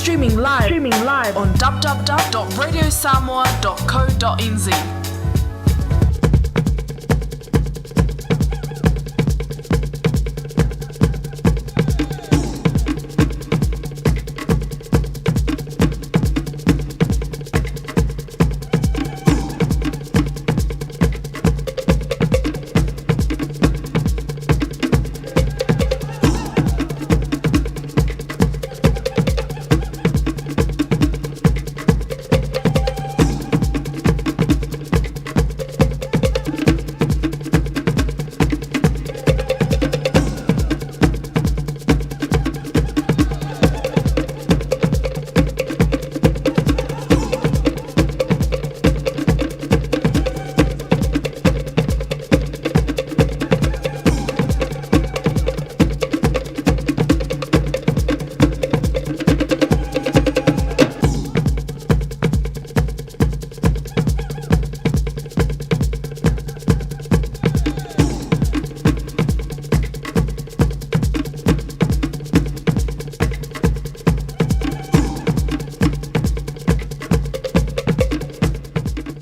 Streaming live, streaming live on www.radiosamoa.co.nz.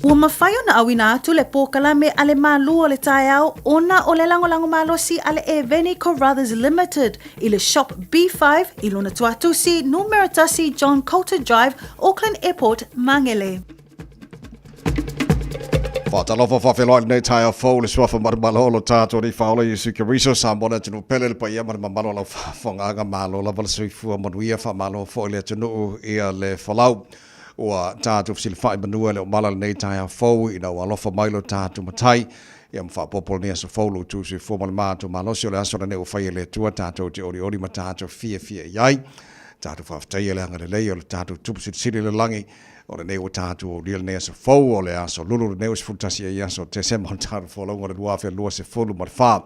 Ua mafai ona auina atu le polokalame a le Malu o le Taeao ona o le lagolago malosi a le Eveni Carruthers Limited i le Shop B5 i lona tuatusi numera 1 John Coulter Drive, Auckland Airport, Mangere. Faatalofa faafeiloai lenei taeao fou le suafa manumalo o lo tatou Alii Faaola Iesu Keriso Samoa le atunuu pele le paia ma le mamalu o lau faafofogaaga malo lava le soifua manuia faamalo foi le atunuu ia le folau ua tatou fesilafai manua le omala lenei taeao fou ina ua alofa mai lo tatou matai ia ma faaopoopo lenei aso fou lo outou soifua ma le matou malosi o le aso lenei ua faia e le Atua tatou te olioli ma tatou fiafia i ai tatou faafetaia le agalelei o le tatou Tupu Silisili i le lagi O lenei ua tatou aulia lenei aso fou, o le aso lulu lenei ua 11 ai aso o Tesema o le tatou folauga o le 2024.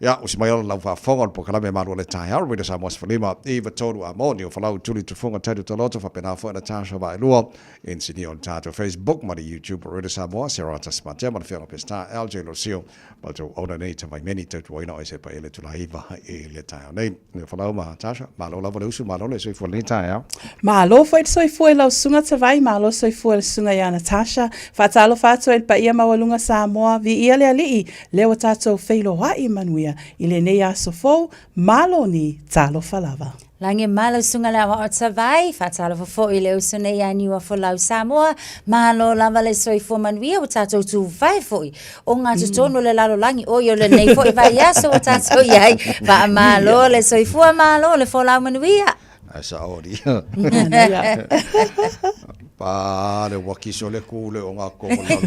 Ia, usi mai ola lau faafofoga o le polokalame Malu o le Taeao, Radio Samoa 15, i tolu a moni o Folau Tuli Tufuga Tadu Taloto faapena foi Natasha Vaelua, inisinia o le tatou Facebook ma le YouTube o Radio Samoa, Sarah Tasimatea ma le Afioga Peseta LJ Losio ma le tou auauna nei Tavaimeni tautuaina o ese paia le tulaiva i le taeao nei. Le Folau ma Tasha, malo lava le usu, malo le soifua lenei taeao. Malo foi le soifua i lau susuga Tavai, malo soifua i le susuga ia Natasha. Faatalofa atu ai i le paia maualuga Samoa, viia le Alii, lea ua tatou feiloai manuia i lenei aso fou, malo ni, talofa lava. Lagi mai lau susuga le Aoao Tavai, faatalofa foi i le uso nei ia Niuafolau Samoa, malo lava le soifua manuia ua tatou tuvae foi o ngā totonu o le lalolagi, oi o lenei foi vaiaso ua tatou i ai, faamalo le soifua, malo le folau manuia. Ai sa ori. Pa le wakiso le ku le o ngā kongo la.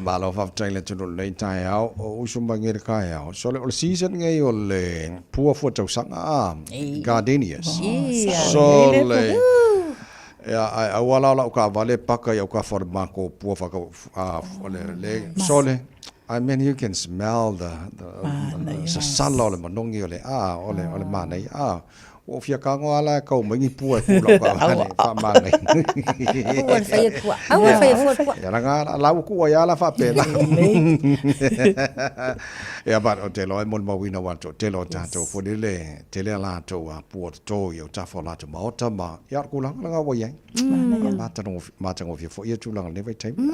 Malo faafetai le atunuu lenei taeao o uso mai nei le taeao. So le o le season nei o le pua fua tausaga a gardenias. So le Ia, ai aua la o lau taavale paka i autafa o le matou pua whaka, o le, le, so le, I mean you can smell the, the, the sasala o le manogi o le, a, o le, o le manaia, a, ua ou fia tago lava la e kau mai ni pua e ku lau taavale, faamanaia. Aua le faia pua, aua le faia fua le pua. Ia, laga, la ua tuu ai lava la faapena. Ia, but ou te iloa e molimauina aua o le toatele o tatou foi lele, tele a latou pua toto i autafa o latou maota ma, ia, o le tulaga lena ua i ai. Matagofie foi ia tulaga i lenei vaitaimi.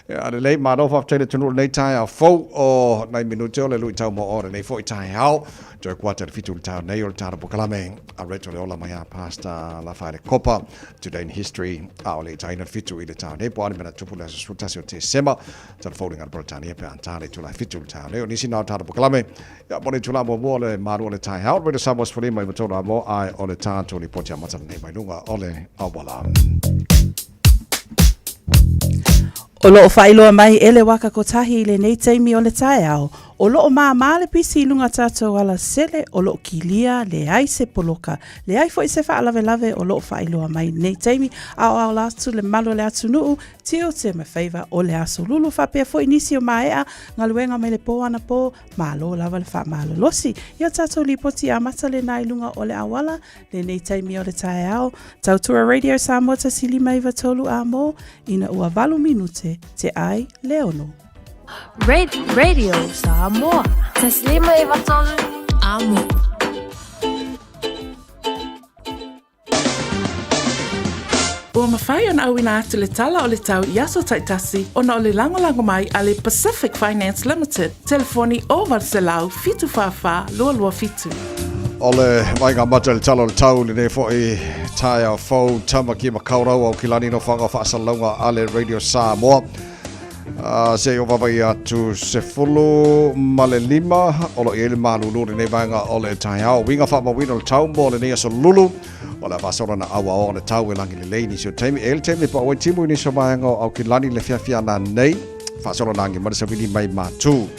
Ia, lelei, malo faafetai le atunuu i lenei taeao fou o nai minute o le luitau mo o lenei foi taeao. Toe kuata i le 7 i le taeao nei o le tatou polokalame a Reto le Ola mai a Pastor Lafaele Kopa, Today in History, a o le itaina le 7 i le taeao nei, po o a ni mea na tupu i le aso 11 o Tesema, tala fou le ngana Peretania pe a ta le itula e 7 i le taeao nei. O nisi na o tatou polokalame, Ia, mo le itula muamua o le malu o le taeao, Radio Samoa 15 i matolu a mo ai o le tatou lipoti amata lenei mai luga o le auala. O lo o faailoa mai e le Waka Kotahi i lenei taimi o le taeao, o lo o māmā le pisi i luga tatou ala sele, o lo o kilia, leai se poloka, leai foi se faalavelave o lo o faailoa mai i lenei taimi, a o ala atu le malu o le atunuu, tiute ma faiva o le aso lulu faapea foi nisi o maea galuega mai le pō anapō, Malo lava le faamalolosi. Ia tatou lipoti amata lena i luga o le auala, lenei taimi o le taeao. Tautua Radio Samoa 1593 a mō, ina ua 8 minute te ai le ono. Radio Samoa. 1593 a mō. Ua mafai ona auina atu le tala o le tau i aso taitasi ona o le lagolago mai a le Pacific Finance Limited, telefoni 0800 744 227. O le vaaiga amata i le tala o le tau lenei foi taeao fou Tamaki Makaurau Aukilani nofoaga o faasalalauga a le Radio Samoa. Se i ou vaavaai atu 15 o lo o i ai le malulu o lenei vaega o le taeao. Uiga faamauina o le tau mo lenei aso lulu. O le a faasolo na auaoa o le tau e lagi lelei nisi o taimi. E i ai le taimi e pau ai timu i nisi o vaega o Aukilani le fiafiana nei. Faasolo na agi mai le savili mai Matu.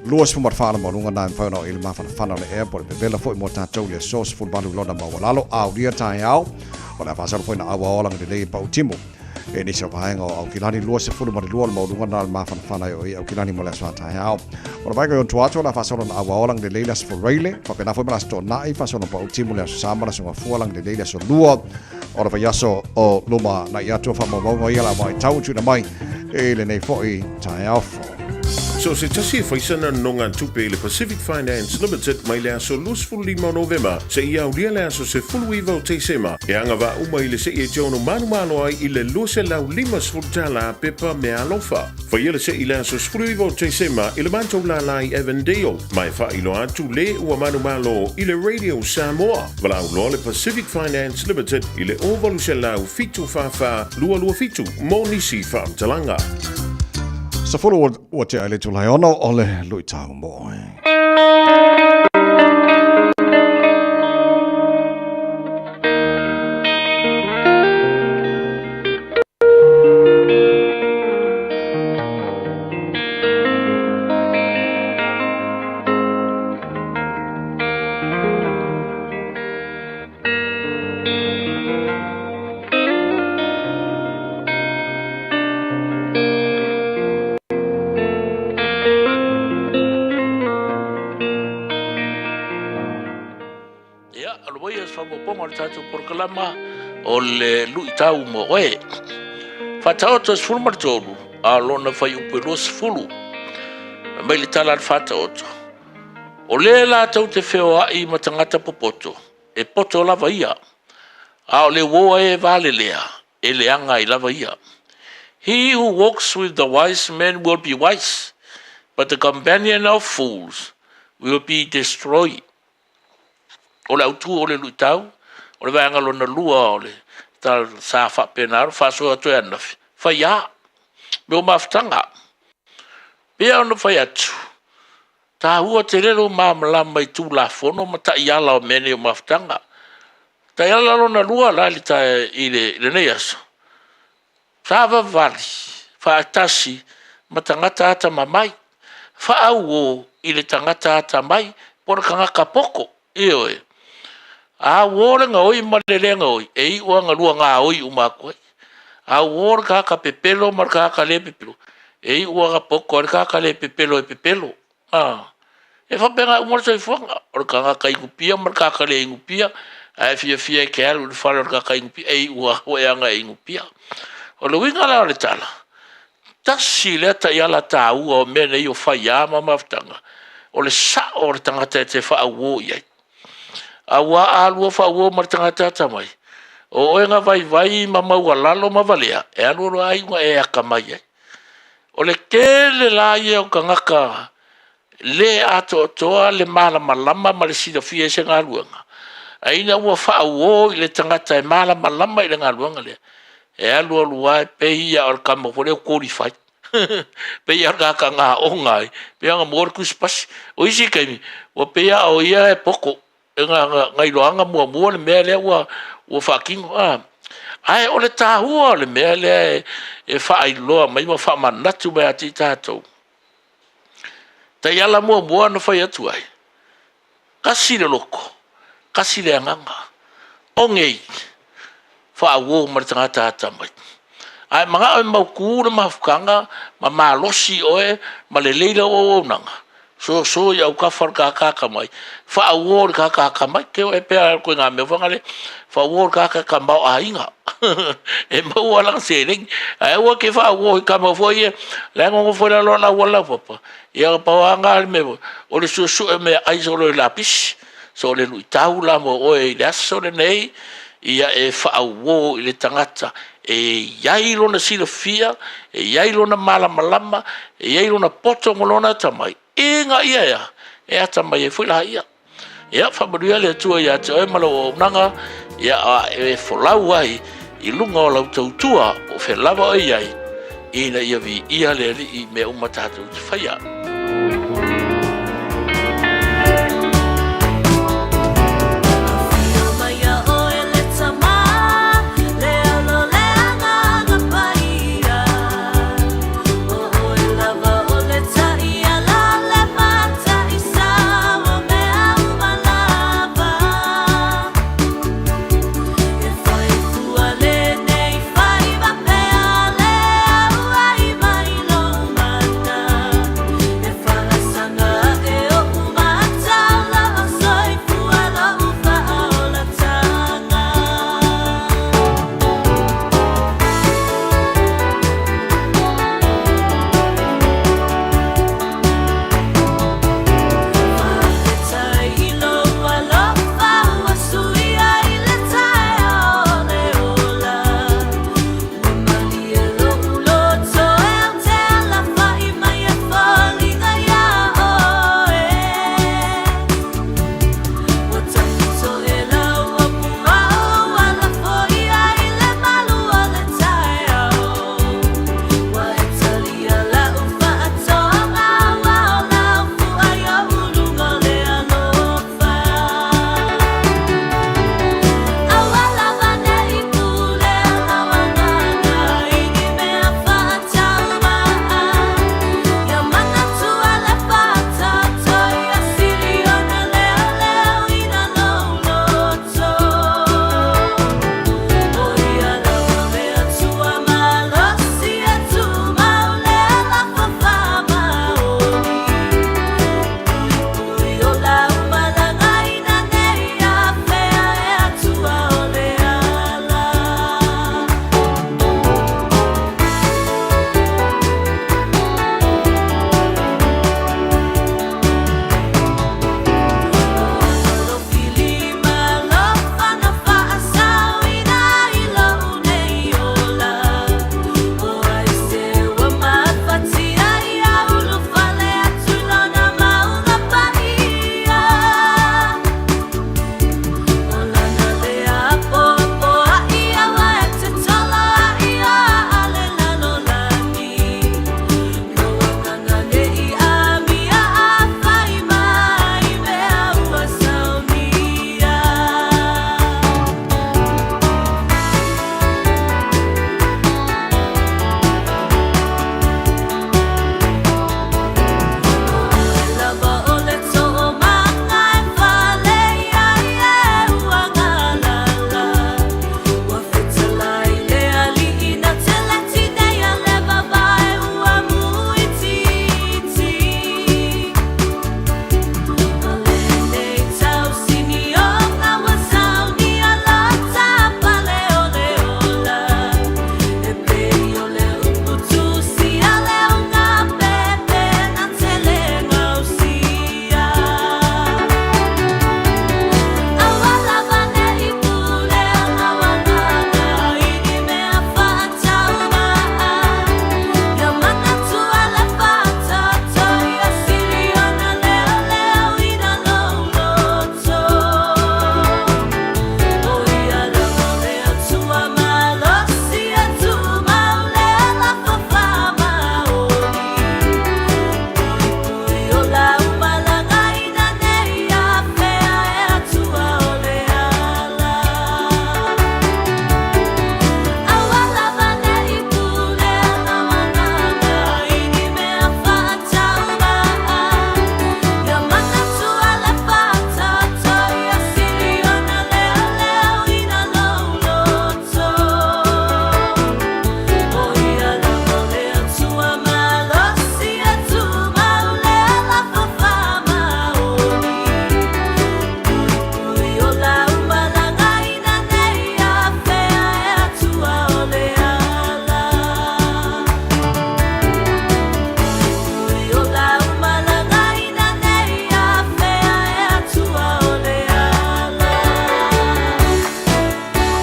24 le maualuga na e mafai ona oo i le mafanafana o le ea po o le vevela foi mo tatou i le aso 18 lona maualalo. Aulia taeao. O le a faasolo foi na auaoa lagi lelei e pau timu. E nisi o vaega o Aukilani 22 le maualuga na o le mafanafana e oo i Aukilani mo le aso a taeao. O le vaega i ona tua atu o le a faasolo na auaoa lagi lelei le aso Faraile, faapena foi ma le aso Toonai, faasolo pau timu le aso Sama, le aso Gafua lagi lelei le aso Lua o le vaiaso o luma na'i atu. O faamaumauga ia o le a vaitau e tuuina mai i lenei foi taeao fou. So o se tasi e fai sana nonogatupe i le Pacific Finance Limited mai le aso 25 o Novema seia aulia le aso 19 o Tesema, e agavaa uma i le se'i e te ono manumalo ai i le $250 pepa meaalofa. Faia le se'i i le aso 19 o Tesema i le matou lālā i Avondale, ma e faailoa atu le ua manumalo i le Radio Samoa. Valaau loa le Pacific Finance Limited i le 0800 744 227 mo nisi faamatalaga. 10 ua tea i le itula e ono o le luitau mo oe. Ia, o le waia faaopoopoga o le tatou polokalama o le luitau mo oe. Faataoto 13, a o lona fuaiupu e 20. Fai mai le tala a le Faataoto, O le latou te feoai ma tagata popoto, e poto lava ia, a o le uo e valelea, e leaga ai lava ia. He who walks with the wise man will be wise, but the companion of fools will be destroyed. O le autu o le luitau, o le vaega lona lua o le tala sa faapena, faasoa atu e ananafi, fai a, me o mafutaga. Pei ona fai atu, taua tele lou malamalama i Tulafono ma taiala o mea nei o mafutaga. Taiala lona lua la i le tae, i lenei aso, savavali faatasi ma tagata atamamai, faauo i le tagata atamai po o le tagata poto. Ioe. A uo le gaoi ma le le gaoi, e iu lava na lua gaoi uma atu ai. A uo le tagata pepelo ma le tagata le pepelo, e iu lava na poto ai le tagata le pepelo e pepelo. A. E faapena uma le soifuaga, o le tagata inupia ma le tagata le inupia, a e fiafia e te alu i le fale o le tagata inupia, e iu lava foi ana e inupia. O le uiga la o le tala, Tasi lea taiala taua o mea nei o faiā ma mafutaga, o le sao o le tagata e te faauo i ai. Auā a lua faauo ma le tagata atamai, o oe na vaivai ma maualalo ma valea, e alualu lava iuga e atamai ai. O le tele la ia o tagata le atoatoa le malamalama ma le silafia i se galuega, ae ina ua faauo i le tagata e malamalama i le galuega lea, e alualu lava e pei ia o le tama foi lea ua qualify. Pei lava o le tagata na aoga ai, pei ona maua le tusipasi. O isi taimi, ua pei lava o ia e poto, na iloaga muamua le mea lea ua faatino. Ae o le taua o le mea lea e faailoa mai ma faamanatu mai ia te i tatou, Taiala muamua na fai atu ai, tasi le loto, tasi le agaga. O nei, faauo ma le tagata atamai. A e manao e mautu le mafutaga ma malosi oe ma lelei lau auaunaga, soso i autafa o le tagata atamai, faauo i le tagata atamai. Te oe pea ituaiga mea foi lea, faauo i le tagata tamaoaiga e maua lana seleni. Ae aua e te faauo i tama foi ia la e nonofo i lalo o le auala laupapa, ia na pau lava lena o le mea, o le suesue meaai solo i lapisi. So o le luitau la mo oe i le aso lenei, ia e faauo i le tagata. E i ai lona silafia, e i ai lona malamalama, e i ai lona poto ma lona atamai, ina ia e a? E atamai ai foi laia. Ia, faamanuia le Atua ia te oe ma lau auaunaga, ia a e folau ai i luga o lau tautua, po o fea lava oe i ai, ina ia viia le Alii i mea uma tatou te faia.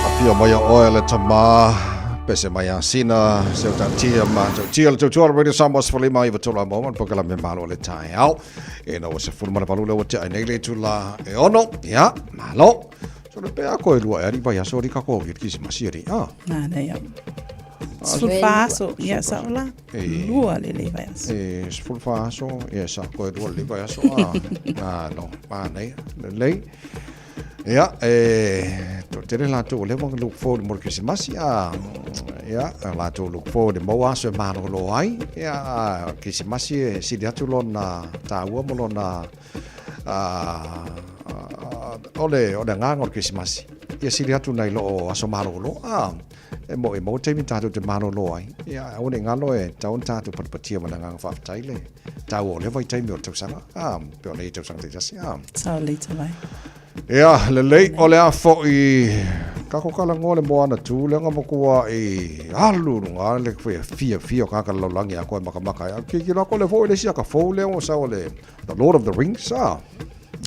Afio mai oe le tama. Pese mai a sina se o tautia ma tautia le tautua le Radio Samoa 15 i vatola mo man pokala me malo le tae au. E na o se fulu mana palu le o te ai nei le tula e ono. Ia, malo. So le pea ko e lua e ari vai aso ri kako i kisi masi ari. Ah. Nā, nei au. Sefulu aso, ia sa ola. Lua le le vai aso. E sefulu aso, ia sa ko e lua le vai aso. Ah, malo. Ma nei, lelei. Ia, e toatele latou ua leva ona look forward mo le Kerisimasi, a, ia, latou look forward e maua aso e malolo ai, ia, a o le Kerisimasi e sili atu lona taua ma lona, a, o le, o le agaga o le Kerisimasi, ia sili atu nai lo o aso malolo, a, e mo e maua taimi tatou te malolo ai, ia, aua ne i galo e tatau ona tatou patipatia ma le agaga faafetai le taua o lea vaitaimi o le tausaga, a, pe o nei tausaga taitasi, a. Sao lei tavai. Ia, lelei, o le a fo'i kako kalagoa le moana tu leaga matua i alu luga le fia fia o kāka lalolagi a koe makamaka ai. Ki ki lako le fo'i le isi aka fou lea o sau le The Lord of the Rings, a.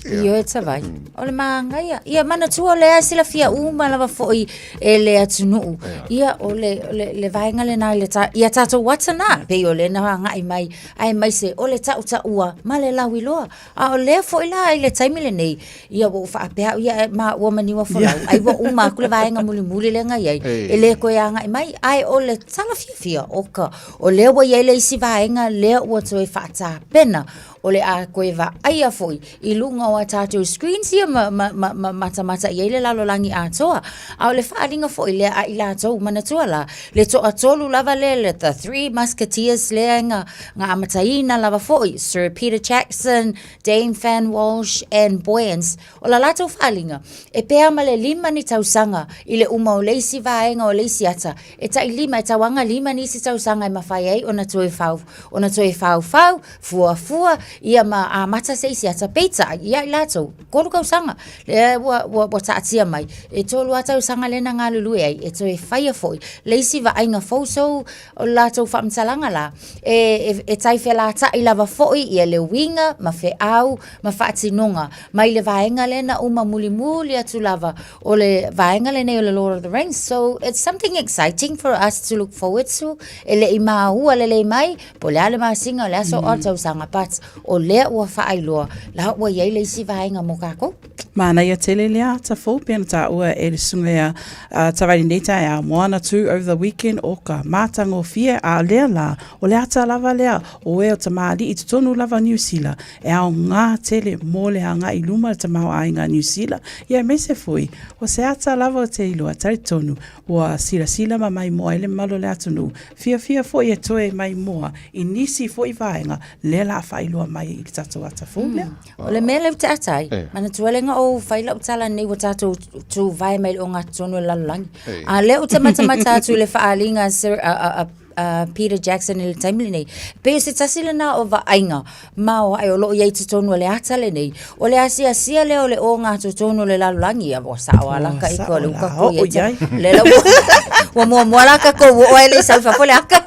Ia. Ioe tavai. O le māngaia. Ia manatua o lea silafia uma lava fo'i e le atunuu. Ia o le, le, le vaega lena i le ta, ia tātou atana, pei o lena agai mai, aemaise o le tautaua ma le lauiloa. A o lea foi la i le taimi lenei, ia ua ou faapea au ia ma ua maniua folau, ai ua uma aku le vaega mulimuli lea na i ai, e le toe agai mai. Ae o le tala fiafia o ka, o lea ua i ai le isi vaega lea ua toe faatapena, o le a toe vaaia foi i luga o a tatou screens ia ma, ma, ma, ma matamata i ai le lalolagi atoa. A o le faaaliga foi lea a i latou, manatua la, le toatolu lava lea, le The Three Musketeers lea na, na amataina lava foi, Sir Peter Jackson, Dame Fan Walsh and Boyens. O la latou faaaliga, e pea ma le lima ni tausaga i le uma o le isi vaega o le isi ata, e tai lima, e tauaga lima nisi tausaga e mafai ai ona toe fau, ona toe faufau, fuafua, ia ma amata se isi ata. Peitai, ia i latou, tolu tausaga, lea ua, ua, ua taatia mai, e tolu a tausaga lea na galulue ai, e toe faia foi le isi vaaiga fou. So, o le latou faamatalaga la, e, e, e tai felataʻi lava foi ia le uiga ma feau ma faatinoga mai le vaega lea na uma mulimuli atu lava o le vaega lenei o le Lord of the Rings. So, it's something exciting for us to look forward to. E le i maua lelei mai, po o le a le masina, o le aso o le tausaga, but o lea ua faailoa la ua i ai le isi vaega mo kākou. Mānaia tele lea ata fou pea na tāua e le susuga ia Tavairi nei taeao, Moana 2 over the weekend o ka mātangofie a lea la, o le ata lava lea o e o tamalii i totonu lava Niu Sila e aogā tele mō le agai i luma le tamaoaiga Niu Sila, ia aemaise foi o se ata lava o te iloa talitonu ua silasila ma maimoa ai le mamalu o le atunuu, fiafia foi e toe maimoa i nisi foi vaega lea la a faailoa mai i le tatou ata fou lea. O le mea lea ou te ata ai, manatua lea na ou fai lau tala nei ua tatou tuvae mai le ogatotonu o le lalolagi. A lea ou te matamata atu i le faaaliga a Sir, a, a, a, a Peter Jackson i le taimi lenei, pei o se tasi lena o vaaiga maoae o lo o i ai i totonu o le ata lenei, o le asiasia lea o le ogatotonu o le lalolagi, ia ua sao lava la ka ika o le uka ko ia i te, lea la ua, ua muamua la kakou oo ai le i sau i fafo le aka.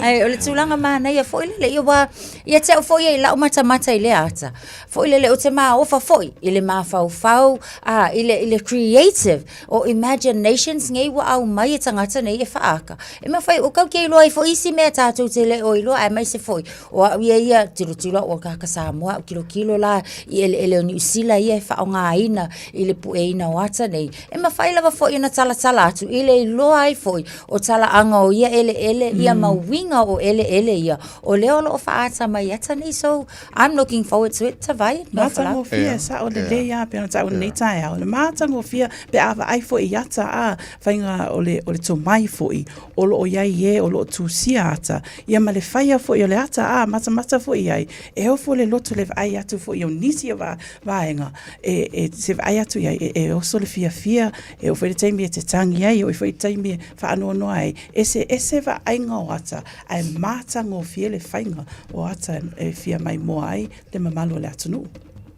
Ai, o le tulaga manaia foi lele, ia ua, Ia te au foi e i lau matamata i lea ata. Foi lele o te maofa foi i le mafaufau, a, i le, i le creative o imaginations nei ua au mai e tagata nei e whaaka. E mawhai o kau ke iloa i fo isi mea tātou te le o iloa, aemaise foi o au ia ia tilotilo au o kaka Samoa, au kilokilo la i ele ele o Niu Sila ia e whaongaina i le pueina o ata nei. E mawhai lava foi ona talatala atu i le iloa ai foi o talaaga o ia eleele, ia mauiga o eleele ia O lea o lo o faaata mai ata nei, so I'm looking forward to it, Tavai. Matagofie, sao lelei lava pei ona taua i lenei taeao. O le matagofie pe a vaai foi i ata a faiga o le, o le tomai foi o lo o i ai e o lo o tusia ata, ia ma le faia foi o le ata a matamata foi i ai, e ofo le loto le vaai atu foi o nisi o vaega e, e se vaai atu i ai, e, e oso le fiafia, e oo foi i le taimi e te tangi ai, e oo foi i le taimi e faanoanoa ai, eseese vaaiga o ata, Ae matagofie le faiga o ata e fia maimoa ai le mamalu o le atunuu.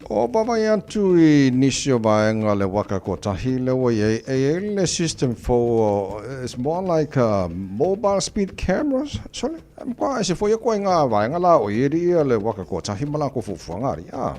O vaavaai atu i nisi o vaega o le Waka Kotahi lea ua i ai, e i ai le system fou, it's more like a mobile speed cameras, sole, e matua ese foi ia ituaiga vaega la o i ai le Waka Kotahi ma lakou fuafuaga alii, a.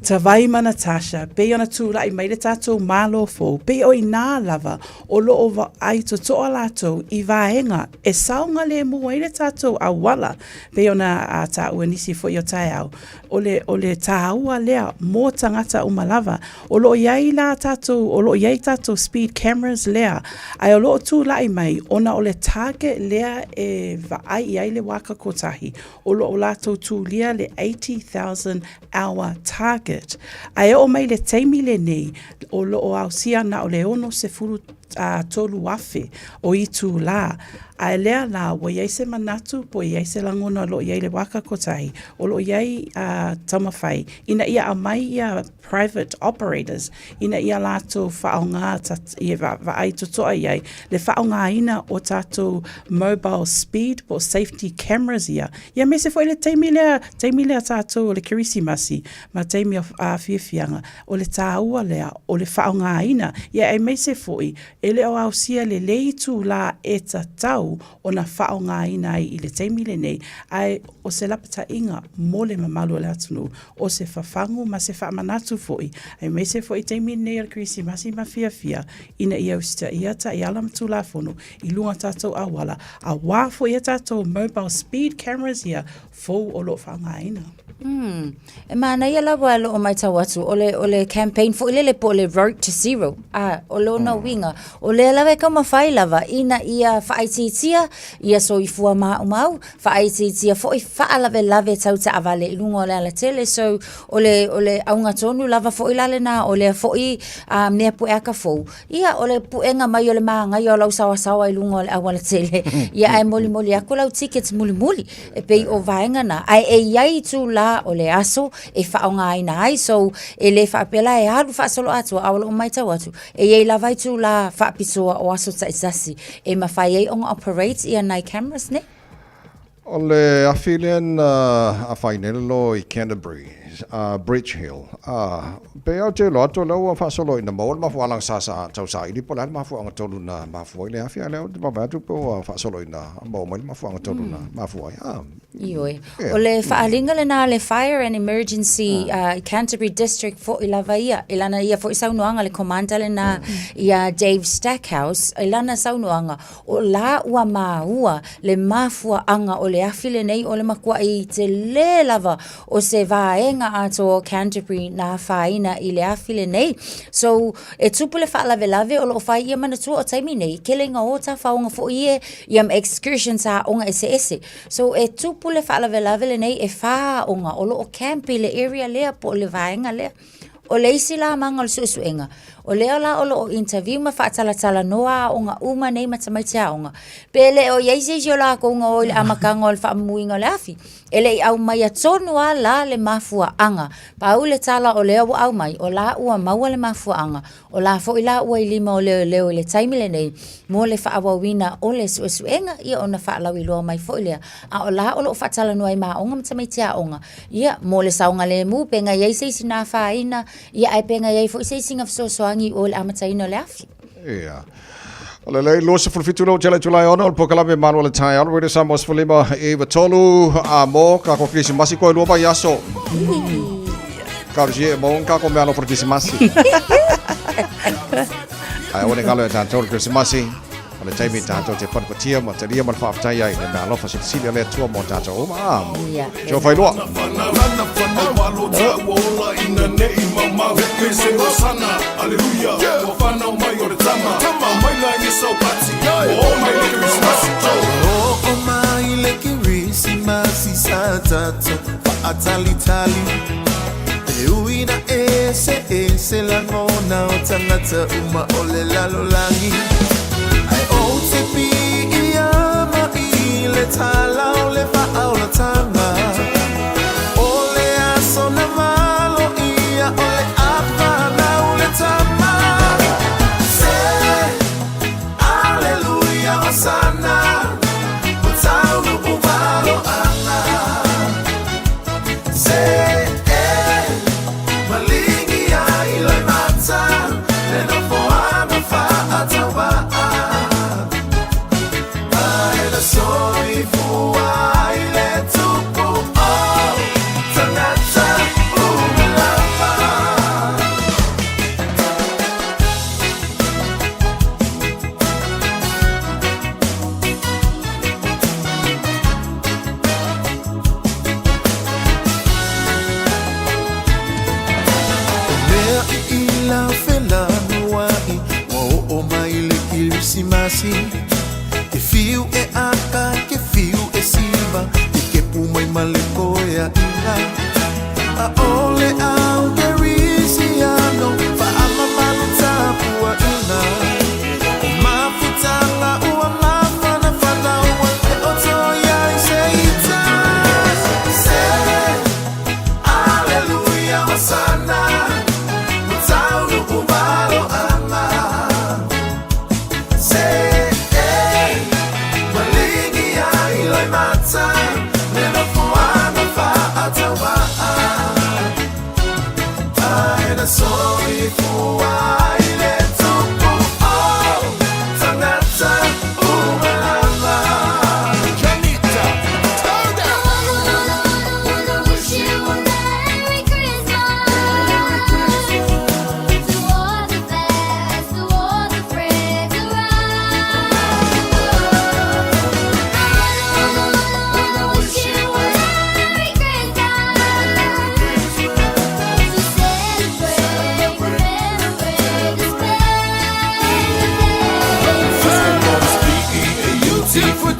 Tavai ma Natasha, pei ona tulai mai le tatou Malo fou, pei o inā lava o lo o vaai totoa latou i vaega e saogalemu ai le tatou auala, pei ona taua nisi foi o taeao, O le, o le tāua lea mō tagata uma lava. O lo o i ai la tātou, o lo o i ai tātou speed cameras lea, ae o lo o tula'i mai ona o le target lea e vaai i ai le waka kotahi, o lo o latou tulia le 80,000 hour target. Ae oo mai le taimi lenei, o lo o aosia na o le 63,000 o itulā. Ae lea la, ua i ai se manatu po o i ai se lagona o lo o i ai le waka kotahi, o lo o i ai a taumafai ina ia aumai ia private operators ina ia latou faaaoga ia vaai totoa i ai le faaaogaina o tatou mobile speed po o safety cameras ia. Ia aemaise foi le taimi lea, taimi lea tatou o le Kerisimasi ma taimi o fiafiaga, o le tāua lea o le faaaogaina, ia aemaise foi E le o aosia lelei itulā e tatau ona faaaogaina ai i le taimi lenei, ae o se lapataiga mo le mamalu o le atunuu, o se fafagu ma se faamanatu foi, aemaise foi i taimi lenei o le Kerisimasi ma fiafia, ina ia usitaia taiala ma Tulafono i luga o tatou auala, auā foi a tatou mobile speed cameras ia fou o lo o faaaogaina. Mm. E manaia lava lo o matau atu, o le, o le campaign foi lele po o le Road to Zero, a, o lona mm. uiga, o lea lava e taumafai lava ina ia faaitiitia ia soifua maumau, faaitiitia foi faalavelave tau taavale i luga o le alatele. So, o le, o le auga tonu lava foi la lena, o lea foi a, mea pueaka fou. Ia, o le puega mai o le māgaia o lau saoasaoa i luga o le aualatele, ia ae molimoli atu lau ticket mulimuli. E pei o vaega na, ae e i ai itulā o le aso e faaaogaina ai, so e le faapea la e alu faasoloatoa, a o lo o matau atu, e i ai lava itulā faapitoa o aso taitasi e mafai ai ona operate ia nai cameras nei. O le afi lea na afaina ai le loa i Canterbury, Bridge Hill, a pei lava ou te iloa atu o lea ua faasolo ina maua le mafuaalanga sa tau saili po o le a le mafuaaga tonu na mafua ai le afi, a o lea ou te vaavaai atu pe ua faasolo ina maua mai le mafuaaga tonu na mafua ai. A, Ioe. O le faaaliga lena a le Fire and Emergency Canterbury District foi lava ia, i lana ia foi saunoaga le commander lena ia Dave Stackhouse, i lana saunoaga, O la ua māua le mafuaaga o le afi lenei o le matuaʻi telē lava o se vaega atoa o Canterbury na afaina i le afi lenei. So, e tupu le faalavelave o lo o fai ia manatua o taimi nei, kele ina o tafaoga foi ie ia ma excursions a aoga eseese. So, e tupu le faalavelave lenei e whā aoga o lo o camp i le area lea po o le vaega lea. O le isi la maga o le suesuega, o lea la o lo o interview ma faatalatalanoa aoga uma nei ma tamaiti aoga, pe le o i ai se isi o lakou na o i le amataga o le faamuiga o le afi. E le i aumaia tonu a la le mafuaaga. Pau le tala o lea ua aumai, o la ua maua le mafuaaga, o la foi la ua i lima o leoleo i le taimi lenei mo le faaauauina o le suesuega, ia ona faalauiloa mai foi lea. A o la o lo o faatalanoa ai ma aoga ma tamaiti aoga, Ia, mo le saogalemu, pe na i ai se isi na afaina, ia ae pe na i ai foi se isi na fesoasoani i o i le amataina o le afi. Ia. O le lei 27 leo tele tulai ona o le polokalame Malu o le Taeao, Radio Samoa 15 i 3 a mo ka ko Krisimasi koe lua vai aso. Ka rusi e mo ka ko mea alofa Krisimasi. Ai o le ngalo e tātou le Krisimasi. O le taimi tātou te panapatia ma talia ma le faafetai ai le mea alofa silisili a le Atua mo tātou uma. Ah, Tio whailoa. E ui na ese ese lagona o tagata uma o le lalolagi Ae ou te piiama i le tala o le faaolataga O le aso na malo ia o le afanau le tama Se Aleluia Osana Ua taunuu maloaga Se e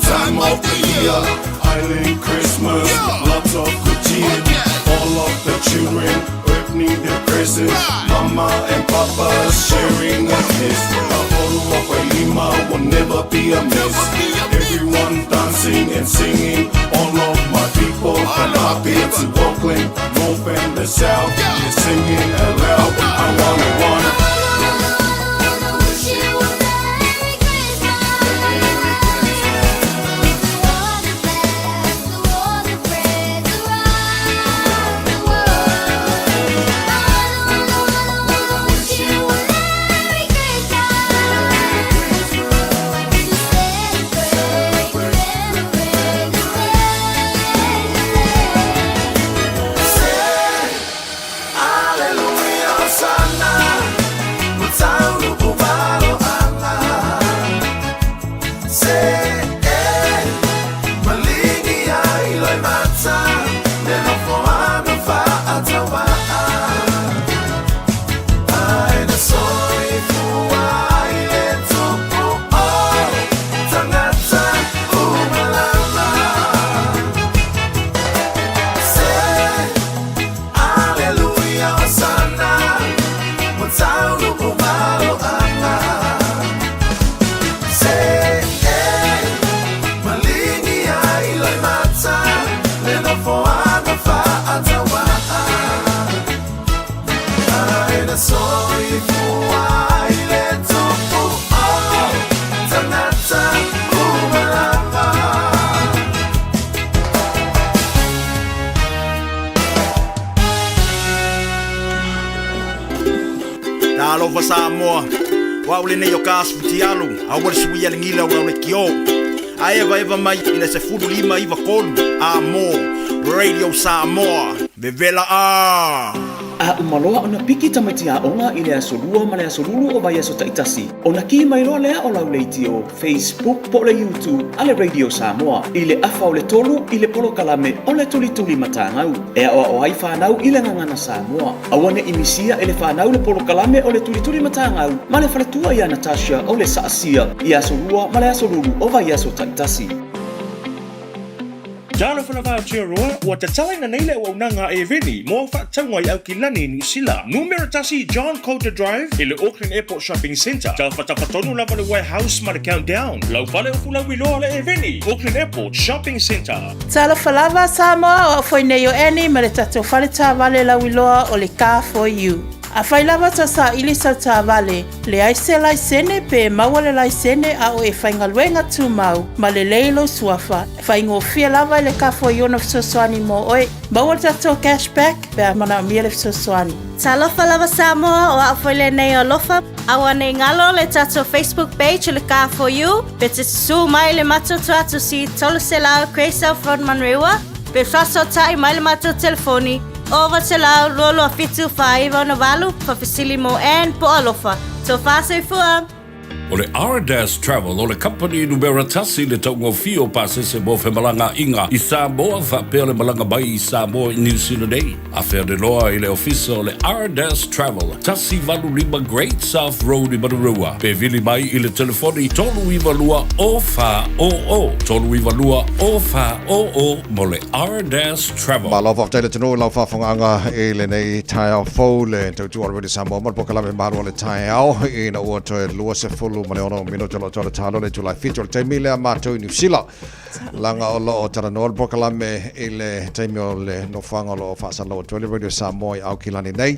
Time of the year. Island Christmas, lots of good cheer. All of the children opening their presents. Mama and Papa sharing a kiss. Lima will never be a miss. Everyone dancing and singing. All of my people from Apia to Auckland, North and the South. They're singing aloud. I wanna, wanna. Talofa Samoa, o au lenei o Kas Futialu, aua le suia le gila o au lekiō. A evaeva mai i le 15 93 a mō Radio Samoa, vevela a! A uma loa ona piki tamaiti aoga i le aso Lua ma le aso Lulu o vaiaso taitasi, ona ki mai loa lea o lau leitio, Facebook po o le YouTube a le Radio Samoa i le afa o le tolu i le polokalame o le Tulituli Matagau e aoao ai fanau i le gagana Samoa. Aua ne i misia e le fanau le polokalame o le Tulituli Matagau ma le faletua ia Natasha o le Saasia i aso Lua ma le aso Lulu o vaiaso taitasi. Talofa lava Aotearoa, ua tatalaina nei le auaunaga a Airveni mo au faatauga i Aukilani, Niu Sila. Numera tasi John Coulter Drive i le Auckland Airport Shopping Centre. Tafatafa tonu lava le Warehouse ma le Countdown. Lau fale ufu lauiloa le Airveni, Auckland Airport Shopping Centre. Talofa lava Samoa, o au foi nei o Annie ma le tatou fale taavale lauiloa o le Car For You. Afai lava tou saili sau taavale, Leai se laisene pe maua le laisene a o e faigaluega tumau ma lelei lou suafa, e faigofie lava i le kafo i ona fesoasoani mo oe. Maua le tatou cash back pe a manaomia le fesoasoani. Talofa lava Samoa, o au foi lenei o Alofa. Aua nei galo le tatou Facebook page o le Car For You, pe te susū mai i le matou tuatusi 300 Grey South Road Manurewa, pe faasootai mai le matou telefoni 900 227 498 Whawhesili mo Anne po Alofa. Tofa soifua! O le Ardas Travel o le kamupani numera tasi i le taugofie o pasese mo femalagaaiga i Samoa faapea le malaga mai i Samoa i Niu Sila nei. Afea loa i le ofisa o le Ardas Travel, 185 Great South Road i Manurewa, pe vili mai i le telefoni 392 0400, 392 0400 mo le Ardas Travel. Malo faafetai le atunuu i lau faafofogaaga i lenei taeao fou le tautua o le Radio Samoa ma le polokalame Malu o le Taeao ina ua toe 26 minute o lo o toe talo le itula e 7 o le taimi lea matou i Niu Sila laga o lo o talanoa le polokalame i le taimi o le nofoaga o lo o faasalalau atu ai le Radio Samoa i Aukilani nei.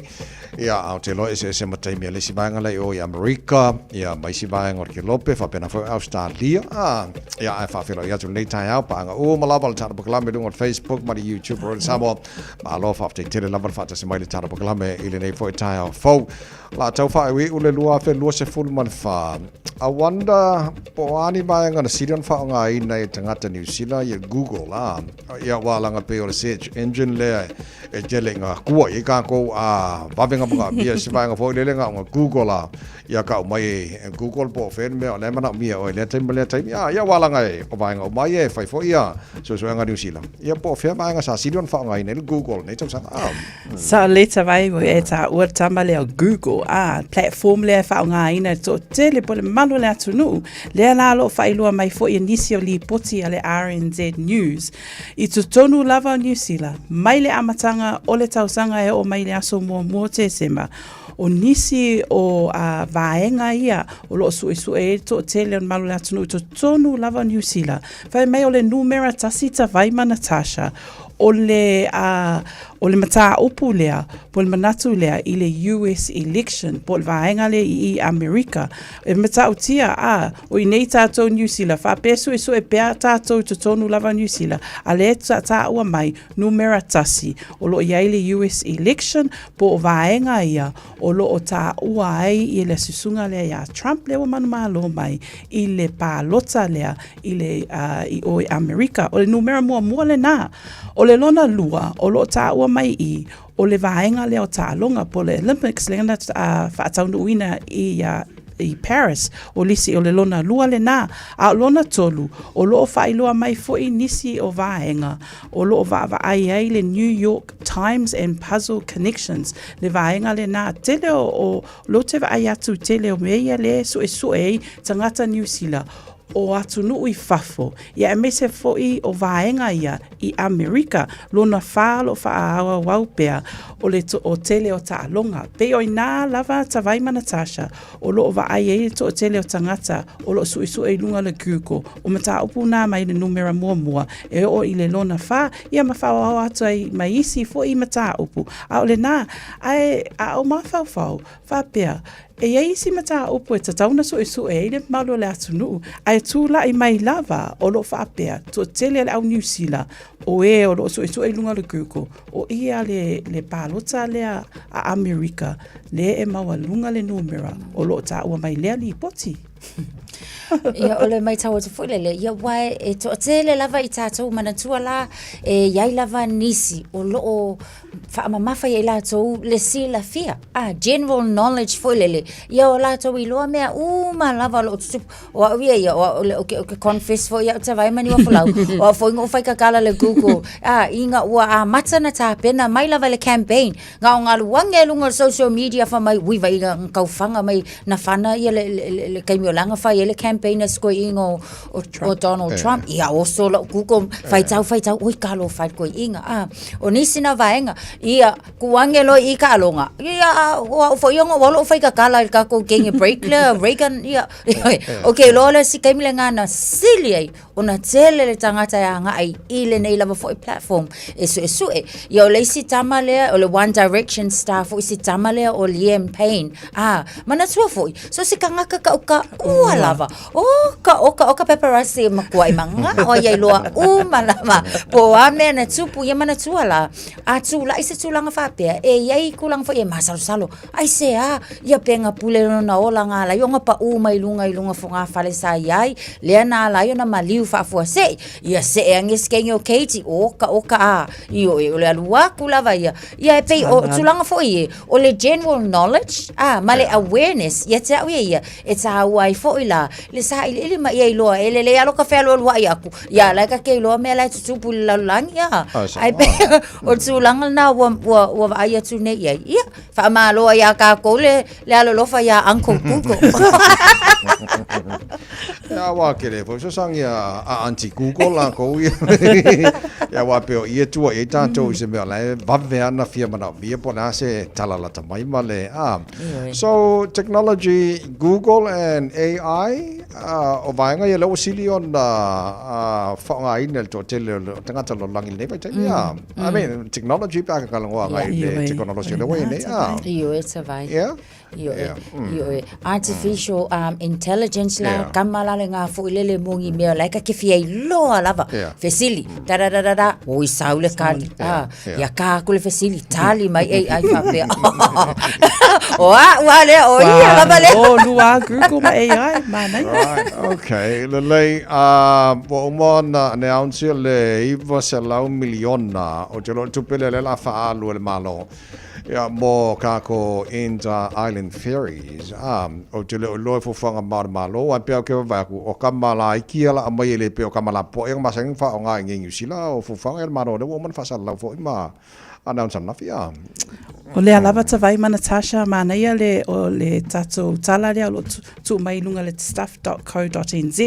Ia, a ou te iloa e eseese ma taimi a le isi vaega la i o i Amerika, ia, ma isi vaega o le Kelope, faapena foi o Australia. A, ia, ae faafeiloai atu lenei taeao, paaga uma lava le tatou polokalame i luga o le Facebook ma le YouTube o Radio Samoa. Malo faafetai tele lava le faatasi mai i le tatou polokalame i lenei foi taeao fou. O le a tau faaiuiu le 2024. I wonder po o a ni vaega na sili ona faaaogaina e tagata Niu Sila ia Google, a, ia, aua leaga pei o le search engine lea e tele ina kua i ai kākou a vave manaomia se vaega foi lele na ona Google a ia kau mai e Google po o fea le mea o lea e manaomia e oe i lea taimi ma lea taimi. A ia aua leaga e o vaega uma ia e fai foi ia suesuega Niu Sila. Ia po o fea vaega sa sili ona faaaogaina ai le Google i lenei tausaga. A. Sa le tavai e taua le tama lea o Google, a platform lea e faaaogaina e le toatele. toatele po o le mamalu o le atunuu. Lea la o lo o faailoa mai foi e nisi o lipoti a le RNZ News i totonu lava o Niu Sila mai le amataga o le tausaga e oo mai i le aso muamua o Tesema, o nisi o uh, vaega ia o lo o suesue ai le toatele o le mamalu o le atunuu i totonu lava o Niu Sila. Fai mai o le numera tasi Tavai ma Natasha, o le, uh, o le mataupu lea, po o le manatu lea i le US election, po o le vaega lea i i Amerika. E matautia, a, o i nei tātou Niu Sila, faapea suesue pea tātou i totonu lava o Niu Sila, a lea e taua mai, numera tasi, o lo o i ai le US election, po o vaega ia o lo o taua ai i le susuga lea iā Trump lea ua manumalo mai i le palota lea i le uh, i o i Amerika. O le numera muamua lenā. O le lona lua, o lo o taua mai i o le vaega lea o taaloga po o le Olympics lea na uh, faataunuuina i uh, i Paris, o lisi o le lona lua lenā. A o lona tolu, o lo o faailoa mai foi nisi o vaega o lo o vaavaai ai le New York Times and Puzzle Connections, le vaega lenā. Tele o, o lea ou te vaai atu, tele o mea ia lea e suesue ai tagata Niu Sila o atunuu i fafo, ia aemaise foi o vaega ia i Amerika, lona whā lo whaauauau pea o le to, o tele o taaloga. Pei o inā lava Tavai ma Natasha, o lo o vaai ai le toatele o tagata o lo o suesue i luga o le Google, o mataupu nā mai le numera muamua e oo i le lona whā, ia ma whaoao atu ai ma isi foi mataupu. A o lenā, ae a o mafaufau, faapea, E i ai isi mataupu e tatau ona suesue ai le mamalu o le atunuu, ae tulai mai lava o lo o faapea, toatele a le au Niu Sila o e o lo o suesue i luga o le Google, o ia le, le palota lea a Amerika lea e maualuga le numera o lo o taua mai lea lipoti. Ia, o le maitau atu foi lele, ia aua e toatele lava i tatou manatua la, e i ai lava nisi o lo o faamamafa ia i latou le silafia, a general knowledge foi lele, ia o latou iloa mea uma lava o lo o tutupu. O au ia ia, o au, o ke, o ke confess foi ia'u Tavai ma Niuafolau, o au foi na ou faikakala le Google, a, ina ua amata na tapena mai lava le campaign, na o galu ane i luga o le social media fai mai, ui vai na taufaga mai na fana ia le, le, le, le taimi o laga fai ai le campaign a si toeaina o, o, o Donald Trump. Ia oso la'u Google, faitau, faitau, ui talofa e le toeaina, a. O nisi na vaega, ia, ku ane loa i taaloga, ia, o au foi ia na ou alu ou faikakala i le tatou kenge break lea, Reagan, ia, okay, loa le isi taimi lena na sili ai ona tele le tagata e agai i lenei lava foi platform e suesue. Ia, o le isi tama lea, o le One Direction star foi si tama lea o Liam Payne, a, manatua foi, so se tagata kaʻukaʻua lava, Oka, oka, oka paparazzi e makuaʻi magao ai ia iloa uma lava po o a mea na tupu ia manatua la. A tulaʻi se tulaga faapea, e i ai tulaga foi e masalosalo, aisea ia pega pule lona olaga ala ai ona paʻū mai luga i luga fogafale sa i ai, lea na ala ai ona maliu faafuasei, ia see ane si keiki o Katie, oka, oka, a, ioe, o le alu aku lava ia. Ia e pei o tulaga foi e, o le general knowledge, a, ma le awareness, ia te au ia ia, E tāua ai foi la le sailiili ma ia iloa e lelei lava lo ka fealualuai aku ia la e ka ke iloa mea la e tutupu i le lalolagi a ai pe o le tulaga lena ua ua ua vaai atu nei i ai ia faamalo ai iā kākou le le alolofa iā Uncle Google. Ia aua kele foi fesoasoani a a Aunty Google lakou ia. Ia aua pei o i e tua i ai tatou i se mea o la e vave lava ona fia manaomia po o le a se tala lata mai ma le a. So technology, Google and AI, uh, o vaega ia lea ua sili ona uh, faaaogaina e le toatele o tagata o le lalolagi i lenei vaitaimi. Mm. I mean, technology pe a ka talanoa agai i le tekonolosi o lea ua i ai nei. Ah. Ioe, Tavai. Yeah. Ioe, yeah. Ioe. Artificial intelligence la, yeah. kama la le ngā foi lele mongi mea la e ka ke fia iloa lava. Yeah. Fesili, da da da da da, oi sau le kali. Yeah. Ah. Ia ka aku le fesili, tali mai AI faapea. O a'u a lea, o ia lava lea. O lua Google ma AI, manaia. Right, okay. Lelei, uh, ua uma ona announce le 900 miliona o te iloa o le tupe lea lea o le a faaalu e le Malo. Ia, mo kākou Inter Island Ferries. Ah, ou te le o iloa i fuafuaga ma o le Malo, ae pei lava ou te vaavaai atu, o tama laiti ia la aumai e le pei o tama lapopoa ia na masani ona faaaoga i inei i Niu Sila, o fuafuaga ia a le Malo lea ua uma ona faasalalau foi ma announce anafi a. O lea lava Tavai ma Natasha, manaia le o le tatou tala lea o lo o tuu mai i luga le stuff.co.nz,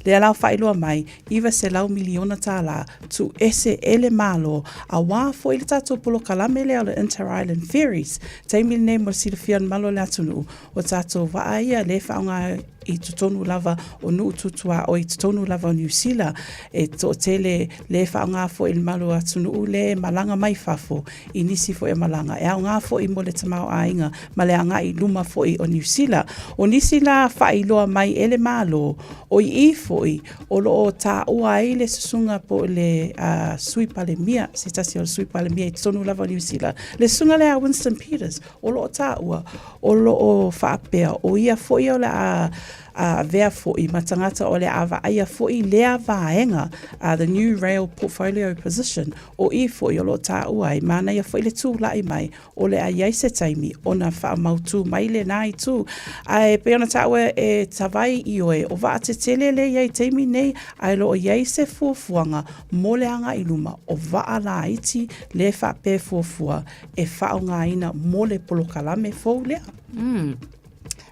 lea la o faailoa mai, $900 miliona tālā, tuu ese e le Malo, auā foi le tatou polokalame lea o le Inter-Island Ferries. Taimi lenei mo le silafia o le mamalu o le atunuu, o tatou vaa ia lea e faaaoga i totonu lava o nuu tutuaoi i totonu lava o Niu Sila, e toatele le e faaaoga foi i le mamalu o atunuu le e malaga mai fafo i nisi foi o malaga, e aoga foi mo le tamaoaiga ma le agai i luma foi o Niu Sila. O nisi la faailoa mai e le Malo, o i foi o lo o taua ai le susuga po o le Sui Palemia, se tasi o le Sui Palemia i totonu lava o Niu Sila, le susuga lea a Winston Peters, o lo o taua, o lo o faapea, o ia foi o le a avea foi ma tagata o le a vaaia foi lea vaega, the new rail portfolio position, o i foi o lo o taua ai, manaia foi le tulai mai o le a i ai se taimi ona faamautū mai lena itu. Ae pei ona taua e Tavai ioe, o vaa tetele lea i ai i taimi nei, ae o lo o i ai se fuafuaga mo le agai i luma o vaa laiti lea faapea e fuafua e faaaogaina mo le polokalame fou lea.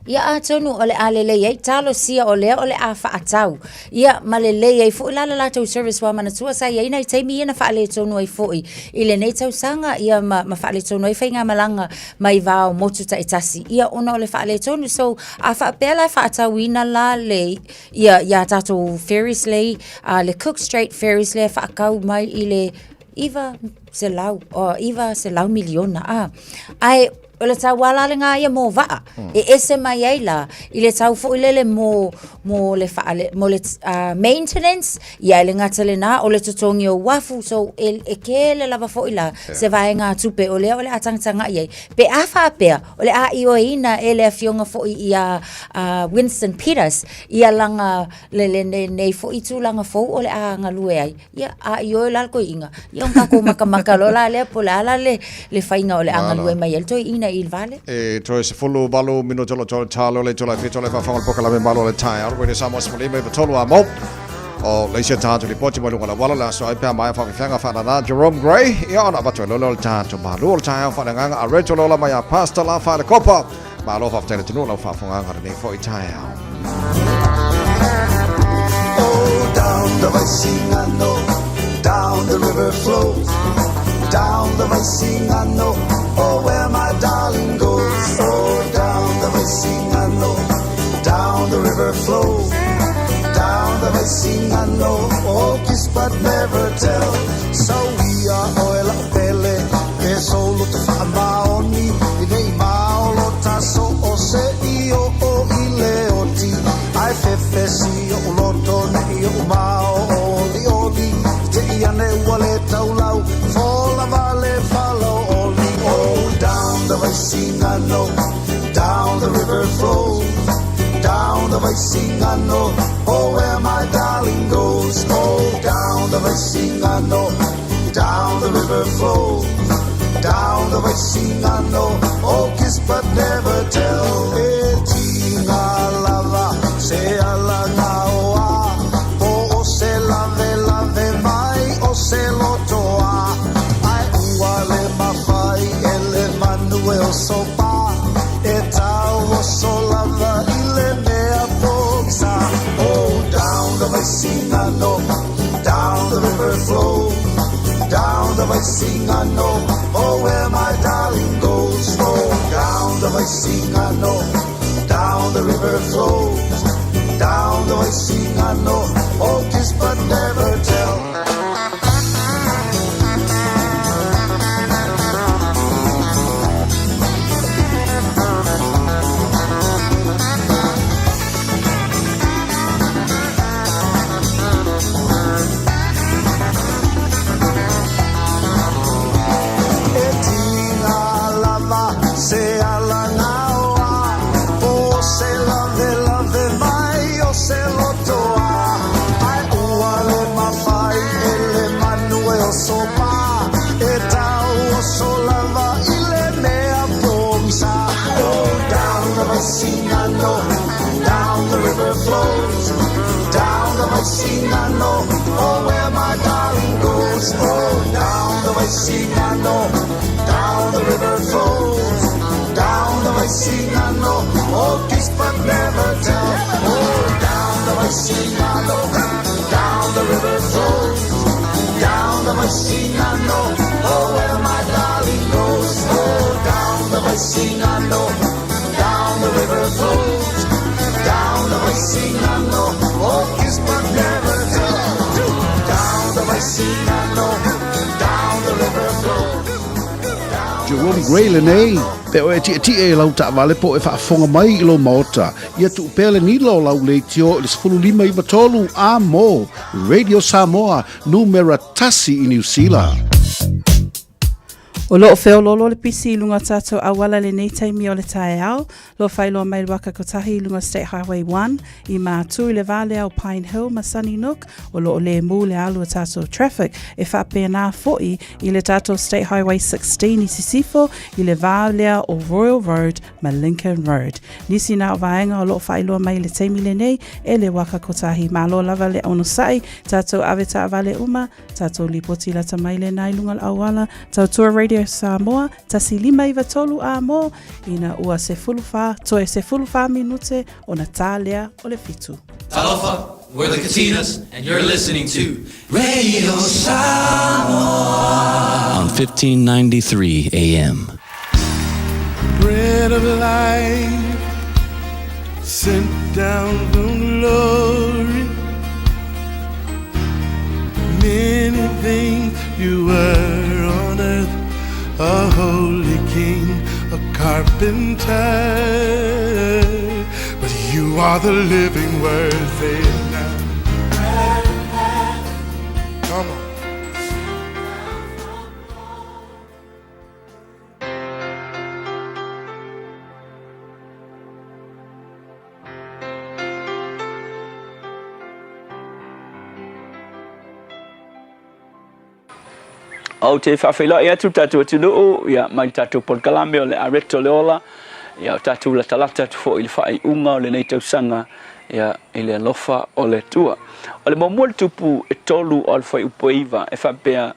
Ia atonu o le a lelei ai, talosia o lea o le a faatau. Ia ma lelei ai foi la le latou service ua manatua sa i ai nai taimi ia na faaletonu ai foi i lenei tausaga ia ma, ma faaletonu ai faigamalaga mai va o motu taitasi ia ona o le faaletonu. So a faapea la e faatauina la le ia ia tatou ferries lei, le Cook Strait Ferries lea e faakau mai i le 900, oh, 900 miliona, a. Ae o le tau ala lena ia mo vaa, e ese mai ai la, i le tau foi lele mo, mo le faale, mo le maintenance, ia e le gata lena, o le totogi o uafu, so e, e kele lava foi la, se vaegatupe o lea o le a tagatagai ai. Pe a faapea, o le a ioeina e le afioga foi ia Winston Peters, ia lana, le, le, lenei foi tulaga fou o le a galue ai, Ia, a ioe la le toeaina, ia ona tatou matamata loa la lea po o le a la le, le faiga o le a galue mai ai le toeaina i le va lea. E toe 18 minute o lo toe talo le tula fito le faafofoga le polokalame malo o le taeao Radio Samoa 15 93 a mo. O le isi o tatou lipoti mai luga o le auala le aso ai pea maea faafefeaga faanana Jerome Gray ia ona avatu ai loa lea o le tatou malu o le taeao faaleagaga a Rachel Lola mai a Pastor La Faalekopa. Malo faafetai le atunuu lau faafofogaaga lenei foi taeao. Oh, down the Vaisigano, down the river flows, down the Vaisigano, oh, where my darling goes. Oh, down the Vaisigano, down the river flows, down the Vaisigano, oh, kiss but never tell. So we are oil pele, e solo te whaamaoni, i nei maolo taso o se i o o i le oti, ai fefesi o loto ne i o mao o li oli, te i ane ua le taulau, fola vale falo oli. Oh, down the Vaisigano, down the river flows, down the Vaisigano, oh, where my darling goes. Oh, down the Vaisigano, down the river flows, down the Vaisigano, oh, kiss but never tell. E tinga lava, se ala ngā oa, po o se lave lave mai o se lotoa. Ai ua le mawhai e le manu e o sopa, e tau o so lava i le mea pokisa. Oh, down the Vaisigano, down the river flows, down the Vaisigano, oh, where my darling goes. Oh, down the Vaisigano, down the river flows, down the Vaisigano, oh, kiss but never tell. E tinga lava se ala ngaoa, po se lave lave mai o se lotoa. Ai ua le mawhai e le manu e o sopa, e tau o so lava i le mea pongisa. Oh, down the Vaisigano, down the river flows, down the Vaisigano, oh, where my darling goes. Oh, down the Vaisigano, Vaisigano, down the river flows. Down the Vaisigano, oh kiss but never tell. Oh, down the Vaisigano, down the river flows. Down the Vaisigano, oh where my darling goes. Oh, down the Vaisigano, down the river flows. Down the Vaisigano, oh kiss but never tell. Down the Vaisigano, down the river flows. Jerome Gray lenei, pe oe e tietie i lau taavale po o e faafofoga mai i lou maota, ia tuu pea le nila o lau leitio i le 15 93 a mo Radio Samoa, numera tasi i Niu Sila. O lo o feoloolo le pisi i luga o tatou auala i lenei taimi o le taeao, lo faailoa mai le waka kotahi i luga State Highway 1 i Mātū i le vā lea o Pine Hill ma Sunnynook, o lo o lēmū le alu o tatou traffic e faapēnā foʻi i le tatou State Highway 16 i Sisifo i le vā lea o Royal Road ma Lincoln Road. Nisi na o vaega o lo o faailoa mai i le taimi lenei e le waka kotahi. Malo lava le onosai, tatou ave taavale uma, Tatou lipoti lata mai lena i luga o le auala Tautua Radio Samoa, 1593 a mo, ina ua 14, toe 14 minute ona tā lea o le fitu. Talofa, we're the Katinas and you're listening to Radio Samoa on 1593 AM. Bread of life sent down from glory. Many things you were on earth, a holy king, a carpenter. But you are the living word, say it now. Come on. Ou te faafeiloai atu le tatou atunuu ia, mai le tatou polokalame o le Areto le Ola, ia, o tatou latalata atu foi i le faaiuga o lenei tausaga ia, i le alofa o le Atua. O le muamua le tupu e tolu o le fuaiupu e iva e faapea,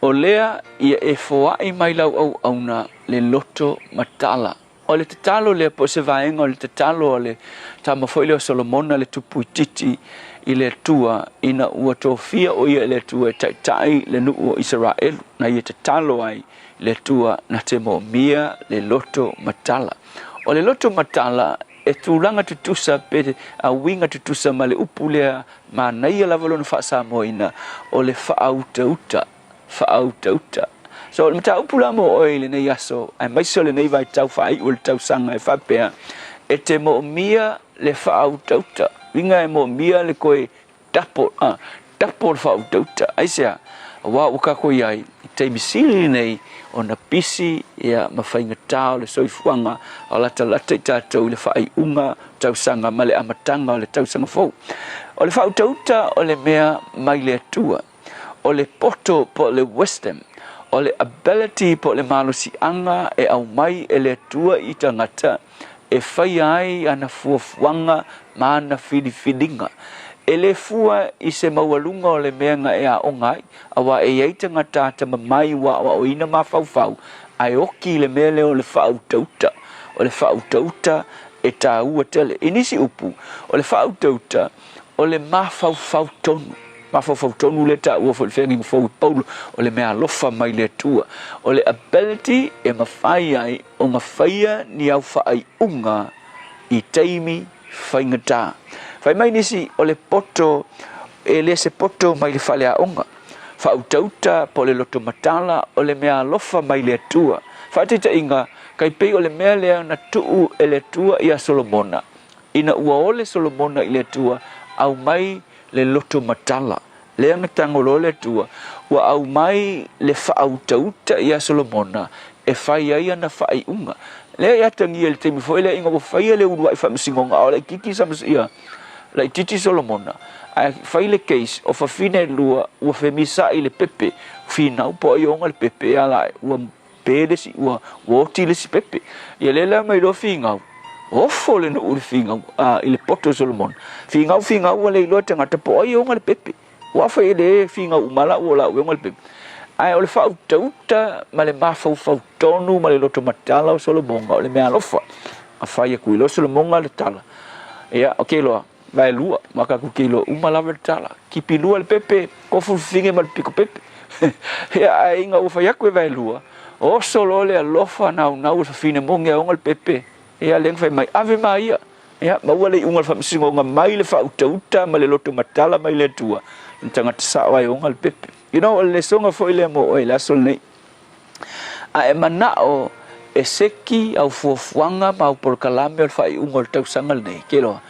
O lea ia e foai mai lau auauna le loto matala. O le tatalo lea po o se vaega o le tatalo a le tama foi lea o Solomona le tupu itiiti i le Atua ina ua tofia o ia e le Atua e taitai le nuu o Isaraelu, na ia tatalo ai le Atua na te moomia le loto matala. O le loto matala e tulaga tutusa pe uiga tutusa ma le upu lea manaia lava lona faa-Samoaina o le faautauta. Faautauta. So, o le mataupu la mo oe i lenei aso, aemaise o lenei vaitau faaiu o le tausaga e faapea, e te moomia le faautauta. Uiga e moomia le koe tapo, a, tapo o le faautauta. Aisea? Aua ua kako i ai, i taimi sili lenei, ona pisi ia ma faigata o le soifuaga a latalata i tatou i le faaiuga tausaga ma le amataga o le tausaga fou. O le faautauta o le mea mai le Atua. O le poto po o le wisdom, o le ability po o le malosiaga e aumai e le Atua i tagata e faia ai ana fuafuaga ma ana filifiliga. E le fua i se maualuga o le mea na e aoga ai, aua e i ai tagata atamamai ua aoaoina mafaufau ae oki i le mea lea o le faautauta. O le faautauta e taua tele. I nisi upu, o le faautauta o le mafaufau tonu. Mafaufau tonu lea e taua foi i le feagaiga fou i Paulo, o le mea alofa mai le Atua. O le ability e mafai ai ona faia ni au faaiuga i taimi faigata. Fai mai nisi, o le poto, e le se poto mai le faleaoga. Faautauta po o le loto matala, o le mea alofa mai le Atua. Faataitaiga, kai pei o le mea lea na tuu e le Atua iā Solomona, ina ua ole Solomona i le Atua, aumai le loto matala. Lea na tago loa le Atua, ua aumai le faautauta iā Solomona e fai ai ana faaiuga. Lea e atagia i le taimi foi lea ina ua faia le uluai faamasinoga, a o laitiiti ia laitiiti Solomona, ae fai le case o fafine e lua ua femisa'i le pepe, finau po o ai e ona le pepe, a la ua pe le isi, ua oti le isi pepe. Ia lea la mai loa finau, ofo le nuu i le finau, a, i le poto o Solomona. Finau, finau ua le iloa e tagata po o ai e ona le pepe. Ua afai e le finau uma la'u o la'u e ona le pepe. Ae o le faautauta ma le mafaufau tonu ma le loto matala o Solomoga o le meaalofa. A fai atu i loa Solomoga le tala, ia, o ke iloa, vaelua, ma tatou te iloa uma lava le tala. Kipi lua le pepe, tofu le fafine ma le piko pepe. Ia, ae ina ua fai atu e vaelua, oso loa le alofa naunau o le fafine moni a oga le pepe. Ia, lea na fai mai, ave ma ia. Ia, maua le iuga o le faamasinoga mai le faautauta ma le loto matala mai le Atua, le tagata sao ai oga le pepe. You know, o le lesoga foi lea mo oe i le aso lenei. A e manao e seki au fuafuaga ma au polokalame o le faaiuga o le tausaga lenei, ke iloa,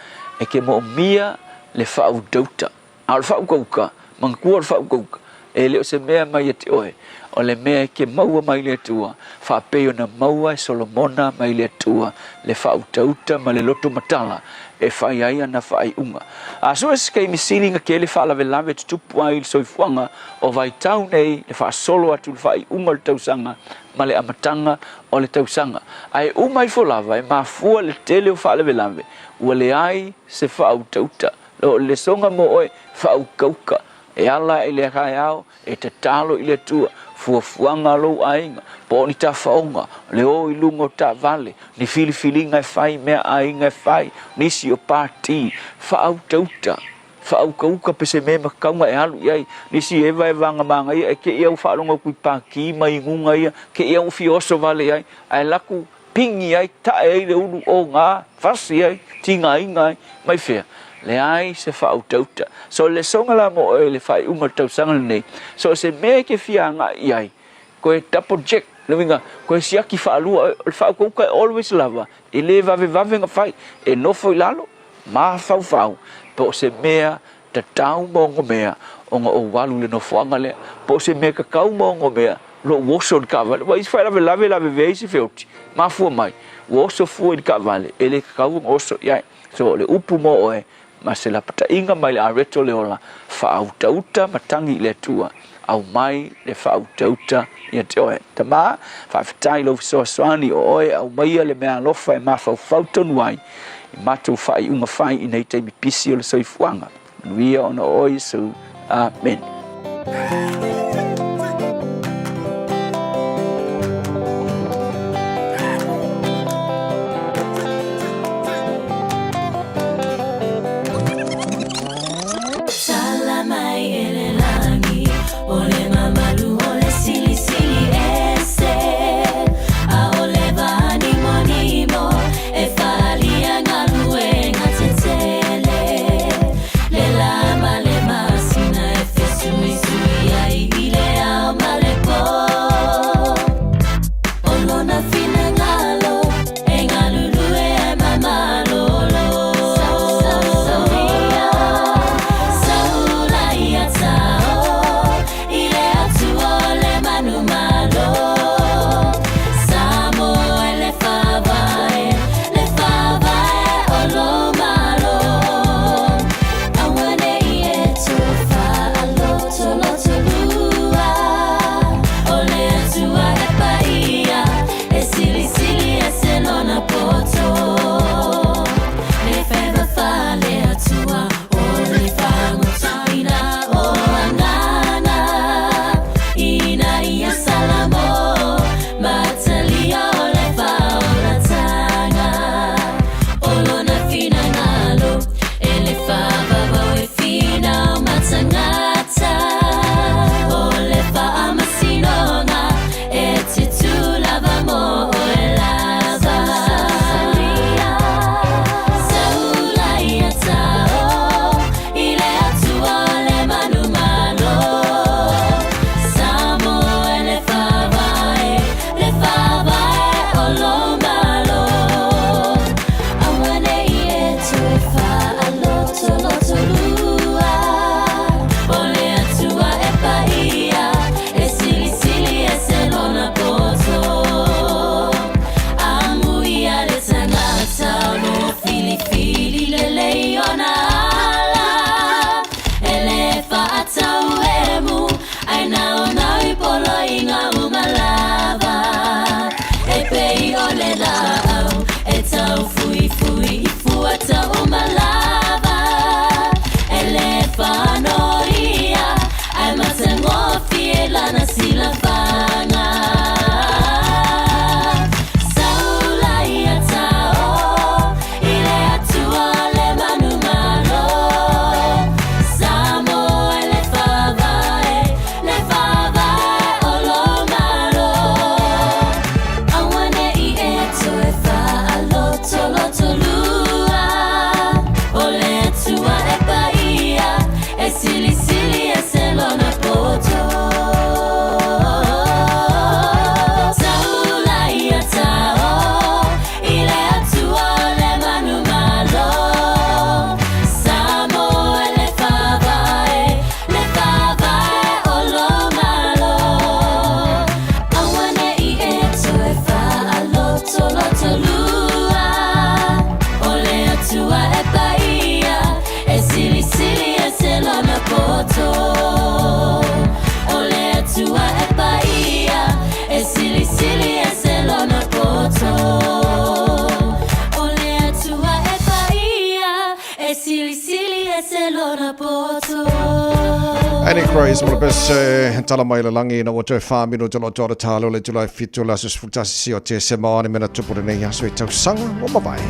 e te moomia le faautauta. A o le faaukauka, manatua o le faaukauka, e le o se mea mai ia te oe, o le mea e te maua mai le Atua, faapei ona maua e Solomona mai le Atua le faautauta ma le loto matala e fai ai ana faaiuga. A so o se taimi sili na tele faalavelave tutupu ai i le soifuaga o vaitau nei le faasolo atu i le faaiuga o le tausaga ma le amataga o le tausaga. Ae uma ifo lava e mafua le tele o faalavelave ua leai se faautauta. O le lesoga mo oe, faaukauka, e ala i le taeao, e tatalo i le Atua, fuafuaga a lou aiga, po o ni tafaoga, le o i luga o taavale, ni filifiliga e fai, mea aiga e fai, nisi o pati, faautauta, faaukauka pe se mea e matauga e alu i ai, nisi e evaevaga manaia, e te i au faalogo atu i pati ma inuga ia, te i au fia oso vale i ai, ae laku pigi ai, tae ai le ulu oga, fasi ai, tigaina ai, mai fea? Leai se faautauta. So o le lesoga la mo oe i le faaiuga o le tausaga lenei, so o se mea e te fia agai i ai, koe double check, le uiga, koe siaki faalua oe, o le faautauta e always lava, e le vavevave ona fai, e nofo i lalo, mafaufau, po o se mea tatau ma onomea ona ou alu i le nofoaga lea, po o se mea tatau ma onomea lou oso i le taavale. Ua isi faalavelave lavevea isi feoti, mafua mai, ua oso fua i le taavale, e le tatau ona oso i ai. So o le upu mo oe, ma se lapataiga mai le areto le ola, faautauta ma tagi i le Atua, aumai le faautauta ia te oe. Tama, faafetai i lou fesoasoani o oe e aumaia le meaalofa e mafaufau tonu ai i matou faaiuga fai i nei taimi pisi o le soifuaga. Manuia ona o oe Iesu. Amene. Tala mai e le lagi o le mamalu o le silisili ese ʻAʻole wānimonimo e whaalia galuega tetele Le lā ma le masina e fesuisui ai. silisili ese lona poto. Annie Grace mo le pese tala mai le langi na ua toe whā minuta lo toa talo le July 7 le aso 11 si o Tesema o ni mena tupu lenei aso i tausaga ua mavae.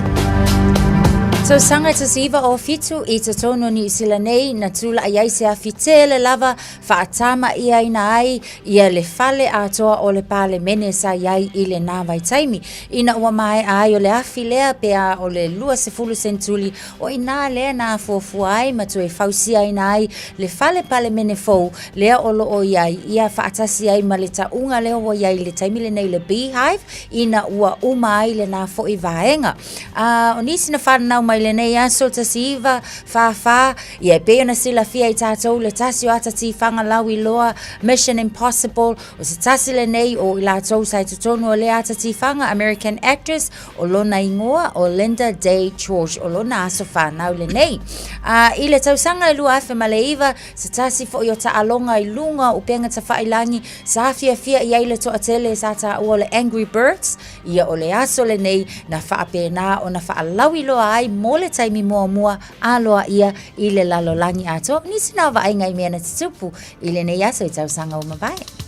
Tausaga e 1907 i totonu o Niu Sila nei na tula'i ai se afi tele lava faatama'iaina ai ia le fale atoa o le Palemene sa i ai i lenā vaitaimi. Ina ua maea ai o le afi lea pe a o le 20 sentuli o inā lea na afuafua ai ma toe fausiaina ai le fale Palemene fou lea o lo o i ai ia faatasi ai ma le tauga lea ua i ai i le taimi lenei le Beehive ina ua uma ai lenā foi vaega. A o nisi na whanau mai lenei aso 1944, ia e pei ona silafia i tātou le tasi o ata tīwhanga lau i loa Mission Impossible, o se tasi lenei o i lātou sa i totonu o lea ata tīwhanga American actress o lona ingoa o Linda Day George o lona aso whanau lenei. A, i le tausaga e 2009, se tasi foi o taaloga i luga o upega tafailangi sa fiafia i ai le toatele sa taua o le Angry Birds, Ia o le aso lenei na faapena ona faalauiloa ai mo le taimi muamua aloaia i le lalolagi atoa. O nisi na o vaaiga i mea na tutupu i lenei aso i tausaga ua mavae.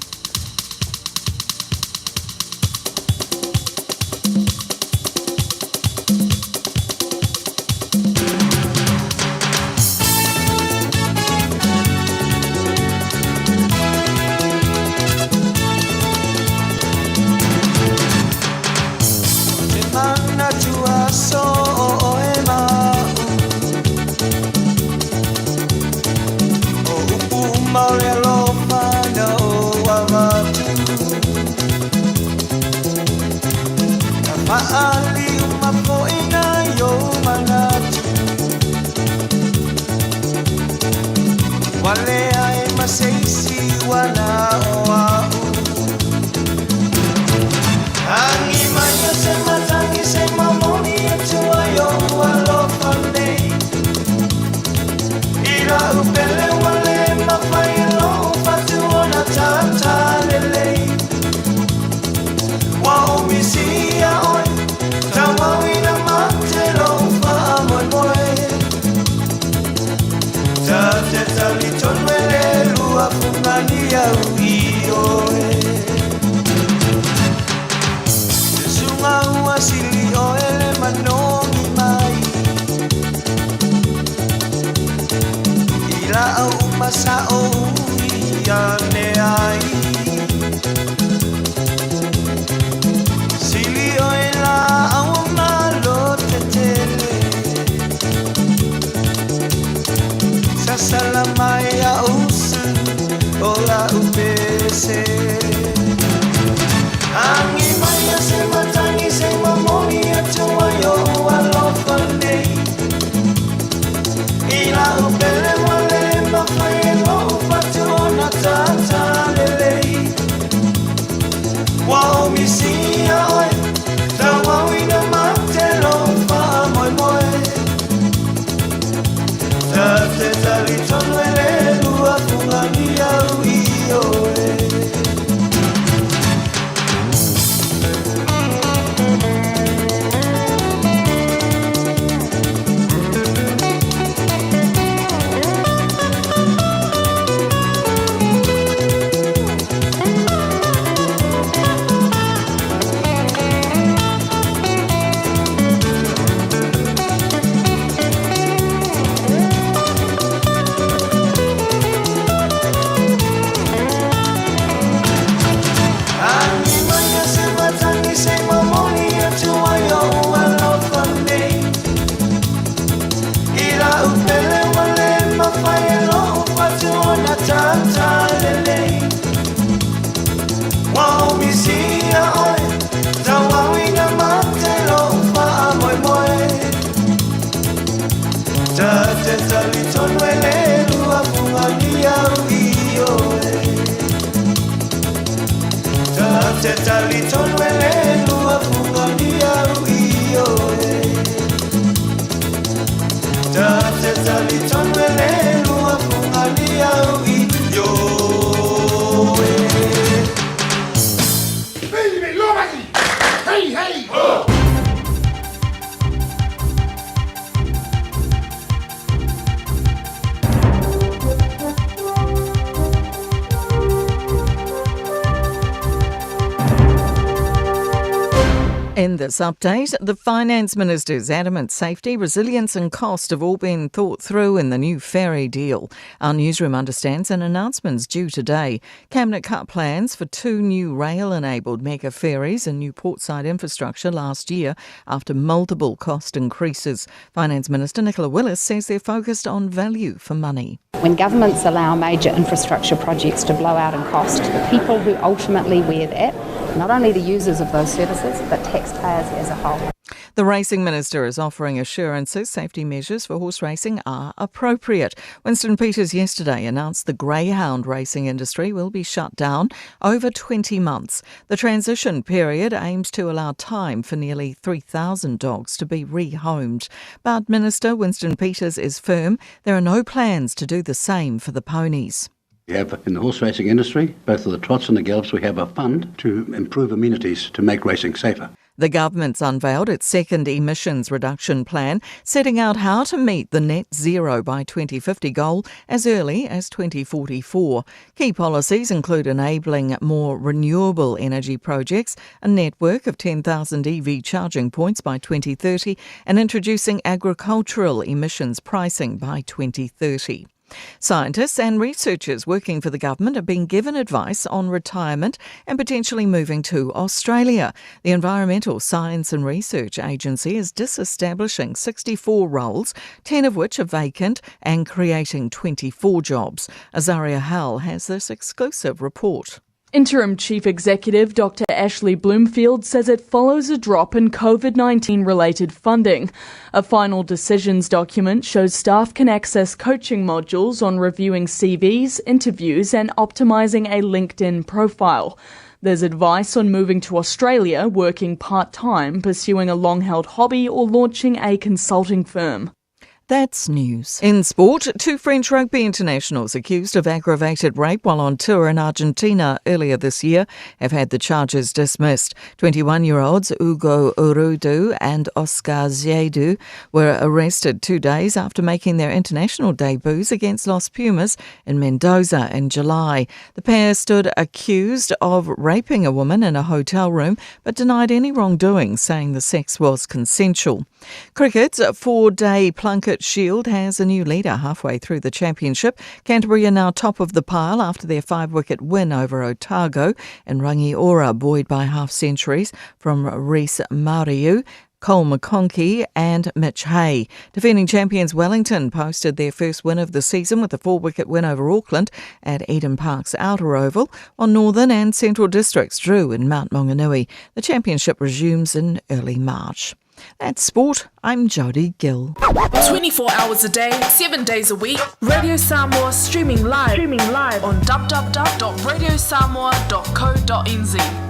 In this update, the Finance Minister's adamant safety, resilience and cost have all been thought through in the new ferry deal. Our newsroom understands an announcement's due today. Cabinet cut plans for two new rail-enabled mega ferries and new portside infrastructure last year after multiple cost increases. Finance Minister Nicola Willis says they're focused on value for money. When governments allow major infrastructure projects to blow out in cost, the people who ultimately wear that, not only the users of those services, but taxpayers as a whole. The racing minister is offering assurances safety measures for horse racing are appropriate. Winston Peters yesterday announced the greyhound racing industry will be shut down over 20 months. The transition period aims to allow time for nearly 3,000 dogs to be rehomed. But Minister Winston Peters is firm there are no plans to do the same for the ponies. We have in the horse racing industry, both of the trots and the gallops, we have a fund to improve amenities to make racing safer. The government's unveiled its second emissions reduction plan, setting out how to meet the net zero by 2050 goal as early as 2044. Key policies include enabling more renewable energy projects, a network of 10,000 EV charging points by 2030, and introducing agricultural emissions pricing by 2030. Scientists and researchers working for the government have been given advice on retirement and potentially moving to Australia. The Environmental Science and Research Agency is disestablishing 64 roles, 10 of which are vacant, and creating 24 jobs. Azaria Howell has this exclusive report. Interim Chief Executive Dr. Ashley Bloomfield says it follows a drop in COVID 19 related funding. A final decisions document shows staff can access coaching modules on reviewing CVs, interviews, and optimizing a LinkedIn profile. There's advice on moving to Australia, working part time, pursuing a long held hobby, or launching a consulting firm. That's news. In sport, two French rugby internationals accused of aggravated rape while on tour in Argentina earlier this year have had the charges dismissed. 21 year olds Ugo Urudu and Oscar Ziedu were arrested two days after making their international debuts against Los Pumas in Mendoza in July. The pair stood accused of raping a woman in a hotel room but denied any wrongdoing, saying the sex was consensual. Cricket's four day Plunket Shield has a new leader halfway through the championship. Canterbury are now top of the pile after their five wicket win over Otago and Rangiora, buoyed by half centuries from Reese Mariu. Cole McConchie and Mitch Hay. Defending champions Wellington posted their first win of the season with a four wicket win over Auckland at Eden Park's Outer Oval, while Northern and Central Districts drew in Mount Maunganui. The championship resumes in early March. That's sport. I'm Jodie Gill. 24 hours a day, 7 days a week. Radio Samoa streaming live, streaming live on www.radiosamoa.co.nz.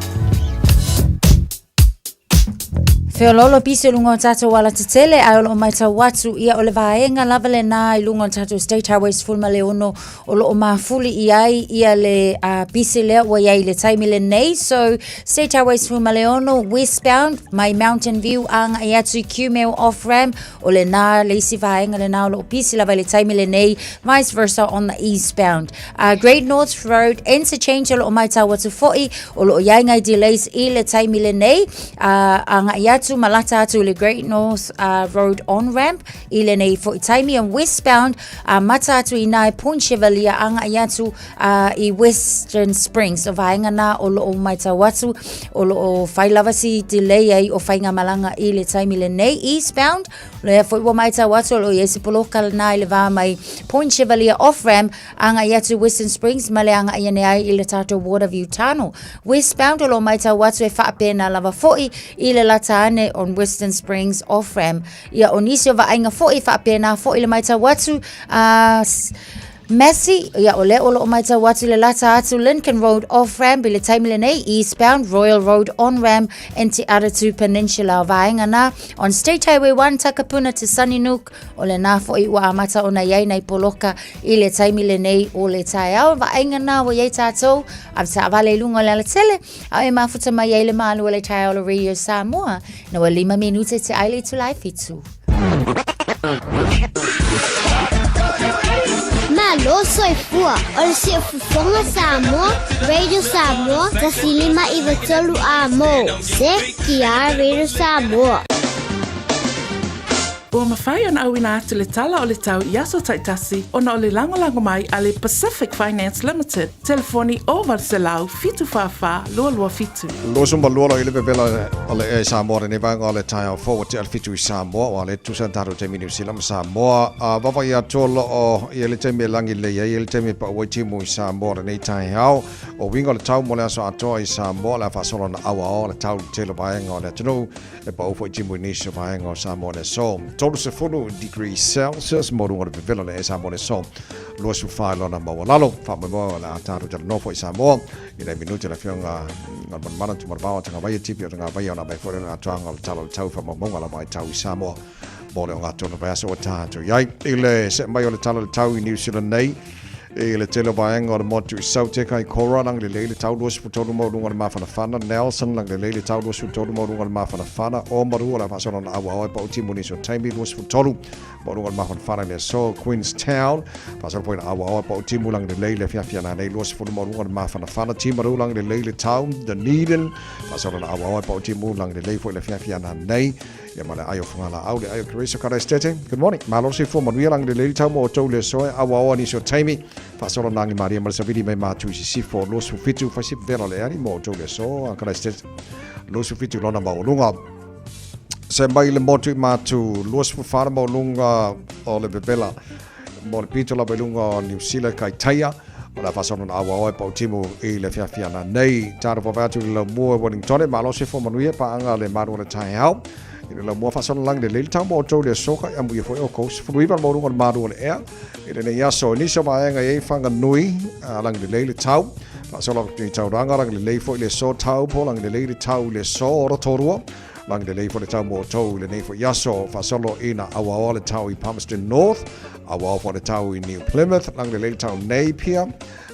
Feoloolo pisi o luga o tatou alatetele ae o loo matau atu ia o le vaega lava lena i luga o le tatou State Highway 16 o loo mafuli i ai ia le uh, pisi lea ua iai i le taimi lenei so State Highway 16 westbound mai Mountain View agai atu i Qmail off ramp o lena le isi vaega lena o loo pisi lava i le taimi lenei vice versa on the eastbound uh, Great North Road interchange o loo matau atu foi o loo iai ngai delays i le taimi lenei uh, agai atu ma lata atu i le Great North uh, Road on ramp i lenei foi taimi and westbound uh, mata atu i nai Point Chevalier agai atu uh, i Western Springs o vaega na o loo matau atu o loo fai lava si delay ai o faigamalaga i le taimi lenei eastbound lea foi ua matau atu o loo iai se poloka lena i le va mai Point Chevalier off ramp agai atu i Western Springs ma le agai ane ai i le tatou Waterview Tunnel westbound o loo matau atu e faapena lava foi i le lata ane on Western Springs off ramp ia o nisi o vaaiga foi faapena foi le matau atu uh, Massey, ia o lea o loo matau atu le lata atu Lincoln Road off ramp i le taimi lenei eastbound Royal Road on ramp and Te Aratu Peninsula o vaega na on State Highway 1 Takapuna to Sunnynook o lena foi ua amata ona iai nai poloka i le taimi lenei o le taeao vaaiga na ua iai tatou a taavale i luga o le alatele a e mafuta mai ai le malu o le taeao o le Radio Samoa na ua lima minute te ai le itula e fitu. Malo soifua. Samoa. O le Siufofoga Samoa, Radio Samoa, 1593 A mo. CKR Radio Samoa. Ua mafai ona auina atu le tala o le tau i aso taitasi ona o le lagolago mai a le Pacific Finance Limited, telefoni 0800 744 227. 22 lo i le vevela o le ea i Samoa lenei vaega o le taeao fou ua tea le fitu i Samoa ua le tusa na tatou taimi Niu Sila ma Samoa a vavaai atu o lo o i ai le taimi e lagi lelei ai i ai le taimi e pau ai timu i Samoa lenei taeao o uiga o le tau mo le aso atoa i Samoa o le a faasolo na auaoa le tau i le tele o vaega o le atunuu E pau foi timu i nisi o vaega o Samoa le aso. 30 degrees Celsius mo luga o le vevela le Samoa le aso. 24 lona maualalo. Faamoemoe o le a tatou talanoa foi i Samoa i nai minute le afioga Galumalemana Tumanavao Tagavaia Tipi o Tagavaia ona mai foi le atoaga o le tala o le tau faamaumauga lava ai tau i Samoa mo le ogatotonu vaiaso ua tatou i ai. I le see mai o le tala o le tau i New Zealand nei, i le tele o vaega o le motu i South Kaikoura, lagi lelei le tau 23 mo luga o le mafanafana, Nelson, lagi lelei le tau 23 mo luga o le mafanafana, Oamaru o le a faasolo na auaoa e pau timu nisi o taimi 23 mo luga o le mafanafana i le aso, Queenstown, faasolo foi na auaoa e pau timu lagi lelei le afiafi ana nei 20 mo luga o le mafanafana, Timaru lagi lelei le tau, Dunedin, faasolo na auaoa e pau timu lagi lelei foi le afiafi ana nei. Ia ma le ai o Fugalaau, le ai o Keriso Karaistete. Good morning. Malo le soifua manuia lagi lelei le tau mo outou le aso e auaoa nisi o taimi. Faasolo nagi maria ma le savili mai matu i sisifo 27 fai se vela le ani mo outou le aso a Karaistete. 27 lona maualuga. Se mai le motu i matu 24 maualuga o le vevela mo le pito lava i luga o Niu Sila kai taia. O le a faasolo na auaoa e pau timu i le afiafi ana nei. Tātou whawhai atu i le laumua i Wellington, malo se fua manuia paanga le maru o le taeao. I le laumua faasolo lagi le lei tau mo outou le aso kai amuia foi o kou 19 le maualuga o le maru o le ea. I lenei aso, i nisi o vaega i ai whanganui, a lagi lelei le tau. Faasolo atu i Tauranga, lagi lelei foi le aso Taupo, lagi lelei le tau i le aso o Rotorua. Lagi lelei foi le tau mo outou i lenei foi aso. Faasolo ina auaoa le tau i Palmerston North, auaoa foi le tau i New Plymouth, lagi lelei le tau Napier,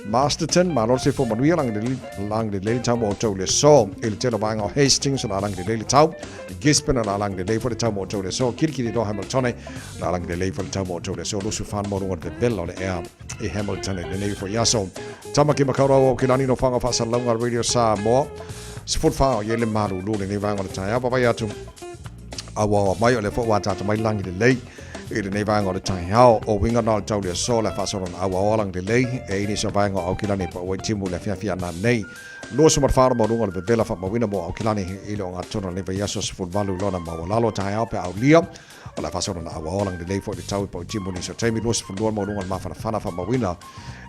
Masterton, malo le soifua manuia, lagi lelei, lagi lelei le tau mo outou i le aso. I le tele o vaega o Hastings, o le a lagi lelei le tau. Gisborne, o le a lagi lelei foi le tau mo outou i le aso. Kirikiriroa Hamiltone, o le a lagi lelei foi le tau mo outou i le aso. 24 mo luga o le vevela o le ea i Hamilton i lenei foi aso. Tamaki Makaurau o Kilani no whanga whaasalauga Radio Samoa. 14 o i ai le malūlū lenei vaega o le taeao. Vaavaai atu auaoa mai o lea foi ua ataata mai lagi lelei i lenei vaega o le taeao. O uiga na o le tau le aso le faasolo na auaoa lagi lelei e i nisi o vaega o Aukilani e pau ai timu i le afiafi ana nei. 24 maualuga o le vevela faamauina mo Aukilani i le ogatotonu o lenei vaiaso 18 lona maualalo taeao pe aulia. O le a faasolo na auaoa lagi lelei foi le tau e pau timu nisi o taimi 22 maualuga o le mafanafana faamauina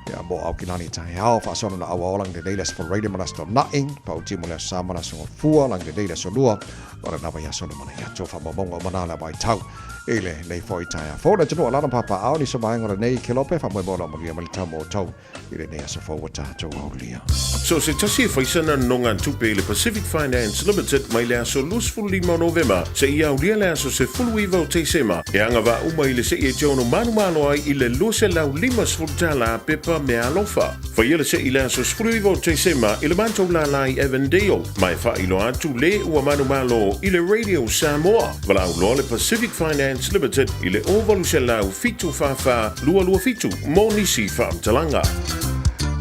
Ia mo Aukilani taeao, faasolo na auaoa lagi lelei le aso Faraile ma le aso Tona'i, pau timu le aso Sa ma le aso Gafua, lagi lelei le aso Lua, o lena vaiaso le mana ia tua faamaumauga uma na le vaitau i lenei foi taeao fou. Le atunuu o lana papaao nisi o vaega o lenei kelope, faamoemoe o lo o manuia mai le tau mo outou i lenei aso fou ua tatou aulia. So se tasi e faisana nonogatupe i le Pacific Finance Limited mai le aso 25 o Novema seia aulia le aso 19 o Tesema, e agavaa uma i le se'i e te ono manumalo ai i le $250 tala pepa meaalofa. Faia le se'i i le aso 19 o Tesema i le matou lālā i Avondale, ma e faailoa atu le ua manumalo i le Radio Samoa. Valaau loa le Pacific Finance Limited i le 0800 744 227 mo nisi faamatalaga.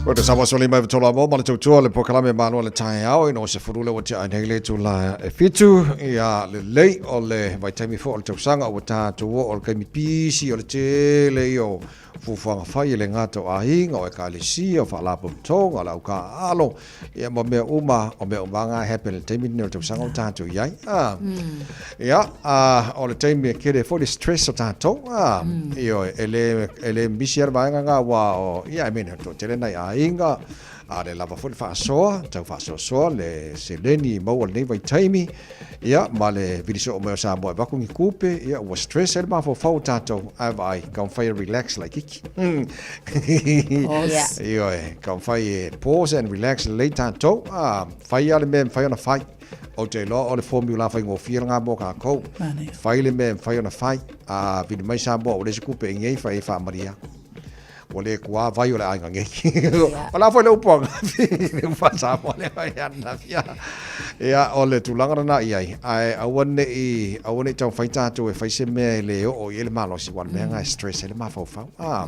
Ua te sawa soli mai vatola mo ma le tautua le polokalame malo le taeao ina o se fulu le ua tea ai nei le itula e fitu ia lelei o le vaitaimi foi o le tausaga ua tatou oo o le taimi pisi o le tele ia o fuafuaga fai e le gata o aiga o ekalesia o faalapotopotoga o le aukaaalo ia ma mea uma o mea uma lava e happen i le taimi lenei o le tausaga ua tatou i ai a ia a o le taimi e tele foi le stress o tatou a ioe e le e le misi lava le vaega lena aua o ia I mean e toatele nai aiga a le lava foi le faasoa tau faasoasoa le seleni e maua i lenei vaitaimi Ia, ma le vili soo mai o Samoa e avatu ni tupe, ia, ua stress ai le mafaufau o tatou, ae vaai, taumafai e relax laitiiti. Yeah. Ioe, taumafai e pause and relax lelei tatou, a, fai lava le mea e mafai ona fai. Ou te iloa o le formula faigofie lena mo tatou. Fai le mea e mafai ona fai, a vili mai Samoa ua leai se tupe i nei, fai e faamalie atu. Ua le kuā vai o le aiga nei. O le a foi le upu ananafi, le upu faa-Samoa lea mai ananafi. Ia, o le tulaga lena i ai, ae aua ne i, aua ne i taumafai tatou e fai se mea e le oo i ai le malosi, aua o le mea lena e stress ai le mafaufau. A,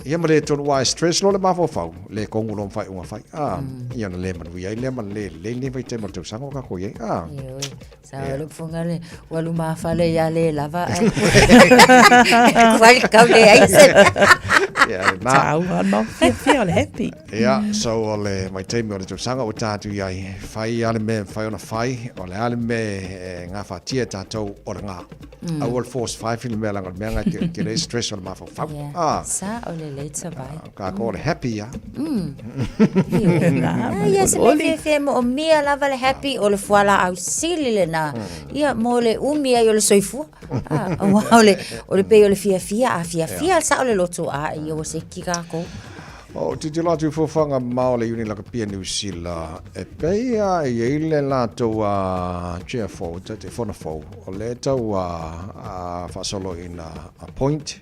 ia ma le tonu, aua e stress loa le mafaufau, le kogu loa ma faaiuga fai. A, ia ona le manuia ai lea ma le lelei lenei vaitaimi o le tausaga ua tatou i ai. A. Ioe. Sa yeah. Funga le ua luma fale ia le lava ai. Kuai kau le ai se. Yeah, na. Tau ano fia fia le happy. Yeah, so o le mai taimi o le tausaga ua tātou i ai. Fai a le mea fai ona fai, o le a le mea e ngāwhatia tātou o le ngā. Aua le force fai le mea langa le mea ngā ke, ke le stress o le mafaufau. Yeah. Ah. Sa o le lei vai. Ka ko le happy ia. Ia se mea fiafia e moomia lava le happy o le fualaau sili lena. Ia mo le umi ai o le soifua. Ah, aua o le o le pei o le fiafia a fiafia sao le loto a ia ua seki kākou. O tilotilo atu i fuafuaga mamao a le Iuni Lakapi a Niu Sila, e pei lava e i ai le latou chair fou, Taitaifono fou, o lea e tau faasolo ina appoint.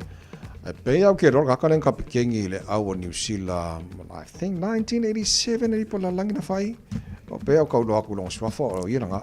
E pei lava ou te iloa o le tagata lea na kapikeni i le au o Niu Sila, I think 1987 e po o le lalolagi na fai. O pei lava ou tau iloa atu i lona suafa o ia lena.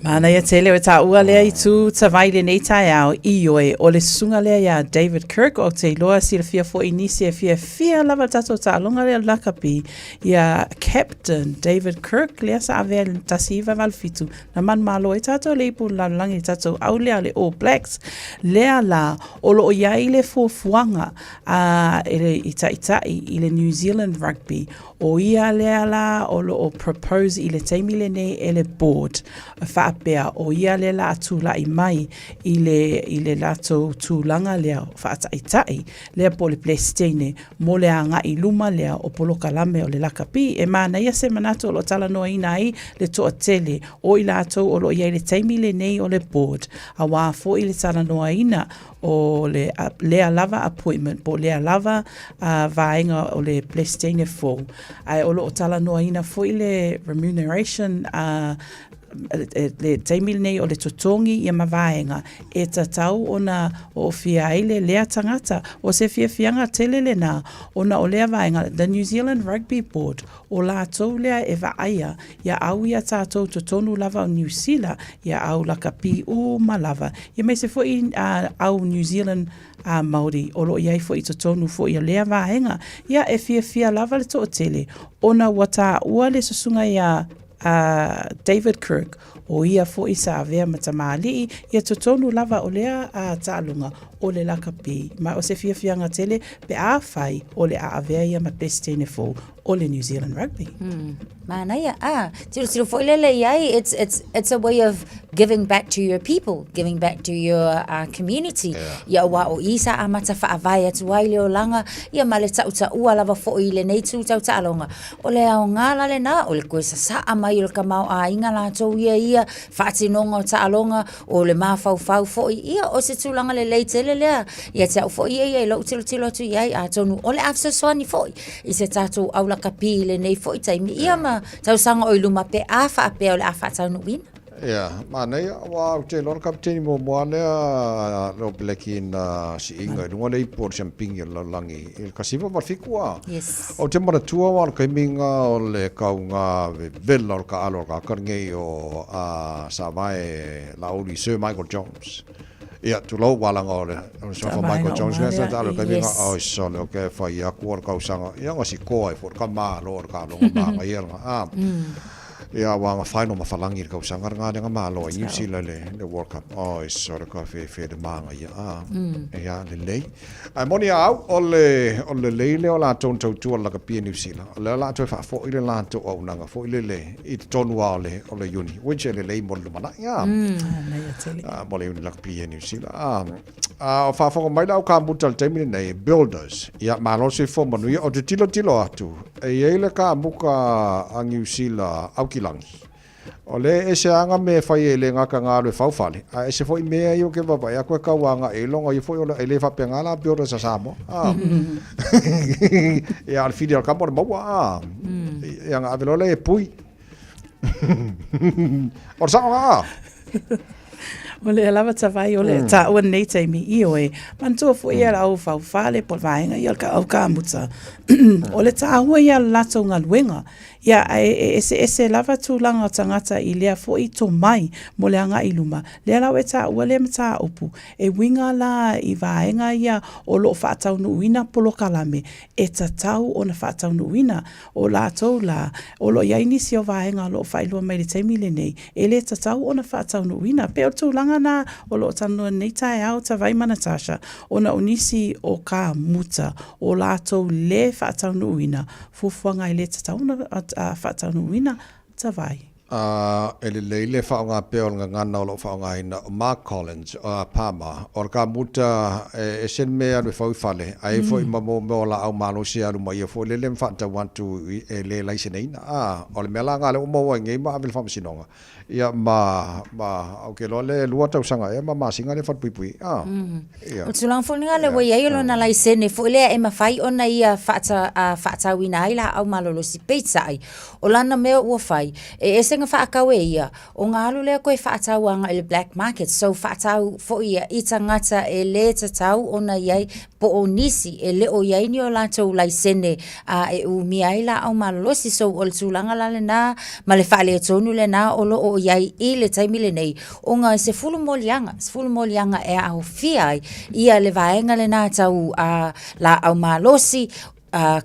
Manaia tele o taua lea i tū tawai lenei taeao, ioe, o le susuga lea iā David Kirk, ou te iloa silafia foi nisi e fiafia lava le tatou taaloga lea o le lakapi, iā Captain David Kirk lea sa avea i le 1987, na manumalo ai tatou le ipu o le lalolagi i le tatou au lea o le All Blacks, lea la o lo o i ai le fuafuaga a le i taitai i le New Zealand Rugby ʻO ia lea la o lo o propose i le taimi lenei e le board faapea ʻo ia lea la a tulai mai i le i le latou tulaga lea faataitai lea po o le Peresetene mo le agai i luma lea o polokalame o le lakapi. E manaia se manatu o lo o talanoaina ai le toatele o i latou o lo o i ai i le taimi lenei o le board auā foi le talanoaina o le lea lava appointment po o lea lava vaega o le Peresetene fou. Ae o lo o talanoaina foi le remuneration a le taimi lenei o le totogi ia ma vaega e tatau ona oofia ai le lea tagata. O se fiafiaga tele lena ona o lea vaega, the New Zealand Rugby Board, O latou lea e vaaia ia au ia tatou totonu lava o Niu Sila, ia au lakapi uma lava, ia maise foi a au New Zealand a Maori o lo o i ai foi i totonu foi o lea vaega. Ia e fiafia lava le toatele ona ua taua le susuga ia a David Kirk, o ia foi sa avea ma tamalii ia totonu lava o lea a taaloga o le lakapi. Ma o se fiafiaga tele pe afai o le a avea ia ma Peresetene fou o le New Zealand Rugby. Manaia, ah, tilotilo foi lele i ai, it's, it's, it's a way of giving back to your people, giving back to your community. Yeah. Ia aua o i sa amata faavae atu ai le olaga, ia ma le taʻutaʻua lava foi i lenei tu tau taaloga. O le aoga la lena, o le toe sasaa mai o le tamaoaiga latou ia ia, faatinoga o taaloga, o le mafaufau foi, ia o se tulaga lelei tele lea. Ia te au foi ia ia i lou tilotilo atu i ai, atonu o le a fesoasoani foi i se tatou au lakapi i lenei foi taimi, ia ma tausaga o i luma pe a faapea o le a faataunuuina. Ia, manaia, aua ou te iloa le kapiteni muamua lea le All Black na siiga i luga le ipu o le siampini o le lalolagi i le 1987 a. Yes. Ou te manatua aua o le taimi na o le kauga vevela o le taalo a le tagata lenei o a Savae Laauli Sir Michael Jones. Ia, tulou aua leaga o le o le suafa Michael Jones lea sa taalo i le taimi na, oi sole o ke fai atu o le tausaga, ia na sikoa ai foi le tama loa o le taaloga manaia lena. A. Ia, aua na final ma Falagi i le tausaga lena lea na malo ai Niu Sila i le World Cup. Oi, sole ka fefe le manaia, a. Ia, lelei. Ae moni a au, o le, o le lelei lea o latou na tautua i le lakapi a Niu Sila, o lea o le a toe faafoi le latou auaunaga foi lele i totonu lava o le, o le uni, which e lelei mo le lumanai, a. A, mo le uni lakapi a Niu Sila, a. A o faafofoga mai le au kamuta i le taimi lenei, builders, ia, malo le soifua manuia. Ou te tilotilo atu, e i ai le kamuta a Niu Sila Aukilagi, o lea e ese lava mea e fai e le gata galue faufale, ae ese foi mea ia ou te vaavaai atu e tau agai i loga ia foi o le, e le faapena la builders a Samoa. A. Ia, a o le fili o le kama o le maua, a. Ia, ona ave loa lea e pui. O le sao lena, a. O lea lava tavai o le taua lenei taimi, ioe, manatua foi ia le au faufale po o le vaega ia o le au kamuta, o le taua ia o le latou galuega. Ia, ae e eseese lava tulaga o tagata i lea foi tomai mo le agai i luma, lea la ua e taua lea mataupu, e uiga la i vaega ia o lo o faataunuuina polokalame e tatau ona faataunuuina. O latou la, o lo o i ai nisi o vaega o lo o faailoa mai i le taimi lenei, e le tatau ona faataunuuina. E pei o le tulaga lena o lo o talanoa i lenei taeao, Tavai ma Natasha, ona o nisi o kamuta o latou le faataunuuina fuafuaga e le tatau ona faataunuuina, Tavai. A e lelei le faaaoga pea o le gagana o lo o faaaogaina o Mark Collins, o Palmer, o le kamuta e ese le mea e alu e fau i fale, ae i ai foi ma mo mea o laau malosi e alu ma ia foi lele ma faatau atu e le laiseneina. A o le mea la lena lea ua maua ai nei ma ave i le faamasinoga, ia ma, ma, ou te iloa le lua tausaga ea ma masina lea falepuipui. A, ia. O le tulaga foi lena lea ua i ai o lona laisene foi lea e mafai ona ia faatauina ai laau malolosi, peitai, O lana mea ua fai, e ese na faatau e ia, ona alu lea toe faatau agai i le black market, so faatau foi ia i tagata e le tatau ona i ai, po o nisi e le o i ai ni o latou laisene e umia ai laau malolosi. So o le tulaga la lena ma le faaletonu lena o lo o i ai i le taimi lenei, ona e 10 moliaga, 10 moliaga e aofia ai ia le vaega lena tau laau malosi,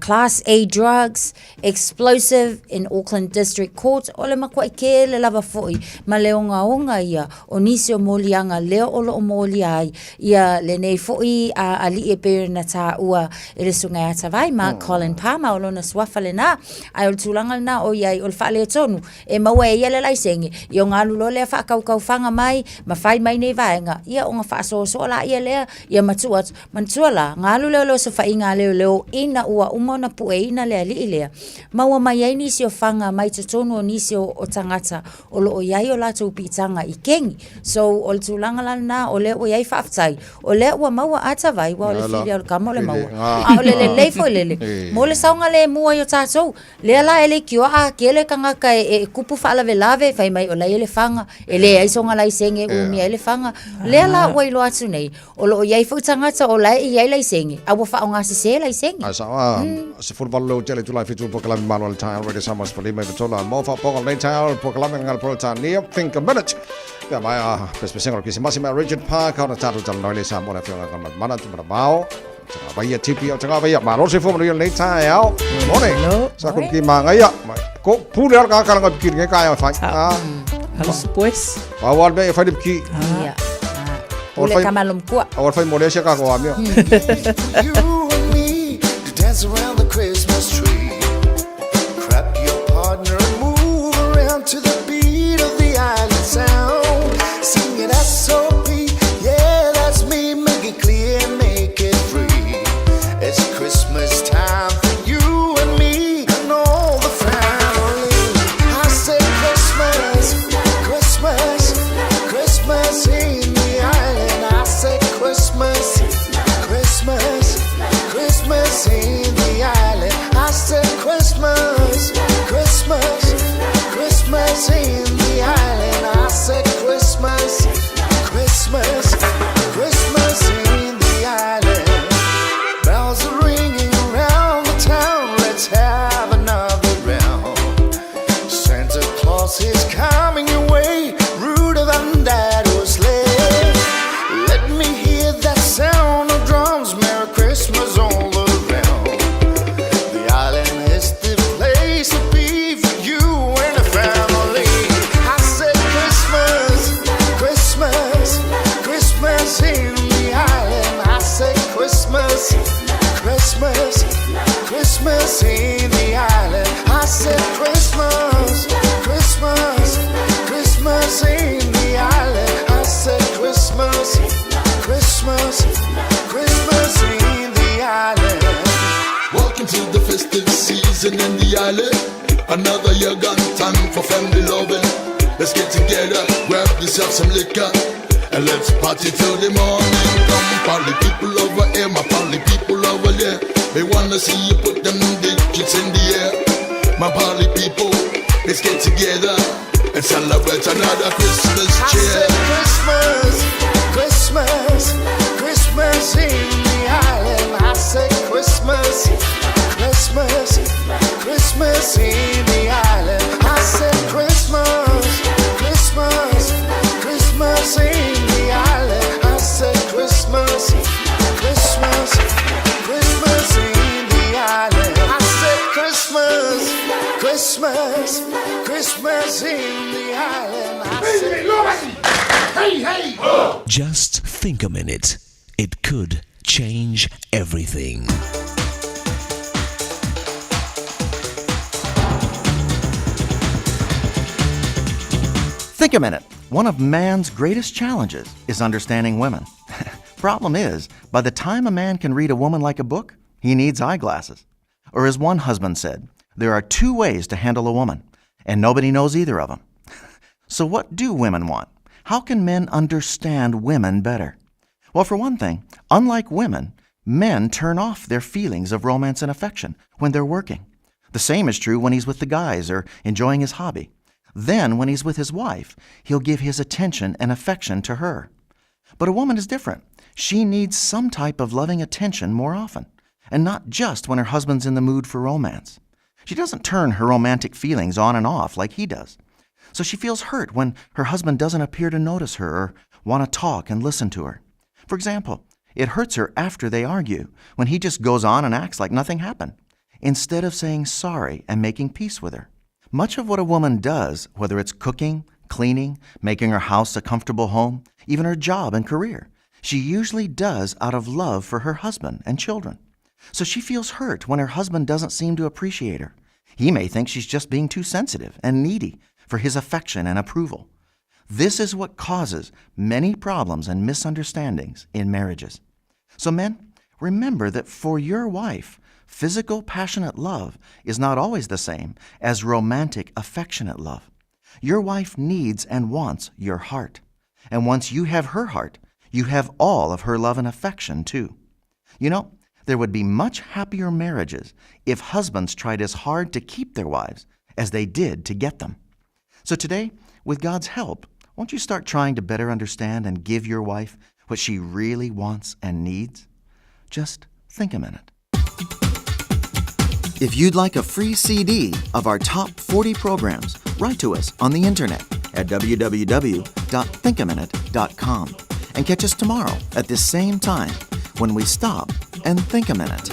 Class A drugs, explosive in Auckland District Court, o le matuai tele lava foi ma le ogaoga ia o nisi o moliaga lea o lo o molia ai ia lenei foi alii e pei ona taua e le Susuga ia Tavai, Mark Colin Palmer, o lona suafa lena. Ae o le tulaga lena o i ai o le faaletonu e maua e ia le laisene, ia ona alu loa lea faatautaufaga mai ma fai mai nei vaega, ia ona faasoasoa laia lea ia matuu atu. Manatua la, na alu lea o le osofaiga a leoleo ina ua uma ona pueina le alii lea, maua mai ai nisi o faga mai totonu o nisi o tagata o lo o i ai o latou piitaga i kegi. So, o le tulaga la lena o lea ua i ai faafetai, o lea ua maua a Tavai, aua o le fili lava o le tama o le maua. A o le lelei foi lele, mo le saogalemu ai o tatou, Lea la e leitioa a tele tagata e tupu faalavelave, fai mai o la e i ai le faga, e leai sona laisene e umia ai le faga. Lea la ua iloa atu nei, o lo o i ai foi tagata o la e i ai laisene, a ua faaaoga sese laisene. Ae sao a, 18 leo tele itula e fitu le polokalame malo a le taeao Radio Samoa 15 i tolu a mo faapoga o lenei taeao le polokalame ngā le Peretania Think a Minute. Pe a mai a pesepesega o le Kirisimasi mai Richard Park ona tātou talanoa i le Samoa le afioga ka mana tu mana mao. Tagavaia tipi o tagavaia. Malo se fua manuia lenei taeao. Morning. Sa ku ki mangaia. Ko pule ala ka karanga piki nge ka fai. Ah. Halos pues. Pa wal me fai piki. Ia. Pule ka malom kua. Awal fai mole sia ka ko amio. You and me to dance around the Christmas tree. Grab your partner and move around to the beat of the island sound. Sing it S.O.P. Yeah, that's me. Make it clear, make it free. It's Christmas time for you and me and all the family. I say Christmas, Christmas, Christmas in the island. I say Christmas, Christmas, Christmas in the island. I said Christmas, Christmas, Christmas in the island. I said Christmas, Christmas, Christmas in the island. Bells are ringing around the town. Let's have another round. Santa Claus is coming your way. Rudolph and Daddo's sleigh. Let me hear that sound of drums. Merry Christmas all around. The island is the place to be for you and the family. I said Christmas, Christmas, Christmas in the island. I said Christmas, Christmas, Christmas in the island. I said Christmas, Christmas, Christmas in the island. I said Christmas, Christmas, Christmas in the island. Welcome to the festive season in the island. Another year gone, time for family loving. Let's get together, grab yourself some liquor, and let's party till the morning. Come, party people over here, my party people over there. They wanna see you put them digits in the air. My party people, let's get together and celebrate another Christmas I cheer. said Christmas, Christmas, Christmas in the island. I said Christmas, Christmas, Christmas in the Christmas, Christmas in the island. I say, Hey, hey! Just think a minute. It could change everything. Think a minute. One of man's greatest challenges is understanding women. Problem is, by the time a man can read a woman like a book, he needs eyeglasses. Or as one husband said, there are two ways to handle a woman, and nobody knows either of them. So, what do women want? How can men understand women better? Well, for one thing, unlike women, men turn off their feelings of romance and affection when they're working. The same is true when he's with the guys or enjoying his hobby. Then, when he's with his wife, he'll give his attention and affection to her. But a woman is different. She needs some type of loving attention more often, and not just when her husband's in the mood for romance. She doesn't turn her romantic feelings on and off like he does. So she feels hurt when her husband doesn't appear to notice her or want to talk and listen to her. For example, it hurts her after they argue when he just goes on and acts like nothing happened, instead of saying sorry and making peace with her. Much of what a woman does, whether it's cooking, cleaning, making her house a comfortable home, even her job and career, she usually does out of love for her husband and children. So she feels hurt when her husband doesn't seem to appreciate her. He may think she's just being too sensitive and needy for his affection and approval. This is what causes many problems and misunderstandings in marriages. So, men, remember that for your wife, physical, passionate love is not always the same as romantic, affectionate love. Your wife needs and wants your heart. And once you have her heart, you have all of her love and affection too. You know, there would be much happier marriages if husbands tried as hard to keep their wives as they did to get them. So today, with God's help, won't you start trying to better understand and give your wife what she really wants and needs? Just think a minute. If you'd like a free CD of our top 40 programs, write to us on the internet at www.thinkaminute.com and catch us tomorrow at this same time when we stop and think a minute.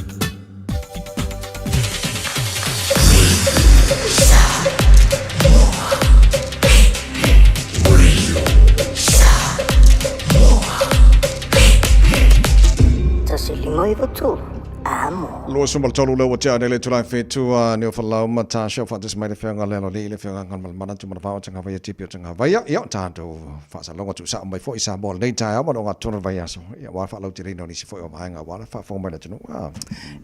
Tasi lima iwa tolu. Amo. 23 lea ua tea nei le itula e fetu a Niufalau ma Tasha o faatasi mai le feoga le aloalii le feoga Galumalemana Tumanavao o Tagavaia Tipi o Tagavaia. Ia o tatou faasaloga tuusao mai foi i Samoa i lenei taeao ma le ogatotonu o le vaiaso ia aua le faalauteleina o nisi foi o vaega aua le faafofoga mai a le atunuu. A.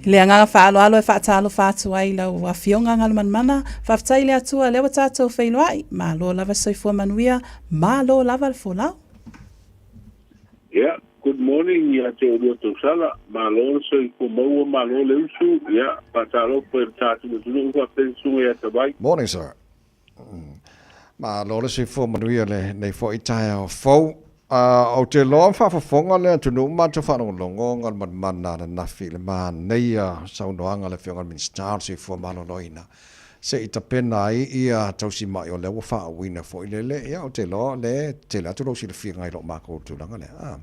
I le agaga faaaloalo e faatalofa atu ai i lau Afioga Galumalemana, faafetai i le Atua lea ua tatou feiloai, malo lava soifua manuia, malo lava le folau. Ia, good morning ia te oulua tausala, malo le soifua maua, malo le usu, ia, faatalofa i le tatou atunuu faapea le susuga ia Tavai. Morning sir. Malo le soifua manuia lenei foi taeao fou. Ou te iloa ma faafofoga le atunuu ma matou faalogologo Galumalemana ananafi i le manaia saunoaga a le Afioga i le Minisita o le Soifua Maloloina se i tapena ai ia tausimai o lea ua faauuina foi lele, ia ou te iloa o lea e tele atu lou silafia nai lo makou tulaga lea. Ah.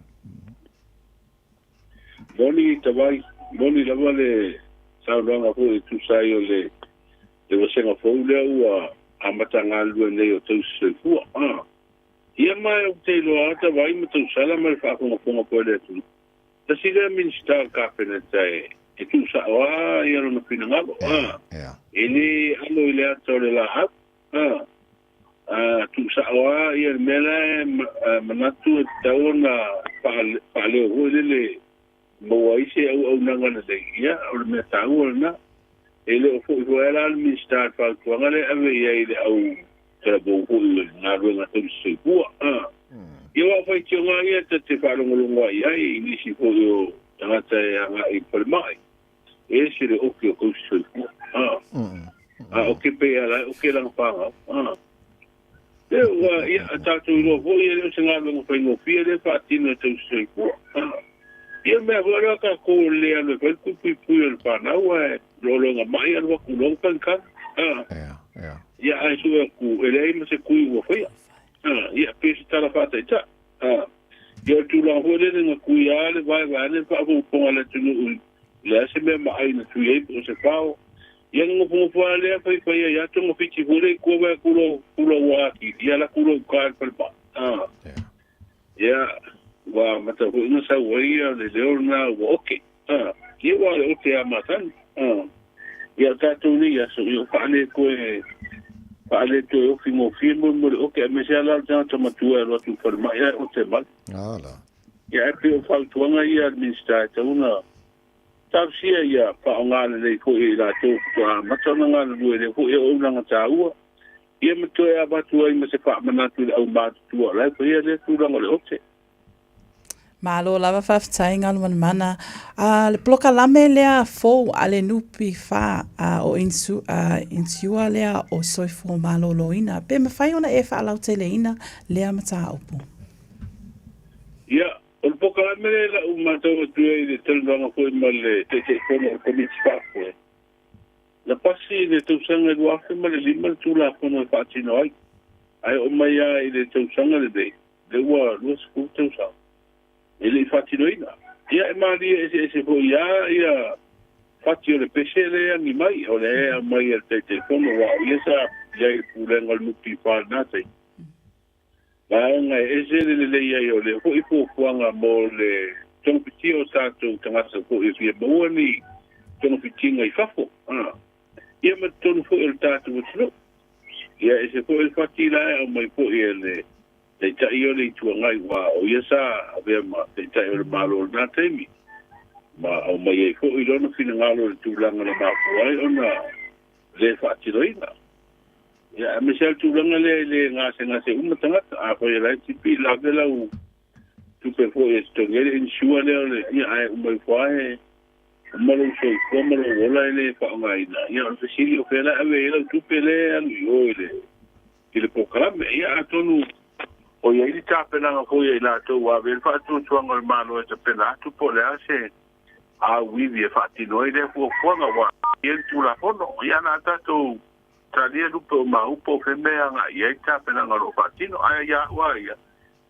Moni Tavai, moni lava le saunoaga foi e tusa ai o le le vasega fou lea ua amata galulue nei o tausi soifua. Ah. Ia ma ou te iloa lava Tavai ma tausala ma le faafogafoga foi a le atunuu. Tasi lea Minisita o le Kapeneta e tuusao lava ia lona finagalo, a, e le alo i le ata o le laau, a, a tuusao lava ia le mea la e manatu e tatau ona faaleo foi lele maua ai se auaunaga lelei, ia, o le mea taua lena. E le o foi foi la le Minisita i le fautuaga lea e ave i ai i le au talavou foi o le galuega tausi soifua. A, ia aua o faitioga ia ta te faalogologo ai ai i nisi foi o tagata e agai i le falemai, e ese le oki o tausi soifua. A, a oke pei a la e oke lana fanau. A, lea ua, ia, a tatou iloa foi e le o se galuega faigofie lea e faatino e tausi soifua. A, ia mea foi lea tatou o le alu e fai le puipuipui o le fanau ae lologa mai alu atu loa ua A, ia ae sue atu e leai ma se kui ua faia. A, ia pei se tala faataitai. A, ia o le tulaga foi lele na kui lava le vaevae le faafogafoga a le atunuu i le a se mea maai na tui ai po o se fao. Ia na nofonofo lava lea faifai ai lava togafiti foi lea i tua vae atu loa pula ua atili, ia alu atu loa i uta i le falemai. Ia, ua amata foi ona sau ai le leo lena ua ote. Ia aua o le ote lava masani. Ia o tatou nei aso, ia ua faale toe, faale toe ofi gofie mo le ote, aemaise lava la o le tagata matua e alu atu i le falemai ae ote mai. Ia ae pei o fautuaga ia a le Minisita e tatau ona Talosia ia faaaoga lelei foi e i latou faatoa amata ona galulue i lea foi auaunaga taua, ia ma toe avatu ai ma se faamanatu i le aumatutua o la e faia lea tulaga o le ote. Malo lava faafetai Galumalemana. A le polokalame lea fou a le NPF a o insu, a insure lea o soifua maloloina, pe mafai ona e faalauteleina lea mataupu? Ia, O le polokalame lea i lau matau atu ai i le talanoaga foi ma le Taitaifono o le Komiti Faafoe, na pasi i le tausaga e 2005 le Tulafono e faatino ai, ae oo mai lava i le tausaga lenei, lea ua 20 tausaga, e le i faatinoina. Ia, e malie eseese foi lava ia fati o le pese lea e agi mai, o lea e aumai e le Taitaifono, aua o ia sa i ai i le Pulega o le NPF i lena taimi. Vaega e ese le lelei ai o lea foi fuafuaga mo le togafitia o tatou tagata foi e fia maua ni togafitiga i fafo, ia ma totonu foi o le tatou atunuu. Ia ese foi le fati la e aumai foi e le Taitai o le Itu Agai aua o ia sa avea ma Taitai o le Malo i lena taimi, ma aumai ai foi lona finagalo i le tulaga na mafua ai ona le faatinoina. Ia, aemaise lava le tulaga lea e le gasegase uma tagata. Afai o la e tipi, lave lau tupe foi e totogi ai le insure lea o le, ia, ae uma ifo lava e uma lou soifua ma lou ola e le faaaogaina. Ia, o le fesili, o fea la e ave ai lau tupe lea e alu i o i le, i le polokalame? Ia, atonu o i ai ni tapenaga foi a i latou ua ave i ai le faatuatuaga o le Malo e tapena atu po o le a se auivi e faatino ai lea fuafuaga ua i ai le Tulafono. Ia, na a tatou Talia lupe o Mahu po o fea mea e agai i ai le tapenaga o lo o faatino. Ae ia au lava ia,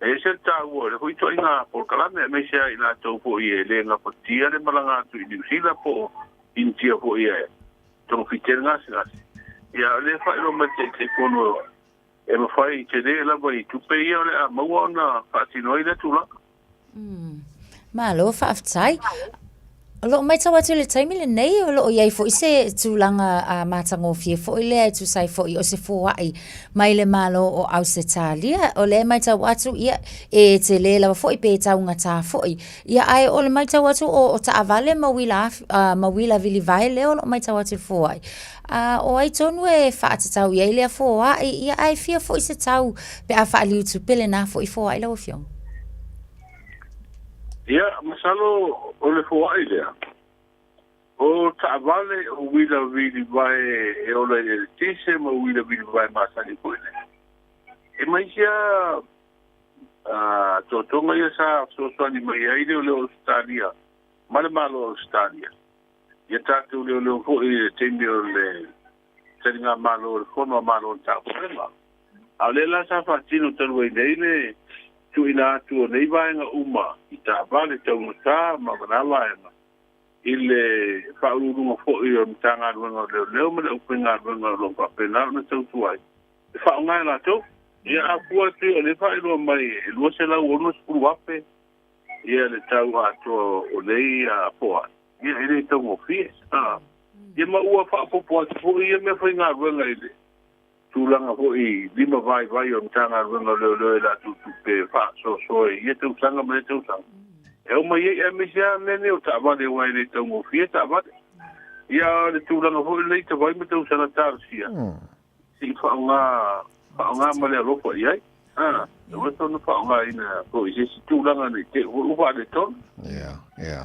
e ese le taua o lea foi ituaiga polokalame, aemaise lava i latou foi e le gafatia le malaga atu i Niu Sila po o Initia foi e togafiti ai le gasegase. Ia, o lea e faailoa mai e le Taitaifono e mafai tele lava i tupe ia o le a maua ona faatino ai lea tulaga. Malo faafetai. O lo o matau atu i le taimi lenei, o lo o i ai foi se tulaga matagofie foi lea e tusa ai foi o se foai mai le Malo o Ausetalia. O lea e matau atu, ia, e tele lava foi pe taugata foi. Ia, ae o le matau atu o, o taavale ma uila, ma uila vilivae lea o lo o matau atu i le foai. A o ai tonu e faatatau i ai lea foai, ia ae fia foi se tau pe a faaliutupe lena foi foai lau Afioga? Ia, masalo o le foai lea, o taavale, o uila vilivae e ola i le eletise ma uila vilivae masani foi lea. E ma isi lava totoga ia sa fesoasoani mai ai leoleo o Ausetalia ma le Malo o Ausetalia. Ia tatou leoleo foi i le taimi o le taligamalo o le Fono a Malo o le Taupulega. A o lea la sa faatino talu ai nei le tuuina atu o nei vaega uma i taavale taugata ma na vaega i le Faauluuluga foi o le Matagaluega o Leoleo ma le aufaigaluega o lo o faapena ona tautua ai e faaaoga e latou. Ia a fua atu o lea e faailoa mai e $260,000 ia le tau atoa o nei foai. Ia, e le taugofie. A. Ia ma ua faaopoopo atu foi ia meafaigaluega i le tulaga foi limavaivai o le Matagaluega o Leoleo i latou tupe faasoasoa i ia tausaga ma ia tausaga. E aumai ai, aemaise lava mea nei o taavale aua e le taugofie taavale. Ia, a o le tulaga foi lenei tavai ma tausaga talosia, se i faaaoga, faaaoga ma le alofa i ai. A, aua tonu faaaogaina foi i se isi tulaga ne i te i foi ua faaletonu. Ia, ia.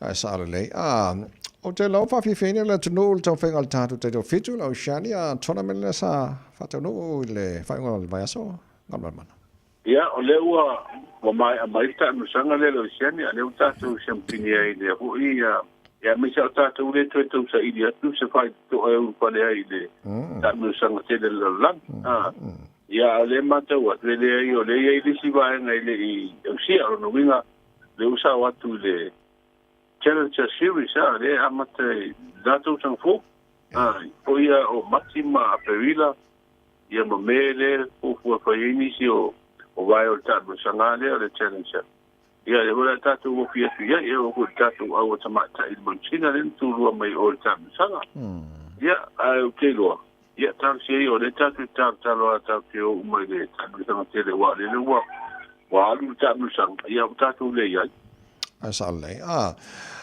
Ae sao lelei. A, ou te iloa ua faafiafiaina le atunuu i le taumafaiga o le tatou taitoafitu, lau Shani, a tournament lea sa faataunuu i le faaiuga o le vaiaso, Galumalemana. Ia, o lea ua, ua maea mai le taamilosaga lea lau Shani, a o lea ua tatou siamupini ai i lea foi, ia, aemaise lava o tatou lea e toe tausaili atu se faitotoa e ulufale ai i le taamilosaga tele a le lalolagi. A. Ia, a o lea e matau atu, e leai, o lea e i ai le isi vaega e le i ausia. O lona uiga, o lea ua sao atu i le Challenger Series, a, lea e amata i lena tausaga fou. Ai, o ia o Mati ma Aperila, ia ma me lea e fuafua e fai ai nisi o o vae o le taamilosaga lea o le Challenger. Ia, lea foi o le a tatou ofi atu i ai, e oo foi i le tatou aua tamaitai i le Manusina lea na tulua mai o i le taamilosaga. Ia, ae ou te iloa, ia, talosia ia, o lea tatou te talotalo lava tatou te o uma i le taamilosaga tele, aua o lele ua ua alu le taamilosaga, ia ua tatou leai ai. Ae sao lelei. Ah,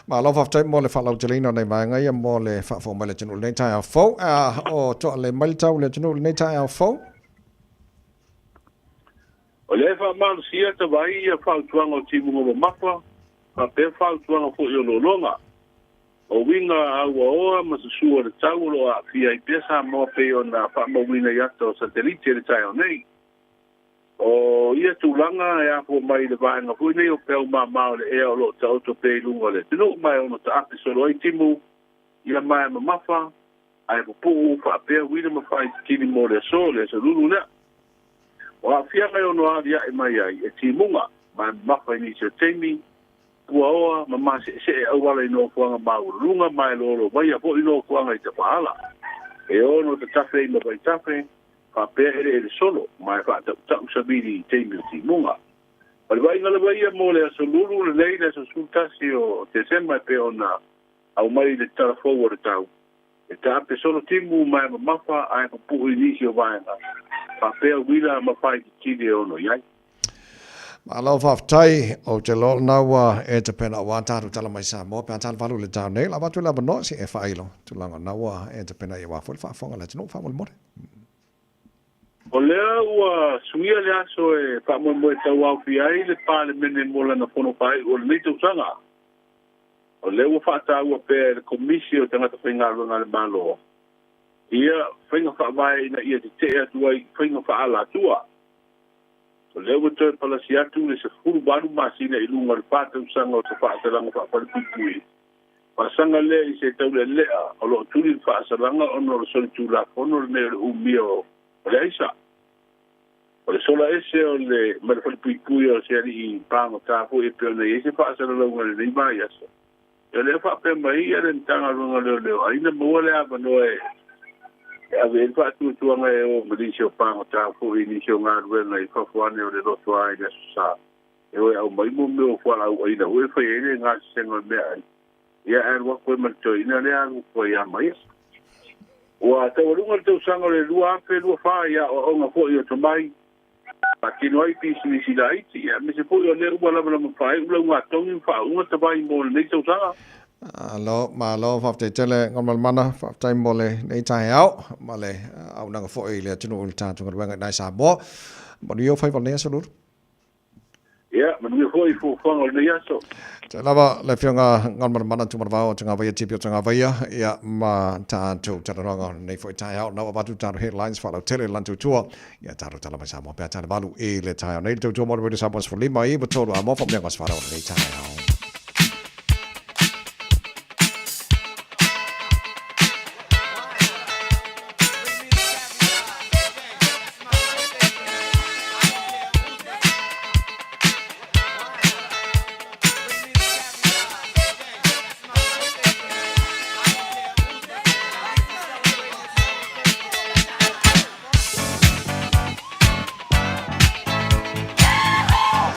malo faafetai mo le faalauteleina o nai vaega ia mo le faafofoga mai le atunuu i lenei taeao fou. Ah, o toa lelei mai le tau i le atunuu i lenei taeao fou. O lea e faamalosia tavai ia fautuaga o timuga mamafa faapea fautuaga foi o lologa. O uiga auaoa ma susu o le tau o lo o aafia ai pea Samoa pei ona faamauina i ata o satelite i le taeao nei. O ia tulaga e afua mai i le vaega foi nei o peau mama o le ea o lo o taoto pea i luga o le atunuu ma e ono taape solo ai timu ia maea mamafa ae pupuu faapea uila ma faaititili mo le aso, le aso lulu lea. O aafiaga e ono aliae mai ai e timuga maea mamafa i nisi o taimi, puaoa ma maseesee auala i nofoaga maualuluga ma e lolovaia foi nofoaga i tafaala e ono tatafe ai ma vaitafe faapea eleele solo ma e faatautau savili i taimi o timuga. O le vaaiga lava ia mo le aso Lulu lenei, le aso 11 o Tesema e pei ona aumai i le tala fou o le tau, e taape solo timu ma e mamafa ae pupuu i nisi o vaega faapea uila ma faititili e ono i ai. Malo faafetai, ou te iloa lena ua e tapena aua tatou tala mai Samoa pe a tala valu i le tau nei. Lava atu le avanoa se i e faailo tulaga lena ua e tapena ai aua foi le faafofoga a le atunuu faamolemole. O lea ua suia le aso e faamoemoe tauaofia ai le Palemene mo lana fono faaiu o lenei tausaga. O lea ua faataua pea e le Komisi o Tagata Faigaluega a le Malo ia faiga faavae ina ia tetee atu ai i faiga faaalatua. O lea ua toe palasi atu le 18 masina i luga o le fa tausaga o se faasalaga faafalepuipui Faasaga lea i se taulealea o lo o tuli le faasalaga ona o le solitulafono lenei o le umia o le aisa. O le sola ese o le mai le falepuipui o se alii pagota foi e pei ona i ai se faasalalauga i lenei vaiaso. O lea faapea mai ia le Matagaluega o Leoleo ai na maua le avanoa e ave ai le faatuatuaga e o ma nisi o pagota foi i nisi o galuega i fafo ane o le Lotoa i le Aso Sa. E o e aumai mo mea o fualaau aina foi e fai ai le gasesega o le meaai, ia ae alu atu ai ma le toeaina lea alu atu ai lava ma ia. Ua taualuga le tausaga o le 2024 i aoaoga foi o tomai, faatino ai pisinisi laiti, aemaise foi o lea ua lamalama faaiu laugatogi ma faauuga tavai mo lenei tausaga. Malo, malo, faafetai tele Galumalemana, faafetai mo lenei taeao ma le auaunaga foi i le atunuu i le tatou galuega i inā i Samoa. Manuia ou faiva i lenei aso Lulu. Ia, manuia foi i fuafuaga o lenei aso. Tau lava le Afioga Galumalemana Tumanavao o Tagavaia Tipi o Tagavaia, ia ma tatou talanoaga o lenei foi taeao. Lena ua avatu tatou headlines faalautele i le lana tautua. Ia tatou tala mai Samoa pe a tala valu i le taeao nei. Le tautua mo le Radio Samoa 15 i 3 a mo faamanuiaga o se whanau o lenei taeao.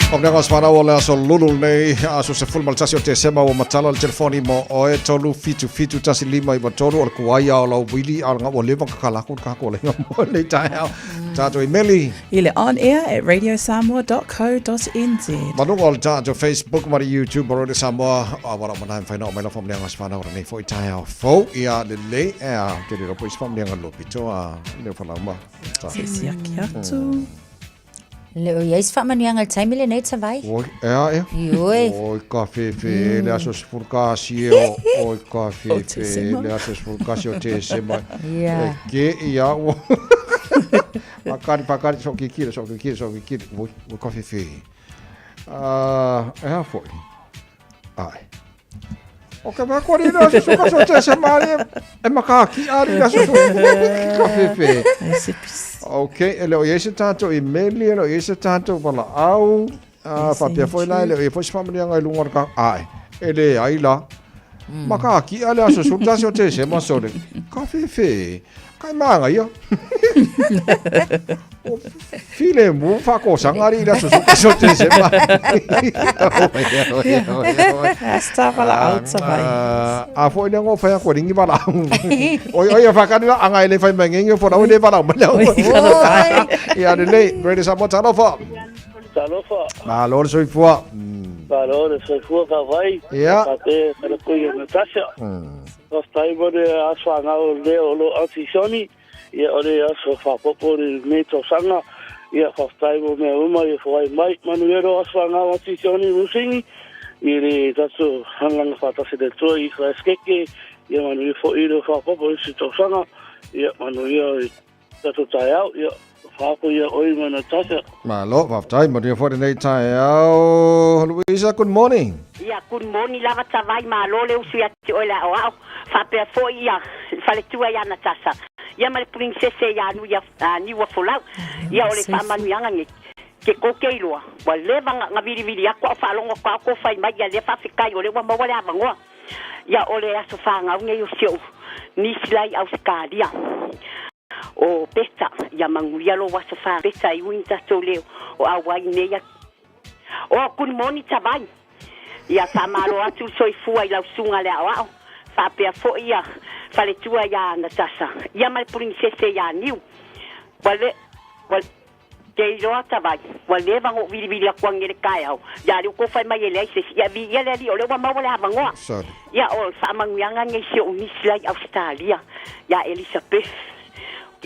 Faamanuiaga o se whanau o le aso lulu lenei, aso 11 o Tesema ua matala le telefoni mo oe 377 1593 o le kuai a o lau wili a o le ua leva kakalako le kako lenga mo lenei taeao. Tātou imeli. I le on air at radiosamoa.co.nz. Manuga o le tātou Facebook ma le YouTube o Radio Samoa. A wara o mana whaina o mai la whamanianga se whanau o nei fo i taeao fou. Ia lelei e a te rero po i se whamanianga lopito a leo whalauma. Se siaki atu. Le o iai se faamanuiaga i le taimi lenei Tavai. Oi, e a ea. Ioe. Oi, ka whewhe e le aso sefulu kasi e o. Oi, ka whewhe e le aso sefulu kasi o Tesema. Ia. E ke i a ua. Pakari, pakari, so kikiri, so kikiri, so kikiri. Oi, oi, ka whewhe. Uh, e a foi. Ai. O ka mea kore rā so ka so te se mare e makaki ari rā so ka fefe. Ok, e leo i se tātou i meli, e leo i se tātou wala au, a whapea foi la, e leo i foi se whamanianga i lunga o ka, ai, e le ai la. Ma ka ki'a le aso 11 o Tesema sole. Ka fefe. Kai māngaia. O file mu whakosanga ari i le aso 11 o Tesema. Asta wala au tawai. A fo ina ngo whai ko ringi wala. Oi oi a whakani la anga ele whai mai ngenge fo rau le wala mai lau. Ia lelei, Radio Samoa talofa. Talofa. Malo le soifua. Malo le soifua ka vai. Ia. Ka te kala koe ia Natasha. Faafetai mo le aso fanau lea o lou Aunty Sione, ia o le aso faaopoopo o lenei tausaga. Ia faafetai mo mea uma ia foai mai. Manuia lou aso fanau Aunty Sione Musini i le tatou hanganga faatasi le Atua i Christ Keke. Ia manuia foi le faaopoopo i se tausaga. Ia manuia i tatou taeao. Ia whaako ia oi ma Natasha. Malo, faafetai, manuia foi lenei taeao. Louisa, good morning. Ia, good morning lava Tavai, malo le usu ia te oe le aoao, faapea foi ia le faletua ia Natasha, ia ma le purinisese ia Nuia, Niua Folau. Ia o le faamanuiaga nei, ke kou ke iloa, ua leva na vilivili aku a o faalogo aku a o kou fai mai ia lea faafetai o lea ua maua le avanoa. Ia o le aso fanau nei o si o'u nisi la i Ausetalia. O Peta, ia manuia lou aso fa Peta i ui ni tatou leo o auai nei a O good morning Tavai. Ia faamalo atu le soifua i lau susuga le aoao, faapea foi ia faletua ia Natasha, ia ma le purinisese ia Niu. Ua le, ua, Ke iloa Tavai, ua leva ona ou vilivili atu ane i le taeao, ia lea ua tou fai mai e leai se isi, ia viia le Alii o lea ua maua le avanoa. Sorry. Ia o le faamanuiaga nei si ou nisi la i Ausetalia, ia Elisabeth,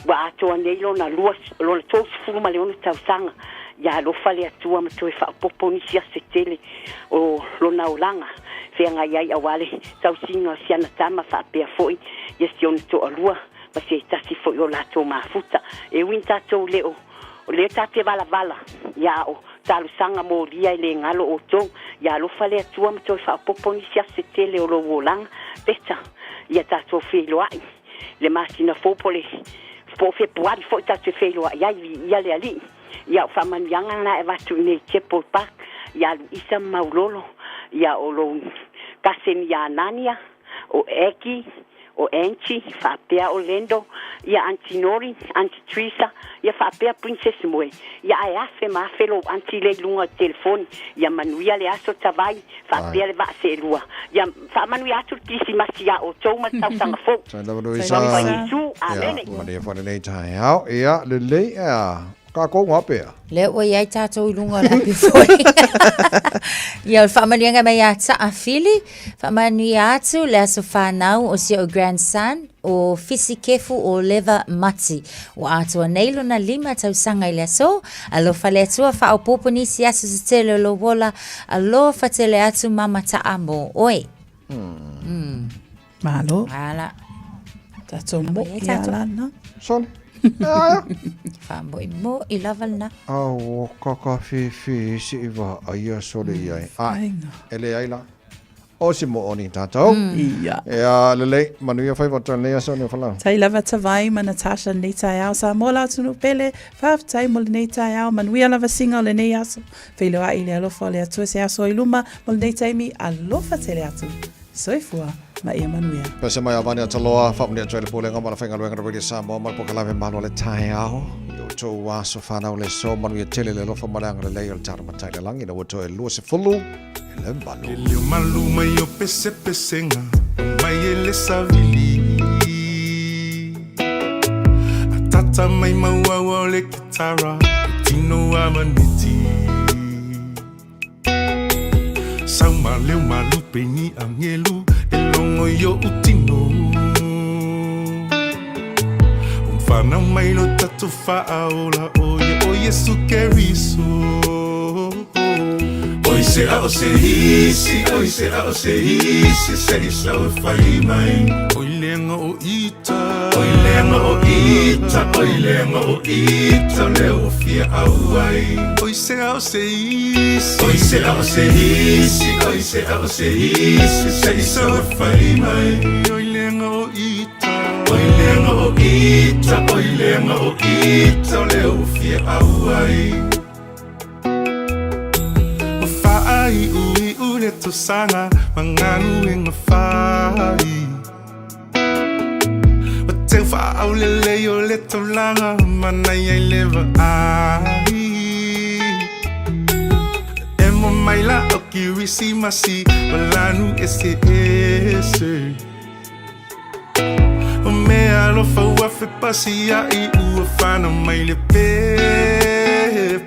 ua atoa nei lona lua, lona 36 tausaga, ia alofa le Atua ma toe faaopoopo nisi aso e tele o lona olaga feagai ai aua le tausiga o si ana tama faapea foi ia si ona toalua ma se tasi foi o latou mafuta. E ui ina tatou le o lea ta te valavala, ia a o talosaga molia e le galo outou, ia alofa le Atua ma toe faaopoopo nisi aso se tele o lou olaga, Peta, ia tatou feiloai le masina fou po le po o Fepuari foi tatou te feiloai ai, viia le Alii. Ia o faamanuiaga lena e avatu i nei Chapel Park, ia Luisa ma Maulolo, ia o lou cousin ia Anania, o Aggie, o Angie, faapea o Lendo, ia Aunty Nori, Aunty Teresa, ia faapea Princess Moe, ia ae afe ma afe lou aunty lea i luga o le telefoni, ia manuia le aso Tavai, faapea le vaa seelua, ia faamanuia atu le Kirisimasi ia outou ma le tausaga fou. Sai lava Luisa. Papa Iesu, Amene. Ia, manuia foi lenei taeao. Ia, lelei, ea, Kākou ngā pea. Lea ua i ai tātou i lunga o le api foi. Ia, o le faamanuiaga mai ia Taafili, faamanuia atu le aso whānau o si o'u grandson, o Fisikefu o Leva Mati. Ua atoa nei lona lima tausaga i le aso. Alofa le Atua faaopoopo nisi aso se tele o lou ola. Alofa tele atu mama Taa mō oe. Malo. Ala. Tatou mo i ala na. Sole. Aia. Whaamoi mo i lava lena. Au, kaka whiwhi si i wa aia sole i ai. Ai, e le ai la. O si mo oni tātou. Ia. Ea, lelei, manuia whai wata nei aso ni o whalau. Tai lava Tavai ma Natasha lenei taeao. Samoa la atunuu pele, faafetai mo lenei taeao, manuia lava siga o lenei aso. Feiloai i le alofa o le Atua se aso i luma mo lenei taimi, alofa tele atu. Soifua ma ia manuia. Pese mai a Vania Taloa, whaamuni atu ai le Pulega ma le Faigaluega na Radio Samoa ma le Pokalame Malo le taeao. I outou aso whanau le so manuia tele le alofa ma le agalelei o le taro matai le langi na ua toe 20 e le malu. Le leo malu mai o pesepesega mai e le savili Atata mai mauaua o le kitara e tino a maneti Sau ma leo malupe ni angelu e logo i oʻu tino Ua whanau mai lo tatou faaola o ia o Iesu Keriso Oi se a o se isi, oi se a o se isi se i sau e whai mai Oi leanga o ita, oi leanga o ita, oi leanga o ita lea ua fia au ai Oi se a o se isi, oi se a o se isi, oi se a o se isi se i sau e whai mai Oi leanga o ita, oi leanga o ita, oi leanga o ita lea ua fia au ai Ua faaiuiu le tausaga ma galuega fai. Teu faaulelei o le taulaga manaia i le vaai. Emo maila o Kirisimasi ma lanu eseese. O mea alofa ua fepasia'i ua fanau mai le pepe.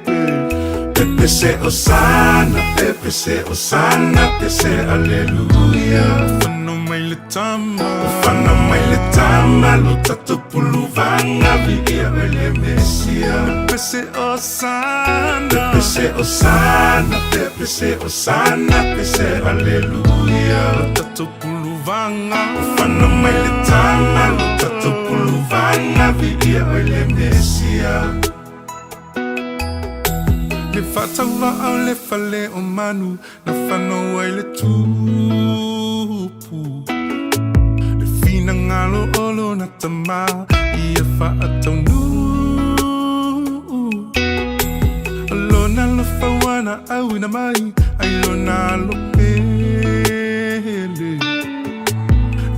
Pepe se Osana, pepe se Osana, pe se Aleluia. Fanau mai le tama, fanau mai le tama, lo tatou puluvaga viia oe le Mesia. Pepe se Osana, pepe se Osana, pepe se Osana, pe se Aleluia. Lo tatou puluvaga, fanau mai le tama, lo tatou puluvaga viia oe le Mesia. Le faatauvaa o le fale o manu na fanau ai le tupu. Le finagalo o lona Tama ia faataunuu. O lona alofa ua na auina mai ai lona alo pele.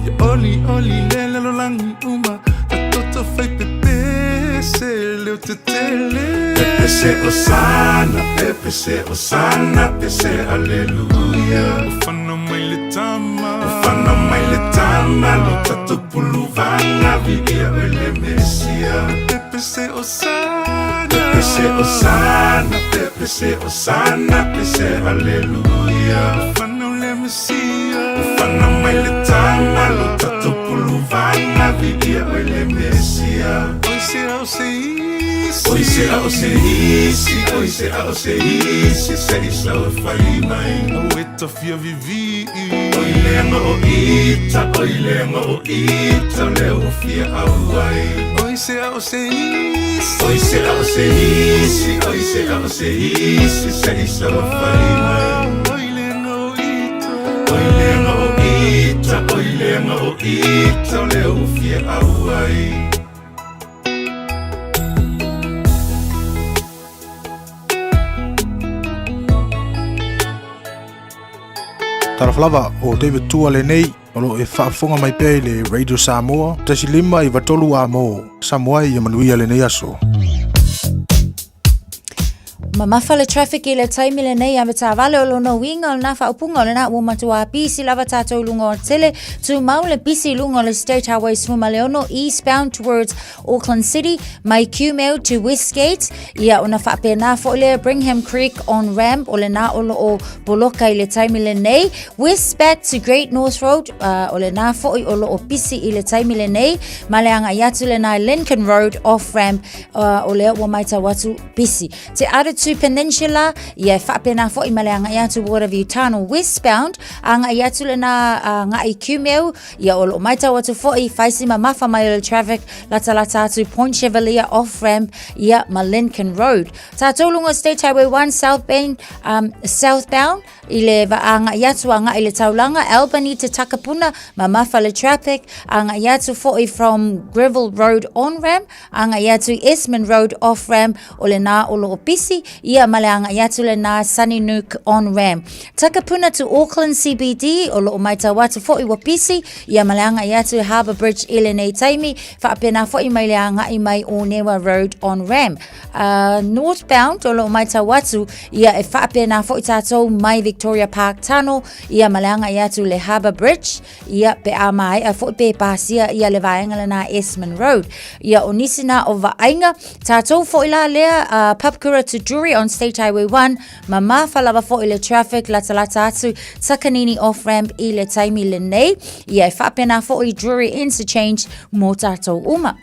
Ia olioli le lalolagi uma, ta toto fai pepese leo tetele. Pepese Osana, pepese Osana, pese Aleluia. Ua fanau mai le tama, ua fanau mai le tama, lo tatou puluvaga viia oe le Mesia. Pepese Osana, pepese Osana, pepese Osana, pese Aleluia. Ua fanau le Mesia, ua fanau mai le tama, lo tatou puluvaga viia oe le Mesia. Oi se ao se isi, oi se ao se isi, oi se ao se isi, se i sau e fai mai. Au e tafia vivii. Oi leaga o ita, oi leaga o ita, o lea ua fia au ai. Oi se ao se isi, oi se ao se isi, oi se ao se isi, se i sau e fai mai. Oi leaga o ita, oi leaga o ita, oi leaga o ita, o lea ua fia au ai. Talofa lava, o David Tua lenei, o lo o e faafofoga mai pea i le Radio Samoa, 1.5 93 A mo Samoa ia manuia lenei aso. Mamafa le traffic i le taimi lenei ave taavale o lona uiga o lena faaupuga o lena ua matuā pisi lava tatou i luga o le tele tumau le pisi i luga o le State Highway 16 eastbound towards Auckland City mai Kumeu to Westgate ia ona faapena foi lea Brigham Creek on ramp o lena o loo poloka i le taimi lenei west back to Great North Road o lena foi o loo pisi i le taimi lenei ma le agai atu lena i Lincoln Road off ramp o lea ua maitau atu pisi. Te Aratu Peninsula, ia e faapena foi ma le agai atu Waterview Tunnel westbound, agai atu lena agai Kumeu, ia o loo maitau atu foi fai si mamafa mai o le traffic latalata atu Point Chevalier off ramp ia ma Lincoln Road. Tatou luga State Highway 1 southbound, southbound i le agai atu agai le taulaga Albany te Takapuna, mamafa le traffic, agai atu foi from Greville Road on ramp, Agai atu i Esmond Road off ramp o lena o loo pisi, ia ma le agai atu lena Sunnynook on ramp. Takapuna to Auckland CBD o loo maitau atu foi ua pisi, ia ma le agai atu i Harbour Bridge i lenei taimi, faapena foi mai le agai mai Onewa Road on ramp. Northbound o loo maitau atu, ia e faapena foi tatou mai Victoria Park Tunnel, ia ma le agai atu le Harbour Bridge, Ia, pe a maea foi pe pasia ia le vaega lena Esmond Road. Ia, o nisi na o vaaiga, tatou foi la lea Papakura to Drury on State Highway 1, mamafa lava foi le traffic latalata atu Takanini off ramp i le taimi lenei. Ia, e faapena foi Drury Interchange mo tatou uma.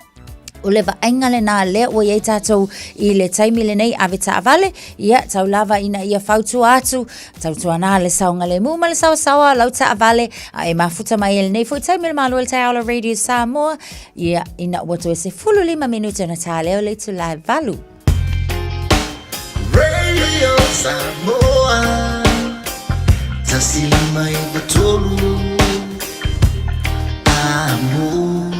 O le vaaiga lena lea ua i ai tatou i le taimi lenei ave taavale, ia tau lava ina ia fautua atu, tautuana le saogalemu ma le saoasaoa o lau taavale, a e mafuta mai e lenei foi taimi o le Malo i le taeao o le Radio Samoa, ia ina ua toe 15 minute ona ta lea o le itula e 8. Radio Samoa 153 Amo.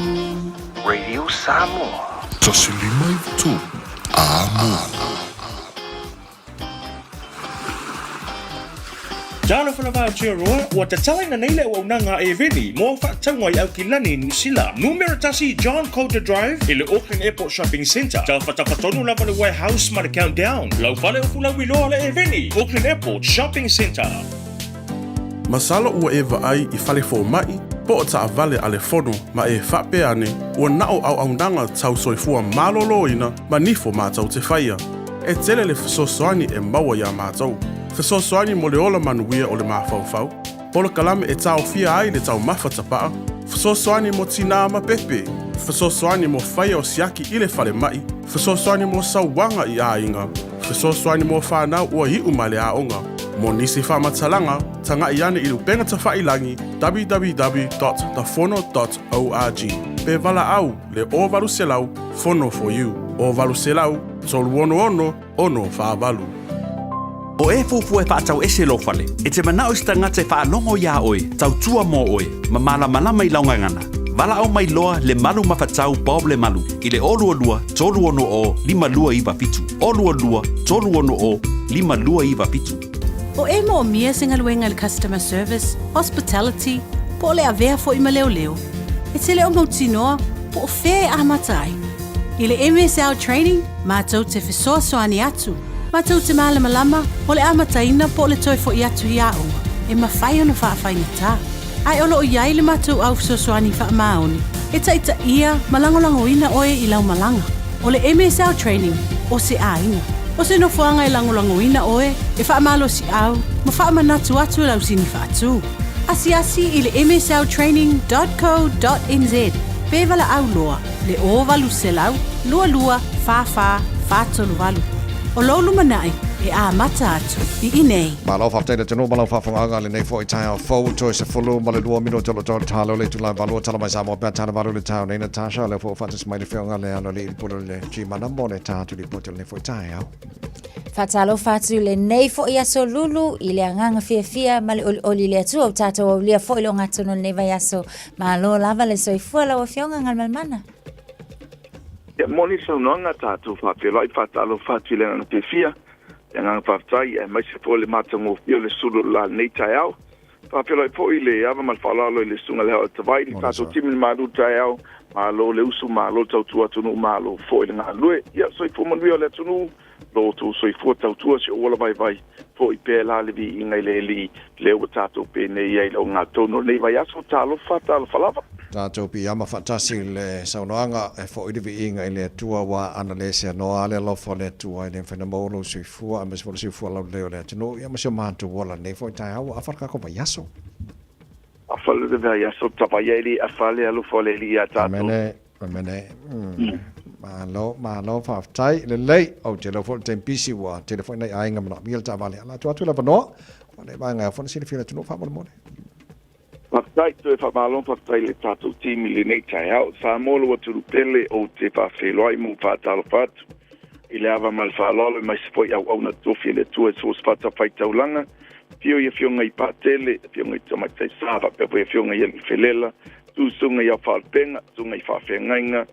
Radio Samoa. 153 Amo. Talofa lava Aotearoa, ua tatalaina nei le auaunaga a Eveni mo au faatauga i Aukilani i Niu Sila. Numera 1 John Coulter Drive i le Auckland Airport Shopping Centre. Tafatafa tonu lava le Warehouse ma le Countdown. Lau fale o Fulauiloa le Eveni, Auckland Airport Shopping Centre. Masalo ua e vaai i fale fomai po o taavale a le fono ma e faapea ane ua na o auaunaga tau soifua maloloina ma nifo matou te faia. E tele le fesoasoani e maua iā matou. Fesoasoani mo le ola manuia o le mafaufau, polokalame e taofia ai le taumafa tapaa, fesoasoani mo tinā ma pepe, fesoasoani mo faia o siaki i le falemai, fesoasoani mo sauaga i aiga, fesoasoani mo fanau ua iu mai le aoga. Mo nisi faamatalaga, taga'i ane i le upega tafailagi www.thefono.org pe valaau le 0800 Fono for you, 0800 366 648. O e fuafua e faatau ese lou fale, e te manao i se tagata e faalogo iā oe, tautua mo oe, ma malamalama i lau gagana. Valaau mai loa Lemalu Mafatau Bob Lemalu i le 022 360 5297, 022 360 5297. O e moomia se galuega i le customer service, hospitality, po o le avea foi ma leoleo, e te le o mautinoa po o fea e amata ai. I le MSL Training, matou te fesoasoani atu, matou te malamalama o le amataina po o le toe foi atu i aoga e mafai ona faafaigata. Ae o lo o i ai le matou au fesoasoani faamaoni e taitaia ma lagolagoina oe i lau malaga. O le MSL Training, o se aiga. O se nofoaga e lagolagoina oe, e faamalosiau ma faamanatu atu i lau sini faatu. Asiasi i le msltraining dot co dot nz pe valaau loa le 0800 22 44 438. O lou lumanai e amata atu i inei. Malo faafetai le atunuu ma lau faafogaaga i lenei foi taeao fou toe 12 minute o lo o talo le itula e valua tala mai Samoa pea tala valu le taeao nei Natasha o lea foi ua faatasi mai le feoga le alo alii le pule o le Gmana mo le ta atu lipoti o lenei foi taeao. Faatalofa atu i lenei foi aso lulu i le agaga fiafia ma le olioli i le Atua ua tatou aulia foi le ogatotonu o lenei vaiaso. Malo lava le soifua lau Afioga Galumalemana. Ia moni le saunoaga, tatou faafeiloai, faatalofa atu i le agaga fiafia, le agaga faafetai aemaise foi o le matagofie o le sulu o le la i lenei taeao. Faafeiloai foi le ava ma le faaaloalo i le Susuga i le Ao Tavai, le tatou timi i le malu taeao, malo le usu, malo le tautua atunuu, malo foi le galulue. Ia, soifua manuia o le atunuu, lo outou soifua tautua si ou ola vaivai, foi pea la le viiga i le Alii, lea ua tatou penei ai i le ogatotonu o lenei vaiaso. Talofa, talofa lava. Tatou piiama faatasi i le saunoaga e foi le viiga i le Atua aua ana le seanoa le alofa o le Atua e le mafai ona maua lou soifua aemaise foi le soifua laulelei o le atunuu ia ma si o matou ola lenei foi taeao ua afa le tatou vaiaso. Afa le vaiaso tavaia e le afa le alofa o le Alii ia tatou. Amene, amene. Malo, malo, faafetai, lelei. Ou te iloa foi le taimi pisi ua tele foi nai aiga manaomia le taavale. Ala atu atu le avanoa, ua le vaega e ao foi ona silafia e le atunuu faamolemole. Faafetai, toe faamalo faafetai i le tatou team i lenei taeao. Samoa lou atunuu pele, ou te faafeiloai ma ou faatalofa atu i le ava ma le faaaloalo aemaise foi auauna tofi a le Atua i so o se fatafaitaulaga. Afio i Afioga i Patele, Afioga i Tamaitai Sa, faapea foi Afioga i Alii Felela, tu Susuga i Aofaalupega, Susuga i Faafeagaiga,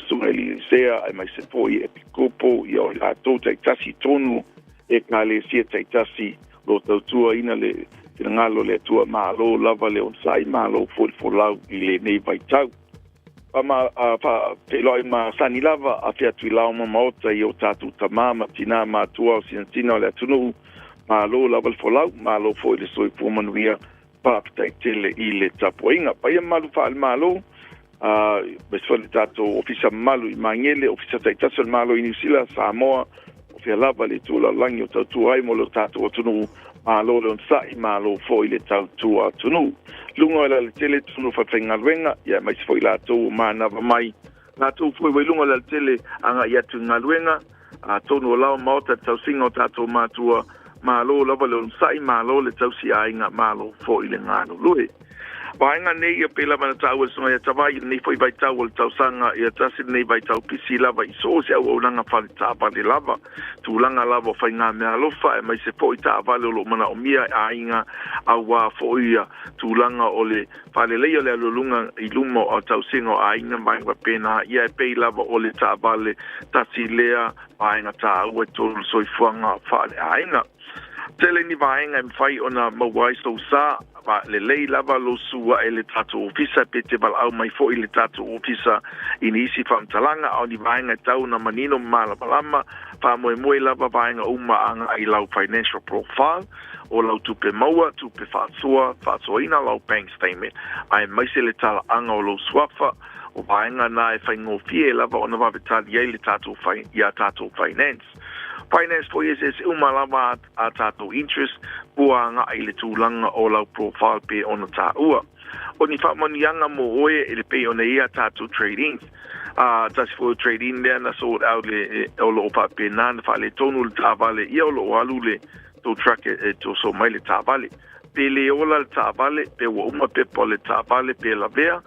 Susuga i Lisea aemaise foi Epikopo, ia o latou taitasi tonu Ekalesia taitasi o lo o tautuaina le finagalo o le Atua. Malo lava le onosai, malo foi le folau i lenei vaitau. Faafeiloai masani lava, afe atu i lao ma maota i o tatou tamā ma tinā matua o sinasina o le atunuu. Malo lava le folau, malo foi le soifua manuia. Faafetai tele i le tapuaiga. Paia mamalu faale-Malo, aemaise foi le tatou Ofisa mamalu i Magele, Ofisa taitasi o le Malo i Niu Sila, Samoa, o fea lava le itu lalolagi o tautua ai mo lo tatou atunuu. Malo le onosai, malo foi le tautua atunuu. Luga o le alatele tonu o falefaigaluega, ia aemaise foi latou ua manava mai, latou foi ua i luga o le alatele agai atu i galuega, atonu o lao maota le tausiga o tatou matua, malo lava le onosai, malo le tausi aiga, malo foi le galulue. Vaega nei ia pei lava na taua e le Susuga ia Tavai i lenei foi vaitau o le tausaga ia tasi lenei vaitau pisi lava i so o se auaunaga fale taavale lava, tulaga lava o faigameaalofa aemaise foi taavale o lo o manaomia e aiga auā foi ia tulaga o le faaleleia o le alualuga i luma o tausiga o aiga ma vaega faapena. Ia e pei lava o le taavale tasi lea vaega taua i totonu o le soifuaga faaleaiga. Tele ni vaega e mafai ona maua ai sou sa, lelei lava lou su ae i le tatou ofisa pe te valaau mai foi i le tatou ofisa i nisi faamatalaga, a o ni vaega e tau ona manino ma malamalama, faamoemoe lava vaega uma agai i lau financial profile, o lau tupe maua, tupe faasoa, faasoaina lau bank statement, aemaise le talaaga o lou suafa, o vaega na e faigofie lava ona vave tali ai le tatou i a tatou finance. Finance foi eseese uma lava a tatou interest pua agai i le tulaga o lau profile pe ona taua. O ni faamanuiaga mo oe e le pei ona i a tatou trade-ins. A tasi foi o trade-in lea na sort out le o lo o faapena na faaletonu le taavale ia o lo o alu le tow truck e toso mai le taavale. Pe le ola le taavale, pe ua uma pepa o le taavale, pe lavea,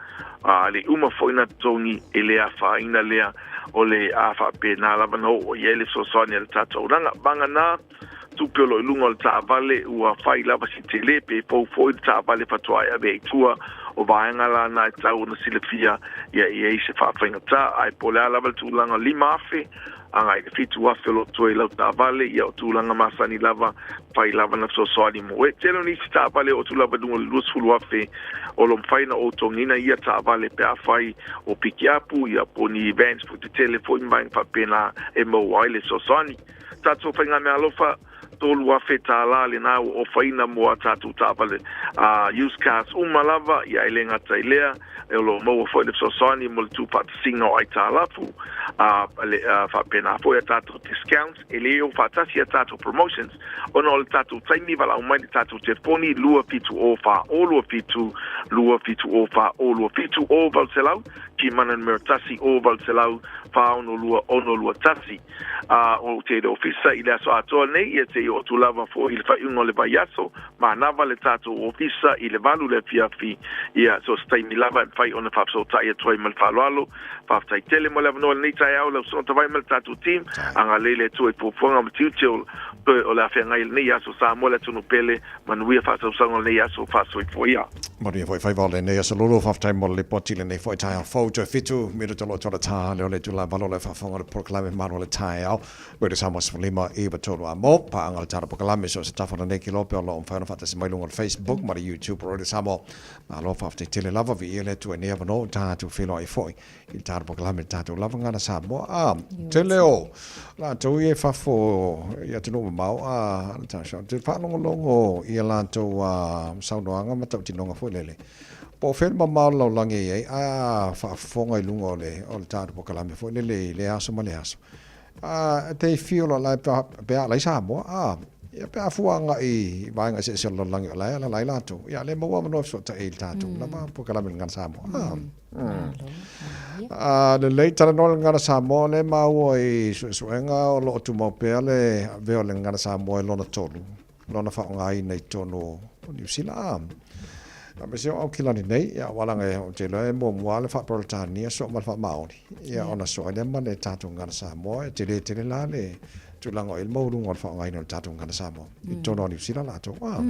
a le uma foi na totogi, e le afaina lea o le a faapena lava na oo i ai le fesoasoani a le tatou auaunaga. Vagana tupe o lo o i luga o le taavale ua fai lava si tele pe fou foi le taavale faatoa e ave ai i tua, o vaega la na e tatau ona silafia ia i ai se faafaigata. Ae po o le a lava le tulaga 5,000 agai i le 7,000 o lo o totoe i lau taavale, ia o tulaga masani lava, fai lava na fesoasoani mo e. Tele o nisi taavale o atu lava i luga o le 20,000 o lo o mafai ona ou totogiina ia taavale pe afai o pikiapu, ia po o ni vans foi tetele foi ma vaega faapena e maua ai le fesoasoani. Tatou faigameaalofa, $3,000 lena ua ofaina mo a tatou taavale used cars uma lava, ia e le gata i lea, o lo o maua foi le fesoasoani mo le tuufaatasiga o aitalafu, a faapena foi a tatou discounts, e le o faatasi a tatou promotions, ona o le tatou taimi, valaau mai i le tatou telefoni 270 40 27 270 40 27 o 800, Timana numera 1 o 800 462 621. A o te le ofisa i le aso atoa nei, ia te i oo atu lava foi i le faaiuga o le vaiaso, manava le tatou ofisa i le 8 le afiafi, ia so o se taimi lava e mafai ona faafesootai atu ai ma le faaaloalo. Faafetai tele mo le avanoa i lenei taeao lau Susuga Tavai ma le tatou team. Agalelei le Atua i fuafuaga ma tiute o o le a feagai i lenei aso Samoa le atunuu pele, manuia faasausauga o lenei aso, faasoifua ia. Manuia foi faiva o lenei aso Lulu, faafetai mo le lipoti i lenei foi taeao fou. Toe 7 minute o lo o tola tā lea o le itula 8 o le faafofoga o le polokalame Malu o le Taeao. Radio Samoa 15 9 3 a mo paaga o le tatou polokalame so o se tafa o lenei kilope o lo o mafai ona faatasi mai luga o le Facebook ma le YouTube o Radio Samoa. Malo faafetai tele lava, viia le Atua i nei avanoa ua tatou feiloai foi i le tatou polokalame le tatou lava gana Samoa. A tele o latou ia i fafo i atunuu mamao a Natasha, te faalogologo i a latou saunoaga ma tautinoga foi lele. Po o fea le mamao o le lalolagi e i ai, ae a faafofoga i luga o le o le tatou polokalame foi lele i lea aso ma lea aso. A they feel like pe a ala i Samoa, a ia pe a fua agai i vaega eseese o le lalolagi o la e alala ai latou. Ia lea e maua avanoa e fesootai ai i le tatou lava polokalame i le Gagana Samoa. A lelei talanoa i le Gagana Samoa, o lea e maua i suesuega o lo o tumau pea le avea o le Gagana Samoa i lona tolu, lona faaaogaina i totonu o Niu Sila. A aemaise o Aukilani nei, ia aua leaga ou te iloa e muamua lava le faa-Peretania soo ma le faa-Maori, ia ona soo ai lea ma le tatou Gagana Samoa. E tele tele la le tulaga o i ai le maualuga o le faaaogaina o le tatou Gagana Samoa i totonu o Niu Sila latou. A.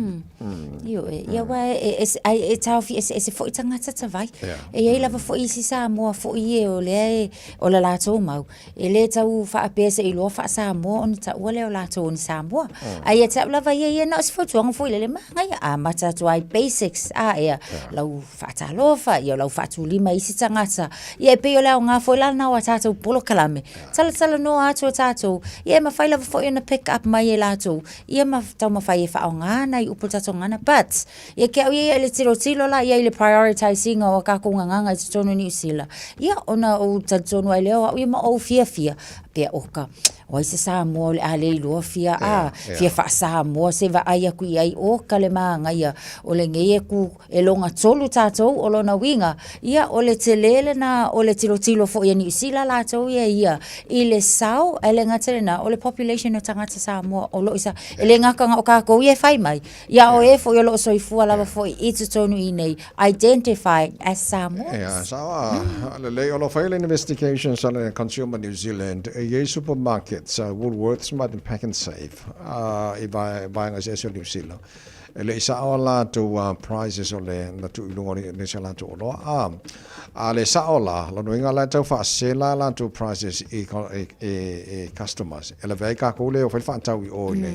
Ioe, ia aua e, e, e, e taofi eseese foi tagata tavai. E i ai lava foi isi Samoa foi e o lea e, o le latou mau, E le tau faapea se iloa faa-Samoa ona taua lea o latou o ni Samoa. Ae ia te au lava ia, ia na o se fautuaga foi lele, manaia, amata atu ai basics, a ea, lau faatalofa, ia lau faatulima i isi tagata. Ia e pei o le aoga foi la lena o a tatou polokalame. Talatalanoa atu a tatou, ia e mafai lava foi ona pick up mai e latou, ia ma taumafai e faaaoga nai upu o le tatou gagana. But, Ia ke au ia i le tilotilo la ia i le prioritise-ina o a kākou gagana i totonu o Niu Sila, ia ona ou talitonu ai lea o au ia ma ou fiafia, pea oka, o ai se Samoa o le a le iloa fia a, fia faa-Samoa se vaai aku i ai, oka le mānaia o lenei e kū, e logatolu tātou, o lona uiga, ia o le tele lena o le tilotilo foi a Niu Sila latou ia ia i le sao, ae le gata i lena, o le population o tagata Samoa o lo o i sa, e le gata na o kākou ia e fai mai, Ia o e foi o lo o soifua lava foi i totonu i nei, identify as Samoans. Ia, sao a, lelei, o lo o fai le investigations a le Consumer New Zealand, e i ai supermarkets, Woolworths ma le Pak'nSave, i vaega eseese o Niu Sila. E le i sao a latou prices o le na tuu i luga o le nisi o latou oloa a a le sao la, lona uiga la e tau faasese la latou prices i i i customers e lavea ai kākou lea e o fai le faatau i o i le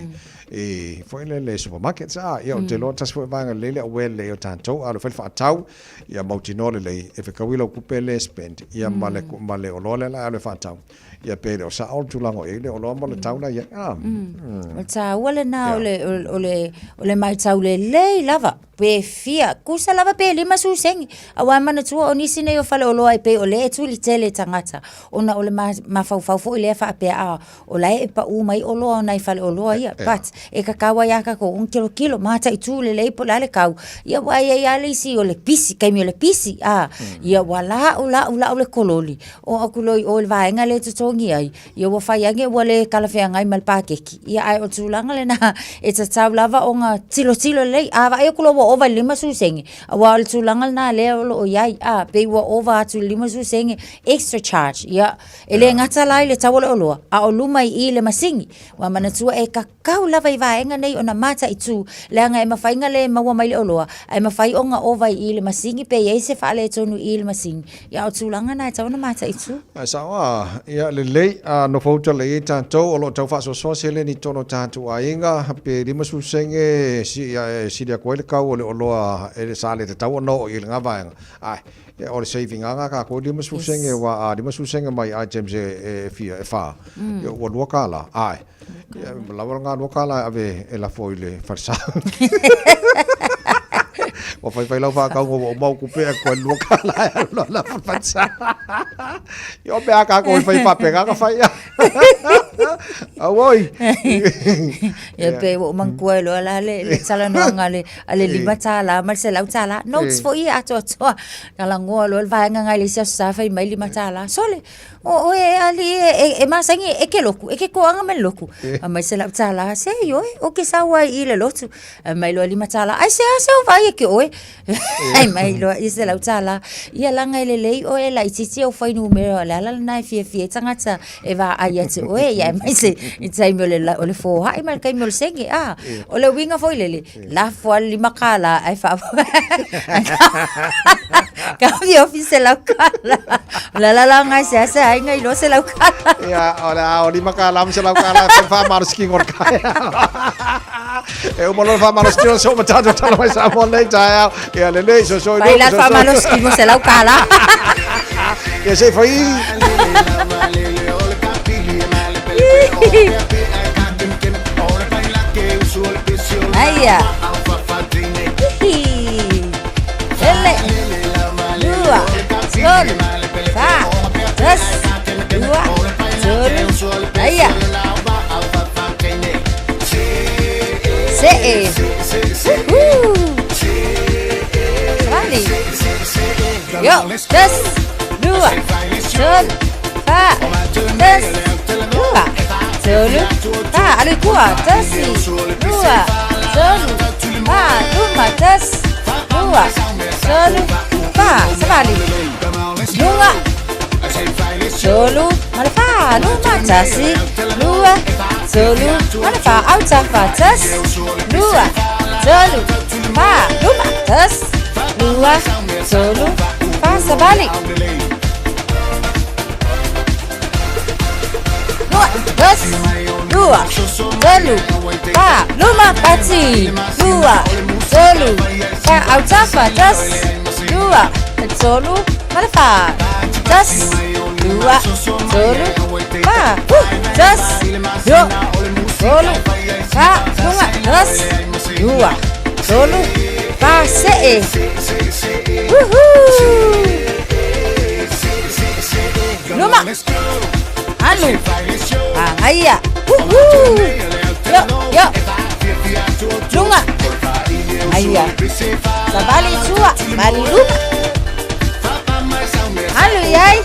i foi lele le supermarkets a ia ou te iloa tasi foi vaega lelei le aware lelei o tatou a alu e fai le faatau ia mautinoa lelei e fekaui lau tupe lea e spend ia ma le ma le oloa lea la e alu e faatau Ia pe le o sao le tulaga o i ai le oloa ma le tau la i ai. Ah. O le taua lena o le, o le, o le matau lelei lava, pe fia, tusa lava pe 50 sene. Aua e manatua o nisi nei o faleoloa e pei o lea e tuli tele tagata, ona o le mafaufau foi lea faapea, a, o la e pau mai oloa o nai faleoloa ia. But, e tatau lava ia tatou ona tilotilo, mataitu lelei po o le a le tau. Ia aua e i ai lava le isi o le pisi, taimi o le pisi, a, ia ua lau, lau, lau le kololi. Oo atu loa i o i le vaega lea e totogi ai, ia ua fai ane ua le talafeagai ma le paketi. Ia ae o le tulaga lena, e tatau lava ona tilotilo lelei. A vaai atu loa ua ova i le 50 sene, aua o le tulaga lena lea o lo o i ai, a, pei ua ova atu i le 50 sene, extra charge. Ia, e le gata la i le tau o le oloa, a o luma i i le masini. Ua manatua e tatau lava i vaega nei ona mataitu, leaga e mafai ona le maua mai le oloa, ae mafai ona ova i i le masini pe i ai se faaletonu i i le masini. Ia, o tulaga na e tatau ona mataitu. Ae sao a, ia lelei, a nofo uta lelei ai tatou, o lo o tau faasoasoa seleni i totonu o tatou aiga, pe 50 sene e sili atu ai le tau o le oloa e sa le tatau ona oo i ai lena vaega. Ae, ia o le saving lava lena a tatou e 50 sene, aua a 50 sene mai items e fia, e fa, ia ua $2, ae, ia lava lena $2 e ave e lafo i le falesa. Ua faifai lau faatauga ua uma ou tupe ae toe $2 e alu loa lafo i le falesa. Ia o mea a tatou e fai faapena ona fai. Auoi. Ia pe ua ou manatua ai loa la le, le talanoaga a le, a le $5 ma le $100. Notes foi ia atoatoa. Talanoa loa le vaega na i le isi aso sa fai mai $5. Sole, o oe e alii e, e, e masani e ke lotu, e ke toaga ma le lotu. Aumai $100, se ioe, ou te sau ai i le lotu. Aumai loa $5, ai se a se o vaai e ke oe. Aumai loa i $100. Ia laga e lelei oe e laitiiti au fuainumera, o le ala lena e fiafia ai tagata e vaai ia te oe, ia aemaise i taimi o le, o le foai ma le taimi o le sege. A, o le uiga foi lele, lafo lava le $5 ae faa taofiofi $100. O le ala la lena e seasea ai ona iloa $100. Ia, o le a o $5 ma $100 e fai faamalositino o le taeao. E uma loa le faamalositino, so ma tatou tala mai Samoa nei taeao. Ia lelei, soso i Fai la le faamalositino $100. Ia se i fai. Aia. Hihi. Ele. Lua. Tolu. Fa. Tasi. Lua. Tolu. Aia. Se'e. Woohoo. Savali. Yo. Tasi. Lua. Tolu. Fa. Tasi. Lua. Tolu. Fa. Alu i tua. Tasi. Lua. Tolu. Fa. Luma. Tasi. Lua. Tolu. Fa. Savali. Luga. Tolu. Ma le fa. Luma. Tasi. Lua. Tolu. Ma le fa. Autafa. Tasi. Lua. Tolu. Fa. Luma. Tasi. Lua. Tolu. Fa. Savali. Lua. Tasi. Lua. Tolu. Fa. Luma. Pati. Lua. Tolu. Fa. Autafa. Tasi. Lua. Tolu. Ma le fa. Tasi. Lua. Tolu. Fa. Tasi. Lua. Tolu. Fa. Luga. Tasi. Lua. Tolu. Fa. Se'e. Woohoo! Luma. Alu. Agaia. Woohoo! Yo, yo. Luga. Aia. Savali i tua. Mali luma. Alu i ai.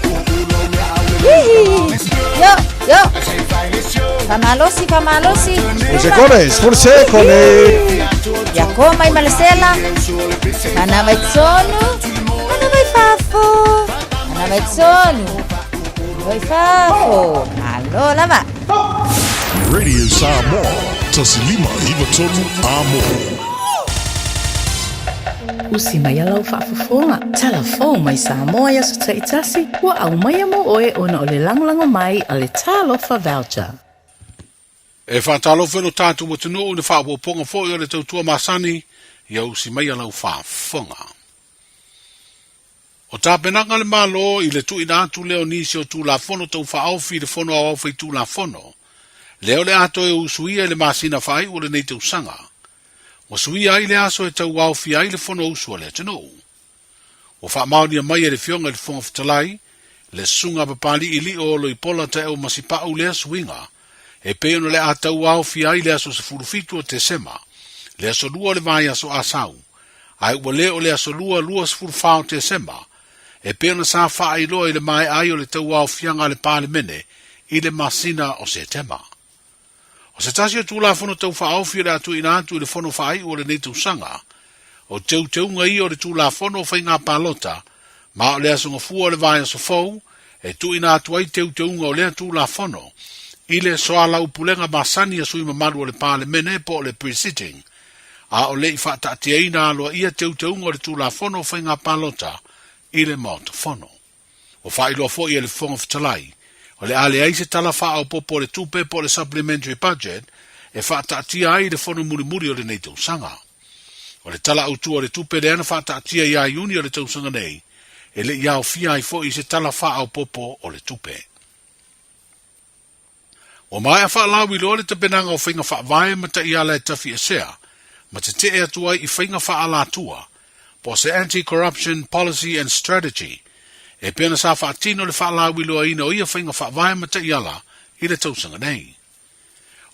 Hihi. Yo, yo. Famalosi, famalosi. Full sekone, full sekone. Ia ko mai ma le sela. Mana mai tonu. Mana mai fafo. Mana mai tonu. Mai fafo. Malo lava. Radio Samoa, 1593 Amo. Usi maia lau faafofoga. Tala fou mai Samoa i aso taitasi, ua aumaia mo oe ona o le lagolago mai a le Talofa Voucher. E faatalofa i lo tatou atunuu i le faaopoopoga foi o le tautua masani, ia usi maia lau faafofoga. O tapenaga a le Malo i le tuuina atu lea o nisi o Tulafono Tau Faaofi i le Fono Aoao Faitulafono, lea o le a toe usuia i le masina faaiu o lenei tausaga. Ua suia ai le aso e tauaofia ai le Fonousu a le atunuu. Ua faamaonia mai e le Afioga i le Fofoga Fetalai, le Susuga Papali'i Lio o Loipola Taeau Masipa'u lea suiga, e pei ona o le a tauaofia ai le aso 17 o Tesema, le aso Lua o le vaiaso Asau, ae ua le o le aso Lua 24 o Tesema, e pei ona sa faailoa i le maea ai o le tauaofiaga a le Palemene i le masina o Setema. O se tasi o Tulafono Tau Faaofi o le a tuuina atu i le Fono Faaiu o lenei tausaga, o teuteuga ia o le Tulafono o Faiga Palota, ma o le aso Gafua o le vaiaso fou e tuuina atu ai teuteuga o lea Tulafono i le soalaupulega masani a sui mamalu o le Palemene po o le pre-sitting, a o le i faataatiaina aloaia teuteuga o le Tulafono o Faiga Palota i le Maota Fono. Ua faailoa foi e le Fofoga Fetalai, o le a leai se Tala Faaopoopo o le Tupe po o le Supplementary Budget e faataatia ai i le fono mulimuli o lenei tausaga. O le Tala Autu o le Tupe lea na faataatia ia Iuni o le tausaga nei, e le i aofia ai foi se Tala Faaopoopo o le Tupe. Ua maea faalauiloa le tapenaga o faiga faavae ma taiala e tafiesea ma tetee atu ai i faiga faaalatua, po o se Anti-Corruption Policy and Strategy, e pei ona sa faatino le faalauiloaina o ia faiga faavae ma taiala i le tausaga nei.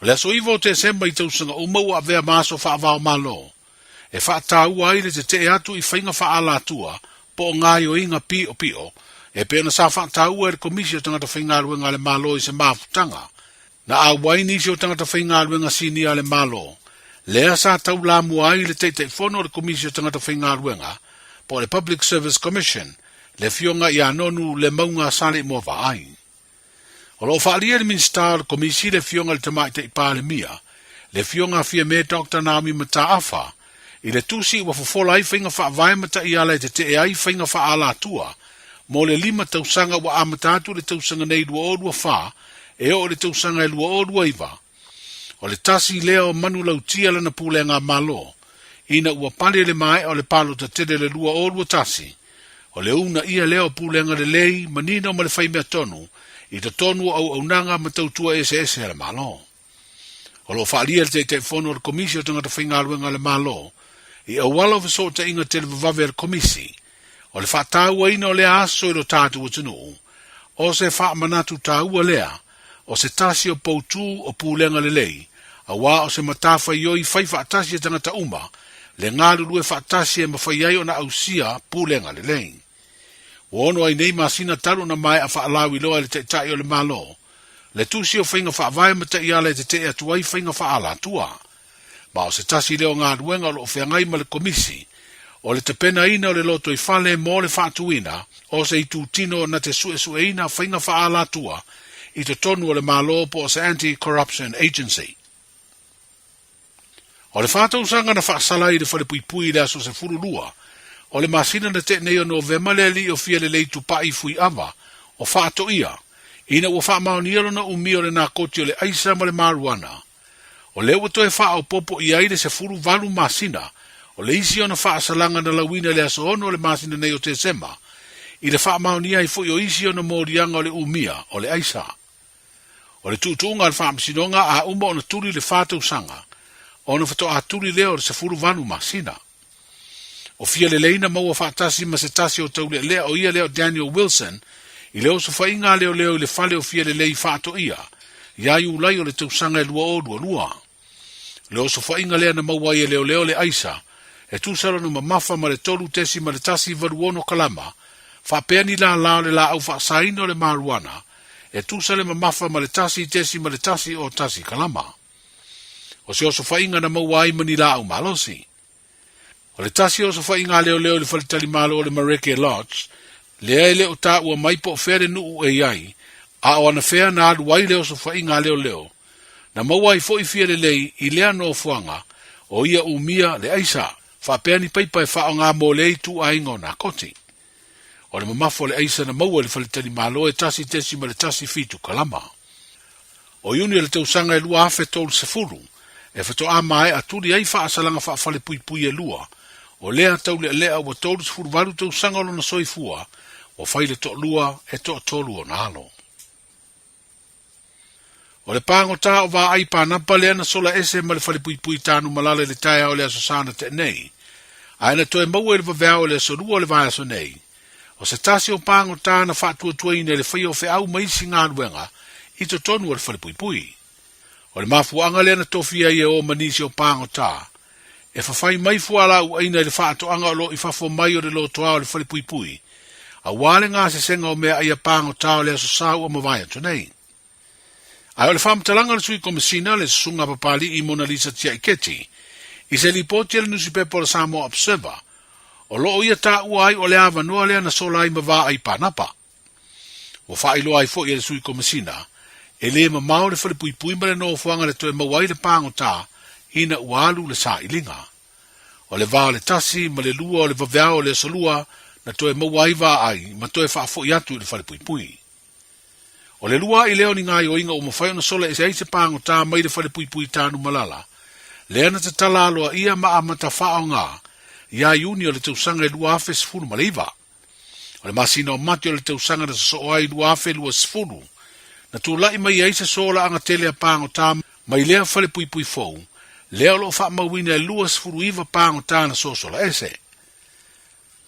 O le aso 9 o Tesema i tausaga uma ua avea ma aso faava-o-Malo e faataua ai le tetee atu i faiga faaalatua po o gaoioiga piopio e pei ona sa faataua e le Komisi o Tagata Faigaluega a le Malo i se mafutaga na auai nisi o tagata faigaluega sinia a le Malo, lea sa taulamua ai le Taitaifono o le Komisi o Tagata Faigaluega po o le Public Service Commission, le Afioga ia Nonu Lemauga Saleimoavaai. O lo o faaalia e le Minisita o le Komisi le Afioga i le Tamaitai Palemia, le Afioga a Fiame Doctor Naomi Mataafa, i le tusi ua fofola ai faiga faavae ma taiala e tetee ai faiga faaalatua mo le lima tausaga ua amata atu i le tausaga nei 2024 e oo i le tausaga e 2029. O le tasi lea o manulautia lana pulega a Malo, ina ua pale le maea o le palota tele le 2021, O le uunaia lea o pulega lelei, manino ma le faimea tonu i totonu o auaunaga ma tautua eseese a le Malo. O lo o faaalia le Taitaifono o le Komisi o Tagata Faigaluega a le Malo i auala o fesootaiga televavave a le Komisi, o le faatauaina o lea aso i lo tatou atunuu, o se faamanatu taua lea o se tasi o poutū o pulega lelei, auā o se matafaioi fai faatasi e tagata uma, le galulue faatasi e mafai ai ona ausia pulega lelei. Ua ono ai nei masina talu ona maea faalauiloa e le Taitai o le Malo le tusi o faiga faavae ma taiala e tetee atu ai faiga faaalatua. Ma o se tasi lea o galuega o lo o feagai ma le Komisi, o le tapenaina o le lotoifale mo le faatuina o se itutino na te suesueina faiga faaalatua i totonu o le Malo po o se Anti-Corruption Agency. O le fa tausaga na faasala ai i le falepuipui i le aso 12 o le masina na tea nei o Novema le alii o Fialelei Tupai Fuiava o Faatoia ina ua faamaonia lona umia o le nakoti o le aisa ma le marijuana. O lea ua toe faaopoopo i ai le 18 masina o le isi ona faasalaga na lauina i le aso 6 o le masina nei o Tesema i le faamaonia ai foi o isi ona moliaga o le umia o le aisa. O le tuutuuga a le Faamasinoga a uma ona tuli le fa tausaga, ona faatoa tuli lea o le 18 masina. O Fialelei na maua faatasi ma se tasi o taulealea o ia lea o Daniel Wilson i le osofaiga a leoleo i le fale o Fialelei i Faatoia ia Iulai o le tausaga e 2022. O le osofaiga lea na maua ai e leoleo le aisa e tusa lona mamafa ma le 3.186 kalama, faapea ni lālā o le laau faasaina o le marijuana e tusa le mamafa ma le 1.101 kalama. O se osofaiga na maua ai ma ni laau malosi. O le tasi o osofaiga a leoleo i le faletalimalo o le Mareke Lodge, lea e le o taua mai po o fea le nuu e i ai, a o anafea na alu ai le osofaiga a leoleo, na maua ai foi Fialelei i lea nofoaga o ia umia le aisa. Faapea ni paipa e faaaoga mo lea ituaiga o nakoti. O le mamafa o le aisa na maua i le faletalimalo e 1.17 kalama. O Iuni o le tausaga e 2030, e faatoa maea tuli ai faasalaga faafalepuipui e lua, o lea taulealea ua 38 tausaga o lona soifua, ua fai le toalua e toatolu ona alo. O le pagota o Vaai Panapa lea na sola ese ma le falepuipui Tanumalala i le taeao o le Aso Sa na tea nei, ae na toe maua i le vaveao o le Aso Lua o le vaiaso nei, o se tasi o pagota na faatuatuaina i le faia o feau ma isi galuega i totonu o le falepuipui. O le mafuaaga lea na tofia ai e o ma nisi o pagota e fafai mai fualaauaina i le faatoaga o lo o i fafo mai o le lotoa o le falepuipui, aua le gasesega o meaai a pagota o le Aso Sa ua mavae atu nei. Ae o le faamatalaga a le Sui Komesina, le Susuga Papali'i Monalisa Tiaiketi, i se lipoti a le nusipepa o le Samoa Observer, o lo o ia taua ai o le avanoa lea na sola ai ma Vaai Panapa. Ua faailoa ai foi e le Sui Komesina, e le mamao le falepuipui ma le nofoaga na toe maua ai le pagota ina ua alu le sailiga. O le va o le 1 ma le 2 o le vaveao o le aso Lua na toe maua ai Vaai ma toe faafoi atu i le falepuipui. O le lua a'i lea o ni gaoioiga ua mafai ona sola ese ai se pagota mai le falepuipui Tanumalala, lea na tatala aloaia ma amata faaaoga ia Iuni o le tausaga e 2019. O le masina o Mati o le tausaga na sosoo ai 2020, na tulai mai ai se solaaga tele a pagota mai lea falepuipui fou, lea o lo o faamauina e 29 pagota na sosola ese.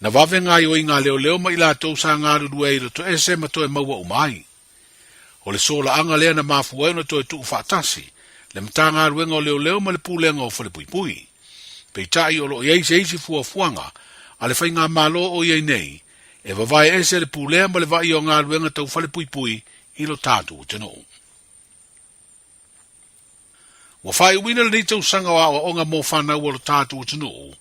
Na vave gaoioiga a leoleo ma i latou sa galulue ai i roto ese ma toe maua uma ai. O le solaaga lea na mafua ai ona toe tuu faatasi le Matagaluega o Leoleo ma le Pulega o Falepuipui. Peitai o lo o i ai se isi fuafuaga a le Faigamalo o i ai nei e vavae ese le pulea ma le vaaia o galuega tau falepuipui i lo tatou atunuu. Ua faaiuina lenei tausaga o aoaoga mo fanau o lo tatou atunuu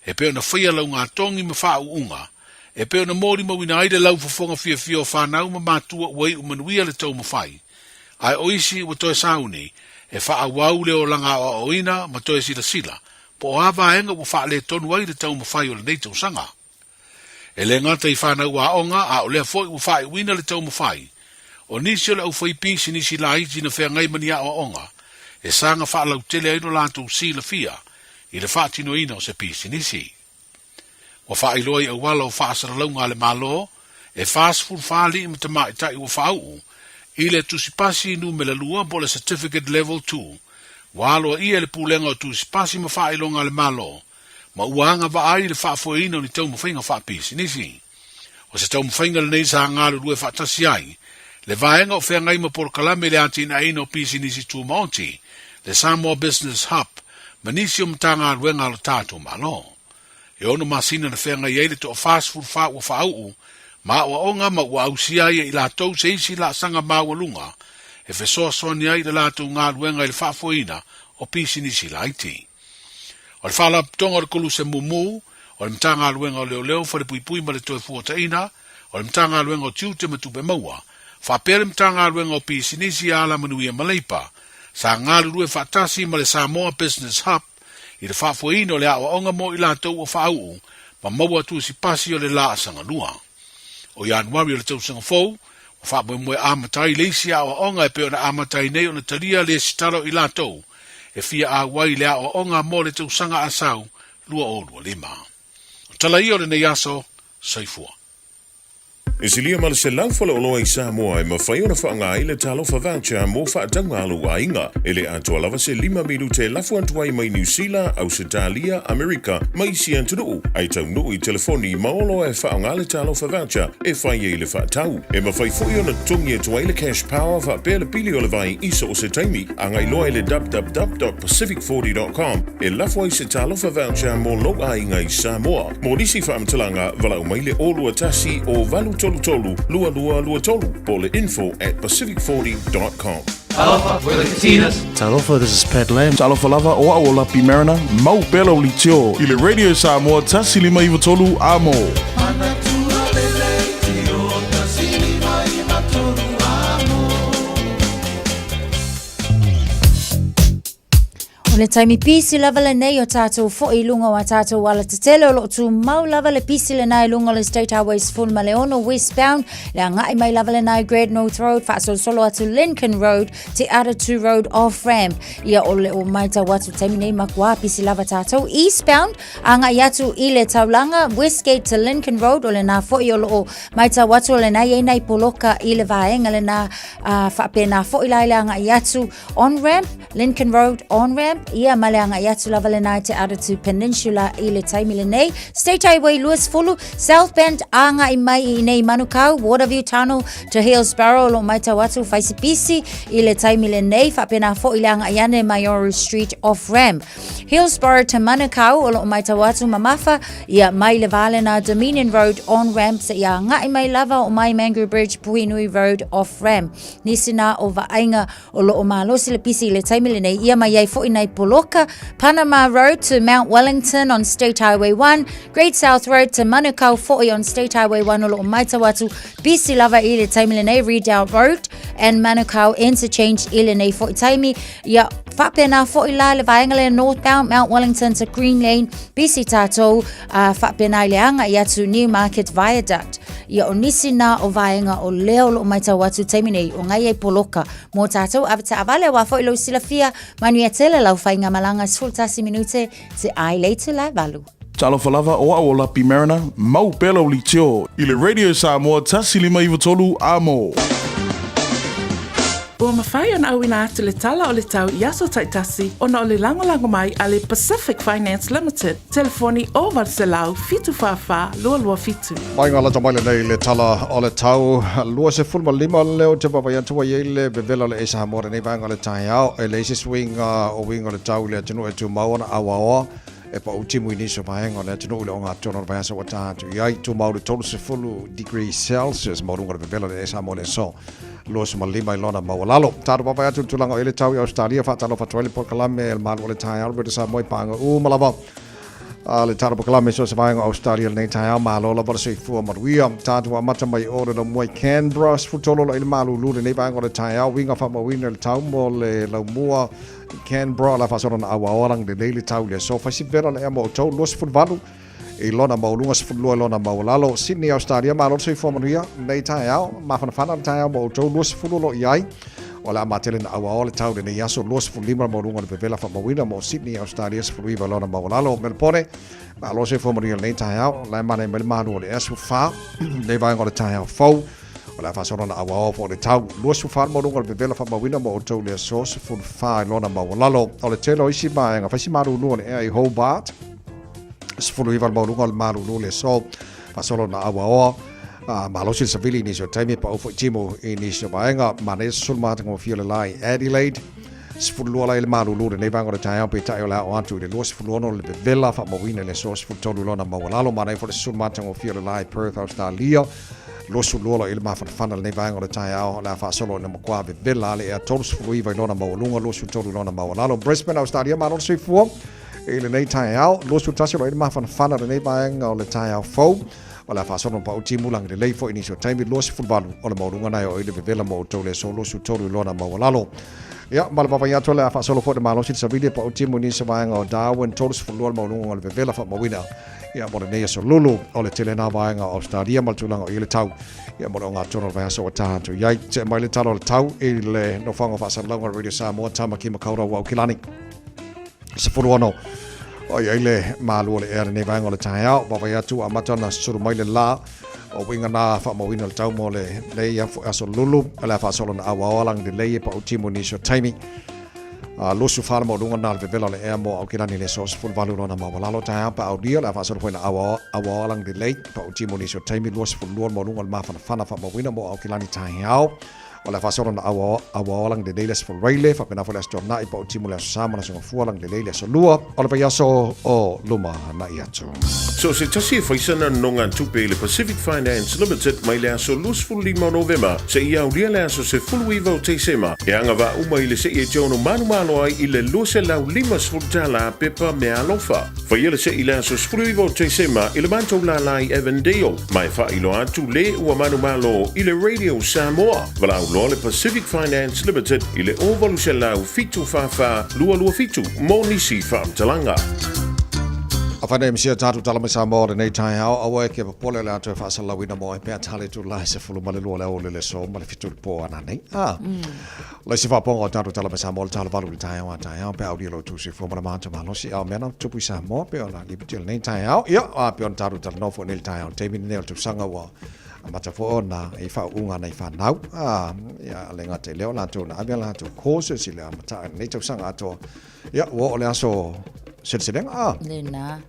e pei ona faia laugatogi ma faauuga e pei ona molimauina ai le laufofoga fiafia o fanau ma matua ua iu manuia le taumafai, ae o isi ua toe sauni e faaauau le olaga aoaoina ma toe silasila po o a vaega ua faaletonu ai le taumafai o lenei tausaga. E le gata i fanau aoga, a o lea foi ua faaiuina le taumafai o nisi o le aufaipisinisi laiti na feagai ma ni aoaoga e saga faalautele ai lo latou silafia i le faatinoina o se pisinisi. Ua faailoa i auala o faasalalauga a le Malo e 44 alii ma tamaitai ua faauu i le tusipasi numera lua po o le Certificate Level 2 ua aloaia e le Pulega o Tusipasi ma Faailoga a le Malo ma ua agavaa ai i le faafoeina o ni taumafaiga faapisinisi. O se taumafaiga lenei sa galulue faatasi ai le vaega o feagai ma polokalame i le atinaeina o pisinisi tumaoti, le Samoa Business Hub, ma nisi o Matagaluega a lo tatou Malo. E ono masina na feagai ai le toa-44 ua faauu ma aoaoga ma ua ausia ai e i latou se isi laasaga maualuga e fesoasoani ai i le latou galuega i le faafoeina o pisinisi laiti. O le Faalapotopotoga o le Koluse Mumu, o le Matagaluega o Leoleo, Falepuipui ma le Toefuataiga, o le Matagaluega o Tiute ma Tupe Maua, faapea le Matagaluega o Pisinisi, Alamanuia ma Leipa, sa galulue faatasi ma le Samoa Business Hub i le faafoeina o le aoaoga mo i latou ua faauu ma maua tusi pasi o le laasaga lua. O Ianuari o le tausaga fou, ua faamoemoe amata ai le isi aoaoga e pei ona amata ai nei ona talia lesitala o i latou e fia auai i le aoaoga mo le tausaga asau 2025. O tala ia o lenei aso, soifua. E silia ma le 100 faleoloa i Samoa e mafai ona faaaoga ai le Talofa Voucher mo faatauga a lou aiga. E le atoa lava se lima minute e lafo atu ai mai Niu Sila, Ausetalia, Amerika ma isi atunuu, ae taunuu i telefoni ma oloa e faaaoga le Talofa Voucher e fai ai le faatau. E mafai foi ona totogi atu ai le Cash Power faapea le pili o le vai i so o se taimi. Agai loa i le www.pacific40.com e lafo ai se Talofa Voucher mo lou aiga i Samoa. Mo nisi faamatalaga, valaau mai le 021 0833 2223 po o le info@pacific40.com. Talofa, we're the Katinas. Talofa, this is Pat Lam. Talofa lava, o au o Lapi Mariner, mau pea lau leitio i le Radio Samoa 153 Amo. O le O le taimi pisi lava lenei o tātou foi i luga o a tātou alatetele o loo tumau lava le pisi lena i luga o le State Highway 16 westbound le agai mai lava lena i Great North Road faasolosolo atu Lincoln Road Te Aratū Road off ramp ia o le o maitau atu taimi nei makuā pisi lava tātou eastbound agai atu i le taulaga Westgate to Lincoln Road o lena foi o loo maitau atu o lena i ai nai poloka i le vaega lena uh, faapena foi la i le agai atu on ramp Lincoln Road on ramp ia ma le agai atu lava lena i Te Aratū Peninsula i le taimi lenei State Highway 20 southbound agai mai i nei Manukau Waterview Tunnel to Hillsborough o lo maitau atu faisipisi i le taimi lenei faapena foi le agai ane Maioru Street off ramp Hillsborough to Manukau o lo maitau atu mamafa ia mai le valena Dominion Road on ramp se ia agai mai lava o mai Mangrove Bridge Puhinui Road off ramp nisi na o vaaiga O loo malosi le pisi i le taimi lenei ia mai ai foi nai poloka, Panama Road to Mount Wellington on State Highway 1, Great South Road to Manukau foi on State Highway 1 o loo maitau atu pisi lava i le taimi lenei Redoubt Road and Manukau Interchange i lenei foi taimi. Ia faapena foi la le vaega lea northbound Mount Wellington to Green Lane pisi tātou uh, faapena i le anga i atu Newmarket Viaduct. Ia o nisi nā o vaega o lea o loo maitau atu taimi nei o ngai ai poloka mō tātou ave taavale wā foi lou silafia manuia tele lau faigamalaga 11 minute te ai leitu la valu. Talofa lava, o au o Lapi Mariner, mau pea lau litio i le Radio Samoa 153 Amo. Ua mafai ona auina atu le tala o le tau i aso taitasi ona o le lagolago mai a le Pacific Finance Limited, telefoni 0800 744 227. Mai ngā lata mai lenei le tala o le tau 25 leo te vaavaai atu ai i le vevela o le Ace Samoa lenei vaega o le taeao e leai se suiga o uiga o le tau i le atunuu e tumau ana auaoa e pau timu i nisi o vaega o le atunuu i le ogatotonu o le vaiaso ua ta atu i ai tumau le 30 degrees Celsius maualuga o le vevela o le Ace Samoa i le aso 25 i lona maualalo. Tatou vaavaai atu i le tulaga o i ai le tau i Ausetalia, faatalofa atu ai le polokalame a le Malu o le Taeao, Radio Samoa i paaga uma lava a le tatou polokalame so se vaega o Ausetalia lenei taeao, malo lava le soifua manuia. Tatou amata mai o le laumua i Canberra, 13 la i le malulu lenei vaega o le taeao, uiga faamauina le tau mo le laumua i Canberra, o le a faasolo na auaoa lagi lelei le tau i le aso. Fai si vela le ea mo outou, 28 i lona maualuga 12 i lona maualalo. Sydney, Australia, malo le soifua manuia lenei taeao, mafanafana le taeao mo outou, 20 o lo o i ai. O le a matele na auaoa le tau lenei aso, 25 le maualuga o le vevela faamauina mo Sydney, Australia, 19 i lona maualalo. Melbourne, malo le soifua manuia lenei taeao, la e manaia mai le malu o le ea 14 lenei vaega o le taeao fou. O le a faasolo na auaoa foi le tau, 24 le maualuga o le vevela faamauina mo outou i le aso, 14 i lona maualalo. O le tele o isi vaega, fai si malulu o le ea i Hobart, 19 le maualuga o le malulu le aso, faasolo na auaoa. Uh, malosi le savili i nisi o taimi, pau foi timu i nisi o vaega, manaia susulu matagofie o le la i Adelaide, 12 la i le malulu lenei vaega o le taeao, peitai o le a oo atu i le 26 le vevela faamauina i le aso 13 lona maualalo, manaia foi le susulu matagofie o le la i Perth, Australia, 22 la i le mafanafana lenei vaega o le taeao, o le a faasolo ina matua vevela le ea 39 i lona maualuga, 23 i lona maualalo. Brisbane, Australia, malo le soifua i lenei taeao, 21 la i le mafanafana lenei vaega o le taeao fou, o le a faasolo na pau timu lagi lelei foi nisi o taimi, 28 o le maualuga na e oo i le vevela mo outou le aso 23 i lona maualalo. Ia, ma le vaavaai atu o le a faasolo foi le malosi le savili e pau timu i nisi o vaega o Darwin, 32 le maualuga o le vevela faamauina ia mo lenei aso lulu o le tele nā vaega o Australia ma le tulaga o i le tau ia mo le ogatotonu o le vaiaso ua ta atu i ai. Se'e mai le tala o le tau i le nofoaga o faasalalauga o Radio Samoa, Tāmaki Makaurau Aukilani. 16 o i ai le malu o le ea lenei vaega o le taeao. Vaavaai atu ua amata ona susulu mai le lā o uiga nā faamauina o le tau mo lenei aso lulu. O le a faasolo na auaoa lagi lelei e pau timu i nisi o taimi. A 24 le maualuga na le vevela o le ea mo Aukilani le aso 18 lona maualalo taeao pa aulia le a faasolo foi na auaoa lagi lelei pau timu i nisi o taimi 22 le maualuga o le mafanafana faamauina mo Aukilani taeao. O le a faasolo na auaoa lagi lelei le aso Faraile, faapena foi le aso Tuanai, pau timu le aso Sa ma le aso Gafua lagi lelei le aso Lua o le vaiaso o lumanai atu. So se tasi e faisana nonogatupe i le Pacific Finance Limited mai le aso 25 o Novema seia aulia le aso 19 o Tesema e agavaa uma i le se'i e te ono manumalo ai i le $250 tala pepa meaalofa. Faia le se'i i le aso 19 o Tesema i le matou lālā i Avondale ma e faailoa atu le ua manumalo i le Radio Samoa. Valaau. Valaau loa le Pacific Finance Limited i le 0800 744 227 mo nisi faamatalaga. Afai nei misia tatou tala mai Samoa o lenei taeao, aua e ke popole o le a toe faasalalauina mo e pea tale itula e 12 le aoauli o le aso ma le 7 i le po ananei. A. O le isi faapoga o tatou tala mai Samoa o le tala valu i le taeao a taeao pe a aulia lo outou soifua ma le matou malosi a o mea na tupu i Samoa pe o la lipoti o lenei taeao. Ia, a pe ona tatou talanoa foi nei i le taeao i le taimi lenei o le tausaga ua amata foi ona i faauuga nai fanau. A, ia, le gata i lea o latou na ave a latou courses i le amataga i lenei tausaga atoa. Ia, ua oo le aso seleselega, a? Lena.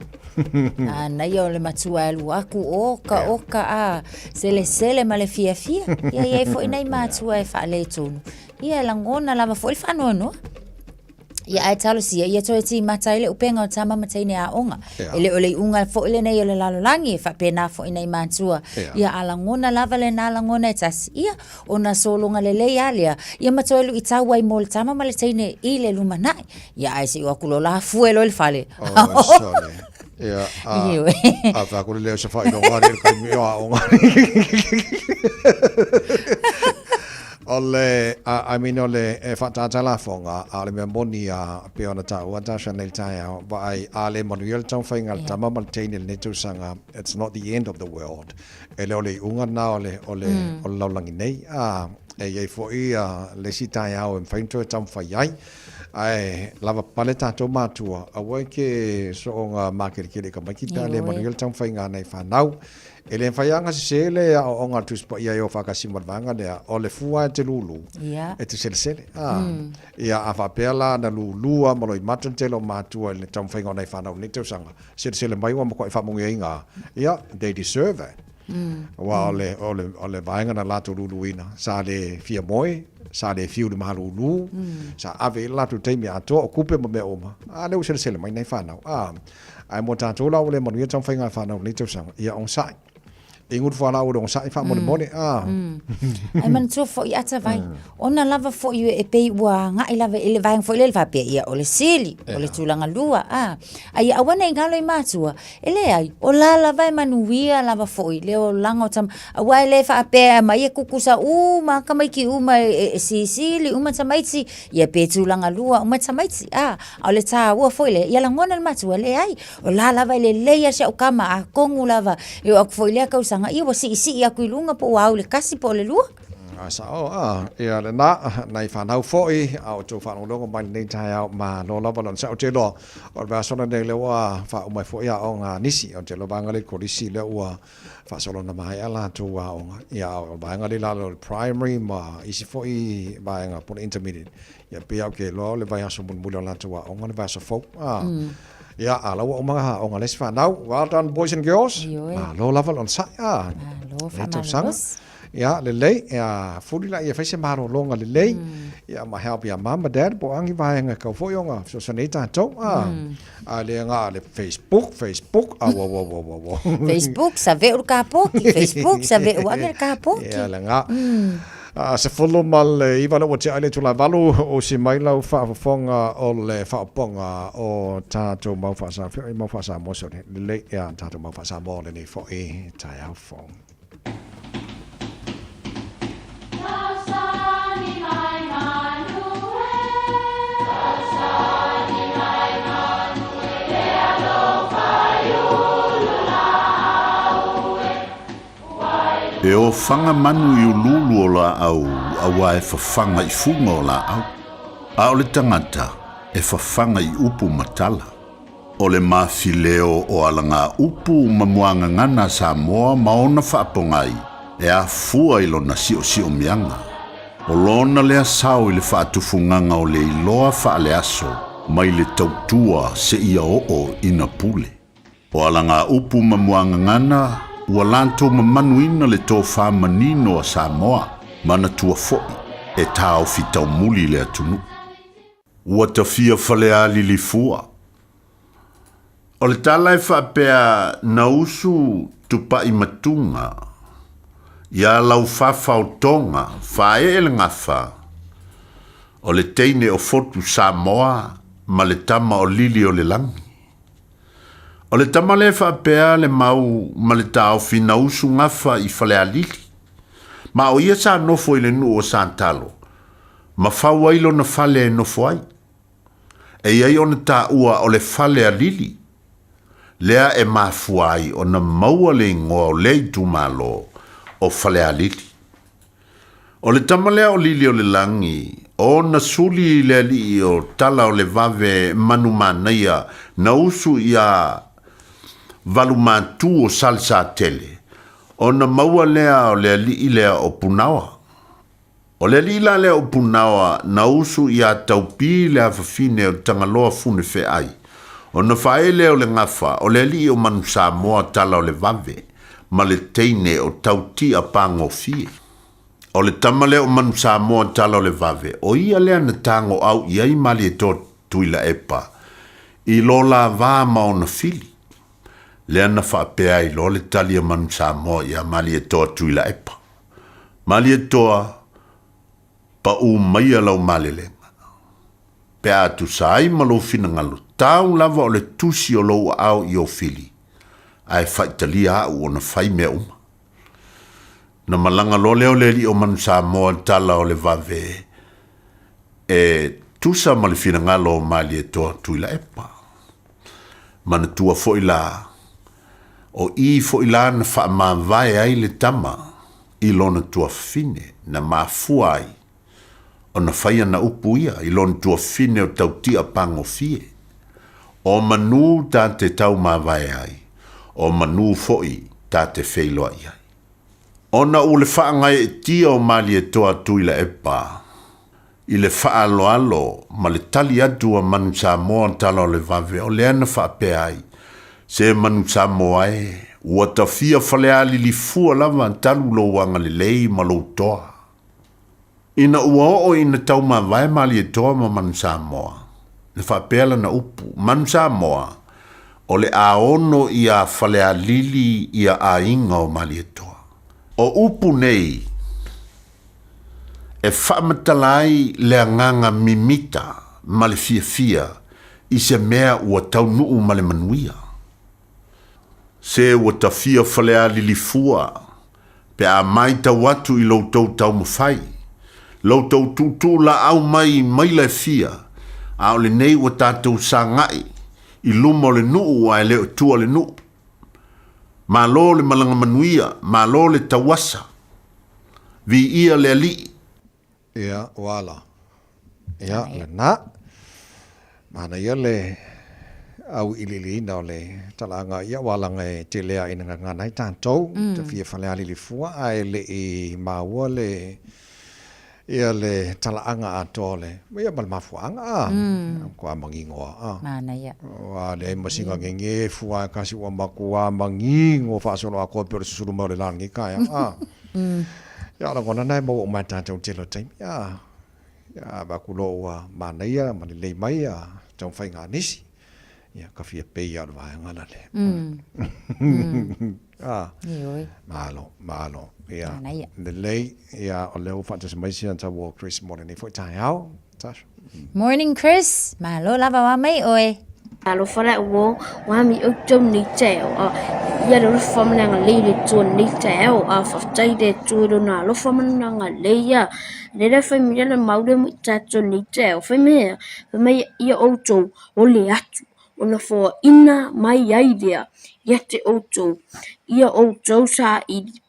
Manaia o le matua e alu aku, oka, oka, a, selesele ma le fiafia. Ia, e i ai foi nai matua e faaletonu. Ia, e lagona lava foi le faanoanoa. Ia, ae talosia, ia toe timata ai le upega o tama ma teine aoga. E le o le iuga foi lenei o le lalolagi, e faapena foi nai matua. Ia, a lagona lava lena lagona e tasi, ia, Ona sologa lelei lava lea, ia ma toe luitau ai mo le tama ma le teine i le lumanai. Ia ae se i o atu loa la fue loa i le fale. Oh, sole. Ia, a, Ioe. a wha kore leo sa whainonga re kai mi o aonga. O le, a, I mean, o le e whataata la whonga, a o le mea moni a pe ona tā ua tā sha nei tae ao, wa ai a le manuia le tau whainga le tama ma le teine le nei tausaga, it's not the end of the world. E le o le iuga lena o le, o le, mm. o le lalolagi nei, a, e i ai foi a, le isi taeao e mafai ona toe taumafai ai. Ae lava pale tatou matua, aua e ke soonga makelikeli i tamaiti pe a le manuia le taumafaiga a nai fanau. E le mafai lava ona sese le aoaoga a le Tusi Paia e o faatasi ma le vaega lea, o le fua e te lūlū, e te selesele. A, ia a faapea la na lūlū lava ma loimata le tele o matua i le taumafaiga o nai fanau i lenei tausaga, Selesele mai ua matuai faamanuiaina, ia, they deserve it. Aua o le, o le, o le vaega na latou luluina, sa le fia moe, sa le fiu i le malulu, sa ave i le latou taimi atoa, o kupe ma mea uma, a lea ua selesele mai nai fanau. A, ae mo tatou la ua le manuia taumafaiga a fanau i lenei tausaga, ia onosai. I gutu la ua le onosai faamolemole, a. Ae manatua foi Atawai, ona lava foi e pei ua agai lava i le vaega foi lele faapea, ia o le sili, o le tulaga lua, a. A ia aua ne i galo i matua, e leai, o la lava e manuia lava foi le olaga o tama, aua e le faapea e aumai e kukusa uma lava tamaiti uma e sisili uma tamaiti, ia pe tulaga lua uma tamaiti, a. A o le taua foi lea, ia lagona le matua, leai, O la lava e lelei a si au kama, atonu lava e oo atu foi i lea tausaga, ia ua siisii atu i luga po ua au i le kasi po o le lua. A sao, a, ia lena, nai fanau foi, a o outou faalogologo mai lenei taeao, malo lava lona sao. Ou te iloa, o le vaiaso lenei lea ua faauma ai foi aoga a nisi, ou te iloa vaega lea i le kolisi lea ua faasolo ona maea latou aoga, ia a o le vaega lea i lalo o le primary ma isi foi vaega po o le intermediate, Ia pei lava ou te iloa o le vaiaso mulimuli o latou aoga le vaiaso fou. Ah. Ia, a la ua uma aoga le isi fanau. Well done boys and girls. Ioe. Malo lava le onosai. Ah. Malo, Lea tausaga. faamalosi. Ia, lelei, ia, fuli la ia fai se malologa lelei. Ia, ma help ia mum ma dad po o a ni vaega e kau foi ona fesoasoani ai tatou. Ah. A le ga le Facebook, Facebook, au au au au au. au. Facebook, saveu le kapoki. Facebook, saveu ake le kapoki. Ia, le ga. A 19 lea ua tea ai le itula valu, usi mai lau faafofoga o le faaopoga o tatou mau faa-Samoa, mau faa-Samoa, sorry, lelei, ia, tatou mau faa-Samoa o lenei foi taeao fou. E ofaga manu i uluulu o laau auā e fafaga i fuga o laau, a o le tagata e fafaga i upu ma tala. O le mafileo o alagaupu ma muagagana a Samoa ma ona faapogai e afua i lona siosiomiaga. O lona lea sao i le faatufugaga o le iloa faaleaso mai le tautua seia oo ina pule. O alagaupu ma muagagana ua latou mamanuina le tofa manino a Samoa, manatua foi e taofi taumuli le atunuu. Ua tafia Falealili fua. O le tala e faapea na usu tupai matuga ia lau fafaotoga faaee le gafa, o le teine o Fotu Samoa ma le tama o Lili o le Lagi. O le tama lea faapea le mau ma le taofi na usu gafa i Falealili. Ma o ia sa nofo i le nuu o Santalo, ma fau ai lona fale e nofo ai. E i ai ona taua o le fale a Lili, lea e mafua ai ona maua le igoa o lea itumalo o Falealili. O le tama lea o Lili o le Lagi, o ona suli i le alii o Tala o le Vave Manumanaia na usu iā Valumatu o Salesatele, ona maua lea o le alii lea o Punaoa. O le alii la lea o Punaoa na usu iā Taupī le afafine o Tagaloa Funefeai, ona faaee lea o le gafa o le alii o Manusamoa Tala o le Vave ma le teine o Tautia Pagofie. O le tama lea o Manusamoa Tala o le Vave, o ia lea na tagoau i ai Malietoa Tuilaepa i lo la va ma ona fili. Lea na faapea ai loa le tali a Manusamoa iā Malietoa Tuilaepa. Malietoa, paʻū maia lau malelega. Pe a tusa ai ma lou finagalo, tau lava o le tusi o lou aao i Ofili, ae faitalia aʻu ona fai mea uma. Na malaga loa lea o le alii o Manusamoa i tala o le vave e tusa ma le finagalo o Malietoa Tuilaepa. Manatua foi la, o i foi la na faamavae ai le tama i lona tuafafine na mafua ai ona fai ana upu ia i lona tuafafine o Tautia Pagofie. O manū tā te taumavae ai, o manū foi tā te feiloai ai. Ona ua le faagaeetia o Malietoa Tuilaepa i le faaaloalo ma le tali atu a Manu Samoa Tala o le Vave o lea na faapea ai, Se Manu Samoa e, ua tafia Falealili fua lava talu lou agalelei ma lou toa. Ina ua oo ina taumavae Malietoa ma Manu Samoa, na faapea lana upu, Manu Samoa, o le a ono iā Falealili ia aiga o Malietoa. O upu nei e faamatala ai le agaga mimita ma le fiafia i se mea ua taunuu ma le manuia. Se ua tafia Falealili fua pe a maitau atu i lo outou taumafai, lo outou tuutuu laau mai i maila e fia, a o lenei ua tatou sagai i luma o le nuu ae le o tua le nuu. Malo le malaga manuia, malo le tauasa. Viia le Alii. Ia, ua ala. Ia, lena. Manaia le auiliiliina o le talaaga ia ua alaga e tele a ina gagana ai tatou, mm. te fia Falealili fua ae le i maua le ia le talaaga atoa o le ia ma le mafuaaga a mm. kua mangingo a. Manaia. Ua leai ma sina ngenge fua e kasi ua makuā mangingo faasolo atoa pei o le susulu mai o le la lenei taeao a. Mm. Ia o lagona na e maua uma e tatou tele o taimi a. Ia avatu loa ua manaia ma lelei mai a taumafaiga a nisi. Ia ka fia pei ia o le vaega la le. Mm. Mm. A. Ioe. Malo, malo. Ia. Manaia. Lelei, ia o lea ua faatasi mai si ana o Chris mo lenei foi taeao. Tasha. Morning Chris, malo lava wa mai oe. Alofa le uo, ua mi outou nei taeao, a ia le alofa ma le agalelei o le Atua nei taeao, a faafetai i le Atua i lona alofa ma lona agalelei ia. Lele fai mai le mau lea mo i tatou nei taeao, fai mai ea, fai mai ia outou o le atu, ona foaina mai ai lea ia te outou, ia outou saili,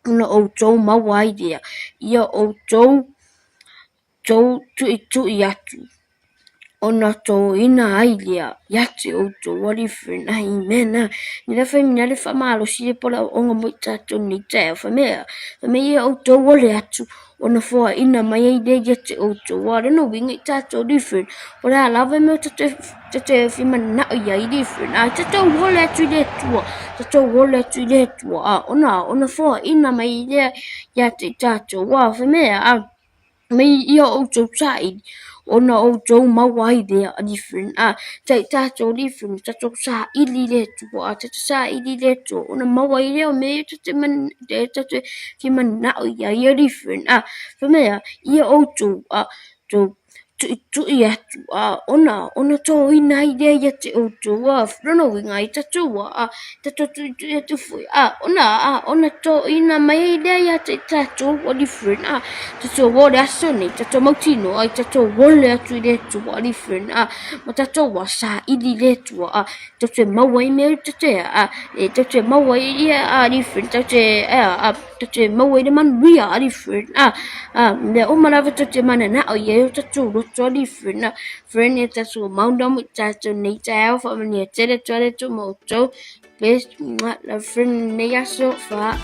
ona outou maua ai lea, ia outou tou tuitui atu, ona toina ai lea ia te outou alii Amen. Nila fai mina le faamalosi le po le aoaoga mo i tatou nei taeao fai mai ea, fai mai ia outou ole atu ona foaina mai ai lea ia te outou. A o lona uiga i tatou alii friend, po o le a lava le mea ta te fia manao i ai alii friend, a tatou ole atu i le Atua, tatou ole atu i le Atua, a ona, ona foaina mai ai lea ia te tatou. A fai mai ea, a Mai ia outou saili, ona outou maua ai lea different a tai tatou different tatou saili i le Atua a tatou saili i le Atua ona maua ai lea o mea ia tatou te fia manao i ai ia different a. Fai mai a ia outou a tou. tuitui atu a ona ona tōina ai lea ia te outou a lona uiga i tatou a tatou tuitui atu foi a ona a ona tōina mai ai lea ia te tatou alii friend a tatou o le aso nei tatou mautinoa ai tatou ole atu i le Atua alii friend a ma tatou a saili i le Atua a tatou te maua ai mea tatou te a e tatou te maua ai ia alii friend tatou te a tatou te maua ai le manuia alii friend a a mea uma lava tatou te mananao i ai o tatou loto alii friend a friend ia tatou mauna mo i tatou nei taeao faamanuia tele atu ai le Atua ma outou bless love friend nei aso fa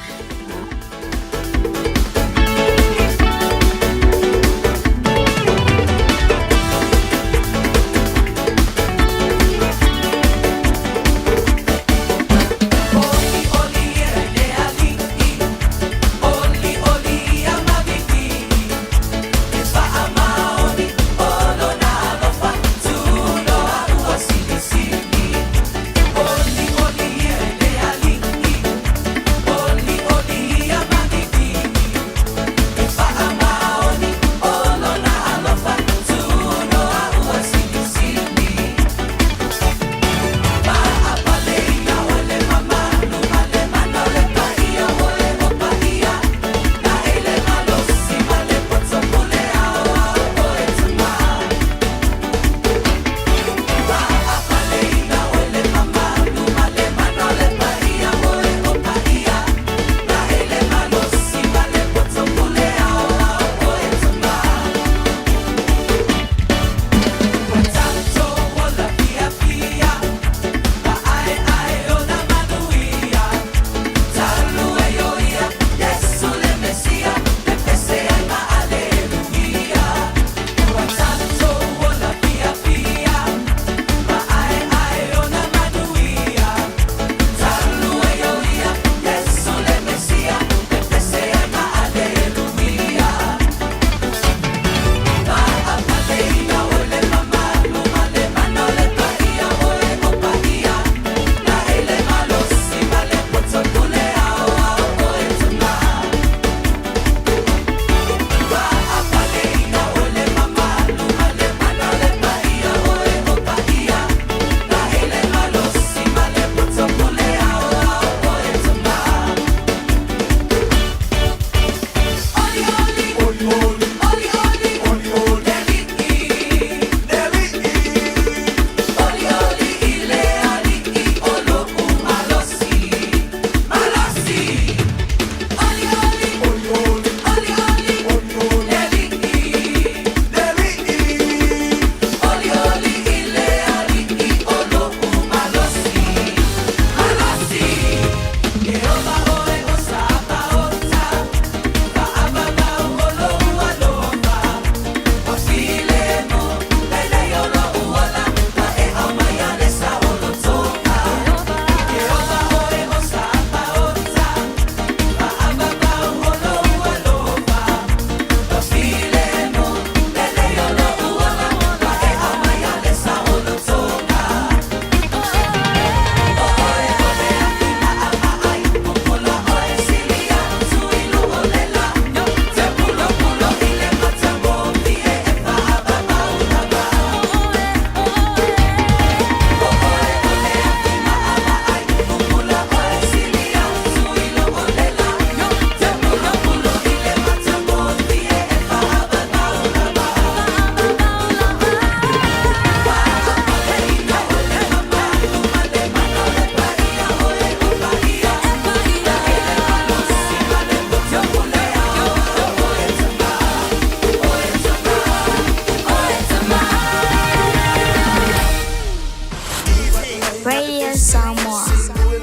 Radio Samoa.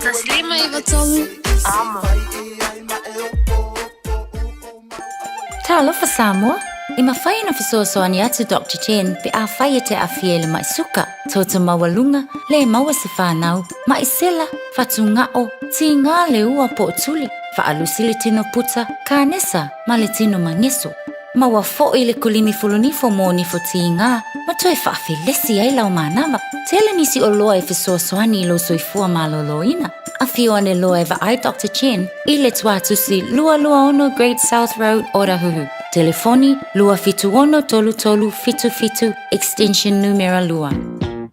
153 Amo. Talofa Samoa! E mafai ona fesoasoani atu Doctor Chen pe afai e te aafia i le maʻi suka, toto maualuga, le maua se fanau, maʻi sela, fatugao, tigā le ua po o tuli, faalusi le tino puta, kanesa, ma le tino mageso. Maua foi le kolimi fulunifo mo nifo tigā ma toe faafelesi ai lau manava. Tele nisi oloa e fesoasoani i lou soifua malōlōina. Afio ane loa e vaai Doctor Chen i le tuatusi 226 Great South Road, Otahuhu. Telefoni, 276 33 77, extension numera 2.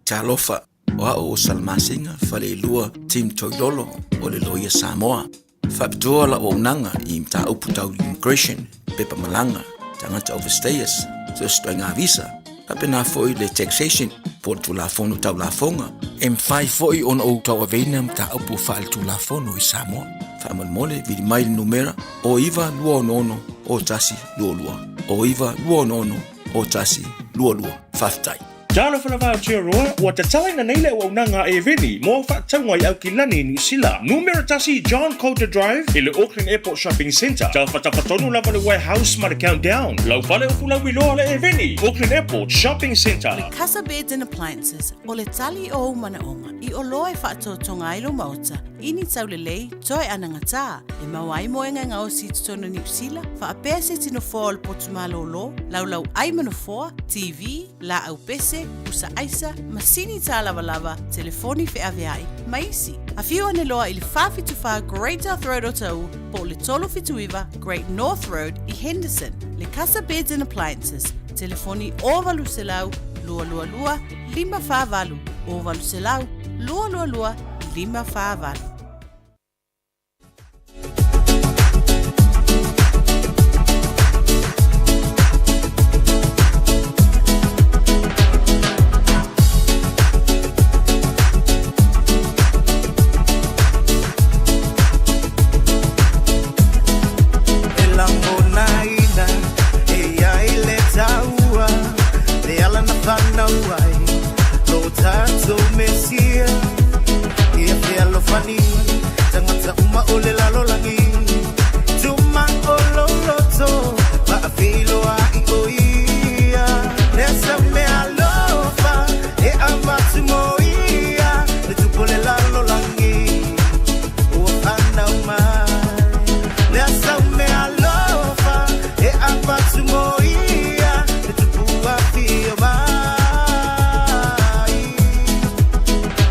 Talofa, o au o Salamasina Faleilua Tim Toilolo o le Loia Samoa. Faapitoa lau auaunaga i mataupu tau immigration, pepa malaga, tagata overstayers, so o se ituaiga visa, faapena foi le taxation po o le Tulafono Tau Lafoga. E mafai foi ona ou tauaveina mataupu faaletulafono i Samoa. Faamolemole, vili mai le numera o 9266 0122, o 9266 0122. Faafetai. Talofa lava Aotearoa, ua tatalaina nei le auaunaga a Eveni mo au faatauga i Aukilani, Niu Sila. Numera 1 John Coulter Drive i le Auckland Airport Shopping Centre. Taufatafata lava le warehouse ma le Countdown. Lau fale upu lauiloa le Eveni, Auckland Airport Shopping Centre. Le Casa Beds and Appliances, o le tali o ou manaoga i oloa e faatotoga ai lou maota i ni taulelei toe anagatā e maua ai moega e gaosi i totonu o Niu Sila, faapea se tino foa o le potu malōlō, laulau ai ma nofoa, TV, laau pese, pusa aisa, masini tālavalava, telefoni feaveai, ma isi. Afio ane loa i le 474 Great South Road Otahuhu po o le 379 Great North Road i Henderson. Le Casa Beds and Appliances, telefoni 0800 222 548, 0800 222 548. E lagonaina e ai le taua, le ala na whanau ai, lo tātou Mesia. Ia fealofani, tagata uma o le lalolagi. Tuma o lou loto, faafeiloai o ia. Lea sau mea alofa, e avatu mo ia, le Tupu o le lalolagi, ua fanau mai. Lea sau mea alofa, e avatu mo ia, le Tupu afio mai.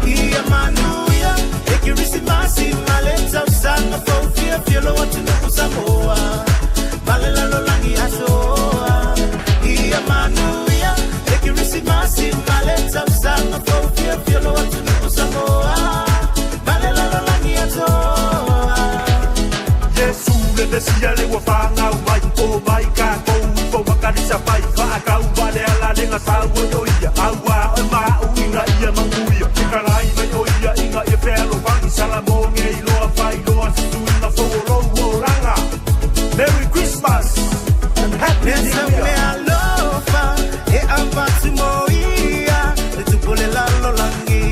Ia manuia, le Kerisimasi ma le tausaga fou fiafia lou atunuu Samoa ma le lalolagi atoa. Ia manuia, le Kerisimasi ma le tausaga fou fiafia lou atunuu Samoa ma le lalolagi atoa. Iesu le Mesia le ua fanau mai, o mai kākou i fou makanisa fai, faakau le ala le gatau ai o ia, auā o maʻu ina ia manuia, fetalai mai o ia ina ia fealofani, Salamoge iloa faailoa se suiga fou o lou olaga. Merry Christmas and Happy Lea New sau Year. mea alofa, e avatu mo ia, le Tupu o le lalolagi,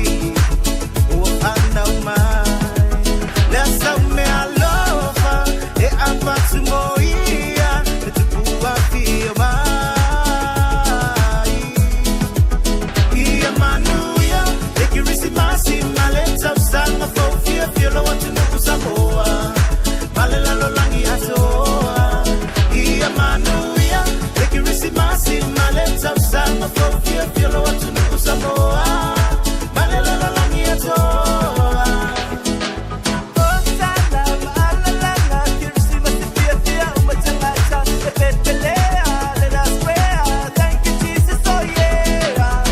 ua fanau mai. Lea sau mea alofa, e avatu mo ia, le Tupu afio mai. Ia manuia, le Kerisimasi ma le tausaga fou fiafia lou atunuu Samoa ma le lalolagi atoa. Ia manuia, le Kerisimasi ma le tausaga fou fiafia lou atunuu Samoa ma le lalolagi atoa. Hosanna, ma'alalala, Kerisimasi fiafia uma tagata, e pepelea, let us swear, thank you Jesus, oh yeah.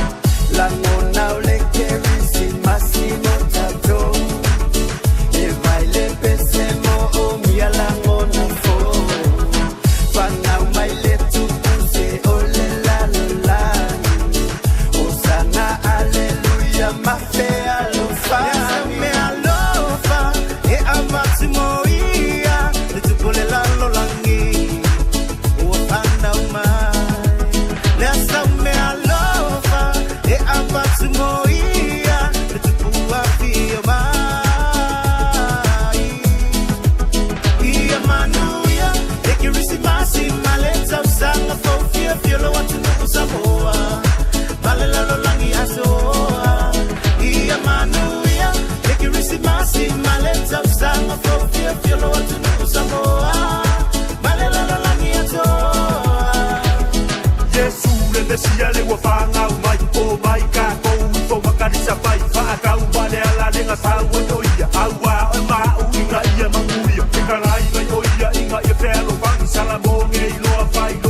Lagona o le Kerisimasi mo tatou, e vai le pese mo o mia lagona fou. Fanau mai le Tupu se o le lalolagi, Hosanna, aleluia, ma fealofani. Lea sau mea alofa, e avatu mo ia, le Tupu o le lalolagi, ua fanau mai. Lea sau mea alofa, e avatu mo ia, le Tupu afio mai. Ia manuia, le Kerisimasi ma le tausaga fou fiafia lou atunuu Samoa ma le lalolagi atoa. Ia manuia, le Kerisimasi ma le tausaga fou fiafia lou atunuu Samoa ma le lalolagi atoa. Iesu le Mesia le ua fanau mai, o mai kākou i fou makanisa fai, faakau le ala le gatau ai o ia, auā o maʻu ina ia manuia, fetalai mai o ia ina ia fealofani, Salamoge iloa faailoa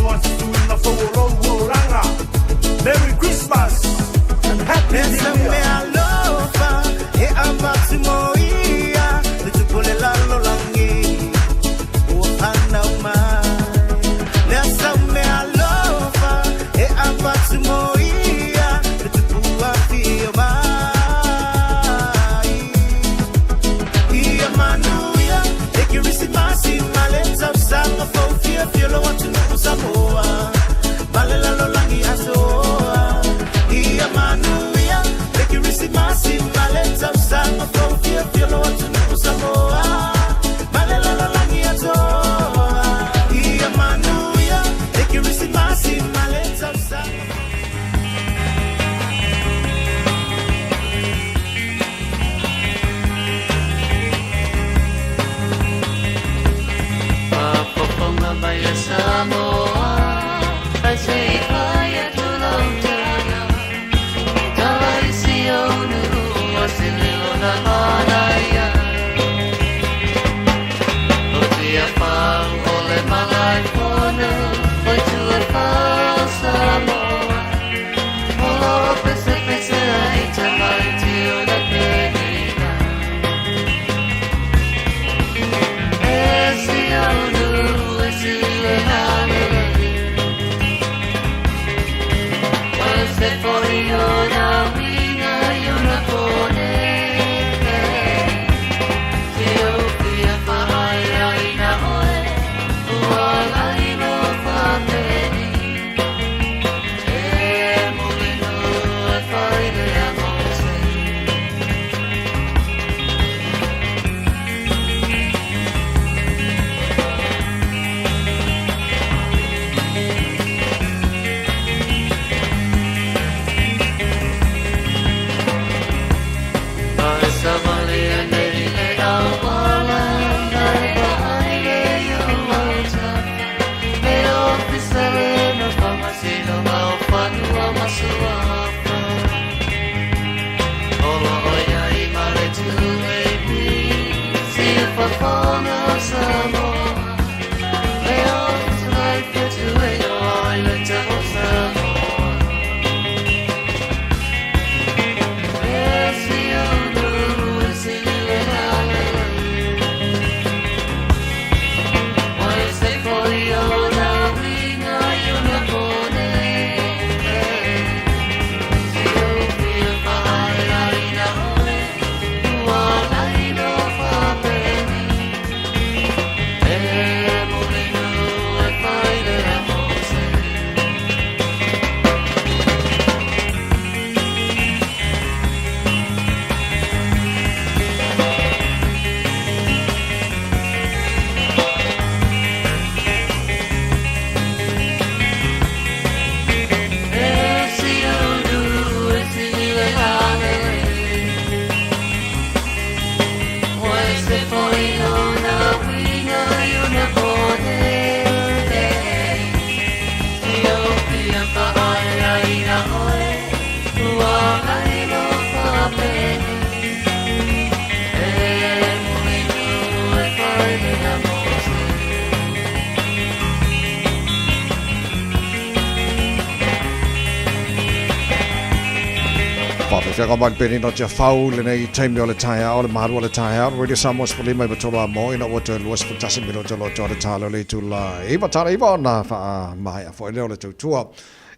Faafefeaga mai le penina o Tiafau i lenei taimi o le taeao, le malu o le taeao, Radio Samoa 15 i tolu a mo ina ua toe 21 minute o lo o le tala o le itula 9 tala 9 ona faamaea foi lea o le tautua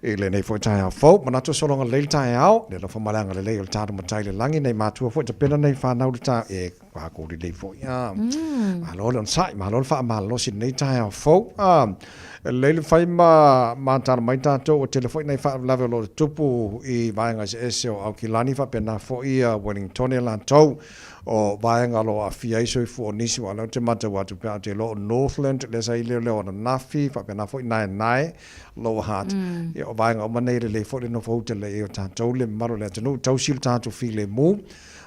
i lenei foi taeao fou. Manatu sologa lelei le taeao, le alofa ma le agalelei o le tatou Matai i le lagi, nei matua foi tapena nei whanau le taeao, e kākou lelei foi. Ah. Malo le onosai, malo le faamalolosi i lenei taeao fou. Ah. Lelei le fai ma matala mai tatou ua tele foi nai faalavelave o lo o tutupu i vaega eseese o Aukilani faapena foi ia Wellingtone latou o vaega o lo o aafia ai soifua o nisi aua o lea ou te matau atu pe a ou te iloa o Northland lea sa i leoleo ananafi faapena foi Naenae Lower Hutt ia o vaega uma nei e lelei foi le nofo uta lelei ai o tatou le mamalu o le atunuu tausi lo tatou filemu.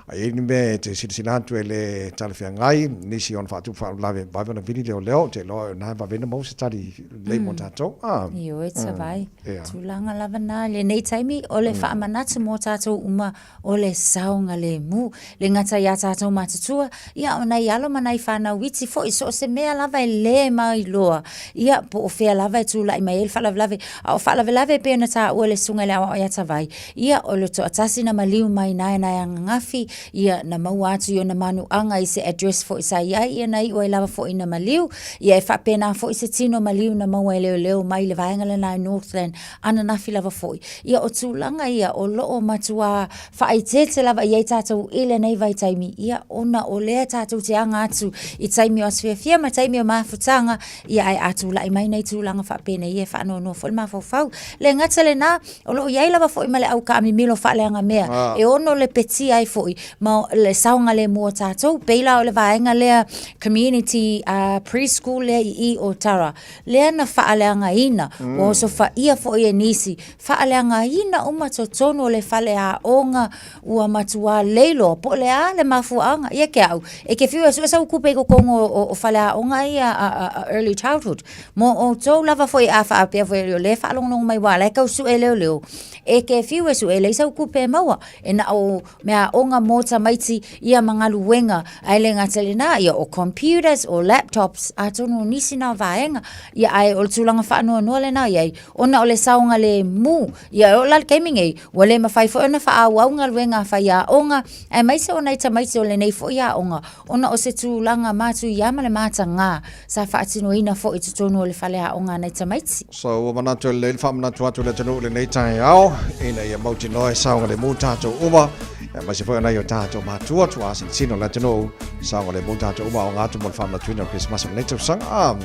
A i ai ni mea e te silasila atu e le talafeagai, nisi ona faatupu faalavelave vave ona vili leoleo, ou te iloa o lena e vave ona maua se tali lelei mo tatou. Ah. Ioe, Tavai. Tulaga lava na i lenei taimi, o le faamanatu mo tatou uma o le saogalemu. Le gata iā tatou matutua, ia o nai alo ma nai fanau iti foi, so o se mea lava e le mailoa, ia po o fea lava e tulai mai ai le faalavelave. A o faalavelave e pei ona taua e le Susuga i le Aoao ia Tavai, Ia, o le toatasi na maliu mai naenae ananafi, ia, na maua atu i ona manuaga i se address foi sa i ai, ia na iu ai lava foi ina maliu. Ia, e faapena foi se tino maliu na maua e leoleo mai le vaega lena i Northland ananafi lava foi. Ia, o tulaga ia o lo o matuā faaeteete lava i ai tatou i lenei vaitaimi, ia, ona o lea tatou te aga atu i taimi o aso fiafia ma taimi o mafutaga, ia, ae a tulai mai nai tulaga faapenei, ia e faanoanoa foi le mafaufau. Le gata lena, O lo o i ai lava foi ma le au kaamimilo faaleagamea ah. e ono lepetia ai foi ma le saogalemu o tatou. Pei la o le vaega lea community preschool lea i i Otara. Lea na ona faaleagaina, ua osofaia foi e nisi, faaleagaina uma totonu o le faleaoga, ua matuā leiloa po o le a le mafuaaga. Ia te au, e te fiu e sue sau tupe i totonu o faleaoga ia a early childhood, mo outou lava foi a faapea foi o lea e faalogologo mai aua o la e tau sue leoleo, e te fiu e sue, e leai sau tupe e maua, e na o meaaoga mo tamaiti ia ma galuega, ae le gata i lena, ia o computers, o laptops, atonu o nisi na o vaega. Ia ae o le tulaga faanoanoa lena e i ai, ona o le saogalemu. Ia e oo la i le taimi nei, ua le mafai foi ona faaauau galuega a faiaoga, aemaise o nai tamaiti o lenei foi aoga, ona o se tulaga matuia ma le mataga sa faatinoina foi i totonu o le faleaoga a nai tamaiti. So ua manatu e lelei le faamanatu atu i le atunuu i lenei taeao ina ia mautinoa e saogalemu tatou uma, aemaise foi o nai o tatou matua tuasinosino o le atunuu, saogalemu tatou uma aoga atu mo le faamanatuina o le Kerisimasi o lenei tausaga. Ah,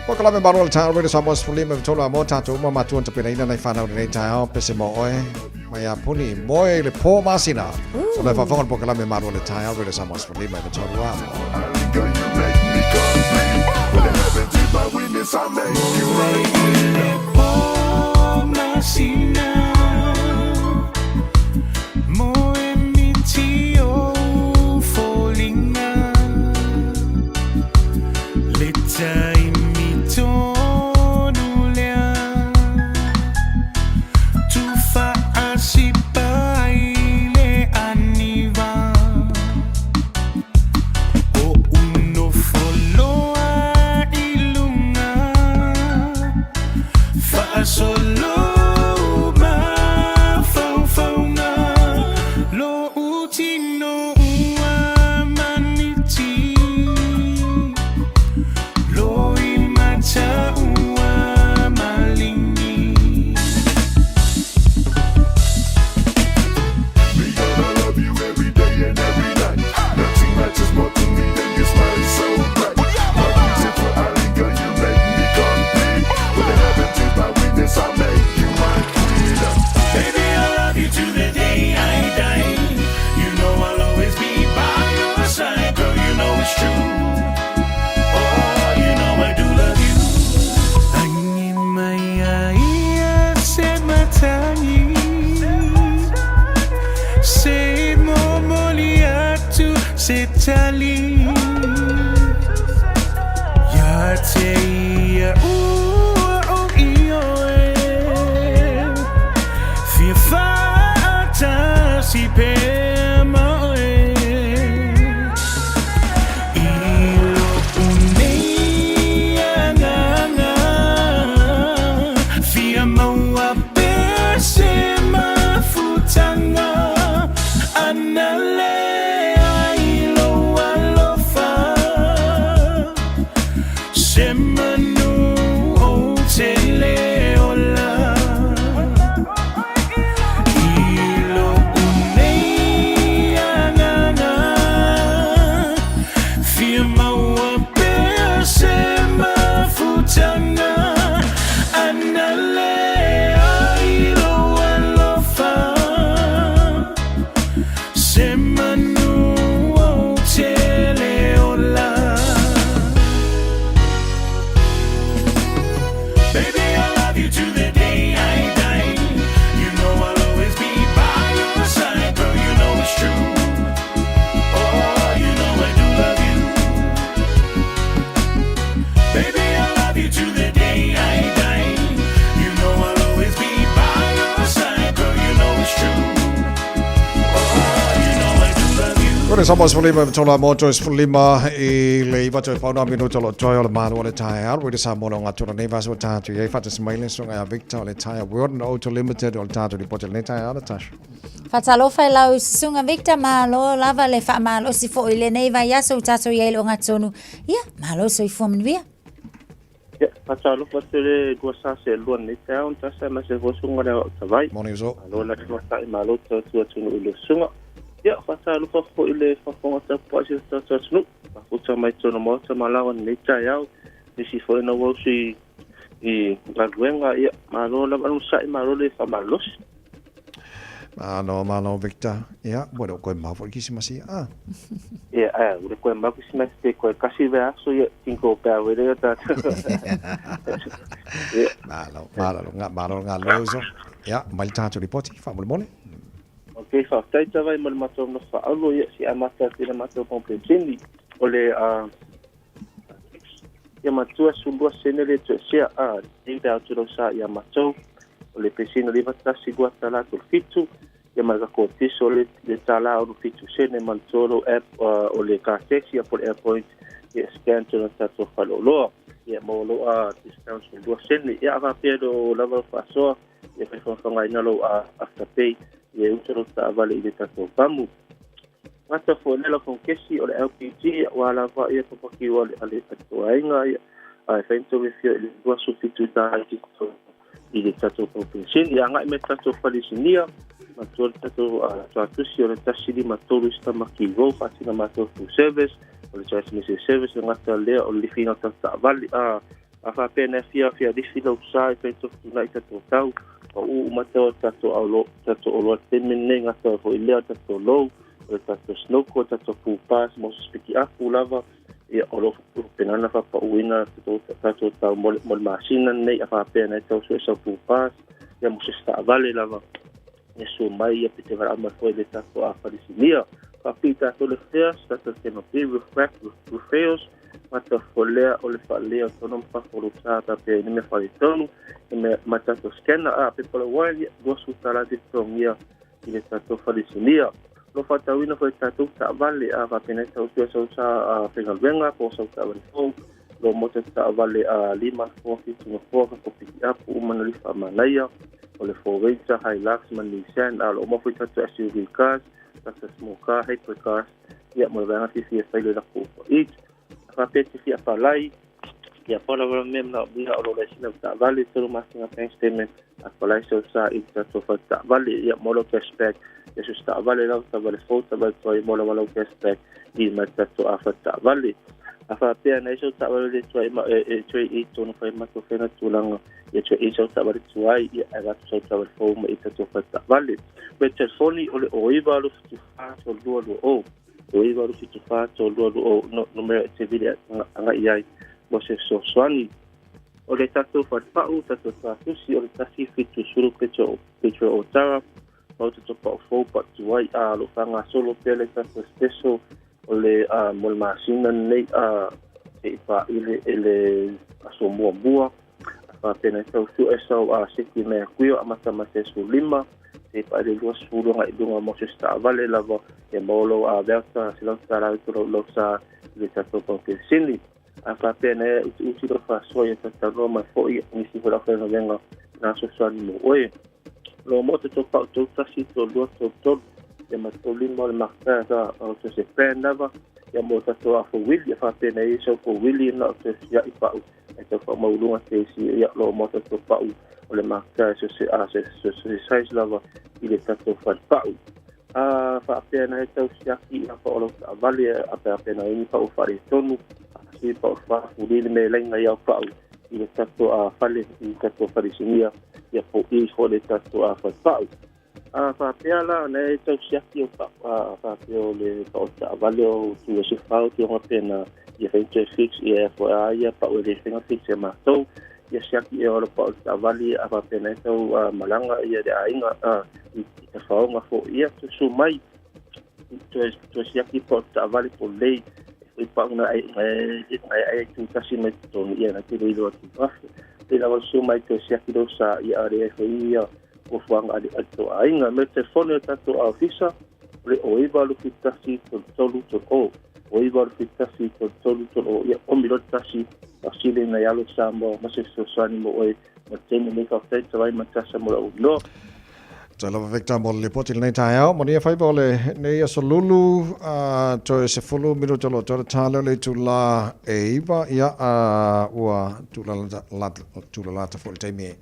Polokalame Malu o le Taeao Radio Samoa 15 i 3 mo tatou uma matua na tapenaina nai fanau i lenei taeao pese mo oe mai a puni moe i le pō masina. O le faafofoga le Polokalame Malu o le Taeao Radio Samoa 15 i 3 a. Kore sa mos lima tola mo to lima i le iwa toe pauna minuta lo toe o le malu o le taeao Radio Samoa lo ngatura nei vaso tātu i ai whatas mai le sunga ia Victor o le Tyre World and Auto Limited o le tātu ripote le taeao Natasha. Faatalofa i lau Susuga Victor, malo lava le faamalosi foi i lenei vaiaso ua tatou i ai i le ogatotonu. Ia, malo soifua manuia. Ia, faatalofa atu i le 242 lenei taeao, Natasha, aemaise foi susuga le Aoao Tavai. Morning uso. Malo le tamaitai, malo le tautua atunuu i le susuga. Ia, faatalofa foi i le faafofoga tapuai a si o tatou atunuu, mafuta mai totonu o maota ma laoa i lenei taeao. Nisi foi na ua usu i i galuega, ia, malo lava le onosai, malo le faamalolosi. Malo, malo Victor. Ia, ua le o koe mau foi le Kisimasi, ah. Ia, ae, ua le koe mau Kisimasi, pe koe kasi vaiaso, ia, tinko pea wele o tātou. Malo, malo, malo le galulue uso. Ia, mai le tatou lipoti, faamolemole. Ok, faafetai tavai mo le matou nofo faaulo, ia se i amata atu i le matou pamu penisini. O le ia matua 12 sene le toesea a nei pe atu lau sa ia matou o le pesina 51 tala 37 ia ma le tiso le le tala o 7 sene ma le tolo app o le car taxi po le airpoint ia scan tona tatou faleoloa ia mo lo a discount o 2 sene ia ava pea lo lava faasoa ia fai faafaagaina lou afterpay ia uta lo taavale i le tatou pamu. Gata foi le la kesi o le LPG ua lava ia papaki o le ale atoaiga ia ai fai to fia i le 27 ta i i le tatou pamu penisini. Ia agai mai tatou falesinia ma tua le tatou tuatusi o le 153 stamaki row faatina matou full service o le transmission service le gata lea o le lifiina o tatou taavale a a faapea na fia fia lifi lau sa e fai tofu i tatou tau o u uma tau tatou aulo tatou oloa taimi lenei gata foi lea tatou low o le tatou snowco tatou full pass mo se spiki apu lava ia o lo penana faapauina tatou tau mo le masina lenei a faapea na tau sue sau full pass ia mo se taavale lava ia su mai ia pete valaau mai foi le tatou a falesinia faapii tatou le fairs tatou canopy refract refrails mata folea o le faalea o tonu ma fafo sa faapea i ni mea faaletonu ma tatou scanner a pepa le wine ia 20 tala te totogia i le tatou falesinia. Lo faatauina foi tatou taavale a faapena tau sue sau sa faigaluega po o sau taavale fou lo mo te taavale a 5 4 7 4 ka piki apu uma na lifa manaia o le Ford Ranger Hilux ma Nissan a lo mo foi tatou SUV cars tatou small car hyper cars ia mo le vaega fifia fai le lako for each faapea te fia palai ia pola wala mem na mia o lo le sina taavale tolu masina bank statement a palai sau sa i tatou fa taavale ia mo lo cashback ia su taavale lau taavale fou taavale tuai mo lo wala cashback i ma tatou a fa taavale a faapea na iso taavale le tuai ma e tuai i tonu fai matou fena tulaga ia tuai i sau taavale tuai ia e ratu sau taavale fou ma i tatou fa taavale. Me telefoni o le o iva alu fitu fa tolu lua lua o o iva alu fitu fa tolu lua lua o no numera e te vili agai ai mo se fesoasoani. O le tatou falepau tatou tuatusi o le 170 Petro Petro Otara ma o tatou pau fou pau tuai a lo faagasolo pea le tatou special o le mo le masina lenei a se i faaile i le aso muamua a faapena e tau sue sau a seki mea kuio amata mai se 15 se i faaile 20 agai i luga mo se taavale lava e maua lou a veuta $100 i tolu lau sa i le tatou pamu penisini. A faapea na e utiuti lo faasoa ia tataloa mai foi nisi foi lau faigaluega na fesoasoani mo oe. Lo mo te tau pau tau tasi tau lua tau tolu ia ma tau lima o le makata sa o te se brand lava ia mo tatou a fowili ia faapea na i sau fowili na o te sia'i pau e tau faamauluga te isi ia lo mo tatou pau o le makata se se a se se se size lava i le tatou falepau. A faapea na e tau siaki ia pa o lau taavale a faapea na ini pau faaletonu si pau faafulili me laina ia pau i le tatou a fale i tatou falesinia ia po i fo le tatou a falepau. A faapea la na e tau siaki o pau a faapea o le pau taavale o tu se fao te ona pena ia fai te fix ia fo a ia pau e le fenga fix e matou ia siaki e o le pau taavale a faapea na e tau malaga ia le aiga a i te faoga fo ia tu su mai tu siaki pau taavale po lei i pau na ai ai ai tu tasi mai tonu ia na te lilo atu afu te lawa su mai tu siaki lo sa ia are e ia o fuanga ale to aiga me te fone tatou a ofisa le o iva alu fitasi tolu tolu tolu o o iva alu fitasi tolu tolu tolu o ia o milo tasi a sile na ialo sa mo ma se fesoasoani mo oe ma taimi nei faafetai tavai ma tasa mo lau loa. Toe lava Victor mo le lipoti lenei taeao. Manuia faiva o lenei aso lulu, toe 10 minuta o lo o toe le tā leo le itula e 9, ia, ua tulalata foi le taimi e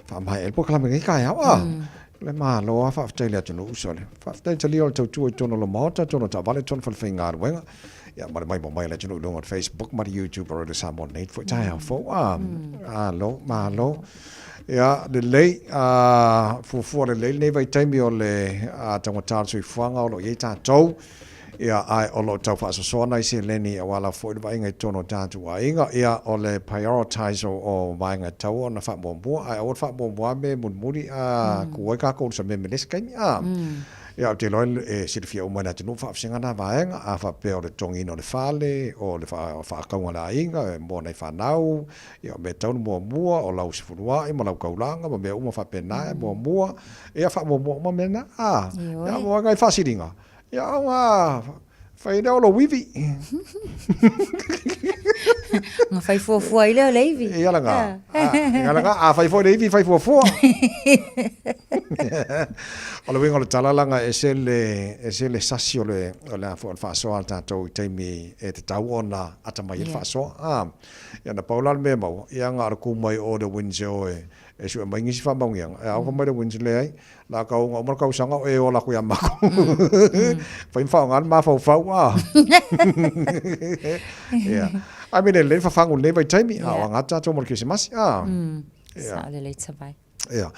faamaea ai le polokalame lenei taeao. A, le Malo a faafetai i le atunuu sole. Faafetai talia o le tautua i totonu o le Maota, totonu o taavale, totonu o falefaigaluega. Ia, ma le maimoa mai a le atunuu i luga o le Facebook ma le YouTube o Radio Samoa nei foi taeao fou. A, malo, malo. Ia, lelei, a, fuafua lelei lenei vaitaimi o le taugata o le soifuaga o lo o i ai tatou. Ia, ae o lo o tau faasoasoa nai seleni aua lava foi le vaaiga i totonu o tatou aiga. Ia, o le prioritize o vaega e tatau ona faamuamua, ae aua le faamuamua lava mea e mulimuli a ku ai kākou i le sameme i le isi taimi. A, ia, ou te iloa e silafia uma e le atunuu faavasega na vaega, a faapea o le totogiina o le fale, o le faakauga a le aiga mo nai fanau, ia, o mea e tatau ona muamua, o lau sefuluai ma lau taulaga ma mea uma faapena e muamua. Ia, faamuamua uma mea na. A, ia, o nai faasiliga, Ia ona fai lea o lou ivi. Ona fai fuafua ai lea o le ivi. Ia lena. Ia lena, a fai foi le ivi, fai fuafua. O le uiga o le tala leaga e ese le, ese le sasi o le, o le a foi o le faasoa a tatou i taimi e tatau ona atamai ai le faasoa. A, ia na pau la le mea e maua, ia na o le ku mai o le WINZ e o e, e sue mai nisi faamaoniaga, e ao mai le WINZ leai, La ka uga uma le tausaga o e ola aku ia makou. Fai ma faaaoga le mafaufau a. Ia. I mean, e lelei le fafagu i lenei vaitaimi, a o aga atu tatou mo le Kerisimasi, a. Ia. Sao lelei Tavai. Ia.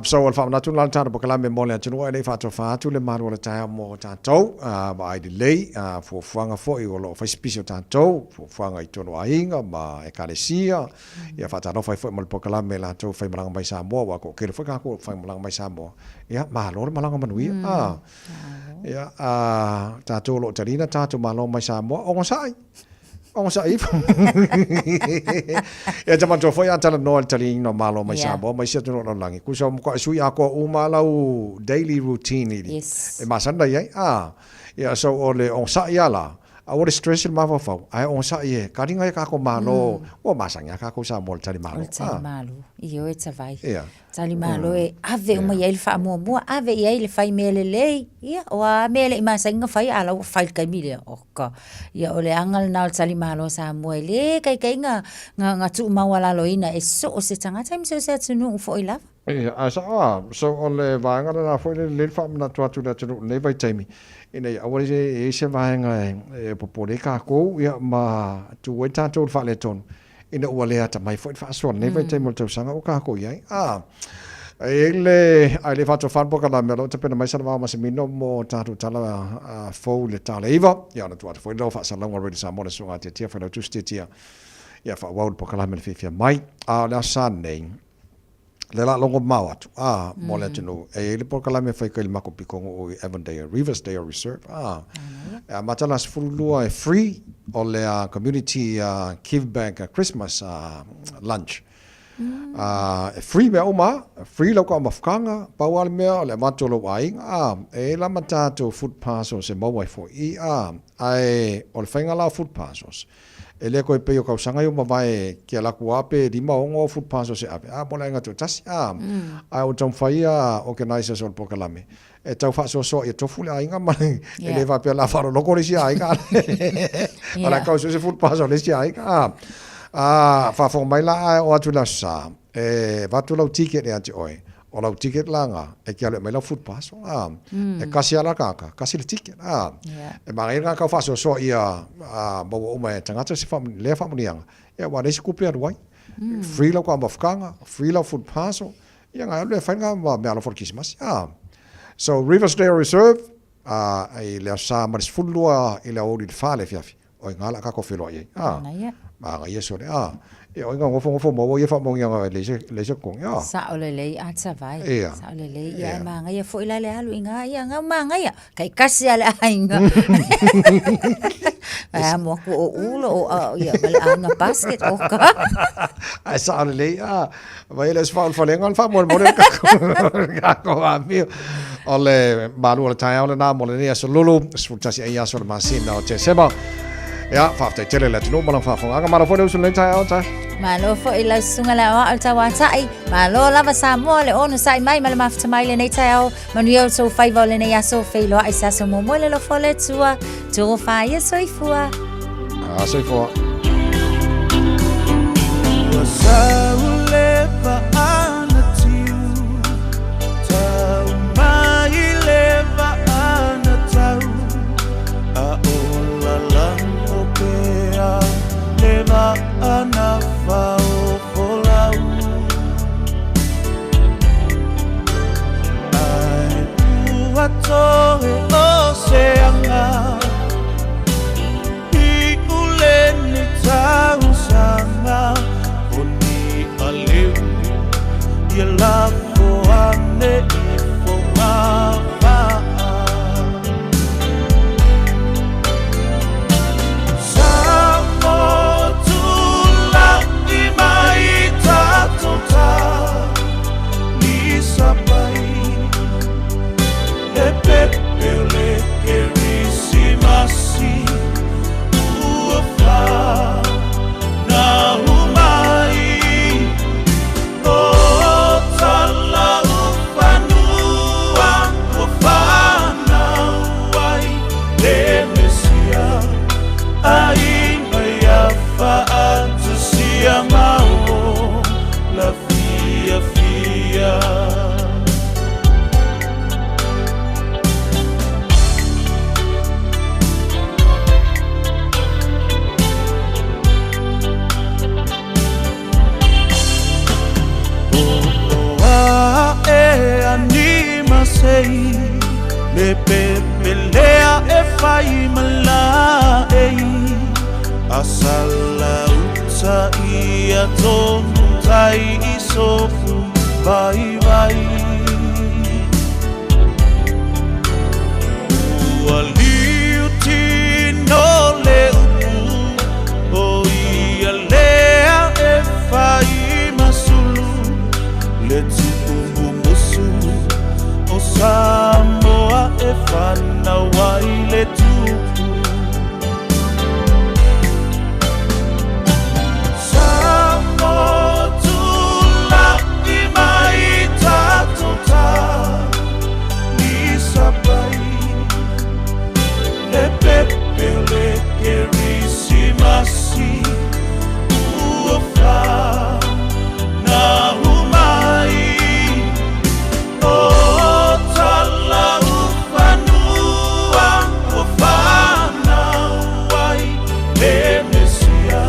So, o le faamanatu lena o le tatou polokalame mo le atunuu ae le i faatofa atu le malu o le taeao mo tatou, vaai lelei, fuafuaga foi o lo o fai se pisi o tatou, fuafuaga i totonu o aiga ma ekalesia, Ia faatalofa ai foi ma le polokalame latou faimalaga mai Samoa aua toatele foi tatou faimalaga mai Samoa. Ia malo le malaga manuia. Mm. Ia a tatou o lo o taliina tatou malo mai Samoa, onosai. Onosai ifo. Ia te manatua foi a talanoa i le taliina o malo mai Samoa ma isi atunuu o le lalolagi. Tusa ua matuai sui atoa uma lau daily routine i e masani ona i ai. Ia so o le onosai lava la, Aua le stress i le mafaufau, ae onosai e kaliga ia kākou Malo, ua masani lava kākou Samoa i le tali Malo. O le tali Malo, ioe Tavai. Ia. Tali Malo e ave uma i ai le faamuamua, ave i ai le fai mea lelei, ia, o a mea e le i masani ona fai, a la ua fai i le taimi lea, oka. Ia, o le aga lena o le tali Malo a Samoa, e le taitai na tuumaualaloina e so o se tagata ma so o se atunuu foi lava. Ia, ae sao lava. So, o le vaega lena foi lea lelei le faamanatu atu i le atunuu i lenei vaitaimi, ina ia aua ne i i ai se vaega e popole ai tatou, ia, ma tu ai tatou i le faaletonu, ina ua le atamai foi le faasoa i lenei vaitaimi o le tausaga ua tatou i ai. A, e i ai le, ae le i faatofa le polokalame, o lo o tapena mai Salavao Massimino mo tatou tala fou i le tala 9, ia ona tuu atu foi lea o faasalalauga a Radio Samoa i le Susuga Tiatia, Failautusi Tiatia, ia faaauau le polokalame i le fiafia mai. A o le Aso Sa nei, le la logo mamao atu, a, mo le atunuu, e i ai le polokalame e fai kai le makou pitonuu i Avondale, Riversdale Reserve, a, e amata le aso 12 e free, o le community give back Christmas lunch. A, e free mea uma, free lau taumafataga, pau lava le mea o le avatu o lou aiga, a, e i ai la ma tatou food parcels e maua ai foi, a, ae o le faiga la o food parcels, E le toe pei o tausaga ia ua mavae ke alu atu a pe 5 6 food parcels e ave a mo le aiga toatasi a ae ua taumafai ia organizers o le polokalame e tau faasoasoa ia tofu le aiga ma le e le faapea o le a faaloloko le isi aiga a o le a tau sue se food parcel a le isi aiga a a faafofoga mai la ae oo atu i le Aso Sa e avatu lau ticket ia te oe O lau ticket la nga, e ke alu e aumai lau food parcel, a. E kasi lava la tagata, kasi le ticket, a. E manaia lena tau faasoasoa ia maua uma e tagata se lea faamanuiaga, ia aua leai se tupe e alu ai. Free lau taumafataga, free lau food parcel, ia ona e alu lea e fai lena meaalofa o le Kerisimasi, a. So Riversdale Reserve, a, i le Aso Sa mai le 12 i le aoauli i le 4 i le afiafi, O i ina la tatou feiloai ai. A, Manaia. manaia sole. A, ia o i ina nofonofo maua ia faamaoniaga e leai se, leai se totogi. A. Sao lelei a Tavai. Ia. Sao lelei. Ia e manaia foi la le alu i ina, ia na manaia. Taitasi lava le aiga. Ae amo atu o ulo o a, ia ma le aiga basket o ka. Ae sao lelei. A, vai e le o se faaulufalega le faamolemole o le tatou, le tatou amio. O le malu o le taeao lena mo lenei aso lulu, 11 ai aso o le masina o Tesema. Ia, faafetai tele le atunuu ma lana faafofogaaga. Malo foi le usu i lenei taeao, Tash. Malo foi lau susuga le aoao i le tauatai. Malo lava Samoa le onosai mai ma le mafuta mai lenei taeao. Manuia outou faiva o lenei aso, feiloai se aso muamua i le alofa o le Atua. Tofa ia soifua. Ah, soifua. Ua sau le vaana tiu, tau mai le vaana tau, a o lalango pea le vaana faofolau. Ai ua toe o se aga. sei Le pepelea e fai ma laei A salauta ia tonu tai i so'u vaivai Ua liu tino le upu O ia lea e fai ma sulu Le tupu mumusu o Samoa e fanau ai le tupu Samoa tula'i mai tatou talisapai Le pepe o le Kerisimasi ua fanau mai O Talaufanua ua fanau ai le Mesia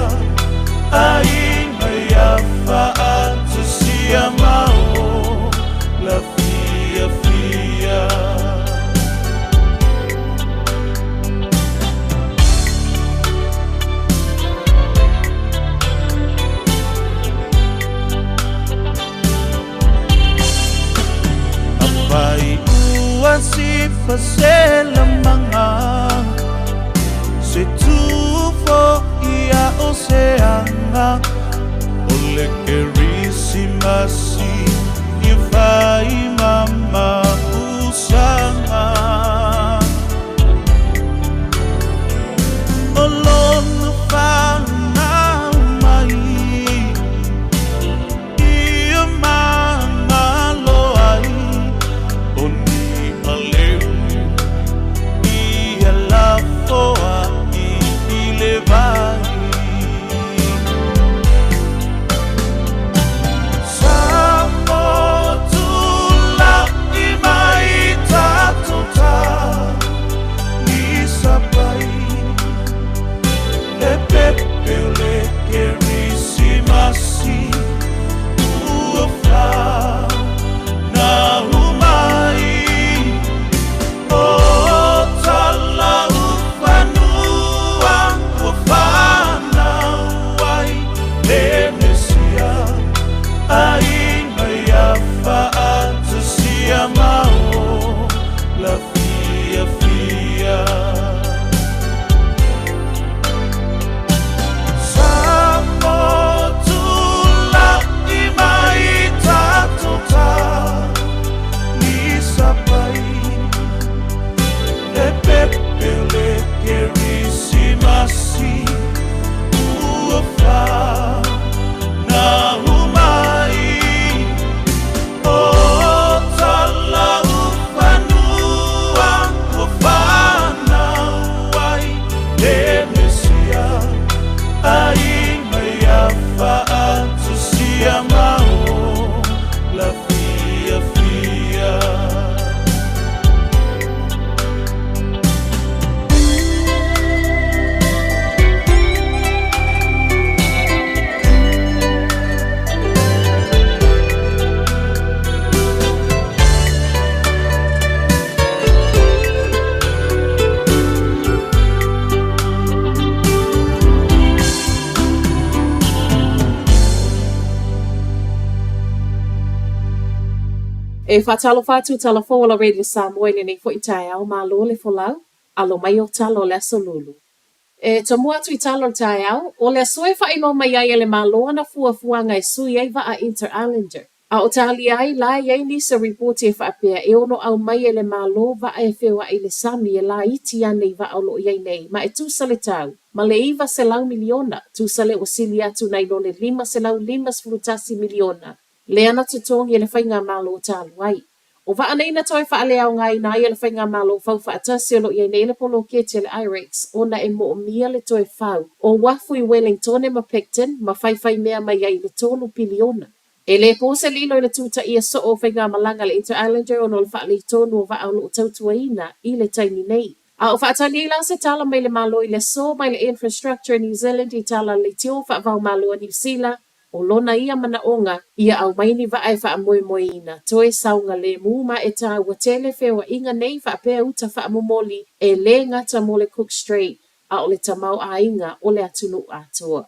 Aiga ia faatasia ma ola fiafia. Afai ua sifa se lamaga Se tu fo'i a o se aga O le Kerisimasi ia fai ma mapusaga O lona fanau mai Ia magalo ai O ni aleu Ia lafoa'i i le vai Samoa tula'i mai tatou talisapai Le pepe o le Kerisimasi ua fanau mai O Talaufanua ua fanau ai le Mesia Aiga ia faatasia ma ola fiafia Samoa tula'i mai tatou talisapai Le pepe o le Kerisimasi ua fanau mai O Talaufanua ua fanau ai le Mesia Aiga ia faatasia ma ola fiafia. E faatalofa atu tala fou o la Radio Samoa i lenei foi taeao, malo le folau, alo mai o tala o le Aso Lulu. E tomua atu i tala o le taeao, o le aso e faailoa mai ai e le Malo ana fuafuaga e sui ai vaa Interislander. A o talia ai la e i ai nisi o ripoti e faapea e ono aumai e le Malo vaa e feoai i le sami e laiti ane i vaa o lo o i ai nei ma e tusa le tau ma le 900 miliona, tusa lea ua sili atu nai lo le 551 miliona lea na totogi e le Faigamalo talu ai. ʻO vaa nei na toe faaleaogaina ai e le Faigamalo Faufaatasi o lo o i ai nei le poloketi a le IREX ona e moomia le toe fau o uafu i Wellingtone ma Picton ma faifaimea mai ai i le 3 piliona. E le po se lilo i le tutaia soo o faigamalaga a le Interislander ona o le faaletonu o vaa o lo o tautuaina i le taimi nei. A o faatali ai la se tala mai le Malo i le aso mai le Infrastructure New Zealand i tala a le leitio faava-o-Malo a Niu Sila. O lona ia manaʻoga, ia aumai ni vaa e faamoemoeina, toe saogalēmū ma e tāua tele feoaʻiga nei faapea uta faamomoli e lē gata mo le Cook Strait a o le tamaoaiga o le atunuu atoa.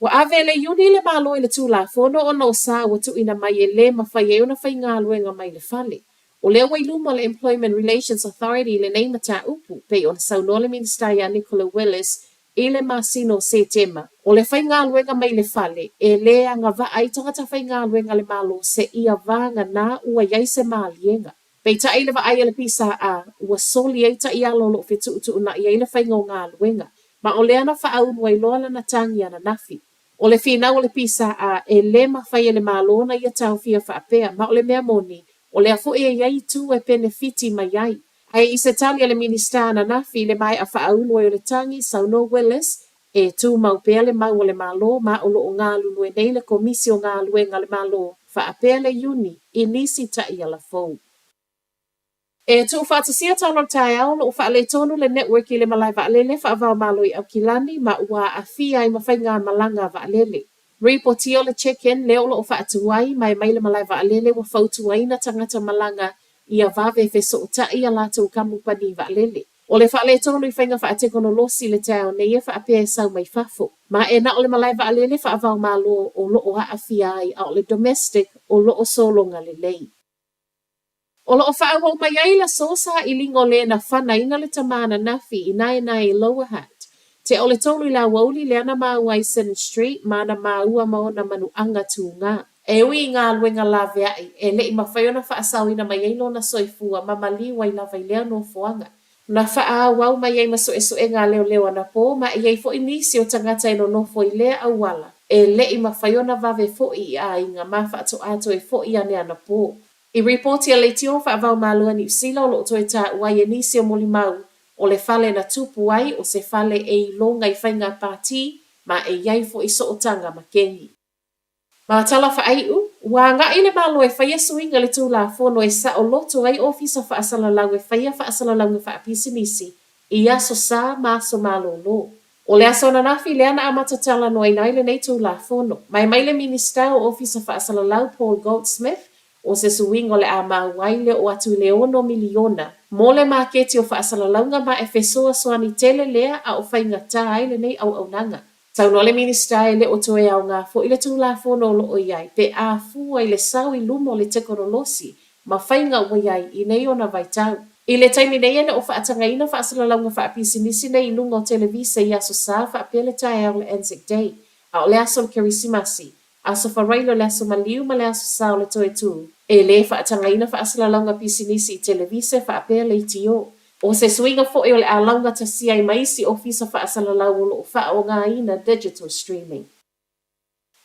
Ua ave e le Iuni le Malo i le Tulafono ona o sa ua tuuina mai e lē mafai ai ona faigaluega mai le fale. O lea ua i luma o le Employment Relations Authority lenei mataupu, pei ona saunoa le Minisita ia Nicola Willis i le masina o Setema. O le faigaluega mai le fale, e lē agavaa ai tagata faigaluega a le Malo seia vagana ua i ai se maliega. Peitai i le vaai a le PSA, ua soli ai taiala o lo o fetuutuunai ai le faiga o galuega, ma o lea na faaulu ai loa lana tagi ananafi. O le finau a le PSA, e lē mafai e le Malo ona ia taofia faapea, ma o le mea moni, o lea foi e i ai itu e penefiti mai ai. Ae i se tali a le Minisita ananafi i le maea faaulu ai o le tagi, saunoa Willis, e tumau pea le mau a le Malo ma o lo o galulue nei le Komisi o Galuega a le Malo faapea le Iuni i nisi taiala fou. E tuufaatasia tala o le taeao o lo o faaletonu le network i le malae vaalele faava-o-Malo i Aukilani ma ua aafia ai ma faigamalaga a vaalele. Ripotia o le check-in lea o lo o faatuai ma e mai le malae vaalele ua fautuaina tagata malaga ia vave fesootai a latou kamupani vaalele. O le faaletonu i faiga faatekonolosi i le taeao nei e faapea e sau mai fafo, ma e na o le malae vaalele faava-o-Malo o lo o aafia ai a o le domestic o lo o sologa lelei. O lo o faaauau mai ai le aso sailiga o le na fanaina le tama ananafi i Naenae i Lower Hutt. Tea o le tolu i le aoauli lea na maua ai Seddon Street ma na maua ma ona manuaga tūgā. E ui i galuega laveai, e le i mafai ona faasaoina mai ai lona soifua ma maliu ai lava i lea nofoaga. Na faaauau mai ai ma suesuega a leoleo anapō ma e i ai foi nisi o tagata e nonofo i lea auala e le i mafai ona vave foi i aiga ma faatoā toe foi ane anapō. I ripoti a leitio faava-o-Malo a Niu Sila o lo o toe taua ai e nisi o molimau o le fale na tupu ai o se fale e iloga i faiga pātī ma e i ai foi sootaga ma kengi. Ma tala faaiu, ua agai le Malo e faia suiga i le Tulafono e saoloto ai ofisa faasalalau e faia faasalalauga faapisinisi i aso sa ma aso malōlō. O le aso ananafi lea na amata talanoaina ai lenei Tulafono. Ma e mai le Minisita o Ofisa Faasalalau Paul Goldsmith, o se suiga o le a maua ai le oo atu i le ono miliona mo le maketi o faasalalauga ma e fesoasoani tele lea a o faigata ai lenei auaunaga. Saunoa le Minisita e le o toe aoga foi le Tulafono o lo o i ai pe a fua i le sao i luma o le tekonolosi ma faiga ua i ai i nei ona vaitau. I le taimi nei e le o faatagaina faasalalauga faapisinisi nei i luga o televise i aso Sa faapea le taeao o le Anzac Day, a o le aso o le Kerisimasi, Aso Faraile o le Aso Maliu ma le Aso Sa o le Toe Tū. E lē faatagaina faasalalauga pisinisi i televise faapea leitio. O se suiga foi o le a laugatasia ai ma isi ofisa faasalalau o lo o faaaogaina digital streaming.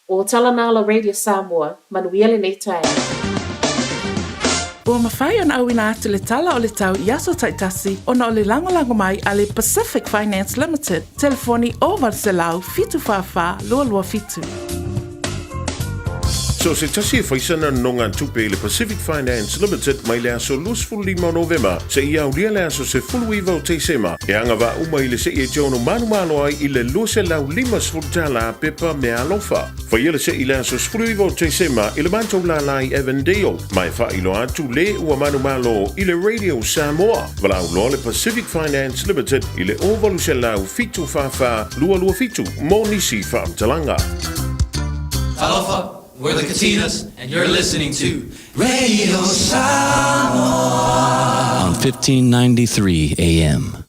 O tala na la Radio Samoa, manuia lenei taeao. Ua mafai ona auina atu le tala o le tau i aso taitasi ona o le lagolago mai a le Pacific Finance Limited, telefoni 0800 744 227. So se tasi e faisana nonogatupe i le Pacific Finance Limited mai le aso 25 o Novema seia aulia le aso 19 o Tesema e agavaa uma i le se'i e te ono manumalo ai i le 250 tala pepa meaalofa. Faia le se'i i le aso 19 o Tesema i le matou lālā i Avondale ma e faailoa atu le ua manumalo i le Radio Samoa. Valaau loa le Pacific Finance Limited i le 0800 744 227 mo nisi faamatalaga. Talofa, we're the Katinas and you're listening to Radio Samoa on 1593 AM.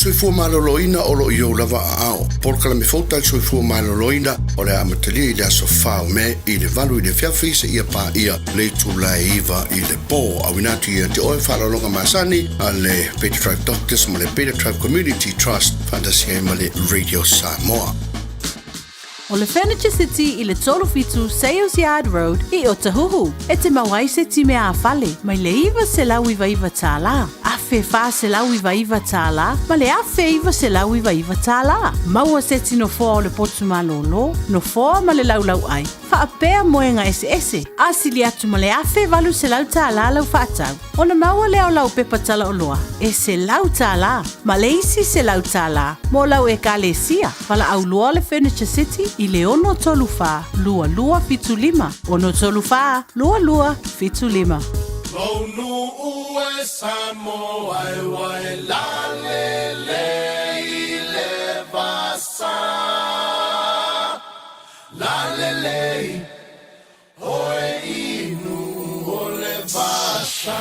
Soifua Maloloina o lo o i ou lava aao. Polokalame fou tali soifua maloloina o le a amatalia i le aso 4 o Me i le 8 i le afiafi seia paia le itula e 9 i le po. Auina atu ia te oe faaaloaloga masani a le Beta Tribe Doctors ma le Beta Tribe Community Trust faatasi ai ma le Radio Samoa. O le Furniture City i le 37 Sales Yard Road i Otahuhu, e te mau ai se time ā-fale mai le $999, $1,499 ma le $1,999. Maua seti nofoa o le potu malōlō, nofoa ma le laulauʻai, faapea moega eseese, a sili atu ma le $1,800 lau faatau. Ona maua lea o lau pepa talaoloa e $100 ma le isi $100 mo lau Ekalesia. Valaau loa le Furniture City i le 634 2275, 634 2275. Lou nuu e Samoa e ua e lalele i le vasa, lalele i Oe inu o le vasa.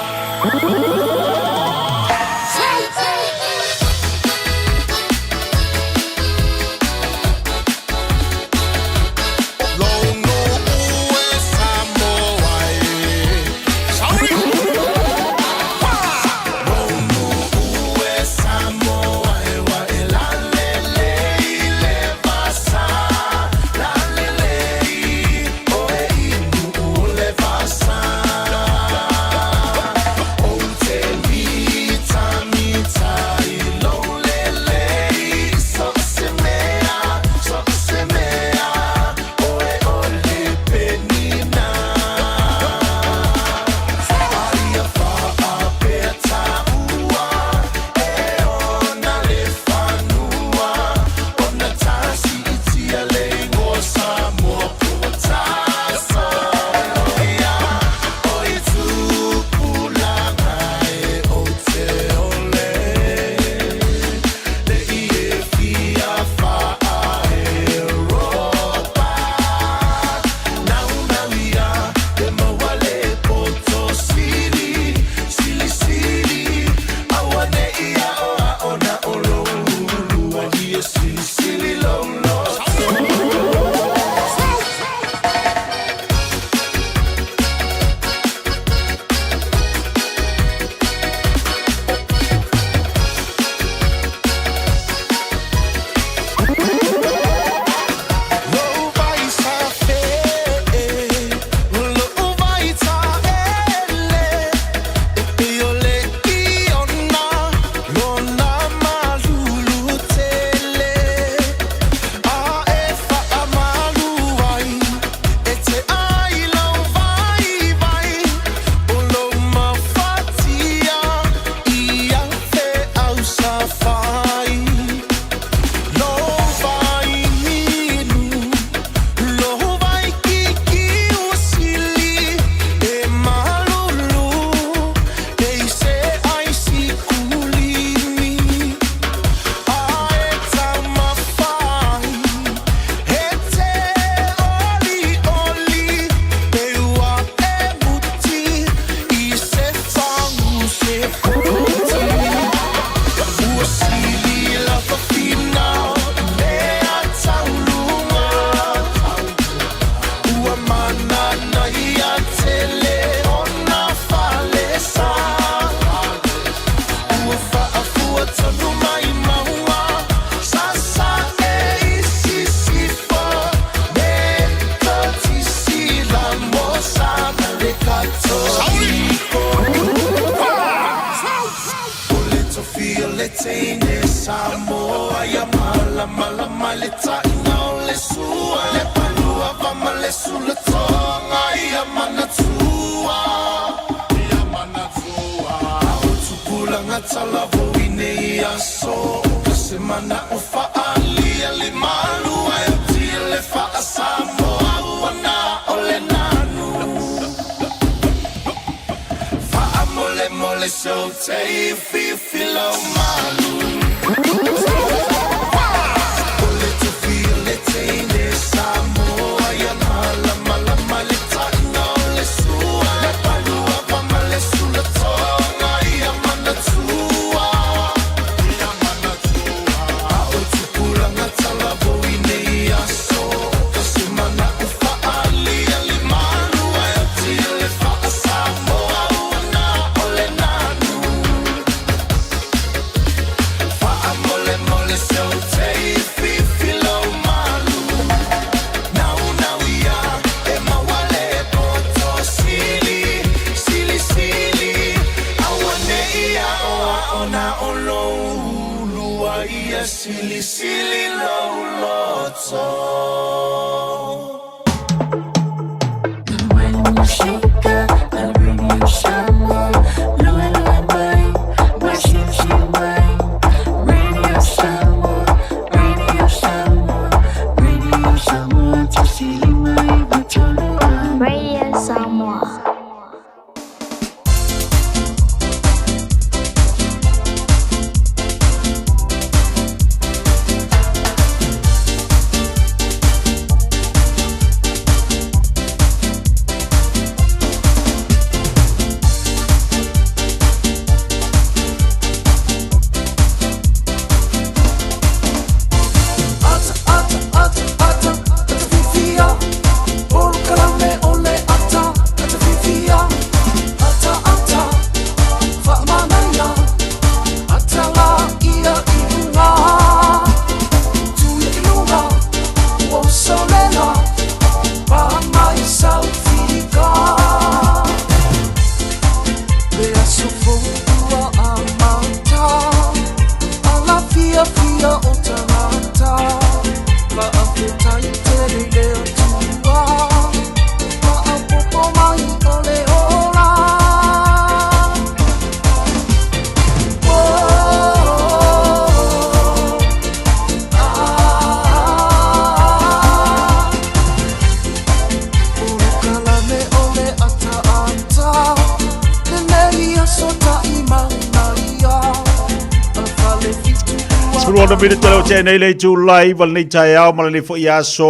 16 minute leo te nei le itula i wal nei taeao ma lenei foi aso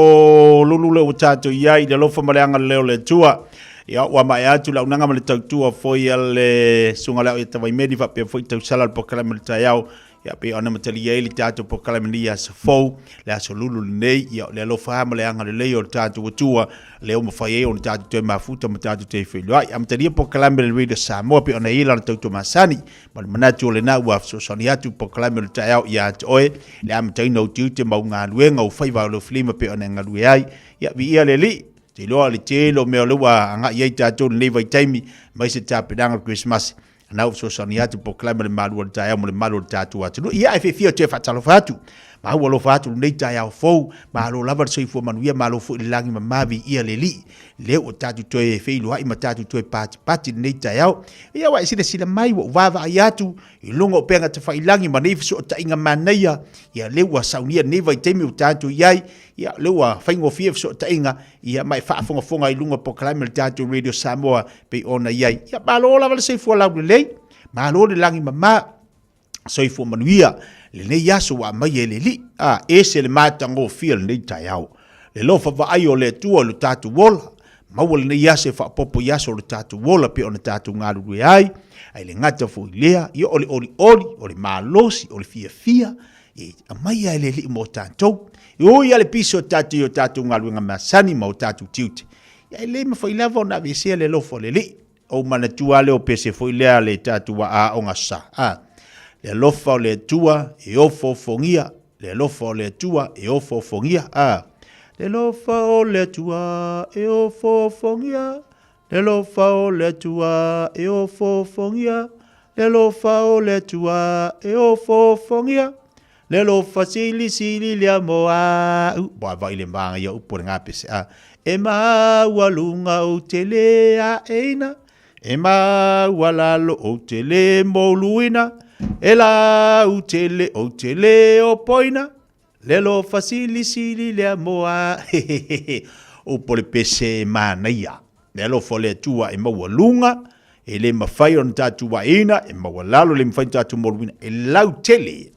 lulu le ua tātou i ai i le alofa ma le agalelei o le Atua. Ia, ua mae atu le auaunaga ma le tautua foi a le susuga lea o Iata Vaimeni faapea foi tausala le polokalame o le taeao. Ia, pei ona amatalia ai le tatou polokalame i lenei aso fou, le aso lulu lenei, ia, o le alofa lava ma le agalelei o le tatou Atua, lea ua mafai ai ona tatou toe mafuta ma tatou toe feiloai. Amatalia polokalame a le Radio Samoa pei ona i ai lana tautua masani, ma le manatu o lena ua fesoasoani atu i polokalame o le taeao ia te oe, le amataina o tiute ma au galuega, o faiva o lou filima pei ona e galue ai. Ia, viia le Alii. Ou te iloa o le tele o mea o lea ua agai i ai tatou i lenei vaitaimi, aemaise le tapenaga o le Kerisimasi. Na ua fesoasoani atu polokalame o le malu o le taeao mo le malu o le tatou atunuu. Ia, e fiafia ou te faatalofa atu. Ma ua alofa atu lenei taeao fou. Malo lava le soifua manuia, malo foi le lagi mama, viia le Alii. Lea ua tatou toe feiloai ma tatou toe patipati lenei taeao. Ia, ua e silasila mai, ua ou vaavaai atu i luga o upega tafailagi ma nei fesootaiga manaia. Ia, lea ua saunia lenei vaitaimi ua tatou i ai. Ia, lea ua faigofie fesootaiga, ia, ma e faafogafoga i luga o polokalame o le tatou Radio Samoa pei ona i ai. Ia, malo lava le soifua laulelei, malo le lagi mama, soifua manuia lenei aso ua aumaia e le Alii. A, ese le matagofie o lenei taeao. Le alofa vaai o le Atua i lo tatou ola, maua lenei aso e faaopoopo i aso o lo tatou ola pei ona tatou galulue ai, ae le gata foi i lea, ia o le olioli, o le malosi, o le fiafia, e aumai lava e le Alii mo tatou. E ui lava le pisi o tatou i o tatou galuega masani ma o tatou tiute, ia e le mafai lava ona aveesea le alofa o le Alii. Ou manatua lava lea o pese foi lea a le tatou aoga sa. A, le alofa o le Atua e ofoofogia, le alofa o le Atua e ofoofogia. A, le alofa o le Atua e ofoofogia, le alofa o le Atua e ofoofogia, le alofa o le Atua e ofoofogia, le alofa silisili lea mo au. Ua vaai le manaia upu o le gapese a. E maualuga ou te le aeina, e maualalo ou te le mouluina, e lautele ou te le opoina, Le alofa silisili lea mo a Upu o le pese e manaia. Le alofa o le Atua e maualuga, e le mafai ona tatou vaeina, e maualalo, e le mafai ona tatou moluina, e lautele.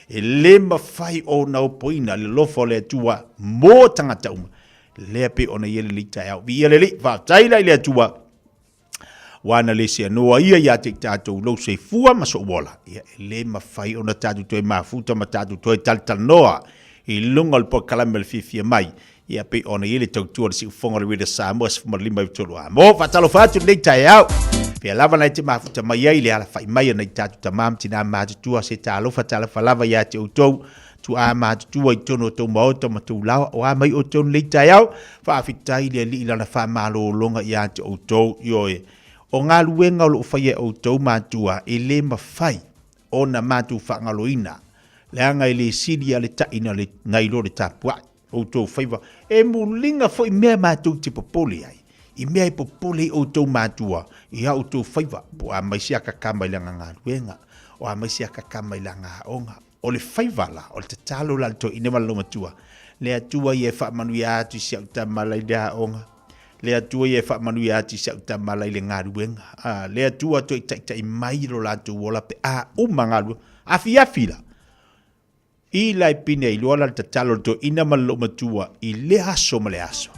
E le mafai ona opoina le alofa o le Atua mo tagata uma. Lea pei ona i ai lenei taeao. Viia le Alii, faafetai la i le Atua. Ua na le seanoa ia ia te i tatou lou soifua ma sou ola, ia e le mafai ona tatou toe mafuta ma tatou toe talatalanoa i luga o le polokalame o le fiafia mai, ia pei ona i ai le tautua o le siufofoga o le Radio Samoa 15 i 3 a. Mo faatalofa atu lenei taeao. Pea lava na e te mafuta mai ai le alafai mai o nai tatou tama ma tina matutua se talofa talofa lava ia te outou Tuaa matutua i totonu o tou maota ma tou laoa, o a mai outou lenei taeao, faafetai i le Alii i lana faamalologa ia te outou. Ioe, o galuega o lo o faia e outou matua, e le mafai ona matou faagaloina, leaga e le sili lava le tai nai lo le tapuai. Outou faiva, e muliga foi mea matou te popole ai, i mea e popole ai outou matua i a outou faiva, po o a mai se akakama i lana galuega, o a mai se akakama i lana aoga. O le faiva la, o le tatalo la a le toeaina ma le loumatua, Le Atua ia e faamanuia atu i si au tama la i le aoga. Le Atua ia e faamanuia atu i si au tama la i le galuega. A, le Atua toe taitai mai lo latou ola pe a uma galuega. Afiafi la, i la e pine ai loa la le tatalo a le toeaina ma le loumatua i lea aso ma le aso.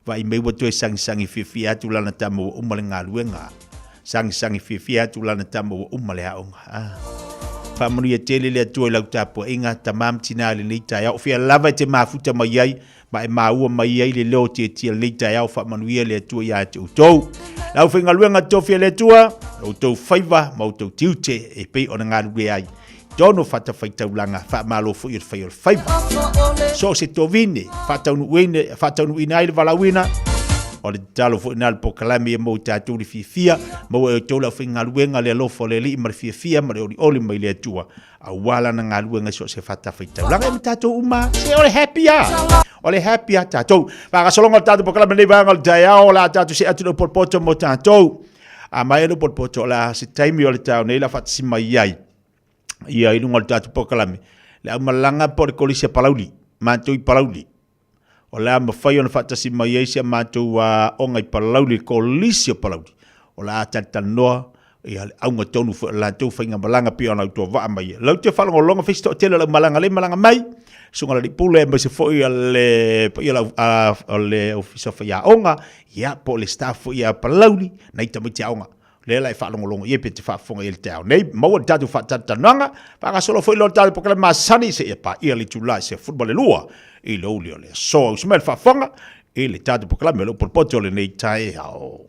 Vaai mai ua toe sagisagi fiafia atu lana tama ua uma le galuega. Sagisagi fiafia atu lana tama ua uma le aoga. Ah. Faamanuia tele le Atua i lau tapuaiga, tama ma tina i lenei taeao. O fea lava e te mafuta mai ai, ma e maua mai ai le leo tietie i lenei taeao, faamanuia le Atua ia te outou. Le aufaigaluega tofi a le Atua, outou faiva ma outou tiute e pei ona galulue ai. Tonu fatafaitaulaga, faamalo foi o le fai o le faiva. So o se tovine, faataunuuina, faataunuuina ai le valaauina, o le tatalo foi na le polokalame ia maua i tatou le fiafia, maua e outou le aufaigaluega le alofa o le Alii ma le fiafia ma le olioli mai le Atua, aua lana galuega i so o se fatafaitaulaga. E ma tatou uma, se o le happy a! O le happy a tatou. Faagasologa o le tatou polokalame lenei vaega o le taeao, o le a tatou see atu le potopoto mo tatou. A mai le potopoto, o le a se taimi o le taeao nei la faatasi mai ai. Ia i luga o le tatou polokalame, le aumalaga po o le Kolisi a Palauli, matou i Palauli. O le a mafai ona faatasi mai ai si a matou aoga i Palauli, le Kolisi o Palauli. O le a talatalanoa Ia le auga tonu foi o le latou faigamalaga pei ona autuavaa mai. Lau te faalogologo fai si toatele o le aumalaga le malaga mai, susuga i le alii pule aemaise foi o le paia o le ofisa faiaoga, ia po o le staff foi ia Palauli, nai tamaiti aoga. Lea la e faalogologo i ai pe te faafofoga i ai i le taeao nei. Maua le tatou faatalatalanoaga, faagasolo foi loa le tatou polokalame masani seia paia le itula e 12 i le aoauli o le aso. Ausi mai le faafofoga i le tatou polokalame o le upu o le poto o lenei taeao.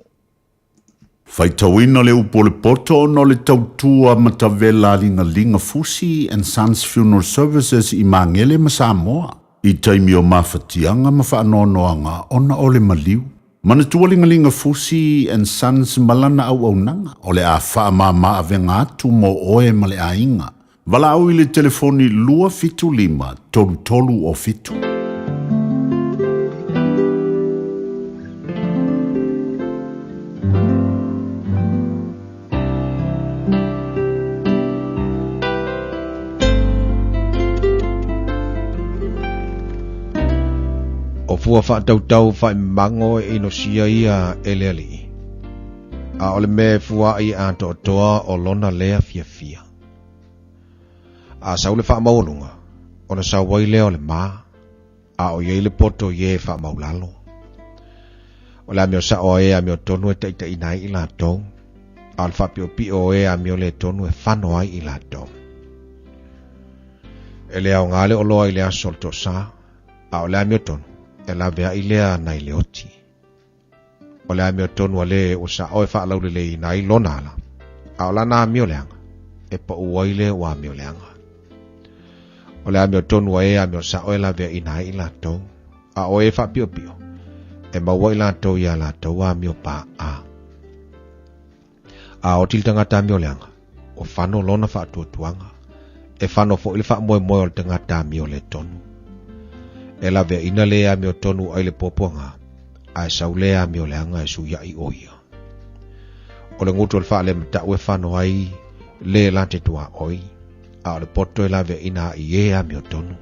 Faitauina le upu o le poto ona o le tautua matavela a Ligaliga Fusi and Sons Funeral Services i Magele ma Samoa i taimi o mafatiaga ma faanoanoaga ona o le maliu. Manatua Ligaliga Fusi and Sons ma lana auaunaga o le a faamama avega atu mo oe ma le aiga. Valaau i le telefoni 275 33 o 7. O fua faatautau faaimago e inosia ia e le Alii, a o le mea e fuaai atoatoa o lona lea fiafia. A sau le faamaualuga, ona sau ai lea o le ma, a o i ai le poto i e faamaulalo. O le amio sa'o a e amiotonu e taʻitaʻina ai i latou, a o le faapiʻopiʻo o e amioletonu e fano ai i latou. E le aoga le oloa i le aso o le toasā, a o le amiotonu e laveai lea nai le oti. O le amiotonu a le ua sa'o e faalauleleiina ai lona ala, a o lana amioleaga e paʻu ai le ua amioleaga. O le amiotonu a e amio sa'o e laveaiina ai i latou, a o e faapiʻopiʻo, e maua i latou iā latou amio paʻa. A oti le tagata amioleaga, ua fano lona faatuatuaga, e fano foi le faamoemoe o le tagata amioletonu. E laveaiina le amiotonu ai le puapuaga, a e sau le amioleaga e suiaʻi o ia. O le gutu o le faalematau e fano ai le la te tuaoi, a o le poto e laveaiina ai e amiotonu.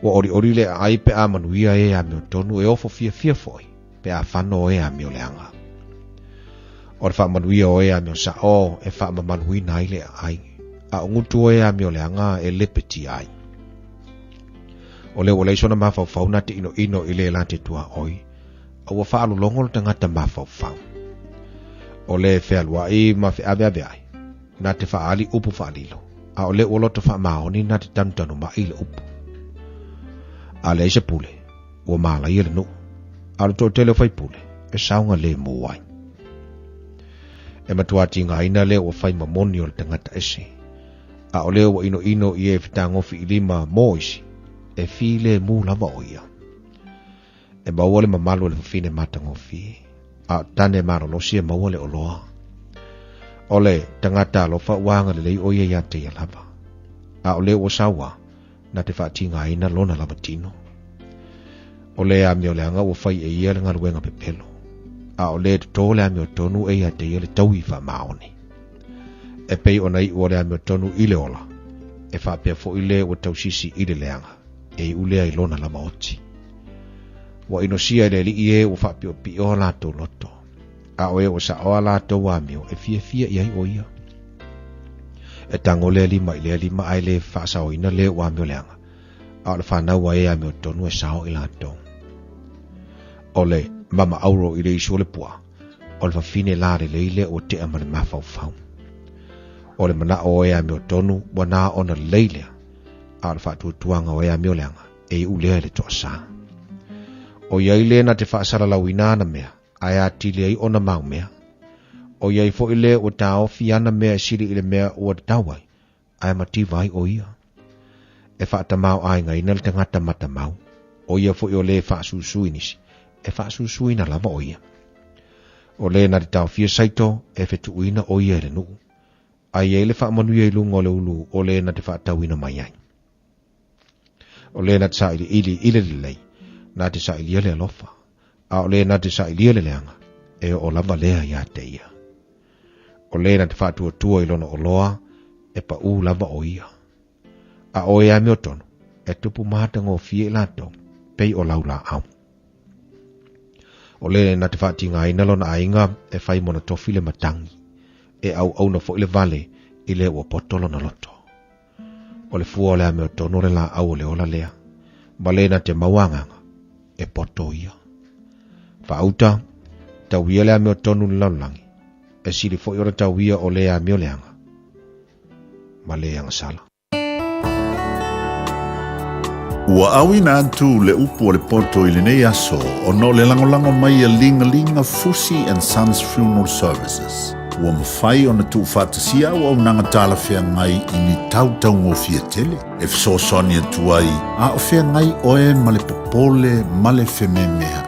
Ua olioli le aai pe a manuia e amiotonu e ofo fiafia foi pe a fano e amioleaga. O le faamanuia o e amio sa'o e faamamaluina ai le aai, a o gutu o e amioleaga e lepetia ai. O lea ua leai sona mafaufau na te inoino i le la te tuaoi, a ua faalologo le tagata mafaufau. O le fealuai ma feaveaveai, na te faaali upu faalilo, a o le ua loto faamaoni na te tanutanu mai i le upu. A leai se pule, ua malaia le nuu, a o le toatele o faipule e saogalemu ai. E matua tigaina lea ua fai ma moni o le tagata ese, a o lea ua inoino i e fetagofi i lima mo isi, e filemu lava o ia. E maua le mamalu e le fafine matagofie, a o tane malolosi e maua le oloa. O le tagata alofa ua agalelei o ia iā te ia lava, a o lea ua saua, na te faatigaina lona lava tino. O le amioleaga ua fai e ia le galuega pepelo, a o le totō le amiotonu e ia te ia le taui faamaoni. E pei ona iʻu o le amiotonu i le ola, e faapea foi le ua tausisi i le leaga, e iʻu lea i lona lava oti. Ua inosia e le Alii e ua faapiʻopiʻo a latou loto, a o e ua saʻo a latou amio e fiafia i ai o ia. E tago lea lima i lea lima ae le faasaoina le ua amioleaga, a o le fanau a e amiotonu e sao i latou. O le mama auro i le isu o le puaa, o le fafine la lelei lea ua tea ma le mafaufau. O le manao o e amiotonu ua na ona lelei lea, a o le faatuatuaga o e amioleaga e iu lea i le toasā. O iai le na te faasalalauina ana mea, ae atili ai ona mau mea. O iai foi le ua taofi ana mea e sili i le mea ua tatau ai, ae mativa ai o ia. E faatamaoaigaina le tagata matamau, o ia foi o le faasusu i nisi, e faasusuina lava o ia. O le na te taofia saito e fetuuina o ia e le nuu, a i ai le faamanuia i luga o le ulu o le na te faatauina mai ai. O le na te sailiili i le lelei, na te sailia le alofa, a o le na te sailia le leaga, e oo lava lea iā te ia. O le na te faatuatua i lona oloa, e paʻū lava o ia. A o e amiotonu, e tupu matagofie i latou, pei o laulaau. O le na te faatigaina lona aiga e fai mona tofi le matagi. E auauna foi le vale i le ua poto lona loto. O le fua o le amiotonu o le laau o le ola lea, ma le na te maua agaga, e poto ia. Faauta, tauia le amiotonu i le lalolagi, e sili foi ona tauia o le amio leaga, ma le agasala. Ua auina atu le upu a le poto i lenei aso ona o le lagolago mai a Ligalinga Fusi and Sons Funeral Services. Ua mafai ona tuufaatasia auaunaga talafeagai i ni tau taugofie tele e fesoasoani atu ai a o feagai oe ma le popole ma le fememea'i.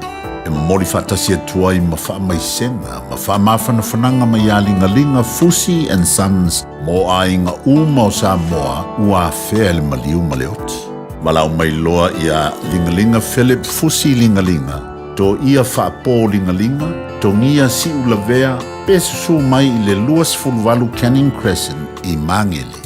E momoli faatasi atu ai ma faamaisega ma faamafanafanaga mai ia Ligaliga Fusi and Sons mo aiga uma o Samoa ua afea e le maliu ma le oti. Valaau mai loa ia Ligaliga Philip Fusi Ligaliga, Toia Faapo Ligaliga, Togia Siulavea pe susu mai i le 28 Canning Crescent i Magele.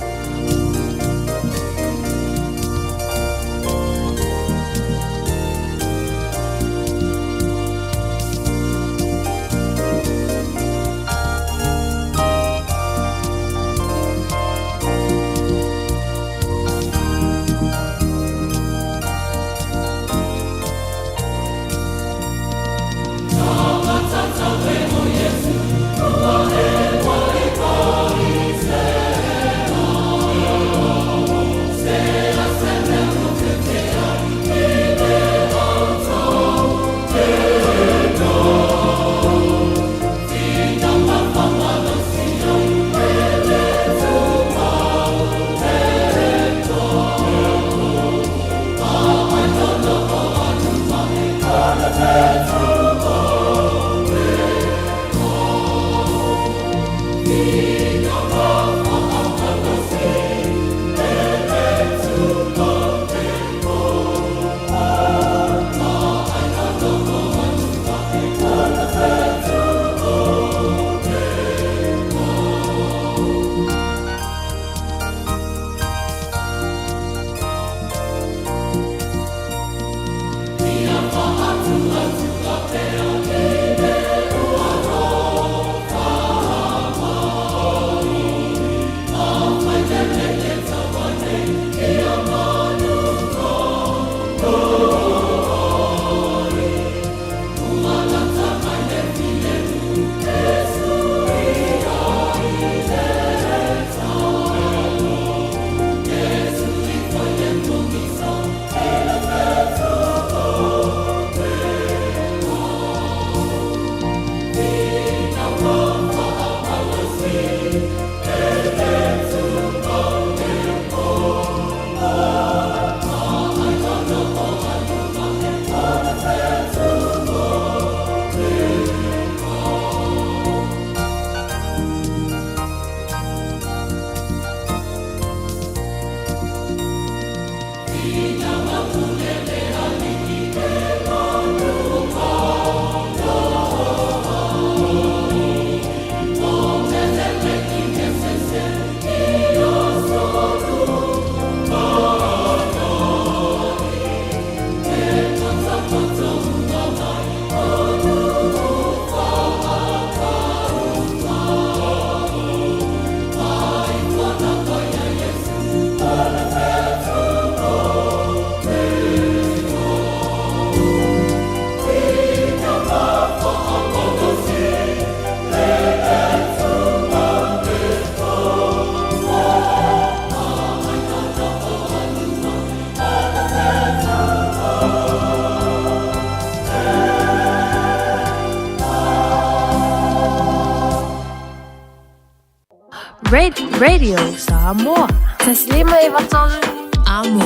Radio Samoa. 153 Amo.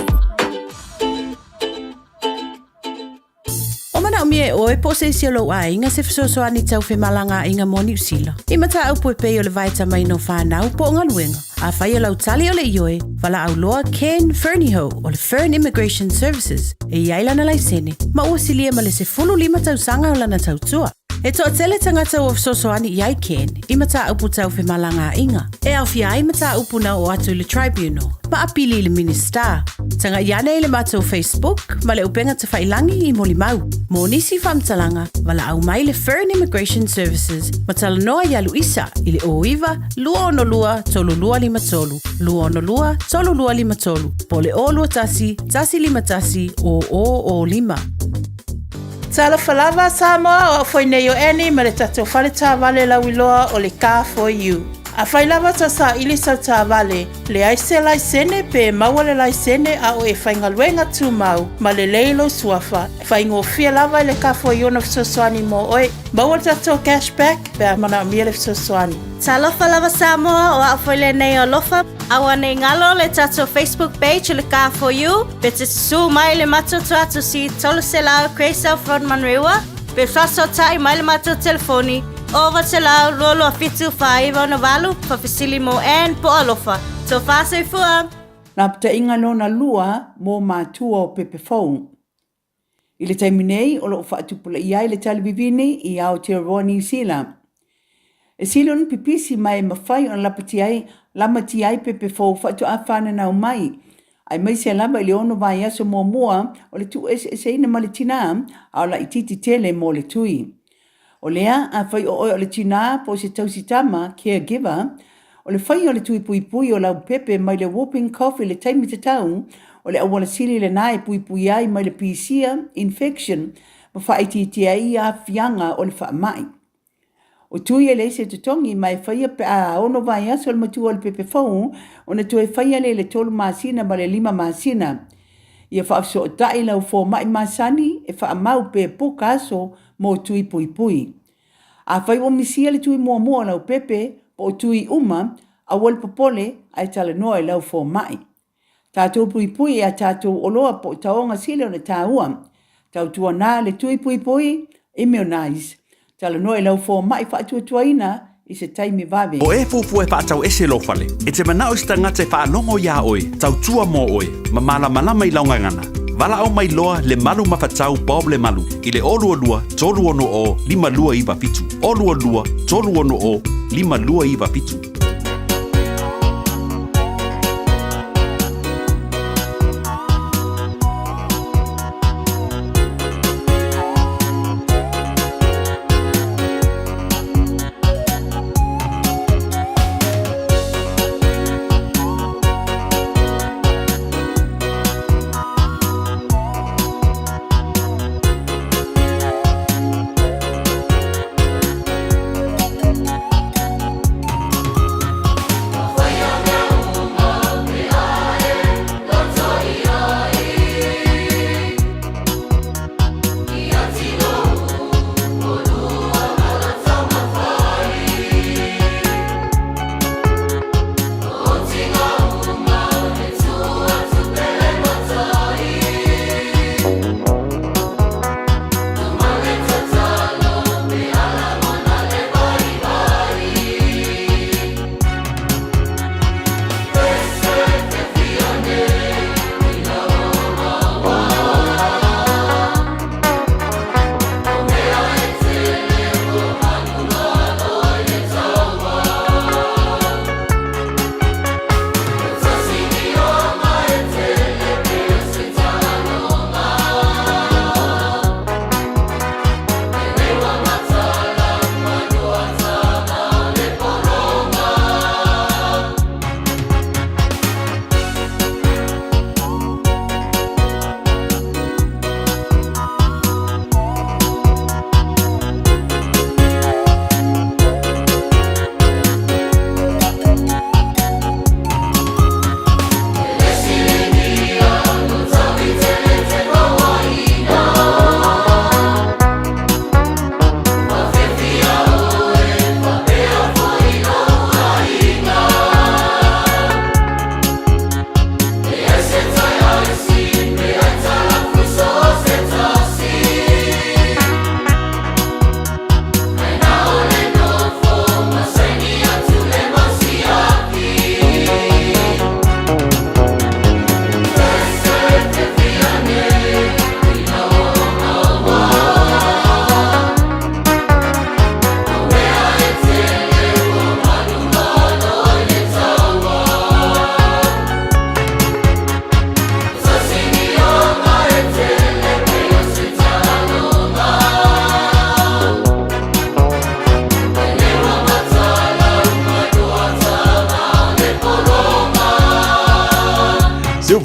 O manaomia e oe po o se isi o lou aiga se fesoasoani tau femalagaaiga mo Niu Sila. I mataupu e pei o le vaetamaina o fanau po o galuega. Afai o lau tali o le ioe, valaau loa Ken Fernihough o le Fern Immigration Services e i ai lana laisene ma ua silia ma le 15 tausaga o lana tautua. E toatele tagata ua fesoasoani i ai Ken i mataupu tau femalagaaiga, e aofia ai mataupu na oo atu i le Tribunal ma apili i le Minisita. Tagai ane i le matou Facebook ma le upega tafailangi i molimau. Mo nisi faamatalaga, valaau mai le Fern Immigration Services ma talanoa iā Luisa i le 09 262 3253, 262 3253, po o le 021 151 0005. Talofa lava Samoa, o au foi nei o Annie ma le tatou fale taavale lauiloa o le Car For You. Afai lava tau saili sau taavale, leai se laisene pe maua le laisene a o e faigaluega tumau ma lelei lou suafa, faigofie lava i le Car For You ona fesoasoani mo oe. Maua le tatou cash back pe a manaomia le fesoasoani. Talofa lava Samoa, o au foi lenei o Alofa. Aua nei galo le tatou Facebook page o le Car For You, pe te susu mai le matou tuatusi 300 Grey South Road Manurewa, pe faasootai mai le matou telefoni 0800 227 4968, faafesili mo Ann po o Alofa. Tofa soifua! Lapataiga lona lua mo matua o pepe fou. I le taimi nei o lo o faatupulaia ai le tali vivini i Aotearoa Niu Sila. E sili ona pipisi ma e mafai ona lapatia ai, lamatia ai pepe fou faatoa fananau mai, aemaise lava i le ono vaiaso muamua o le tuueseeseina ma le tinā, a o laitiiti tele mo le tui. O lea, afai o oe o le tinā po o se tausi tama, caregiver, o le faia o le tui puipui o lau pepe mai le whooping cough i le taimi tatau, o le auala sili lenā e puipui ai mai le pisia, infection, ma faaitiitia ai aafiaga o le faamai. O tui e leai se totogi ma e faia pe a ono vaiaso le matua o le pepe fou ona toe faia lea i le tolu masina ma le lima masina. Ia faafesootai lau fomai masani e faamau pe puka aso mo tui puipui. Afai ua misia le tui muamua o lau pepe po o tui uma, aua le popole ae talanoa i lau fomai. Tatou puipui i a tatou oloa po o taoga sili ona taua. Tautuana le tui puipui, immunize. Talanoa i lau fomai faatuatuaina i se taimi vave. O e fuafua e faatau ese lou fale, e te manao i se tagata e faalogo iā oe, tautua mo oe, ma malamalama i lau gagana. Valaau mai loa Lemalu Mafatau Bob Lemalu i le 022 360 5297, 022 360 5297.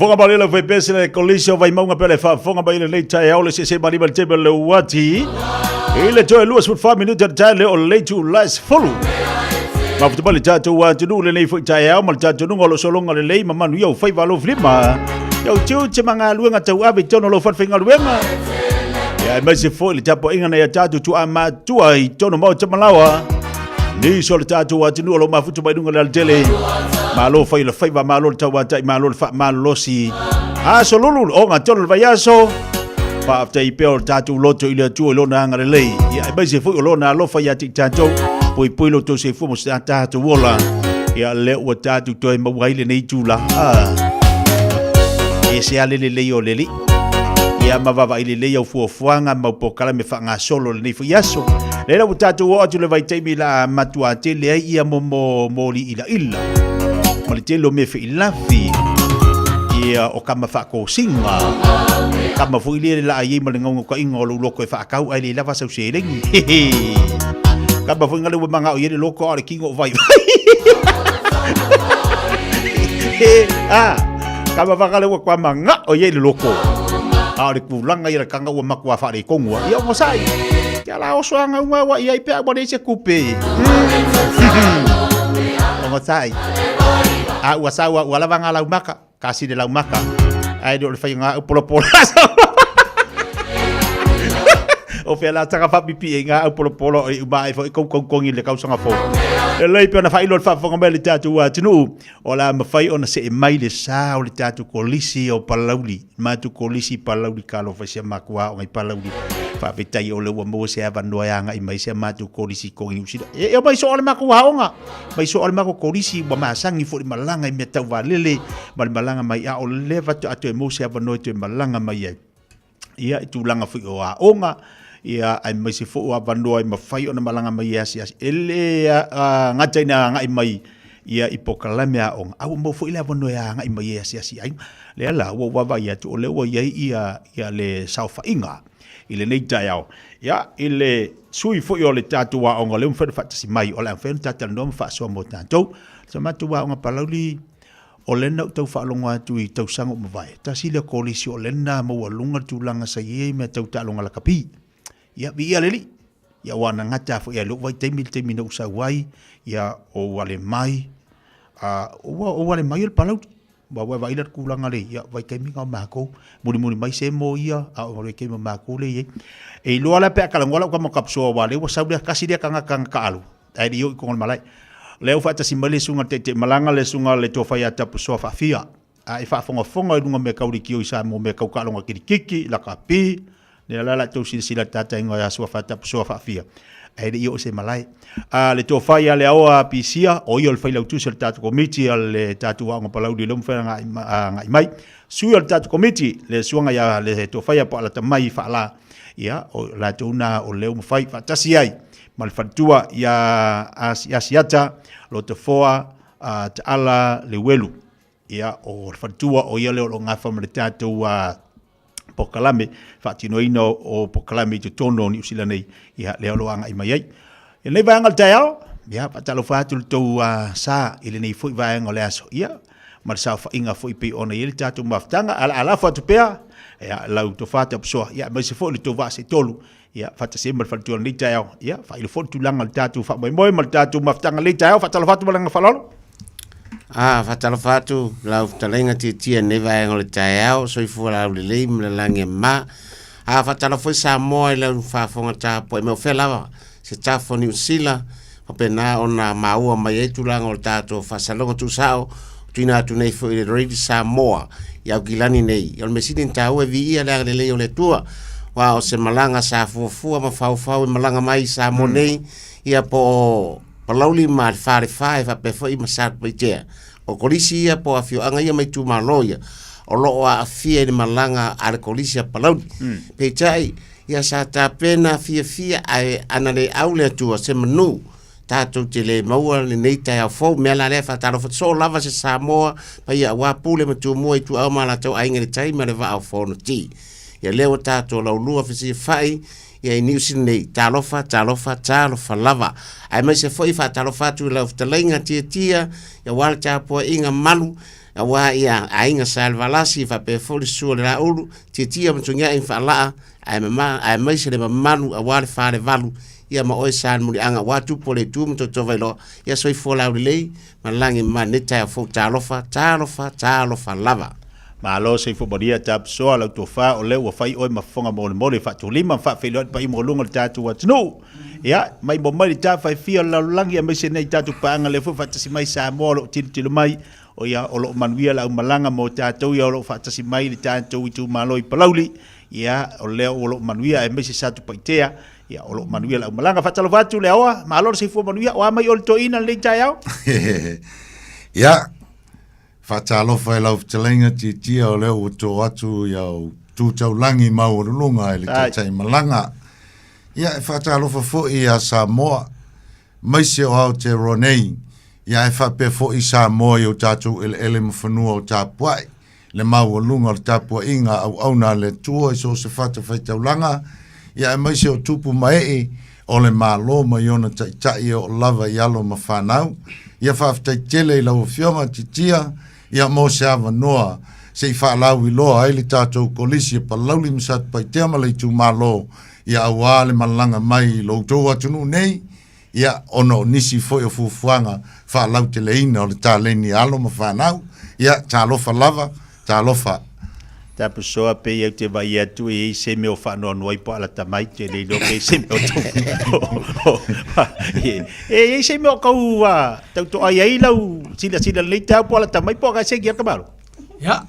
Faafogafoga mai le faipese le kolisi o Vaimauga pe le faafofoga mai lenei taeao le sese malima le teme le uati. I le toe 24 minute le tae le o le itula e 10. Mafuta mai le tatou atunuu lenei foi taeao ma le tatou nuga o lo sologa lelei ma manuia o faiva alofilima. Iau tiute ma galuega tauave i totonu o lou falefaigaluega. Ia aemaise foi le tapuaiga nai a tatou tuaamatua i totonu o Maota Malaoa. Nisi o le tatou atunuu o lo o mafuta mai luga le alatele. Malo fai le faiva, malo le tauatai, malo le faamalolosi. Aso lulu, o ngā tonu le vaiaso. Faafetai pea o le tatou loto i le Atua i lona agalelei. Ia, aemaise foi o lona alofa ia te i tatou. Poipoi lo outou soifua mo se tatou ola. Ia, lea ua tatou toe maua ai lenei itula. Ah. E se ale lelei o le Alii. Ia ma vaavaai lelei au fuafuaga ma au polokalame faagasolo lenei foi aso. Lea la ua tatou oo atu i le vaitaimi la matua tele ai ia mo mo moli ilaila ma le tele o mea feilafi ia o kama faakosiga kama foi lea le laa i ai ma le gaugaukaʻiga o lou loko e faakau ae le lava sau seleni. Kama foi ngale ua mangao i ai le loko a o le kino o vaivai. Ah, kama whakale ua kua mangao i ai le loko. A o le kūlanga ia le kanga ua matua wharekongua. Ia o sai. Kia la oso anga unga ua ia i pea ua se kupe. O sai. A ua sau ua lava ngā lau maka. Ka sile lau maka. Ai le o le whai ngā upolopolo. O whea la tanga whapipi e ngā upolopolo i uma ai fo i kou kou kongi le kausanga fo. E lei pe ona whailo le whaafonga mai le tātou atunuu. O le a mafai ona see mai le sa o le tatou Kolisi o Palauli, le matou Kolisi Palauli Talofa i si a matou aoga i Palauli. Faafetai o lea ua maua se avanoa e agai mai si a matou Kolisi i Niu Sila. E, e mai soo le matou aoga, mai soo le matou Kolisi ua masani foi le malaga i mea tau vaalele ma le malaga mai, a o lea faatoa toe maua se avanoa e toe malaga mai ai. Ia, i tulaga foi o aoga, ia, aemaise foi o avanoa e mafai ona malaga mai e asiasi. E le gata ina agai mai ia i polokalame aoga, a ua maua foi le avanoa e agai mai e asiasi i aiga. Lea la, ua ou vaavaai atu o lea ua i ai ia, ia le saofaiga i lenei taeao. Ia, i le sui foi o le tatou aoga o lea ua mafai ona faatasi mai, o le a mafai ona talatalanoa ma faasoa mo tatou. Sa matou aoga Palauli, O lena ou tau faalogo atu i tausaga ua mavae, tasi lea kolisi o lena maualuga le tulaga sa i ai mea tau taaloga lakapi. Ia, viia le Alii. Ia, ua na gata foi i lou vaitaimi le taimi na ou sau ai, ia, ou ale mai, a, ua ou ale mai o le Palauli. Ua ua vaai la le tulaga le, ia, vaitaimi na o matou, mulimuli mai se mo ia, a o le vaitaimi o matou lea e i ai. E iloa la pe a talanoa lau tama Kapusoa aua o lea ua sau lea, tasi lea tagata na taalu, Ae le i oo i totonu o le malae. O lea ua faatasi mai le susuga i le Taitaimalanga, le susuga i le Tofa ia Tapusoa Faafia. A e faafogafoga i luga o mea tau leitio i Samoa, mea tau taaloga kilikiki, lakapi, lea la o le a tou silasila i le tataiga ia Suafa Tapusoa Faafia, ae le i oo i se malae. A le Tofa ia Leaoa Pisia, o ia o le Failautusi o le tatou Komiti a le tatou Aoga Palauli lea ua mafai ona agai mai. Sui o le tatou Komiti, le susuga ia le Tofa ia Poalatamai Faala, ia o latou na o lea ua mafai faatasi ai ma le faletua ia Asiata Lotofoa Taala Leuelu. Ia, o le faletua o ia lea o lo o gafa ma le tatou polokalame, faatinoina o polokalame i totonu o Niu Sila nei, ia, lea o lo o agai mai ai. I lenei vaega o le taeao, ia, faatalofa atu i le tou sa i lenei foi vaega o le aso, ia, ma le saofaiga foi pei ona i ai le tatou mafutaga. Ae o le a lafo atu pea, ia, lau tofa tapusoa, ia, aemaise foi le tou vaa se tolu, Ia, faatasi ai ma le faletua i lenei taeao. Ia, faailo foi le tulaga o le tatou faamoemoe ma le tatou mafutaga i lenei taeao. Faatalofa atu ma le agaga faaaloalo. Ah, faatalofa atu lau fetalaiga tietie i lenei vaega o le taeao, soifua laulelei ma le lagi e mama. Ah, faatalofa foi Samoa i lau faafofoga tapuai mai o fea lava se tafa o Niu Sila, faapena ona maua mai ai tulaga o le tatou faasalaga tuusao, tuuina atu nei foi i le Radio Samoa i Aukilani nei. O le mea sili ona taua e viia le agalelei o le Atua, aua o se malaga sa fuafua ma faufau e malaga mai i Samoa nei, ia po o Palauli ma le Falefa e faapea foi ma Satupaitea. O kolisi ia po o afioaga ia ma itumalo ia, o lo o aafia i le malaga a le kolisi a Palauli. Peitai, ia sa tapena fiafia ae ana le au le Atua se manu tatou te le maua lenei taeao fou. Mea la lea faatalofa atu soo lava se Samoa paia aua Pule ma Tumua Ituau ma latou aiga i le tai ma le vaa o Fonoti. Ia lea ua tatou laulua fesilafai ia i Niu Sila nei. Talofa, talofa, talofa lava. Aemaise foi faatalofa atu i lau fetalaiga Tiatia aua le tapuaiga malu. Aua ia aiga Salevalasi faapea foi le susu o le Laulu, Tietia ma Tugiai ma Faalaa, ae mama, aemaise le mamalu aua le falevalu, ia ma oe Salemuliaga aua tupu o le itu ma Tootoo-Vailoa, ia soifua laulelei ma lagi ma lenei taeao fou. Talofa, talofa, talofa lava. Malo soifua manuia Tapusoa lau tofa o lea ua fai oe ma fofoga molemole faatulima ma faafeiloai le paia maualuga o le tatou atunuu. Ia, maimoa mai le tafa e fia o le lalolagi aemaise nei tatou paaga lea foi faatasi mai Samoa o lo o tilotilo mai o ia o lo o manuia le aumalaga mo tatou ia o lo o faatasi mai le tatou itumalo i Palauli. Ia, o lea o lo o manuia aemaise Satupaitea. Ia, o lo o manuia le aumalaga. Faatalofa atu Leaoa, malo le soifua manuia. O a mai oe le toeaina lenei taeao? Ia, faatalofa i lau fetalaiga Tietia o lea ua too atu i au tu taulagi maualuluga i le taitai malaga. Ia, e faatalofa foi ia Samoa, maise o Aotearoa nei, ia ae faapea foi Samoa i o tatou eleele ma fanua o tapuai, le maualuga o le tapuaiga a auauna a le Atua i so o se fatafaitaulaga, ia aemaise o tupu ma ee o le Malo mai ona taitai e oo lava i alo ma fanau. Ia faafetai tele i lau Afioga Titia, ia mo se avanoa se i faalauiloa ai le tatou Kolisi e Palauli ma Satupaitea ma le itumalo, ia aua le malaga mai i lo outou atunuu nei, ia ona o nisi foi o fuafuaga faalauteleina o le taleni a alo ma fanau. Ia, talofa lava, talofa. Tapusoa pei au te vai atu e iai se mea o faanoanoa ai po alata mai te le iloa pe se mea o tau e iai se mea o kau tau toai ai lau silasila lenei taeao po alata mai po o se gia kamalo. Ia,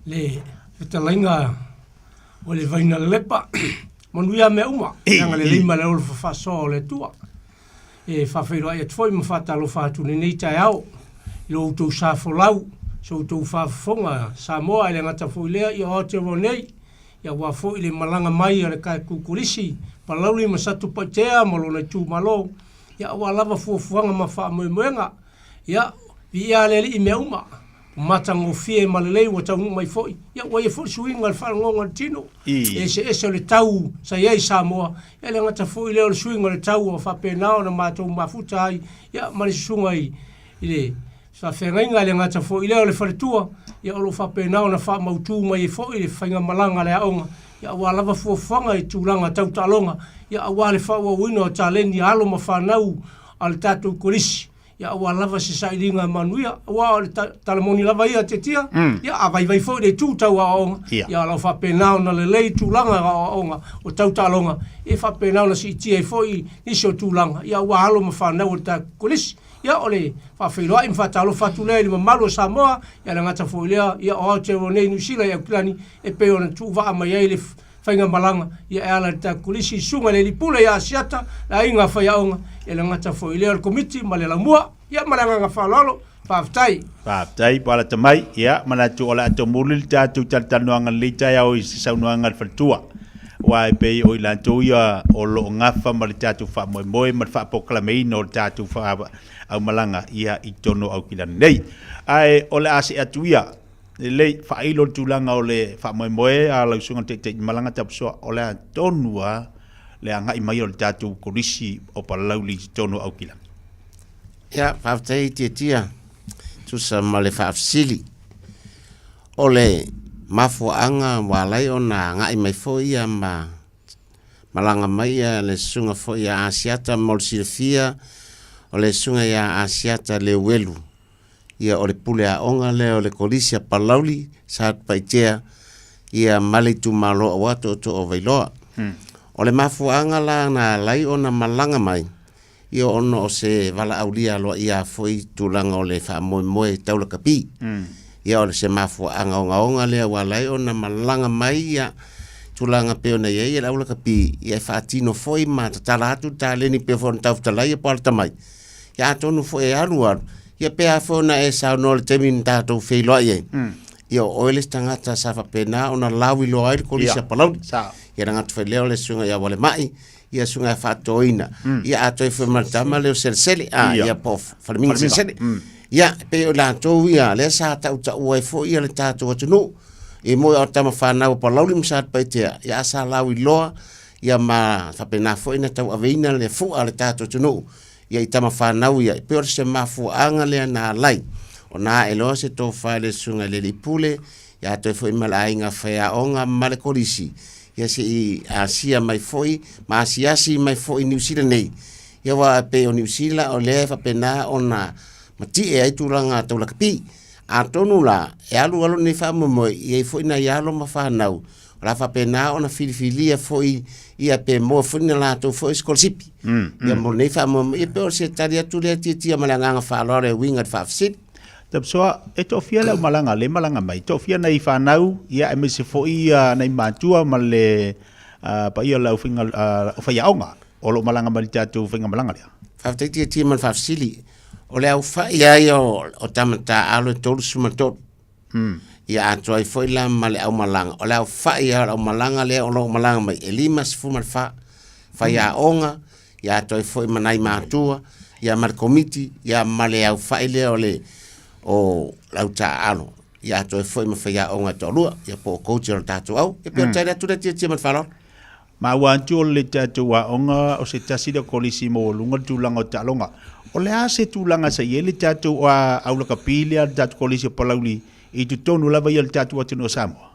le fetalaiga o le Vainalelepa, manuia mea uma, le agalelei ma le alofa faasoa o le Atua. E faafeiloai atu foi ma faatalofa atu i lenei taeao i lo outou sa folau, so outou faafofoga Samoa, e le gata foi i lea, ia o Aotearoa nei, ia aua foi le malaga mai a le tatou Kolisi Palauli ma Satupaitea ma lona itumalo, ia aua lava fuafuaga ma faamoemoega. Ia, viia le Alii i mea uma, ua matagofie ma lelei ua taunuu mai foi. Ia, ua i ai foi le suiga i le faalogoga o le tino, e eseese o le tau sa i ai i Samoa, ia le gata foi lea o le suiga o le tau ua faapena ona matou mafuta ai, ia, ma le susuga i le faafeagaiga, e le gata foi lea o le faletua, ia, o lo o faapena ona faamautu mai ai foi le faigamalaga a le aoga, ia, aua lava fuafuaga i tulaga tau taaloga, ia, aua le faaauauina o taleni a alo ma fanau a le tatou Kolisi, ia aua lava se sailiga manuia, aua o le tala moni lava ia Tiatia, ia a vaivai foi le itu tau aoaoga, ia o lo o faapena ona lelei tulaga o aoaoga o tau taaloga, e faapena ona siitia ai foi nisi o tulaga, ia aua alo ma fanau o le tatou Kolisi. Ia o le faafeiloai ma faatalofa atu lea i le mamalu o Samoa, ia le gata foi lea, ia o Aotearoa nei i Niu Sila i Aukilani, e pei ona tuuvaa mai ai le faigamalaga, ia e ala i le tatou Kolisi i Susuga i le Alii Pule ia Asiata, le aiga faiaoga, ia le gata foi lea o le Komiti ma le Laumua. Ia ma le agaga faaaloalo, faafetai. Faafetai po alata mai. Ia, manatu o le a tomuli le tatou talatalanoaga lenei taeao i se saunoaga a le faletua. Aua e pei o i latou ia o lo o gafa ma le tatou faamoemoe ma le faapolokalameina o le tatou aumalaga ia i totonu o Aukilani nei. Ae o le a see atu ia Lelei, faailo le tulaga o le faamoemoe a lau Susuga i le Taitai Malaga Tapusoa, o le a tonu lava le agai mai o le tatou Kolisi o Palauli i totonu o Aukilani. Ia, faafetai Tiatia, tusa ma le faafesili. O le mafuaaga ua ala ai ona agai mai foi ia ma malaga mai ia le susuga foi ia Asiata mo le silafia, o le susuga ia Asiata Leuelu, Ia o le pule aoga lea o le Kolisi a Palauli, Satupaitea, ia ma le itumalo aua Tootoo o Vailoa. O le mafuaaga la na ala ai ona malaga mai, ia ona o se valaaulia aloaia foi i tulaga o le faamoemoe tau lakapi. Ia o se mafuaaga ogaoga lea ua ala ai ona malaga mai ia tulaga pei ona i ai le au lakapi, ia e faatino foi ma tatala atu le taleni pei foi ona tau fetalai po o alata mai. Ia atonu foi e alu alu, ia pe a foi ona e saunoa i le taimi na tatou feiloai ai, ia o oe le isi tagata sa faapena ona lauiloa ai le Kolisi a Palauli. Ia le gata foi lea o le susuga ia Walema'i, ia susuga ia Faatoina, ia atoa ai foi ma le tama lea o Selesele, a, ia po o Falemiga Selesele. Ia, e pei o i latou ia, lea sa tautaua ai foi ia le tatou atunuu, i moe o tama fanau a Palauli ma Satupaitea, ia a sa lauiloa, ia ma faapena foi ona tauaveina le fua a le tatou atunuu ia i tama fanau ia, e pei o se mafuaaga lea na ala ai Ona ae loa se tofa i le susuga i le alii pule, ia atoa ai foi ma le aiga faiaoga ma le kolisi, ia se i asia mai foi ma asiasi mai foi i Niu Sila nei. Ia aua e pei o Niu Sila o lea e faapena ona matie ai tulaga tau lakapi. Atonu la, e alu alu lenei faamoemoe, e i ai foi nai alo ma fanau o le a faapena ona filifilia foi ia pe maua foi ni latou foi sikolasipi. Ia mo lenei faamoemoe, ia pei o se tali atu lea Tiatia ma le agaga faaaloalo e uiga i le faafesili. Tapsoa, e toafia le aumalaga lea e malaga mai? Toafia nai fanau, ia aemaise foi ia nai matua ma le paia o le aufaiga, o faiaoga o lo o malaga mai i le tatou faigamalaga lea. Faafetai Tiatia mo le faafesili. O le aofai lava ia o tama taaalo e 33. Ia atoa ai foi la ma le aumalaga. O le aofai lava o le aumalaga lea o lo o malaga mai e 54 faiaoga, ia atoa ai foi ma nai matua, ia ma le komiti, ia ma le aofai lea o le o le au taaalo. Ia atoa ai foi ma faiaoga e toalua, ia po o coach o le tatou au. Ia pei o le tali atu lea Tiatia ma le faaaloalo. Maua atu o le tatou aoga o se tasi lea o kolisi maualuga le tulaga o taaloga. O le a se tulaga sa i ai le tatou au lakapi lea le tatou kolisi o Palauli i totonu lava ia o le tatou atunuu o Samoa?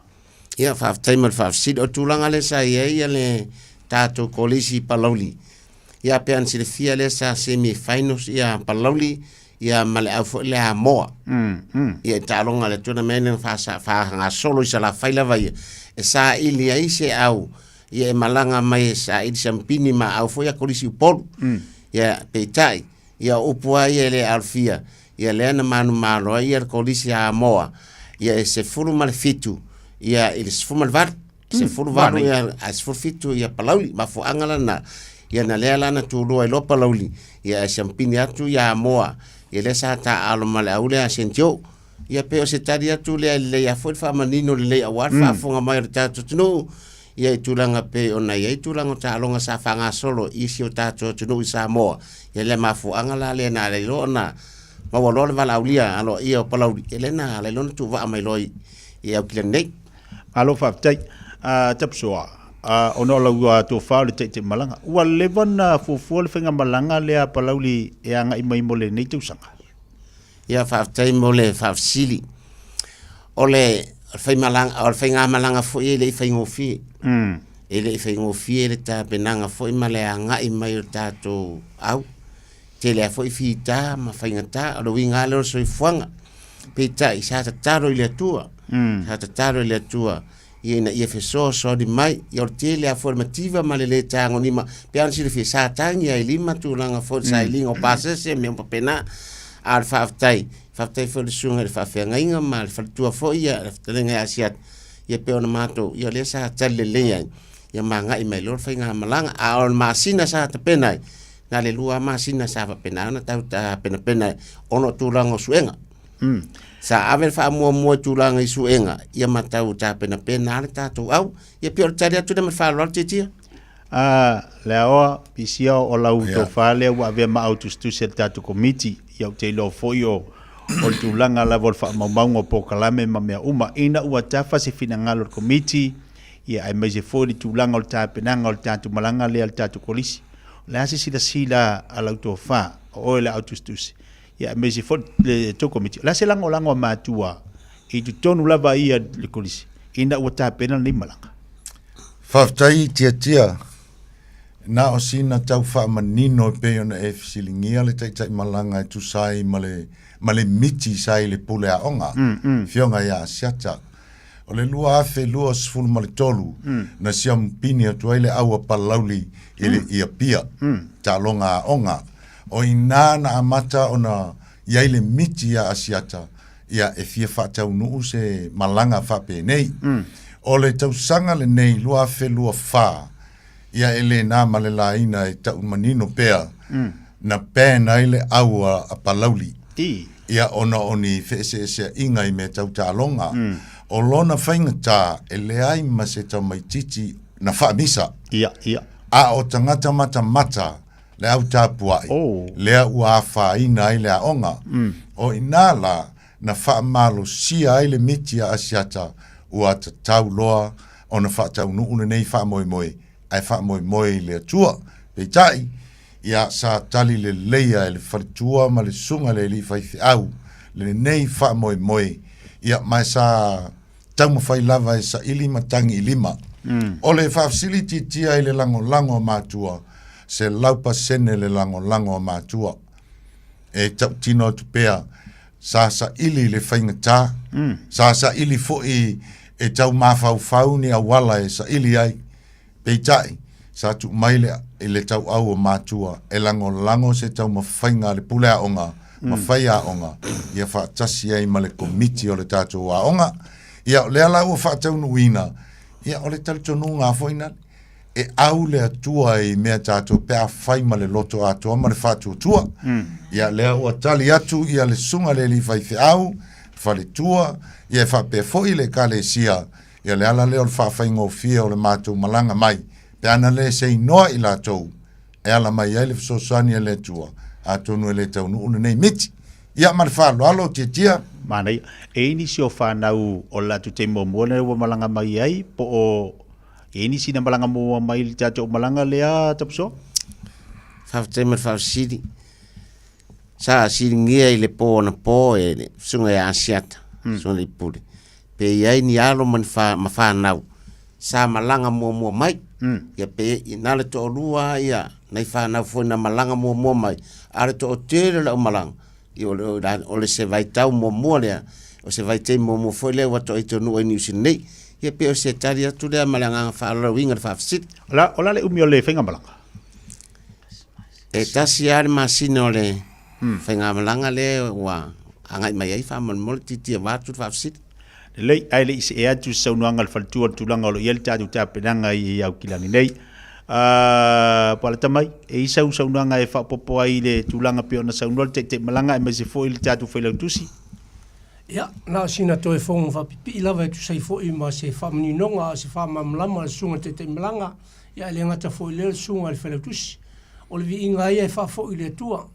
Ia, faafetai mo le faafesili. O le tulaga lea sa i ai le tatou kolisi i Palauli, ia pei ona silafia lea sa semi finals ia Palauli ia ma le au foi lea Amoa. Ia i taaloga a le tournament na faagasolo i Salafai lava ia, e saili ai se au ia e malaga mai e saili siampini ma au foi ia Kolisi Upolu. Ia peitai, ia o upu lava ia e le alofia, ia lea na manumalo ai ia le Kolisi a Amoa, ia e 17 ia i le 18. 18 ia ae 17 ia Palauli. Mafuaaga la na, ia na lea la na tulua ai loa Palauli, ia ae siampini atu ia Amoa, ia lea sa taaalo ma le au lea a Sentio. Ia pei o se tali atu lea e lelei lava foi le faamanino lelei aua le faafofoga mai o le tatou atunuu, ia i tulaga pei ona i ai tulaga o taaloga sa faagasolo i si o tatou atunuu i Samoa. Ia le mafuaaga la lea na ala ai loa ona maua loa le valaaulia aloaia o Palauli, ia lea na ala ai loa ona tuuvaa mai loa i Aukilani nei. Malo faafetai. Tapusoa, ona o lau tofa o le taitaimalaga, ua leva ona fuafua le faigamalaga lea a Palauli e agai mai mo lenei tausaga? Ia, faafetai mo le faafesili. O le faimalaga, o le faigamalaga foi e le i faigofie. E le i faigofie le tapenaga foi ma le agai mai o le tatou au. Tele lava foi fita ma faigata, o le uiga lava lea o le soifuaga. Peitai, sa tatalo i le Atua, sa tatalo i le Atua ia ina ia fesoasoani mai. Ia o le tele lava foi o le mativa ma le lē tagolima, pei lava ona silafia, sa tagi lava i lima tulaga foi o le sailiga o pasese ma mea uma faapena. A o le faafetai, faafetai foi i le susuga i le faafeagaiga ma le faletua foi ia, le fetalaiga ia Asiata, ia pei ona matou, ia o lea sa tali lelei ai, ia ma agai mai loa le faigamalaga. A o le masina sa tapena ai, na o le 2 masina sa faapena ona tau tapenapena ai ona o tulaga o suega. Sa ave le faamuamua i tulaga i suega ia ma tau tapenapena le tatou au. Ia pei o le tali atu lea ma le faaaloalo Tiatia. Leaoa, Pisia o lau tofa lea ua avea ma au tusitusi a le tatou Komiti. Ia ou te iloa foi o o le tulaga lava o le faamaumauga o polokalame ma mea uma ina ua tafa se finagalo o le Komiti, ia aemaise foi le tulaga o le tapenaga o le tatou malaga lea a le tatou Kolisi. O le a se silasila a lau tofa, o oe le au tusitusi, ia aemaise foi le tou komiti, o le a se lagolago a matua i totonu lava ia le kolisi ina ua tapena lenei malaga? Faafetai Tiatia. Na o sina tau faamanino e pei ona e fesiligia le taitai malaga e tusa ai ma le, ma le miti sa i le pule aoga, Afioga ia Asiata. O le 2023, na siamupini atu ai le au a Palauli i le i Apia, taaloga aoga. O i ina na amata ona i ai le miti iā Asiata, ia e fia faataunuu se malaga faapenei. O le tausaga lenei 2024, ia e le na ma le laina e tau manino pea, na ban ai le au a Palauli. Ia ona o ni feeseeseaiga i mea tau taaloga. O lona faigata e leai ma se tamaitiiti na faamisa. Ia, ia. A o tagata matamata le au tapuai, lea ua afaina ai le aoga. O i ina la na faamalosia ai le miti a Asiata ua tatau loa ona faataunuu lenei faamoemoe, ae faamoemoe i le Atua. Peitai, ia sa tali lelei e le faletua ma le susuga i le alii faifeau. lenei faamoemoe, ia ma e sa taumafai lava e saili ma tagi i lima. O le faafesili itiitia i le lagolago a matua, 100% le lagolago a matua. E tautino atu pea, sa saili i le faigata, sa saili foi e tau mafaufau ni auala e saili ai, Peitai, sa tuu mai le i le tauau o matua e lagolago se taumafaiga a le pule aoga ma faiaoga ia faatasi ai ma le komiti o le tatou aoga. Ia, o lea la ua faataunuuina, ia o le talitonuga foi na, e au le Atua i mea tatou pe a fai ma le loto atoa ma le faatuatua. Ia, lea ua tali atu ia le susuga i le alii faifeau, faletua, ia e faapea foi le ekalesia Ia le ala lea o le faafaigofie o le matou malaga mai, pe ana le seinoa i latou e ala mai ai le fesoasoani a le Atua, atonu e le taunuu lenei miti. Ia ma le faaaloalo, Tiatia. Manaia. E i ai nisi o fanau o le latou taimi muamua lea ua malaga mai ai, po o i ai nisi na malaga muamua mai i le tatou malaga lea, Tapusoa? Faafetai mo le faafesili. Sa siligia i le po anapo e le susuga ia Asiata, susuga i le Pule, pe i ai ni alo ma ni fa, ma fanau sa malaga muamua mai. Ia pe na o le toalua lava ia nai fanau foi na malaga muamua mai, a o le toatele o le aumalaga, ia o le, o le se vaitau muamua lea, o se vaitaimi muamua foi lea ua toaitonu'u ai i Niu Sila nei. Ia pei o se tali atu lea ma le agaga faaaloalo e uiga i le faafesili. O le a, o le a le umi o le faigamalaga? E tasi lava le masina o le faigamalaga lea ua agai mai ai faamolemole titia vaeatu le faafesili. Lelei, ae le i see atu se saunoaga a le faletua i le tulaga o lo o i ai le tatou tapenaga i Aukilani nei. Uh, Palata mai, e i sau saunoaga e faaopoopo ai i le tulaga pei ona saunoa le taitaimalaga aemaise foi le tatou failautusi? Ia, na o sina toe fono faapipii lava e tusa ai foi ma se faamaninoga a o se faamalamalama a le susuga i le taitaimalaga, Ia, e le gata foi i lea o le susuga i le Failautusi. O le viiga lava ia e faafoi i le Atua,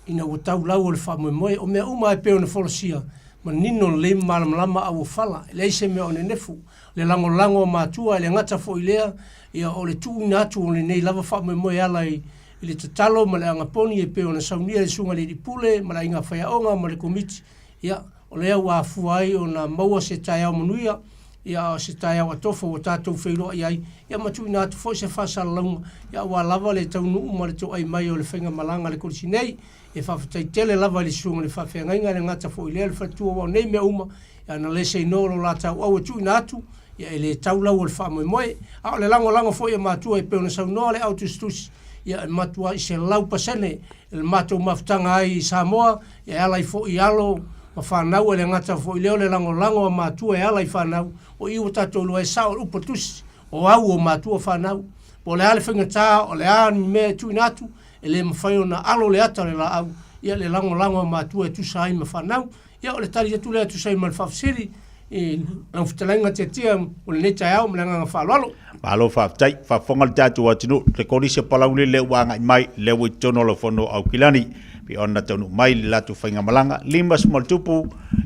ina ua tau lau o le faamoemoe. O mea uma lava e pei ona folasia, manino lelei ma malamalama auofala, e leai se mea o nenefu. Le lagolago a matua, e le gata foi i lea, ia, o le tuuina atu o lenei lava faamoemoe e ala i le tatalo ma le agaponi e pei ona saunia e le Susuga i le Alii Pule ma le Aiga Faiaoga ma le Komiti, ia, o lea ua afua ai ona maua se taeao manuia, ia a o se taeao atofa ua tatou feiloai ai, ia ma tuuina atu foi se faasalalauga, ia aua lava le taunuu ma le toai mai o le faigamalaga a le Kolisi nei. E faafetai tele lava i le Susuga i le Faafeagaiga, e le gata foi i lea le faletua aua o nei mea uma, ia ana le seinoa o lo la tauau e tuuina atu, ia e le tau lau o le faamoemoe. A o le lagolago foi a matua e pei ona saunoa le Au Tusitusi, ia e matuai 100% le matou mafutaga ai i Samoa, e ala ai foi i alo ma fanau, e le gata foi i lea o le lagolago a matua e ala i fanau, o i ua tatou iloa ai sao le upu a le Tusi, o au o matua fanau. Po o le a le faigata, o le a ni mea e tuuina atu, e le mafai ona alo le ata o le laau, ia le lagolago a matua e tusa ai ma fanau. Ia o le tali atu lea e tusa ai ma le faafesili i lau fetalaiga Tiatia o lenei taeao ma le agaga faaaloalo. Malo faafetai, faafofoga le tatou atunuu, le Kolisi o Palauli lea ua agai mai, lea ua i totonu o lau fono Aukilani, pei ona taunuu mai le latou faigamalaga, 50 ma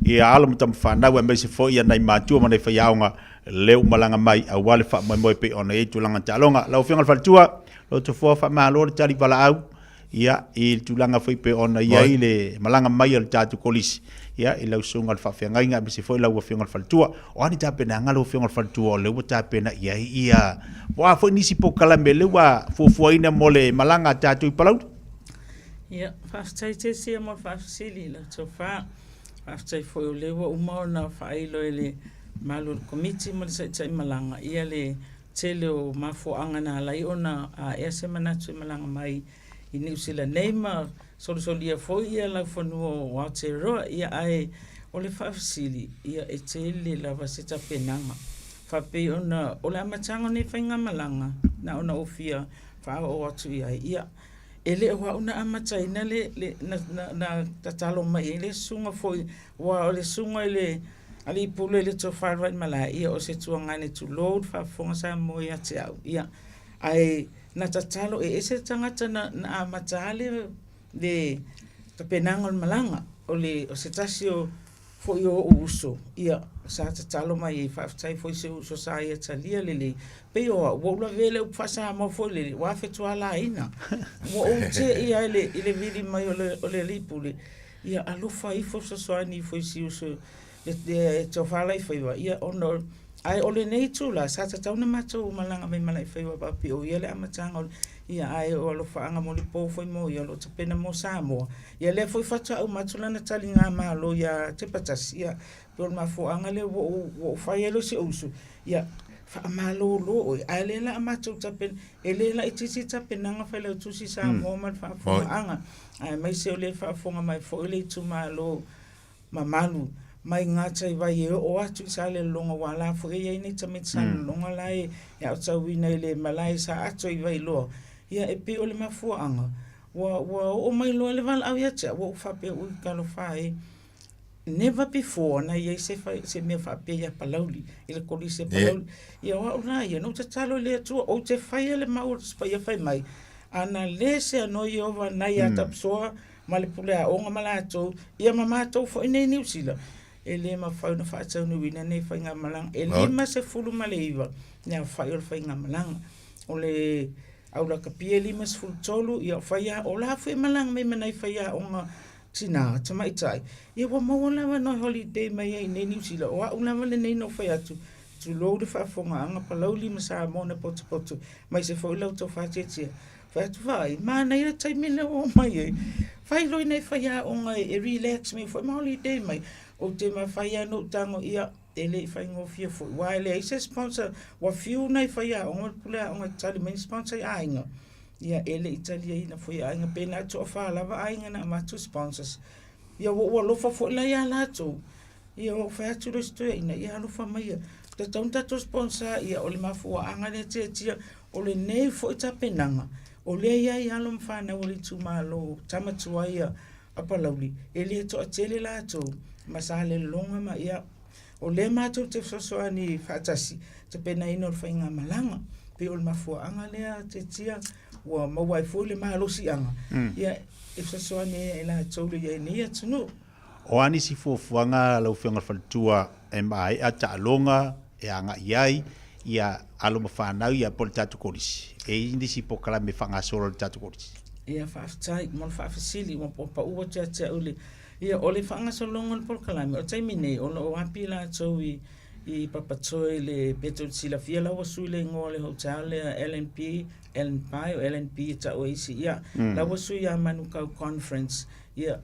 ia alo ma tamafanau aemaise foi ia nai matua ma nai faiaoga lea ua malaga mai aua le faamoemoe pei ona i ai tulaga taaloga. Lau Afioga i le Faletua, Lotofoa faamalo le tali valaau, Ia, i le tulaga foi pei ona i ai le malaga mai a le tatou Kolisi, ia, i lau Susuga i le Faafeagaiga aemaise foi lau Afioga i le Faletua. O a ni tapenaga lau Afioga i le Faletua o lea ua tapena i ai ia, po o a foi nisi polokalame lea ua fuafuaina mo le malaga a tatou i Palauli? Ia, faafetai Tesia mo le faafesili i lau tofa. Faafetai foi o lea ua uma ona faailo e le mamalu o le Komiti ma le Taitaimalaga ia le tele o mafuaaga na ala ai ona aea se manatu e malaga mai i Niu Sila nei ma solisolia foi ia laufanua o Aotearoa. Ia ae o le faafesili, ia e tele lava se tapenaga faapei ona o le amataga o nei faigamalaga na ona ou fia faaoo atu i ai. Ia e le o au na amataina le, le na, na, na tatalo mai ai le susuga foi Aua o le susuga i le Alii Pule i le Tofa i le Vaimalae, ia o se tuagane tulou le faafofoga Samoa ia te au. Ia, ae na tatalo, e ese le tagata na, na amata le, le tapenaga o le malaga, o le, o se tasi o, foi o ou uso, ia, sa tatalo mai ai, faafetai foi i si ou uso sa ia talia lelei. Pei o au, ua ou lavea i le upu faa-Samoa foi lele, ua afetualaina. Ua ou te'i lava i le, i le vili mai o le, o le Alii Pule. Ia alofa ifo fesoasoani ifo i si uso e Tofalaiifaiva, ia ona o, ae o lenei itula, sa tatau ona matou malaga mai Malaifaiva faapea o ia le amataga o le, ia ae o alofaaga molipo foi mo ia o lo o tapena mo Samoa. Ia lea foi faatoa uma atu lana taligamalo ia Tepatasi, ia pei o le mafuaaga lea ua ou, ua ou fai ai loa si ou uso, ia faamalolo oe, ae o lea o le a matou tapena, e le laitiiti tapenaga Failautusi Samoa ma le faafofogaaga, aemaise o lea e faafofoga mai foi le itumalo mamalu mai Gataivai e oo atu i Salelologa aua o la foi e i ai nai tamaiti Salelologa la e aotauina i le malae sa ato i Vailoa. Ia e pei o le mafuaaga ua ua oo mai loa le valaau ia te au, ua ou faapea, ui talofa e, never before na i ai se se mea faapea ia Palauli, i le Kolisi a Palauli. Ia o au la ia, na ou tatalo i le Atua, ou te faia le mau a le Tusi Paia fai mai, ana le seanoa Ieova nai ia Tapisoa ma le pule aoga ma latou, ia ma matou foi nei i Niu Sila, e le mafai ona faataunuuina nei faigamalaga. E 59 le aofai o le faigamalaga. O le au lakapi e 53, ia o faia, o la foi e malaga mai ma nai faiaoga tinā, tamaitai, ia ua maua lava nai holiday mai ai i inei i Niu Sila. O au lava lenei na ou fai atu, tulou le faafofogaaga Palauli ma Samoa na potopoto, aemaise foi la outou faatiatia. Fai atu, vaai, manaia le taimi lea ua omai ai. Fai loa i nai faiaoga e relax mai foi ma holiday mai. Ou te mafai lava ona ou tago, ia, e le i faigofie foi, aua e leai se sponsor. Ua fiu nai faiaoga ma le pule aoga e tali mai ni sponsor i aiga, ia, e le i taliaina foi e aiga. Pe na o le toafa lava aiga na avatu sponsors. Ia, ua ou alofa foi la ia latou. Ia ua ou fai atu loa i si toeaina, ia alofa maia, tatau ona tatou sponsor ia, o le mafuaaga lea Tiatia, o lenei foi tapenaga, o lea e i ai alo ma fanau a le itumalo tama tuai a Palauli, e le toatele latou ma Salelologa ma ia, o lea matou te fesoasoani faatasi, tapenaina o le faigamalaga. Pei o le mafuaaga lea Tiatia, ua maua ai foi le malosiaga, ia e fesoasoani ai ia i latou i le i ai nei atunuu. O a nisi fuafuaga a lau Afioga i le Faletua e maea taaloga e agai ai ia alo ma fanau ia po o le tatou Kolisi? E i ai nisi polokalame e faagasolo a le tatou Kolisi? Ia faafetai mo le faafesili ua pau atu ia te au le ia o le faagasologa o le polokalame o le taimi nei o lo o api latou i i Papatoe i le pe tou te silafia la ua sui le igoa o le hotel lea LNP LNPI o LNP e tau e isi ia la ua sui ia Manukau Conference Ia,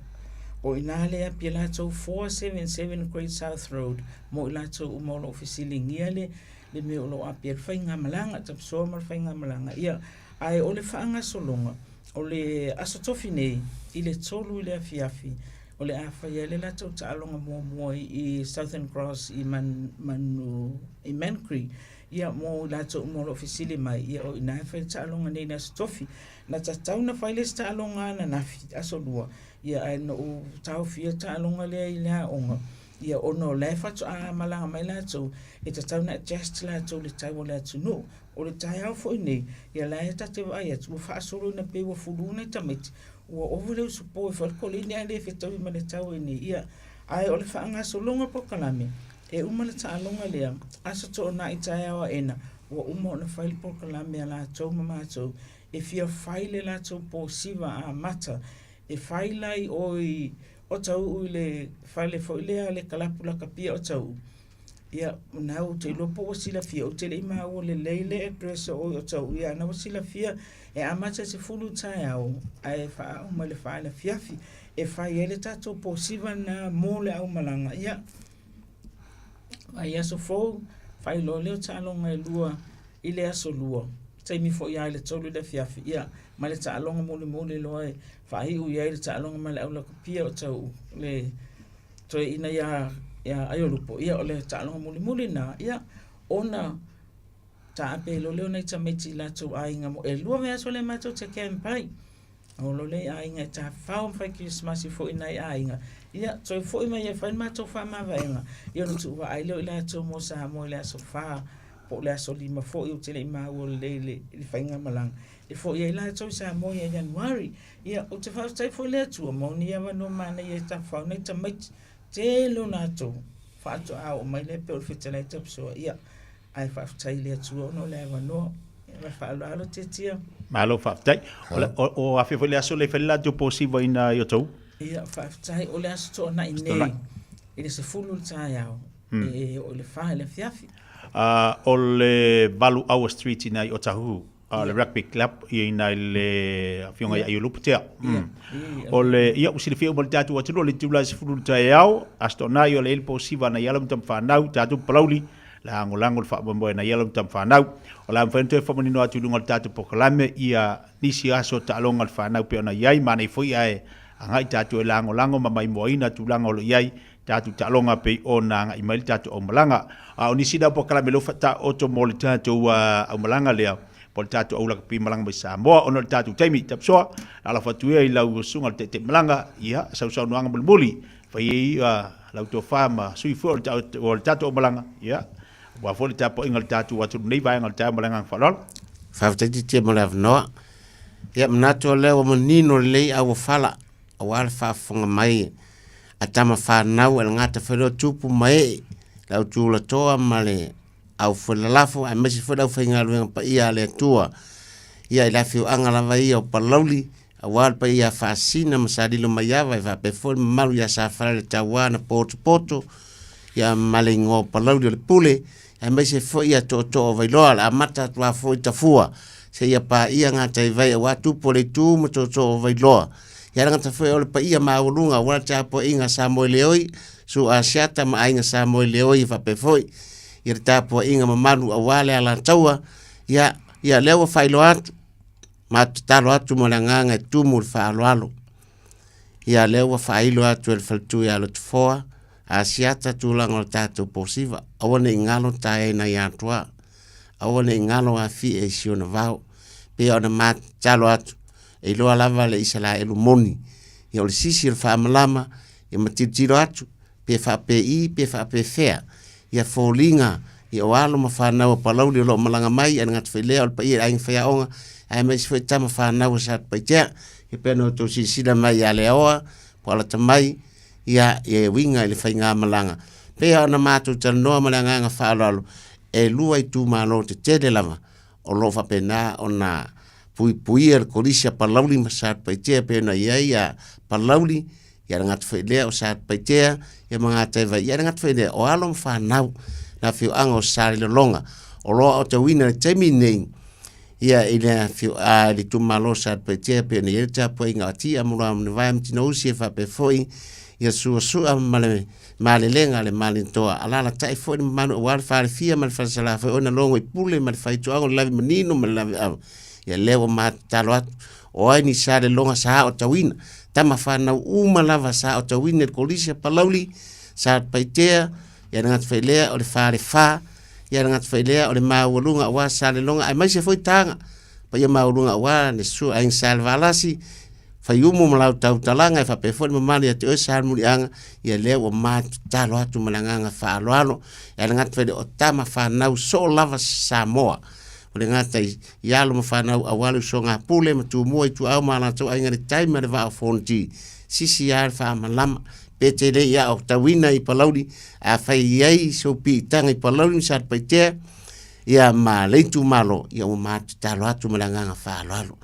o i ina le api a latou 477 Great South Road mo i latou uma o lo o fesiligia le, le mea o lo o api ai le faigamalaga, tapisoa ma le faigamalaga. Ia, ae o le faagasologa, o le Aso Tofi nei, i le 3 i le afiafi, o le a fai ai le latou taaloga muamua i Southern Cross i Man, Manu, i Mancree. Ia, mo i latou uma o lo o fesili mai, ia o i ina e fai le taaloga nei i le Aso Tofi. Na tatau na fai le isi taaloga ananafi, aso lua, ia ae na ou taofia le taaloga lea i le aoga, ia ona o la e faatoa malaga mai latou, e tatau ona adjust latou i le tau o le atunuu. O le taeao foi nei, ia la e ta te vaai atu ua faasolo ina pei ua fulu nai tamaiti, ua ova le usupo e fai le koleni ae le fetaui ma le tau ai nei. Ia, ae o le faagasologa o le polokalame, e uma le taaloga lea, Aso Toonai taeao aena, ua uma ona fai le polokalame a latou ma matou e fia fai le latou posiva amata e fai la i o i Otahuhu i le fale foi lea a le kalapu lakapia Otahuhu. Ia, na ou te iloa po ua silafia, ou te le i maua lelei le address o o i Otahuhu, ia na ua silafia e amata i le 10 taeao ae faauma i le 4 i le afiafi e fai ai le tatou posiva lena mo le aumalaga. Ia, vaiaso fou, fai loa lea o taaloga e lua i le aso lua, taimi foi lava i le 3 i le afiafi, ia, ma le taaloga mulimuli loa e faaiu i ai le taaloga ma le aulakapia o Tau'u, le toeaina ia, ia Aiolupo, ia o le taaloga mulimuli lena, ia, ona taape loa lea o nai tamaiti i latou aiga, e lua vaiaso lea matou te camp ai. Olo lea i aiga e tafafao ma fai kerisimasi foi i nai aiga. Ia, toe foi mai e fai le matou faamavaega, ia ona tuuvaai lea o i latou mo Samoa i le aso Fa, po o le aso Lima foi, ou te le i maua lelei i le faigamalaga, e foi ai latou i Samoa ia Ianuari. Ia, ou te faafetai foi i le Atua mo ni avanoa manaia e tafafao nai tamaiti, tele o latou faatoa oo mai lea pei o le fetalai Tapisoa. Ia, Ae faafetai i le Atua ona o le avanoa. Ma le faaaloalo Tiatia. Malo faafetai. O, o, o afea foi le aso le fai le latou posiva ina i o tou? Ia, faafetai. O le Aso Toonai nei i le 10 i le taeao e oo i le 4 i le afiafi. O le 8 Hour Street i ina i Otahuhu, o le Rugby Club i ina i le afioga ia Iolo Putea. O le, ia, ua silafia uma e le tatou atunuu, o le itula e 10 i le taeao, Aso Toonai o le i ai le po siva a nai alo ma tama fanau, tatou Palauli, lagolago le faamoemoe a nai alo ma tama fanau. O le a mafai ona toe faamanino atu i luga o le tatou polokalame ia nisi aso taaloga a le fanau pei ona i ai, manaia foi ae agai tatou e lagolago ma maimoaina tulaga o lo o i ai tatou taaloga pei ona agai mai le tatou aumalaga. A o nisi na o polokalame lea ua faataoto mo le tatou aumalaga lea, po o le tatou au lakapi malaga mai Samoa ona o le tatou taimi. Tapisoa, alafo atu ia i lau susuga i le Taitai Malaga, ia, sau saunoaga mulimuli, fai ai lau tofa ma sui foi o le tatou aumalaga, ia, aua foi le tapuaiga a le tatou atunuu i lenei vaega o le taeao ma le agaga faaaloalo. Faafetai Titia mo le avanoa. Ia manatu o lea ua manino lelei auofala aua le faafofoga mai a tama fanau e le gata foi lea o tupu ma ee, le au tulatoa ma le au fuelalafo aemaise foi le aufaigaluega paia a le Atua. Ia i le afioaga lava ia o Palauli, aua le paia ia Faasina ma Salilo Maiava e faapea foi le mamalu ia Safaleletaua na Potopoto, ia ma le igoa o Palauli o le Pule, aemaise foi ia Tootoo o Vailoa, le amata atu lava foi i Tafua seia paia Gataivai aua tupu o le itu ma Tootoo o Vailoa. Ia le gata foi o le paia maualuga aua le tapuaiga a Samoa Leoi, Su Asiata ma Aiga Samoa Leoi e faapea foi ia le tapuaiga mamalu aua le Alataua. Ia, ia lea ua faailoa atu, ma tatalo atu ma le agaga e tumu le faaaloalo. Ia lea ua faailo atu e le faletu ia Lotofoa, Asiata tulaga o le tatou posiva, aua ne i galo tae nai Atoa, aua ne i galo afie i si ona vao. Pei ona ma tatalo atu, e iloa lava le Isaraelu moni, ia o le sisi o le faamalama, ia ma tilotilo atu, pe faapei pe faapefea, ia foliga ia o alo ma fanau a Palauli o lo o malaga mai, ae le gata foi i lea o le paia i le aiga faiaoga, aemaise foi tama fanau a Satupaitea. Ia pei ona outou silasila mai ia Leaoa, po o alata mai, ia, ia e uiga i le faigamalaga. Pei ona matou talanoa ma le agaga faaaloalo, e lua itumalo tetele lava o lo o faapena ona puipuia le Kolisi a Palauli ma Satupaitea e pei ona i ai ia Palauli, ia le gata foi lea o Satupaitea, ia ma Gataivai, ia le gata foi lea o alo ma fanau le afioaga o Salelologa o lo o aotauina i le taimi lenei ia i le afio a le itumalo o Satupaitea e pei ona i ai le tapuaiga a Tia Muluamunivae ma Tinousi e faapea foi ia Suasua ma le Malelega a le Malintoa, alaalatai foi le mamalu aua le falefia ma le falesalafai ona logo i pule ma le faitoaga o le lave manino ma le lave ava. Ia lea ua ma tatalo atu, o ai ni saleloga sa aotauina, tama fanau uma lava sa aotauina i le Kolisi a Palauli, Satupaitea, ia le gata foi lea o le falefa, ia le gata foi lea o le maualuga aua saleloga aemaise foi taga, paia maualuga aua le susu o Aiga Salevalasi, Faiumu ma lau tautalaga e faapea foi le mamalu ia te oe Salemuliaga, ia lea ua ma tatalo atu ma le agaga faaaloalo, e le gata foi o tama fanau soo lava Samoa. O le gata i, i alo ma fanau aua le usoga pule ma tumua i tuau ma latou aiga le tai ma le vaa o Fonoti. Sisi a le faamalama, pe te le i ao tauina i Palauli, a fai i ai sou piitaga i Palauli ma Satupaitea, ia ma le itumalo, ia ua ma tatalo atu ma le agaga faaaloalo.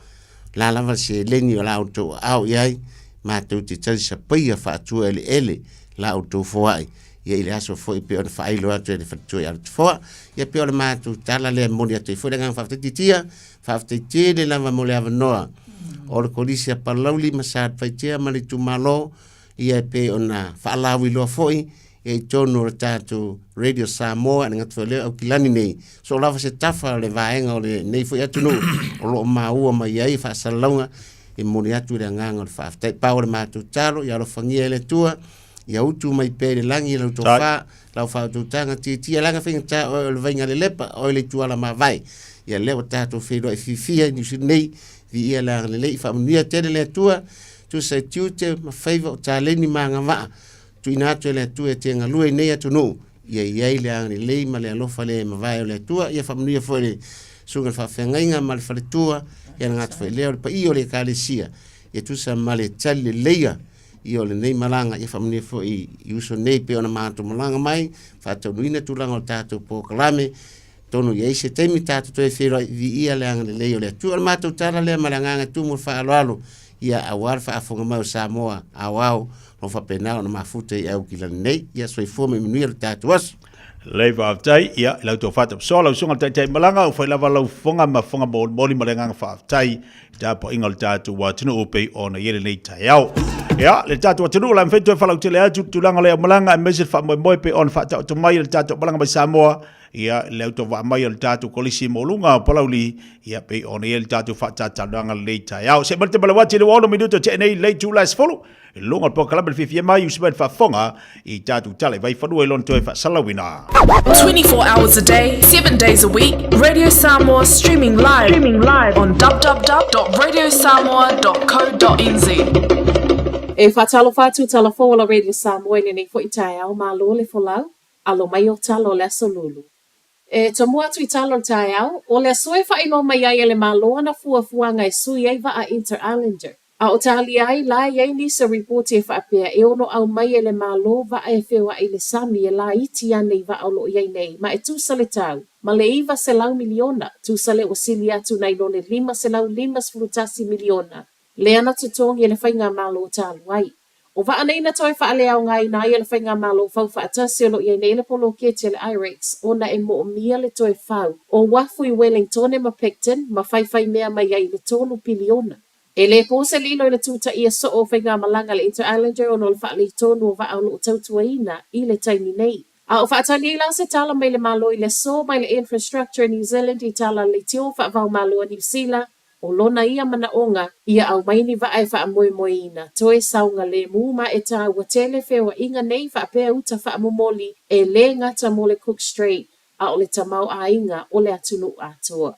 la lava le seleni o la outou aao i ai, matou te talisapaia faatuaeleele la outou foai, ia i le aso foi pei ona faailo atu e le faletua ia Alotofoa. Ia pei o le matou tala lea e momoli atu ai foi le agaga faafetai. Titia, faafetai tele lava mo le avanoa o le Kolisi a Palauli ma Satupaitea ma le itumalo, ia e pei ona faalauiloa foi ia i totonu o le tatou Radio Samoa e le gata foi lea o Aukilani nei, so lava se tafa o le vaega o lenei foi atunuu o lo o maua mai ai faasalalauga e momoli atu le agaga o le faafetai. Pau o le matou tatalo, ia alofagia e le Atua, ia utu mai pea i le lagi lau tofa, lau faautautaga tietie laga faigata oe o le vaiga lelepa, oe le ituala mavae. Ia lea ua tatou feiloai fiafia i Niu Sila nei, viia le agalelei, faamanuia tele le Atua, tusa i tiute ma faiva o taleni ma agavaa, tuuina atu e le Atua e te galue i nei atunuu, ia i ai le agalelei ma le alofa le mavae o le Atua, ia faamanuia foi le susuga i le faafeagaiga ma le faletua, ia le gata foi lea o le paia o le Ekalesia, ia tusa ma le tali leleia ia o lenei malaga, ia faamanuia foi i uso nei pei ona matou malaga mai, faataunuuina tulaga o le tatou polokalame, Atonu i ai se taimi tatou toe feiloai, viia le agalelei o le Atua. O le matou tala lea ma le agaga tumu o le faaaloalo. Ia, aua le faafofoga mai o Samoa aoao, o lo o faapena ona mafuta i Aukilani nei. Ia, soifua ma ia manuia lo tatou aso. Lelei faafetai, ia, i la outou faatapasoa lau susuga i le Taitai Malaga, ua fai lava lau fofoga ma fofoga molimoli ma le agaga faafetai i tapuaiga o le tatou atunuu pei ona i ai lenei taeao. Ia, le tatou atunuu o le a mafai toe faalautele atu le tulaga o le aumalaga aemaise le faamoemoe pei ona faataoto mai e le tatou malaga mai Samoa, ia, le autovaa mai o le tatou Kolisi maualuga o Palauli, ia, pei ona i ai le tatou faatatalanoaga lenei taeao. Se i mai le tamalauati i le 60 minute o tea nei i le itula e 10, i luga o le polokalame le fiafia mai usi mai le faafofoga i tatou tala i Vaifanua i lona toe faasalauina. 24 hours a day, 7 days a week, Radio Samoa streaming live, streaming live on www.radiosamoa.co.nz. E faatalofa atu tala fou o la Radio Samoa i lenei foi taeao, malo le folau, alo mai o tala o le aso Lulu. E tomua atu i tala o le taeao, o le aso e faailoa mai ai e le Malo ana fuafuaga e sui ai vaa Interislander. A o talia ai la e i ai nisi o ripoti e faapea e ono aumai e le Malo vaa e feoai i le sami e laiti ane i vaa o lo o i ai nei ma e tusa le tau ma le $900 miliona, tusa lea ua sili atu nai lo le $551 miliona lea na totogi e le Faigamalo talu ai. ʻO vaa nei na toe faaleaogaina ai e le Faigamalo Faufaatasi o lo o i ai nei le poloketi a le IREX ona e moomia le toe fau o uafu i Wellingtone ma Picton ma faifaimea mai ai i le $3 piliona. E le po se lilo i le tutaia soo o faigamalaga a le Interislander ona o le faaletonu o vaa o lo o tautuaina i le taimi nei. A o faatali ai la se tala mai le Malo i le aso mai le Infrastructure New Zealand i tala leitio faava-o-Malo a Niu Sila, ʻO lona ia manaʻoga, ia aumai ni vaa e faamoemoeina, toe saogalemu ma e tāua tele feoaiga nei faapea uta faamomoli e lē gata mo le Cook Strait a o le tamaoaiga o le atunuu atoa.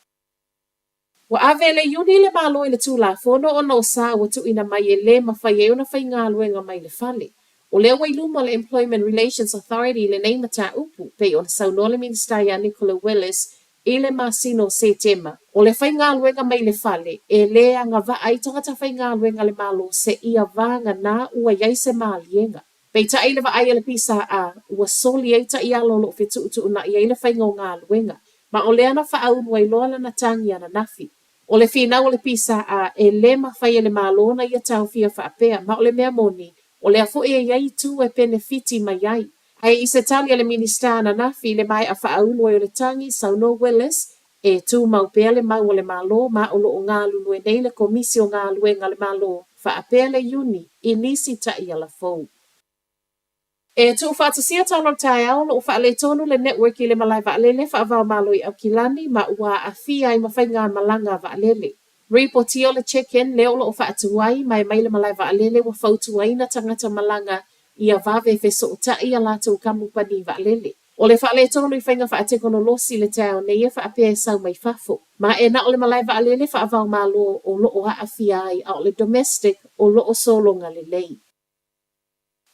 Ua ave e le Iuni le Malo i le Tulafono ona o sa ua tuuina mai e lē mafai ai ona faigaluega mai le fale. O lea ua i luma o le Employment Relations Authority lenei mataupu, pei ona saunoa le Minisita ia Nicola Willis I le masina o Setema, o le faigaluega mai le fale, e lē agavaa ai tagata faigaluega a le Malo seia vagana ua i ai se maliega. Peitai i le vaai a le PSA, ua soli ai taiala o lo o fetuutuunai ai le faiga o galuega, ma o lea na faaulu ai loa lana tagi ananafi. O le finau o le PSA, e lē mafai e le Malo ona ia taofia faapea, ma o le mea moni, o lea foi e i ai itu e penefiti mai ai. Ae i se tali a le Minisita ananafi i le maea faaulu ai o le tagi, saunoa Willis, e tumau pea le mau a le Malo ma o lo o galulue nei le Komisi o Galuega a le Malo faapea le Iuni i nisi taiala fou. E tuufaatasia tala o le taeao o lo o faaletonu le network i le malae vaalele faava-o-Malo i Aukilani ma ua aafia ai ma faigamalaga a vaalele. Ripotia o le check-in lea o lo o faatuai ma e mai le malae vaalele ua fautuaina tagata malaga ia vave fesootai a latou kamupani vaalele. O le faaletonu i faiga faatekonolosi i le taeao nei e faapea e sau mai fafo. Ma e na o le malae vaalele faava-o-Malo o lo o aafia ai a o le domestic o lo o sologa lelei.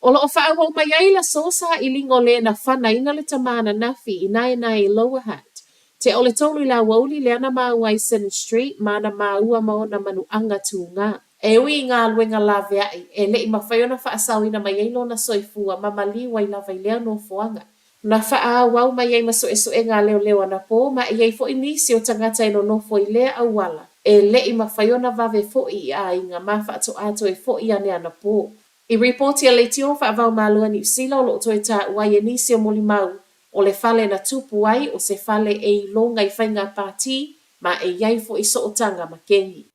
O lo o faaauau mai ai le aso sailiga o le na fanaina le tama ananafi i Naenae i Lower Hutt. Tea o le tolu i le aoauli lea na maua ai Seddon Street ma ana māua ma ona manuaga tūgā. E ui i galuega laveai, e le i mafai ona faasaoina mai ai lona soifua ma maliu ai lava i lea nofoaga. Na faaauau mai ai ma suesuega a leoleo anapō ma e i ai foi nisi o tagata e nonofo i lea auala e le i mafai ona vave foi i aiga ma faatoa toe foi ane anapō. I ripoti a leitio faava-o-Malo a Niu Sila o lo o toe taua ai e nisi o molimau o le fale na tupu ai o se fale e iloga i faiga pātī ma e i ai foi sootaga ma kengi.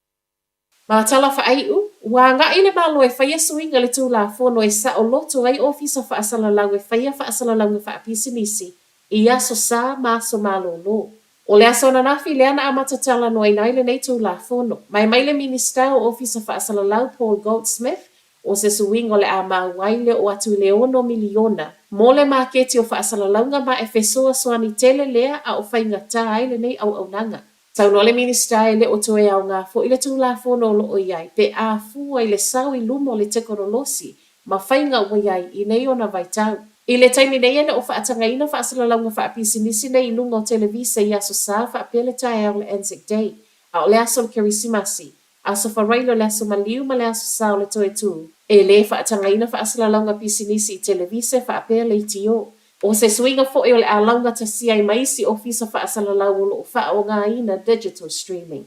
Ma tala faaiu, ua agai le Malo e faia suiga i le Tulafono e saoloto ai ofisa faasalalau e faia faasalalauga faapisinisi i aso sa ma aso malōlō. O le aso ananafi lea na amata talanoaina ai lenei Tulafono. Ma e mai le Minisita o Ofisa Faasalalau Paul Goldsmith, o se suiga o le a maua ai le oo atu i le ono miliona mo le maketi o faasalalauga ma e fesoasoani tele lea a o faigata ai lenei auaunaga. Saunoa le Minisita e le o toe aoga foi le Tulafono o lo o i ai pe a fua i le sao i luma o le tekonolosi ma faiga ua i ai i nei ona vaitau. I le taimi nei e le o faatagaina faasalalauga faapisinisi nei i luga o televise i aso Sa faapea le taeao o le Anzac Day, a o le aso o le Kerisimasi, Aso Faraile o le Aso Maliu ma le Aso Sa o le Toe Tū. E lē faatagaina faasalalauga pisinisi i televise faapea leitio. ʻO se suiga foi o le a laugatasia ai ma isi ofisa faasalalau o lo o faaaogaina digital streaming.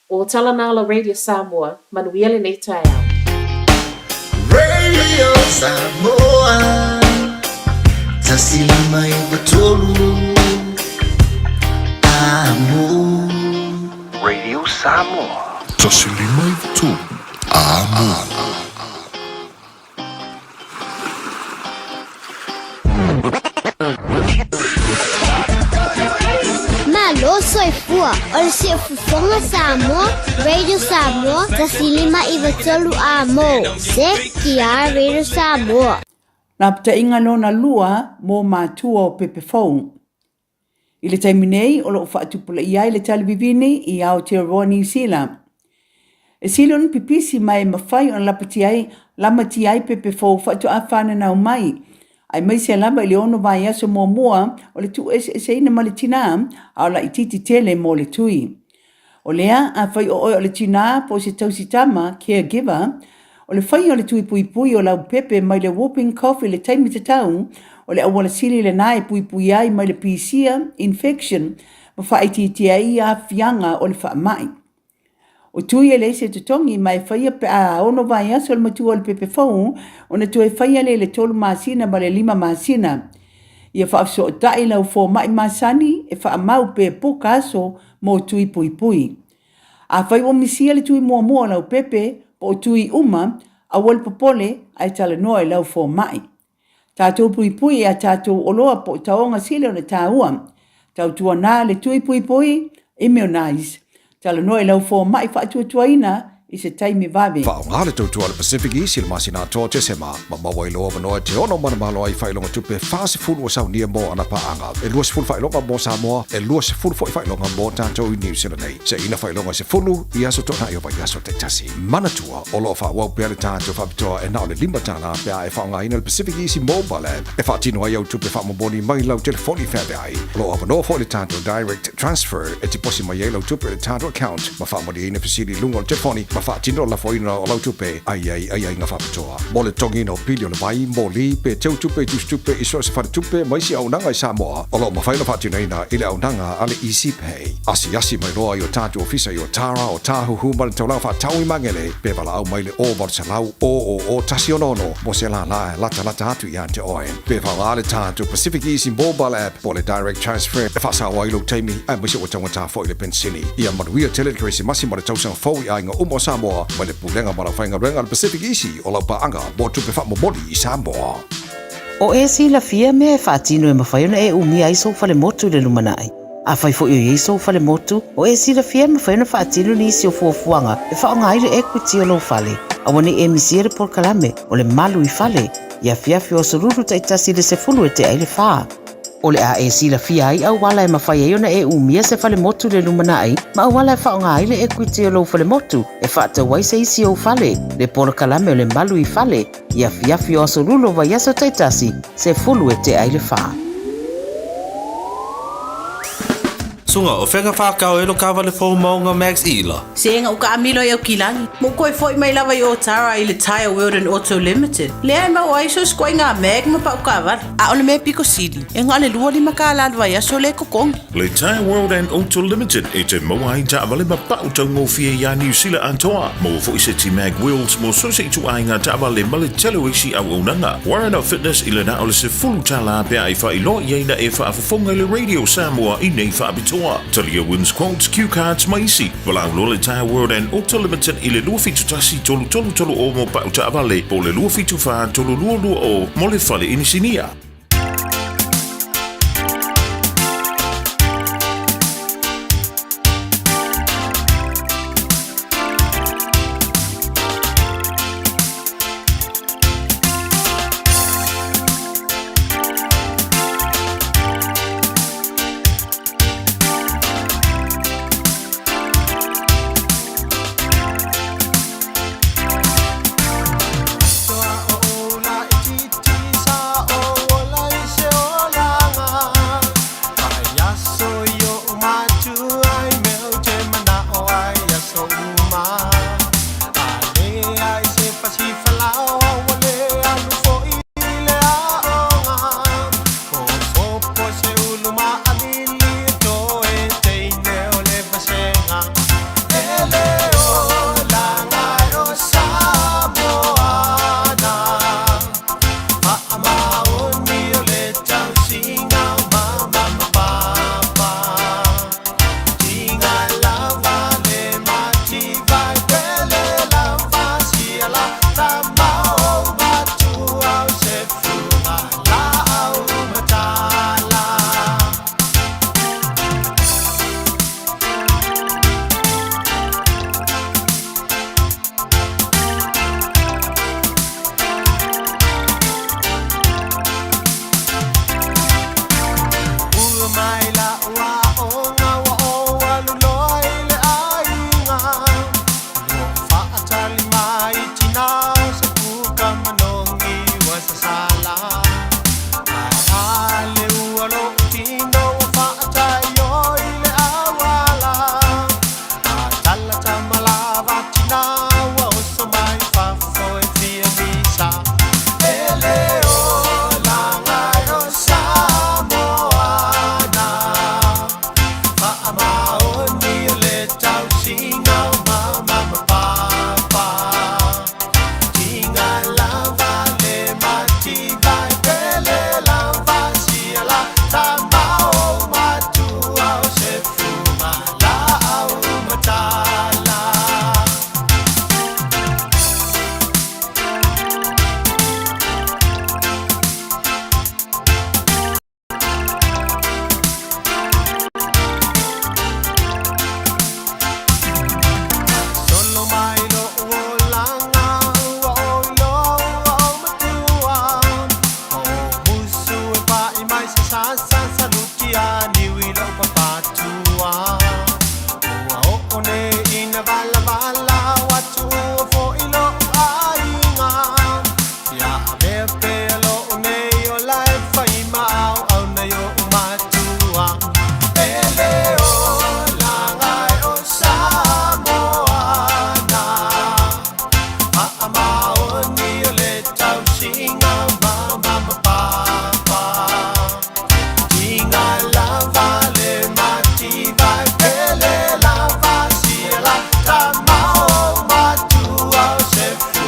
O tala na la Radio Samoa, manuia lenei taeao. Radio Samoa 153 Amo. Radio Samoa. 153 Amo. Malo soifua o le siufofoga Samoa, Radio Samoa, 153 A mo, CKR Radio Samoa. Lapataiga lona lua mo matua o pepe fou. I le taimi nei, o lo o faatupulaia ai le talivivini i Aotearoa Niu Sila. E sili ona pipisi ma e mafai ona lapatia ai, lamatia ai pepe fou faatoa fananau mai, aemaise lava i le ono vaiaso muamua o le tuueseeseina ma le tinā, a o laitiiti tele mo le tui. O lea, afai o oe o le tinā po o se tausi tama, caregiver, o le faia o le tui puipui o lau pepe mai le whooping cough i le taimi tatau, o le auala sili lenā e puipui ai mai le pisia, infection, ma faaitiitia ai aafiaga o le faamai. O tui e leai se totogi ma e faia pe a ono vaiaso le matua o le pepe fou ona toe faia lea i le tolu masina ma le lima masina. Ia faafesootai lau fomai masani e faamau pe poka aso mo tui puipui. Afai ua misia le tui muamua o lau pepe po o tui uma, aua le popole ae talanoa i lau fomai. Tatou puipui i a tatou oloa po o taoga sili ona taua. Tautuana le tui puipui, immunize. Talanoa i lau fomai faatuatuaina i se taimi vave. Faaaoga le tautua a le Pacific East i le masina atoa o Tesema, ma maua ai lou avanoa e te ono manamalo ai i faailoga tupe 40 ua saunia mo ana paaga. E 20 faailoga mo Samoa, e 20 foi faailoga mo tatou i Niu Sila nei. Seiina faailoga e 10 i aso toonai o vaiaso taitasi. Manatua, o lo o faaauau pea le tatou faapitoa e na o le $5 pe a e faaaogaina le Pacific Easy Mobile App e faatino ai au tupe faamomoli mai lau telefoni feaveai. O lo o avanoa foi le tatou Direct Transfer e tiposi mai ai lau tupe i le tatou account ma faamalieina fesili i luga o le telefoni ma faatino le lafoina o lau tupe ai ai aiaiga faapitoa. Mo le totogiina o pili o le vai, moli, pe teu tupe i tusitupe i so o se faletupe ma isi auaunaga i Samoa, o lo o mafai ona faatinoina i le auaunaga a le Easy Pay. Asiasi mai loa i o tatou ofisa i Otara, Otāhuhu ma le taulaga faatau i Magele, pe valaau mai i le 0800 000 166 mo se lālā e latalata atu ia te oe. Pe faaaoga le tatou Pacific Easy Mobile App po o le Direct Transfer e faasao ai lou taimi aemaise ua taugata foi le penisini. Ia manuia tele le Kerisimasi ma le tausaga fou i aiga uma o Samoa mai le Pulega ma le Aufaigaluega a le Pacific Easy o lau paaga mo tupe faamomoli i Samoa. O e silafia mea e faatino e mafai ona e umia ai sou falemotu i le lumanai. Afai foi o i ai sou falemotu, o e silafia e mafai ona faatino nisi o fuafuaga e faaaoga ai le equity o lou fale. Aua ne i e misia le polokalame o le malu i fale i afiafi o aso lulu taitasi i le 10 e tea i le fa. O le a e silafia ai auala e mafai ai ona e umia se falemotu i le lumanai ma auala e faaaoga ai le equity o lou falemotu e faatau ai se isi ou fale, le polokalame o le malu i fale i afiafi o aso lulu o vaiaso taitasi, 10 e tea i le fa. Suga, o fea whakao e lo kawale fou maunga Max Ila? Sega u kaamilo i Aukilani, ma u koe foi mai lava i Otara i le Tyre World and Auto Limited, lea e maua ai so sikoaiga mag ma pau kaavale. A o le mea piko sili, e na o le 25 kālā le vaiaso lea e totogi. Le Tyre World and Auto Limited e te maua ai taavale ma pau taugofie iā Niu Sila atoa. Maua foi seti mag wheels mo so se ituaiga taavale ma le tele o isi auaunaga. Warren Fitness i le na o le $10 pe a e faailoa i ai na e faafofoga i le Radio Samoa i nei faapitoa. Talia wins quotes, cue cards ma isi. Valaau loa le Tyre World and Auto Limited i le 271 3330 mo pau taavale po o le 274 3220 mo le fale inisinia.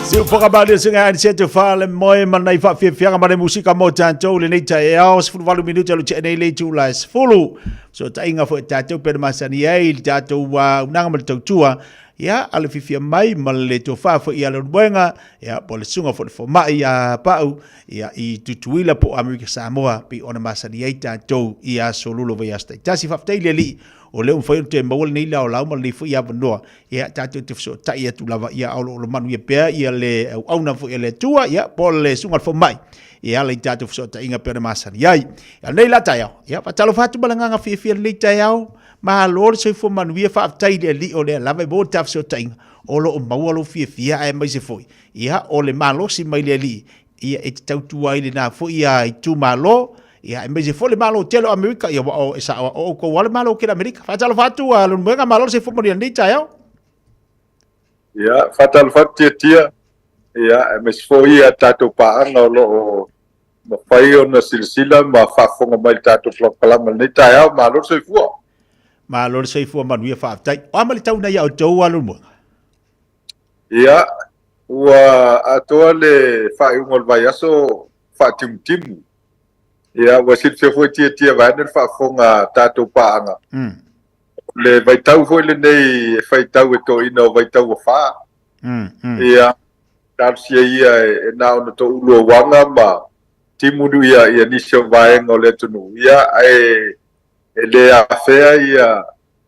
Siufoga mali singa ani se te fale moe ma nai faafiafiaga ma le musika mo tatou lenei taeao 18 minute alu tea nei le itula e 10. Fesootaiga foi tatou pei ona masani ai i le tatou auaunaga ma le tautua ia a le fiafia mai ma le tofa foi ia Leulumoega ia po o le susuga foi i le fomai ia Pau ia i Tutuila po o Amerika Samoa pei ona masani ai tatou i aso lulu o vaiaso taitasi. Faafetai i le Alii o lea ua mafai ona toe maua lenei laolao ma lenei foi avanoa ia tatou te fesootai atu lava ia o lo o manuia pea ia le auauna foi a le Atua ia po o le susuga i le fomai e ala i tatou fesootaiga pei ona masani ai. Ia lenei la taeao, ia faatalofa atu ma le agaga fiafia lenei taeao, malo le soifua manuia, faafetai i le Alii o lea lava e maua le ta fesootaiga, o lo o maua lou fiafia aemaise foi ia o le malosi mai le Alii ia e te tautua ai lena foi ia itumalo ia aemaise foi le Malo tele o Amerika ia ua o e sao o outou lava le Malo tele o Amerika. Faatalofa atu a Leulumoega, malo le soifua manuia i lenei taeao. Ia, faatalofa atu Tiatia, ia, aemaise foi ia tatou paaga o lo o mafai ona silasila ma faafofoga mai i le tatou polokalama i lenei taeao. Malo le soifua. Malo le soifua manuia, faafetai. O a ma le tau nei a outou a Leulumoega? Ia, ua atoa le faaiuga o le vaiaso faatimutimu. Ia, ua silafia foi Tiatia vaeane le faafofoga a tatou paaga. Le vaitau foi lenei e faitau e toeaiina o vaitau ua fa. Ia, talosia ia e na ona toaulu auaga ma timu ia, ia nisi o vaega o le atunuu. Ia, ae e le afea ia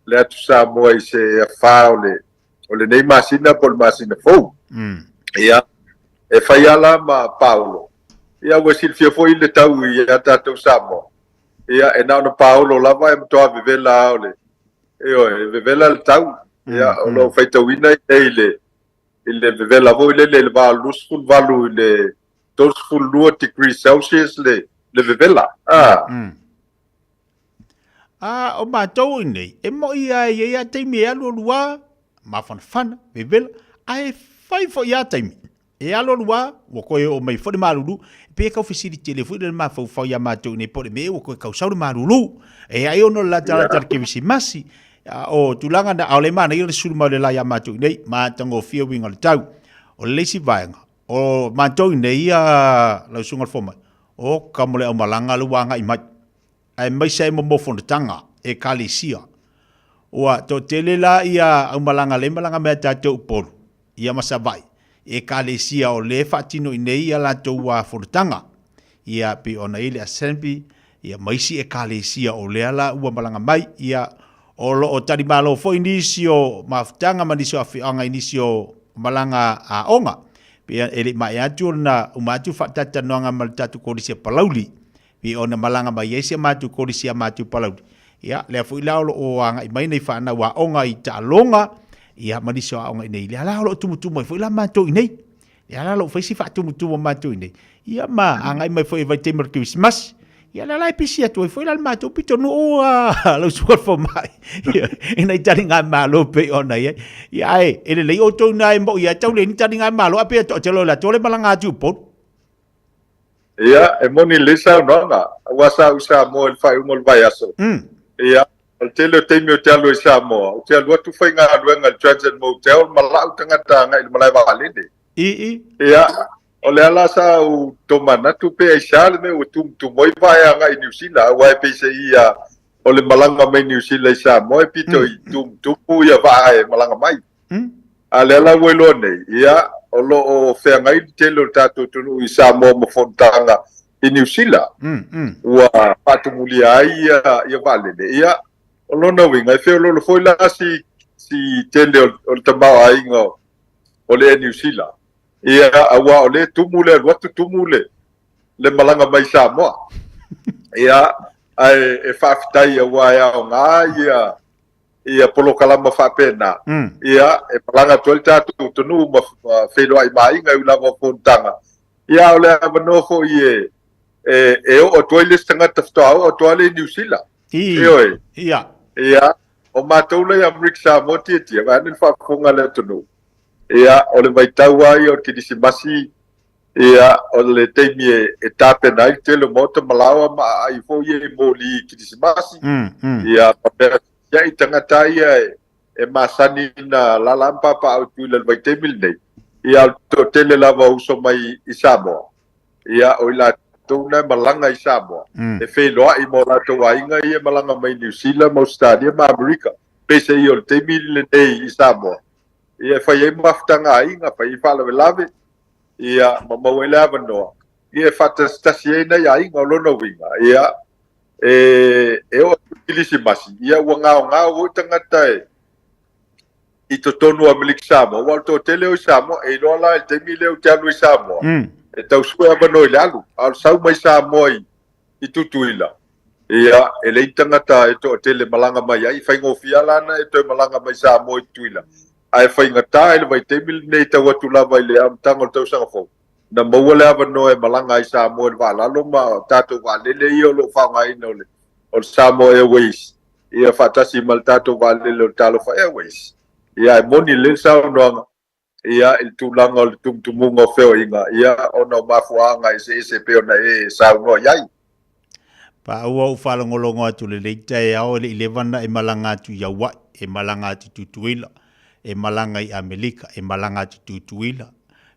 le atu Samoa i se afa o le o lenei masina po o le masina fou. Ia, e fai ala ma paolo. Ia, ua silafia foi le tau ia tatou Samoa. Ia, e na ona paolo lava e matua vevela lava o le, ioe, e vevela le tau. Ia, o lo o faitauina i le, i le vevela foi lele i le va o le 28 i le 32 degrees Celsius le, le vevela. Ah. A o matou i nei, e moi a e i ai a taimi e alualu a, mafanafana, vevela, ae fai foi a taimi. E alualu a, ua toe oo mai foi le malulu, e pei e tau fesili tele foi le mafaufau ia matou i nei po o le mea ua toe tau sau le malulu. E ai ona o le latalata i le Kerisimasi, a o tulaga na, aole manaia le sulu mai o le la ia matou i nei, matagofie uiga o le tau. O le isi vaega, o matou i nei a lau susuga i le fomai, o ka mo le aumalaga le ua agai mai. aemaise ai mo fonotaga Ekalesia. Ua toatele la ia aumalaga lea e malaga mai a tatou Upolu ia ma Savaii i Ekalesia o lea e faatino i inei ia latou fonotaga. Ia pei ona i ai le Assembly ia ma isi Ekalesia o lea la ua malaga mai. Ia o lo o talimalo foi nisi o mafutaga ma nisi o afioaga i nisi o malaga aoga. Pei e le i maea atu ona uma atu faatalatanoaga ma le tatou Kolisi a Palauli Pei ona malaga mai ai si a matou kolisi ia matou Palauli. Ia, lea foi la o lo o agai mai nai fanau aoga i taaloga, ia ma nisi o aoga i nei. Lea la o lo o tumutumu ai foi la matou i nei. Lea la o lo o fai si faatumutumu o matou i nei. Ia ma agai mai foi i vaitaimi o le Kerisimasi. Ia lea la e pisi atu ai foi la le matou pitonuu a lau susuga i le fomai i nai taligamalo pei ona i ai. Ia ae e lelei outou ina e moi lava e tau leai ni taligamalo ae pei e toatele o latou le malaga atu i Upolu. Ia, e moni lelei saunoaga, aua sa ou i Samoa i le faaiuga o le vaiaso. Ia, o le tele o taimi ou te alu ai i Samoa, ou te alu atu faigaluega i le Transit Motel ma lau tagata agai i le malae vaalele. Ia, o lea la sa ou tomanatu pe aisea le mea ua tumutumu ai vaa e agai i Niu Sila, aua e peiseai a o le malaga mai Niu Sila i Samoa e pito i tumutumu ia vaa e malaga mai. A lea la ua iloa nei, ia, o lo o feagai le tele o le tatou atunuu i Samoa ma fonotaga i Niu Sila, ua faatumulia ai ia, ia vaalele. Ia, o lona uiga, e feoloolo foi la si, si tele o le tamaoaiga o le Air Niu Sila. Ia, aua o lea e tumu le alu atu, tumu le, le malaga mai Samoa. Ia, ae e faafetai aua e aoga ia ia polokalama faapena, ia, e malaga atu ai le tatou atunuu ma feiloai ma aiga i ui lava o fonotaga, ia, a o le avanoa foi e, e, e oo atu ai le isi tagata faatoa oo atu lava lea i Niu Sila. Ioe. Ia. Ia, o matou la i Amerika Samoa Tiatia, vaeane le faafofoga a le atunuu, ia, o le vaitau lava ia o le Kerisimasi, Ia, o le taimi e tapena ai le tele o maota ma laoa ma aai foi ia i moli i Kerisimasi. Ia, ma mea siai tagata ia e masani na lala ma papaaao i Tutuila i le vaitaimi lenei. Ia, o le toatele lava o uso mai i Samoa, ia, o i latou na e malaga i Samoa, e feiloai ma o latou aiga ia e malaga mai Niu Sila ma Ausetalia ma Amerika. Peiseai o le taimi lenei i Samoa, ia e fai ai mafutaga aiga, fai ai faalavelave, ia, ma maua ai le avanoa, ia e faatasitasi ai nai aiga. O lona uiga, ia, e, e oo atu i le Kilisimasi, ia ua gaogao foi tagata e, i totonu o Amerika Samoa, aua o le toatele o i Samoa, e iloa la i le taimi lea ou te alu i Samoa, e tau sue avanoa i le alu, a o le sau mai Samoa i, i Tutuila, ia, e leai ni tagata e toatele malaga mai ai, e faigofie lava la ona e toe malaga mai Samoa i Tutuila, ae faigata i le vaitaimi lenei tau atu lava i le amataga o le tausaga fou, na maua le avanoa e malaga ai Samoa i le vaalalo ma tatou vaalele ia o lo o faaaogaina o le, o le Samoa Airways, ia faatasi ma le tatou vaalele o le Talofa Airways. Ia e moni lelei le saunoaga, ia i le tulaga o le tumutumuga o feoaiga, ia ona o mafuaaga eseese e pei ona e saunoa i ai. Paua ou faalogologo atu lenei taeao e le i leva ona e malaga atu i Aua'i, e malaga atu i Tutuila, e malaga i Amelika, e malaga atu i Tutuila,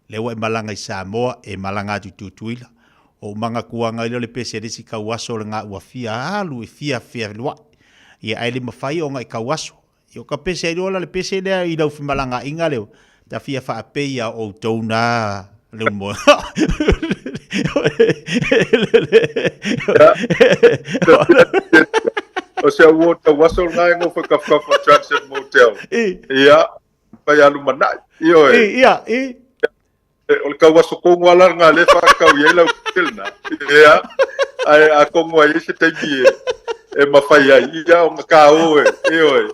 lea ua e malaga i Samoa, e malaga atu i Tutuila. Ou manatuaga ai lea o le pese le isi tauaso o le ga ua fia alu e fia fealuai. Ia ae le mafai ona e tauaso. Ia o ka pese ai loa la le pese lea i lau femalagaaiga lea, ta fia faapei ia outou na leu moe. O se au tauaso lena e nofo i tafatafa o Transit Motel. Ia, fai alumanai. Ioe. Ia, i. O le tauaso tonu lava la lena lea e faatatau i ai lau pese lena. Ia, ae atonu e i ai se taimi e mafai ai, ia ona ta o e, ioe,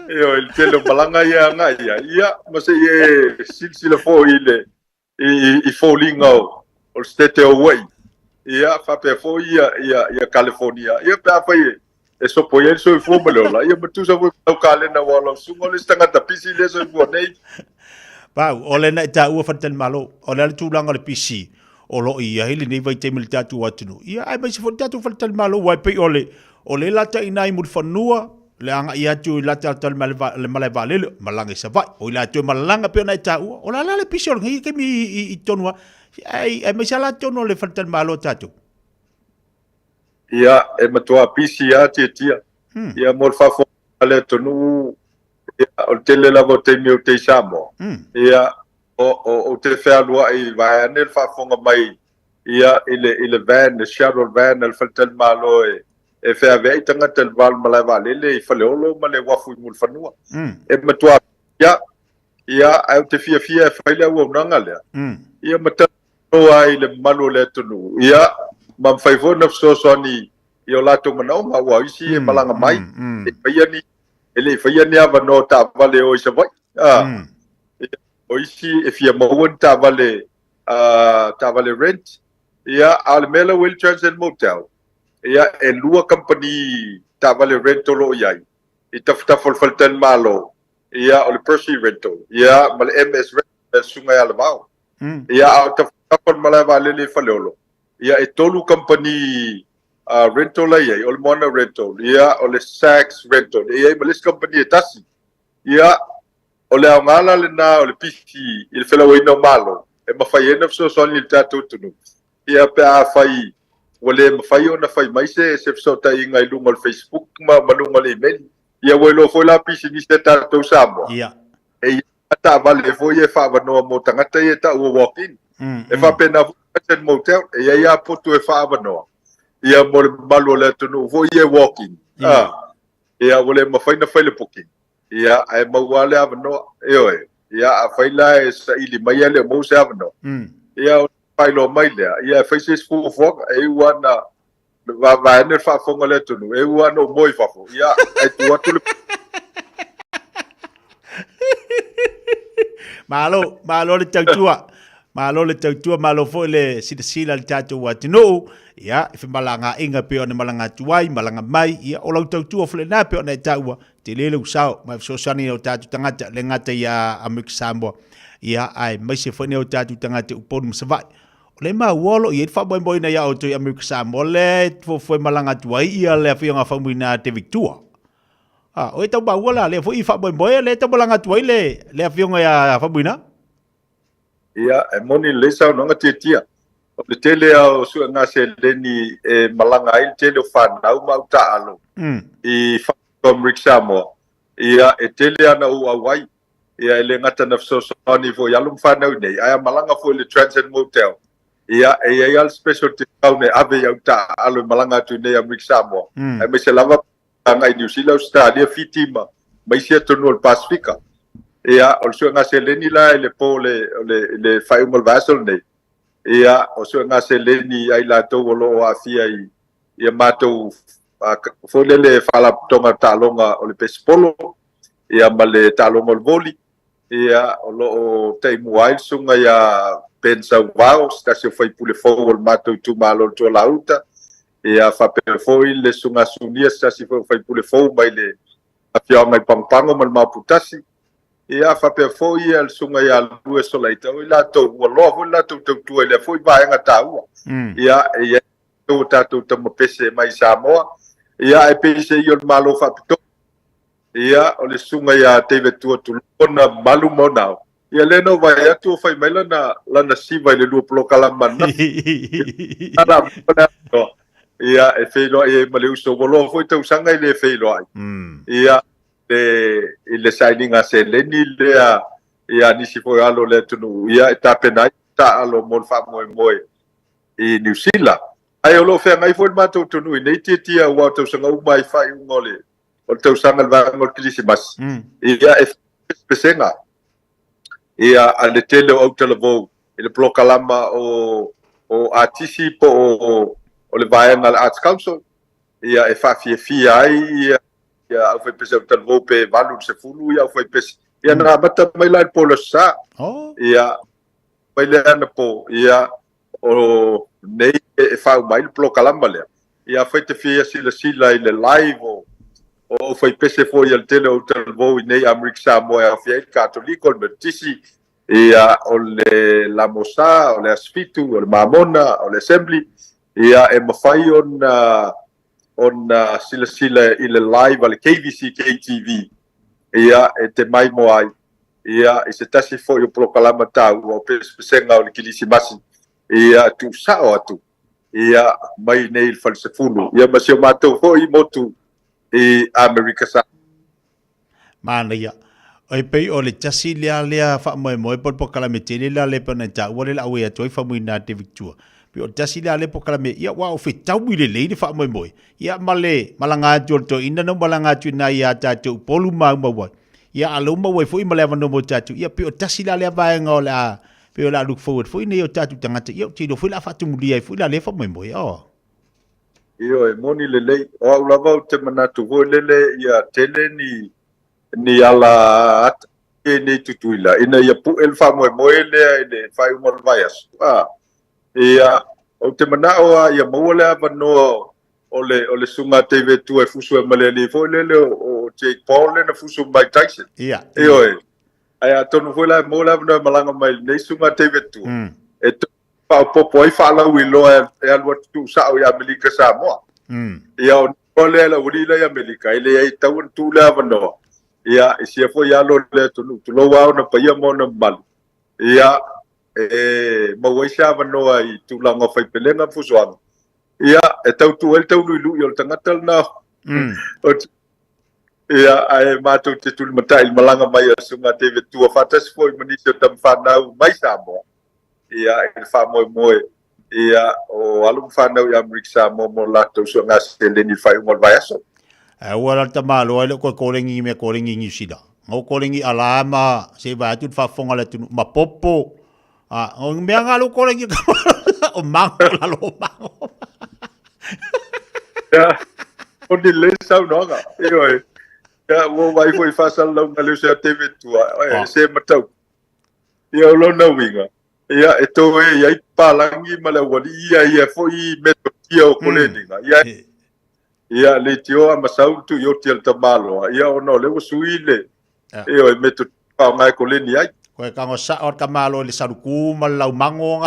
ioe, i le tele o malaga ia e agai i ai, ia, ma se i e silasila foi i le, i, i foliga o, o le Setete o Hawaii, ia, faapea foi ia, ia, ia Kalifonia, ia, pe afai e, e sopo i ai le soifua ma le ola, ia ma tusa foi ma lau kalena aua o lau susuga o le isi tagata pisi lea soifua nei. Pau, o le na i taua faletalimalo, o le a le tulaga o le pisi o lo o i ai lenei vaitaimi i le tatou atunuu. Ia, aemaise foi le tatou faletalimalo, aua e pei o le, o le lata i ina i Mulifanua, le agai atu i lata atu i le malae vaalele, malaga i Savaii. O i latou e malaga pei ona e taua, o le a la le pisi o lenei taimi i totonu lava, aemaise lava la totonu o le faletalimalo a tatou. Ia, e matua pisi lava Tiatia. Ia, mo le faafofoga a le atunuu, ia, o le tele lava o taimi ou te i Samoa, ia, o, o, ou te fealuai vaeane le faafofoga mai, ia, i le, i le van, le shuttle van a le faletalimalo e, e feaveai tagata i le va o le malae vaalele i Faleolo ma le uafu i Mulifanua. E matua pisi lava. Ia, ae ou te fiafia e fai le auaunaga lea, ia, ma talanoa ai i le mamalu o le atunuu, ia, ma mafai foi ona fesoasoani i o latou manaoga, aua o isi e malaga mai, e le i faia ni, e le i faia ni avanoa taavale e o i Savaii, a, ia, o isi e fia maua ni taavale, a, taavale rent, ia, a o le mea la ua i ai le Transit Motel, ia, e lua kamupani taavale rent o lo o i ai, i tafatafa o le faletalimalo, ia, o le Percy Rental, ia, ma le MS Rental, le Susuga ia Levao. Ia, a o tafatafa o le malae vaalele i Faleolo, ia, e tolu kamupani rental la e i ai, o le Moana Rental, ia, o le Saks Rental, e i ai ma le isi kamupani e tasi. Ia, o le aoga la lena o le pisi i le felauaiga o Malo, e mafai ai ona fesoasoani i le tatou atunuu, ia, pe afai ua le mafai ona fai mai se fesootaiga i luga o le Facebook ma luga o le imeli. Ia, ua iloa foi la pisinisi a tatou Samoa, e i ai taavale foi e faaavanoa mo tagata ia e taua walk-in. E faapena foi le motel, e i ai lava poto e faaavanoa ia mo le mamalu o le atunuu foi ia e walk-in. Ia, ua le mafai ona fai le booking, ia, ae maua lava le avanoa. Ioe, ia, afai la e saili mai ae le o maua se avanoa, ia, ona faailoa mai lea, ia, e fai se isi fuafuaga, e iu lava ina vaeane le faafofoga a le atunuu, e ui lava ina ou moe i fafo, ia, ae tuu atu le Malo, malo le tautua. Malo le tautua, malo foi le silasila i le tatou atunuu. Ia, i femalagaaiga pei ona malaga atu ai, malaga mai. Ia, o lau tautua foi lena pei ona e taua, tele lou sao ma e fesoasoani i o tatou tagata, le gata ia Amerika Samoa. Ia, aemaise foi nai o tatou tagata i Upolu ma Savaii. O le maua o lo o i ai le faamoemoeina ia outou i Amerika Samoa lea e fuafua e malaga atu ai ia le afioga Faumuina David Tua. A, o e tau maua la lea foi i faamoemoe lea e tau malaga atu ai le, le afioga ia Faumuina? Ia, e moni lelei saunoaga Tiatia. O le tele lava o suega seleni e malaga ai le tele o fanau ma au taaalo i fafo o Amerika Samoa, ia, e tele lava na ou auai. Ia, e le gata na fesoasoani foi i alo ma fanau i nei, ae a malaga foi i le Transit Motel, ia, e i ai lava le special discount e ave i au taaalo e malaga atu i nei Amerika Samoa, aemaise lava agai i Niu Sila, Ausetalia, Fiti ma ma isi atunuu o le Pasefika. Ia, o le suega seleni la i le po o le, o le, i le faaiuga o le vaiaso lenei, ia, o suega seleni a i latou o lo o aafia i ia matou foi lele faalapotopotoga taaloga o le pesipolo, ia ma le taaloga o le voli, Ia, o lo o taimua ai le susuga ia Ben Sauvao, se tasi o faipule fou o le matou itumalo o le Tualauta, ia faapea foi le susuga Sunia, se tasi foi o faipule fou mai le afioaga i Pagopago ma le Maoputasi, ia faapea foi le susuga ia Lue Solaita, o i latou ua loa foi le latou tautua i lea foi vaega taua. Ia, e i ai o tatou tama pese mai Samoa, ia ae peiseai o le Malo Faapitoa. Ia, o le susuga ia David Tua Tulona malu ma ona ao. Ia lea na ou vaai atu o fai mai lana, lana siva i le lua polokalama ananafi. Ala mo le avanoa. Ia, e feiloai ai ma le uso. Ua loa foi tausaga e le feiloai. Ia, le, i le sailiga seleni lea, ia nisi foi o alo o le atunuu, ia e tapena ai taaalo mo le faamoemoe i Niu Sila. Ae o lo o feagai foi le matou atunuu i nei tiatia aua o tausaga uma i faaiuga o le o le tausaga le vaega o le Kerisimasi, ia e fai pesega ia a le tele o autalavou i le polokalama o o atisi po o o le vaega a le Arts Council, ia e faafiafia ai ia ia aufaipese autalavou pe 8 i le 10 ia aufaipese. Ia na amata mai la i le po o le Aso Sa. Ia mai lea anapo, ia o nei e faauma ai le polokalama lea. Ia afai te fia silasila i le live o o aufaipese foi a le tele o autalavou i nei Amerika Samoa e aofia ai le Katoliko, le Metotisi, ia o le Lamosa, o le Asifitu, o le Mamona, o le Assembly, ia e mafai ona ona silasila i le live a le KVCK TV, ia e te maimoa ai ia i se tasi foi o polokalama taua o pesepesega o le Kilisimasi, ia tuusao atu ia mai nei i le Falesefulu, ia ma si o matou foi motu i Amerika Samoa. Manaia. E pei o le tasi lea lea faamoemoe po o le polokalame tele la lea pei ona e taua lea o le a auai atu ai Faumuina David Tua. Pei o le tasi lea lea polokalame, ia aua o fetaui lelei le faamoemoe. Ia ma le malaga atu o le toeaina na malaga atu i ina ia tatou Upolu ma maumau ai. Ia a o lea ua maua ai foi ma le avanoa mo tatou, ia pei o le tasi la lea vaega o le a, pei o le a look forward foi nei o tatou tagata, ia ou te iloa foi o le a faatumulia ai foi la lea faamoemoe. Oh. Ioe, moni lelei. O au lava ou te manatu foi lele ia tele ni, ni ala ata i nei Tutuila ina ia pu'e le faamoemoe lea i le faaiuga o le vaiaso. A, ia, ou te mana'o lava ia maua le avanoa o le, o le susuga a David Tua e fusu ai ma le alii foi lele o, o Jake Paul lea na fusu ma Mike Tyson. Ia. Ioe. Ae atonu foi la e maua le avanoa e malaga mai lenei susuga a David Tua. E faaopoopo ai faalauiloa e alu atu tuusao i Amerika Samoa. Ia ona iloa lea e le aualii la i Amerika, e leai e tatau ona tuu le avanoa ia i sia foi alo o le atunuu, tulou lava ona paia ma ona mamalu, ia e maua ai se avanoa i tulaga o faipelega ma fusoaga, ia e tau tuu ai le tauluilui o le tagata lena. Ia, ae matou te tulimatai i le malaga mai a le Susuga David Tua faatasi foi ma nisi o tama fanau mai Samoa. ia, i le faamoemoe ia, o alo ma fanau i Amerika Samoa mo latou suega seleni i le faaiuga o le vaiaso. Ae ua la le tamaloa e le o toe kolegi i mea kolegi i Niu Sila. Na o kolegi ala ma se i vae atu le faafofoga a le atunuu ma popo. A, o mea nga lo kolegi o mango lalo o mango. Ia, o ni le saunoaga. Ioe. Ia, ua vaai foi i faasalalauga le uso ia David Tua, e se matau. Ia, o lona uiga, ia, e toe i ai papalagi ma le aualii ia ia foi metotia o koleniga. Ia, ia, leitioa ma sau le tuioti a le tamaloa, ia, ona o lea ua sui le, ioe, metotia faaaoga e koleni ai. Koe tago sao le tamaloa i le saluku ma le laumago.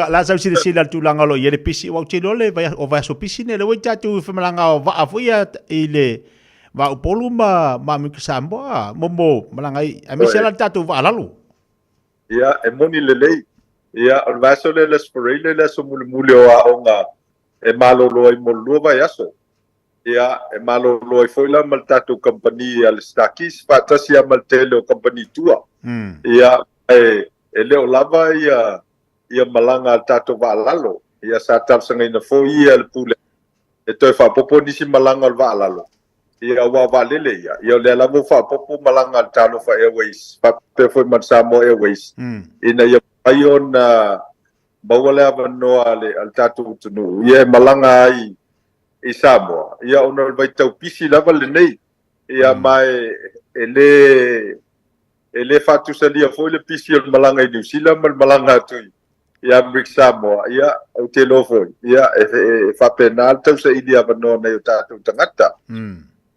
La sau silasila le tulaga o lo o i ai le pisi, aua ou te iloa le o vaiaso pisi nei, lea ua i tatou i le malaga o vaa foi ia i le va Upolu ma ma Amerika Samoa mo mo malaga ai aemaise la le tatou vaa lalo. Ia, e moni lelei. Ia, o le vaiaso lea i le Aso Faraile le aso mulimuli o aoga e malolo ai mo le lua vaiaso. Ia, e malolo ai foi la ma le tatou kamupani a le Starkeys faatasi lava ma le tele o kamupani tua. Ia, e, e le o lava ia, ia malaga a le tatou vaa lalo. Ia, sa talosagaina foi ia le Pule e toe faaopoopo nisi malaga o le vaa lalo. Ia, aua o vaalele ia, ia o lea lava ua faaopoopo malaga a le Talofa Airways faapea foi ma le Samoa Airways, ina ia mafai ona maua le avanoa a le, a le tatou atunuu ia e malaga ai i Samoa, ia ona o le vaitau pisi lava lenei, ia ma e, e le, e le faatusalia foi le pisi o le malaga i Niu Sila ma le malaga atu i, i Amerika Samoa, ia, ou te iloa foi, ia, e, e, e faapena le tausaili avanoa o nai o tatou tagata.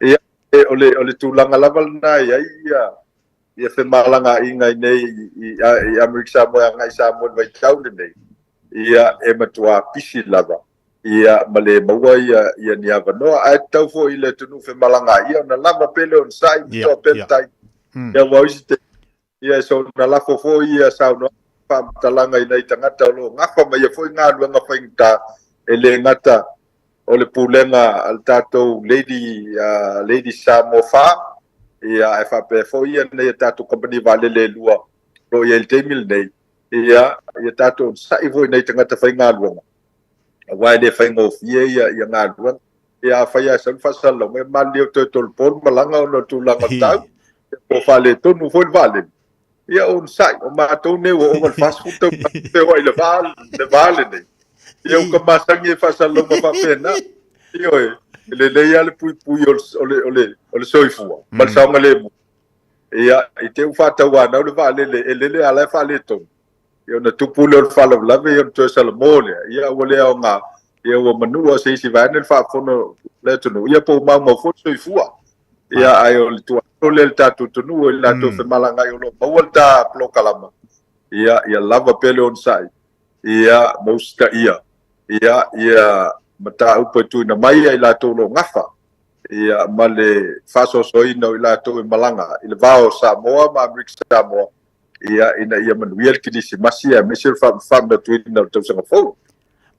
Ia, e, o le, o le tulaga lava lena e i ai ia, ia femalagaaiga i nei i, i Amerika Samoa e agai i Samoa i le vaitau lenei, ia, e matuā pisi lava. Ia, ma le maua ia, ia ni avanoa. Ae tatau foi i le atunuu femalagaai ona lava pea le onosai ma toa pea le tai. Ia, aua o isi taimi, ia, e soona lafo foi ia saunoaga ma faamatalaga i nai tagata o lo o gafa ma ia foi galuega faigata, e le gata o le pulega a le tatou Lady, Lady Samoa 4, ia, ae faapea foi ia nai a tatou kamupani vaalele e lua o lo o i ai i le taimi lenei, ia, ia tatou onosai foi i nai tagata faigaluega. Aua e le faigofie ia, ia galuega. Ia afai lava e sau le faasalalauga, e malilie toe tolopo le malaga ona o le tulaga o le tau, po o faaletonu foi le vaalele. Ia onosai, o matou nei ua ova i le 40 tausaga feoai i le va, le va lenei. Ia ua ka masani ai faasalalauga faapena. Ioe, e lelei lava le puipui o le, o le, o le, o le soifua ma le saogalemu. Ia, i te i ua faatauanau le vaalele e lele a o la e faaletonu. Ia ona tupu lea o le faalavelave, ia ona toe salamo lea, ia ua le aoga, ia ua manua se isi vaega le faafono le atunuu, ia po ua maumau foi le soifua. Ia ae o le tuualalo lea i le tatou atunuu i le latou femalagaai o lo o maua le ta polokalama, ia, ia lava pea le onosai, ia ma usitaia, ia, ia mataupu e tuuina mai ia i latou o lo o gafa, ia, ma le faasoasoaina o i latou e malaga i le va o Samoa ma Amerika Samoa, ia, ina ia manuia le Kerisimasi aemaise o le faamanatuina o le tausaga fou.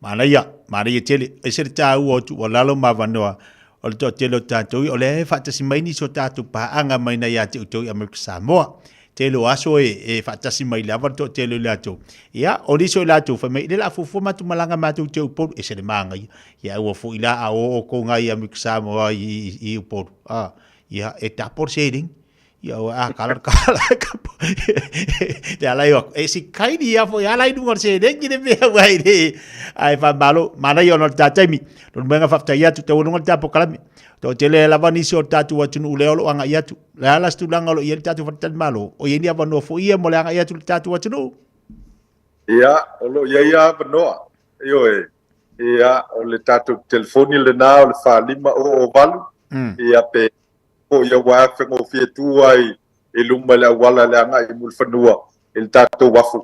Manaia, manaia tele. E ese le taua o tuualalo ma avanoa o le toatele o tatou ia, o lea e faatasi mai nisi o tatou paaga mai nai ia te outou i Amerika Samoa. Tele o aso e, e faatasi mai lava le toatele o i latou. Ia, o nisi o i latou, fai mai, i le la fuafua matou malaga matou te Upolu, ese le manaia. Ia, ua foi la a o outou ngai i Amerika Samoa i, i, i Upolu. Ah, ia, e tapo le seleni. Ia o a kala kala ka te ala yo e si kai ni ia fo ala i lunga se le ki le mea wa i le ai fa malo mana yo no ta taimi no menga fa ta ia tu te lunga ta pokalami to te le lava ni si o tatu atu nu le olo anga ia tu le ala stu langa lo ia tatu fa tal malo o ia ni ava no fo ia mo le anga ia tu tatu atu nu Ia, o lo o i ai lava avanoa. Ioe. Ia, o le tatou telefoni lena o le 4508, ia pe Foi aua e faigofie tu ai i luma i le auala i le agai i Mulifanua i le tatou uafu,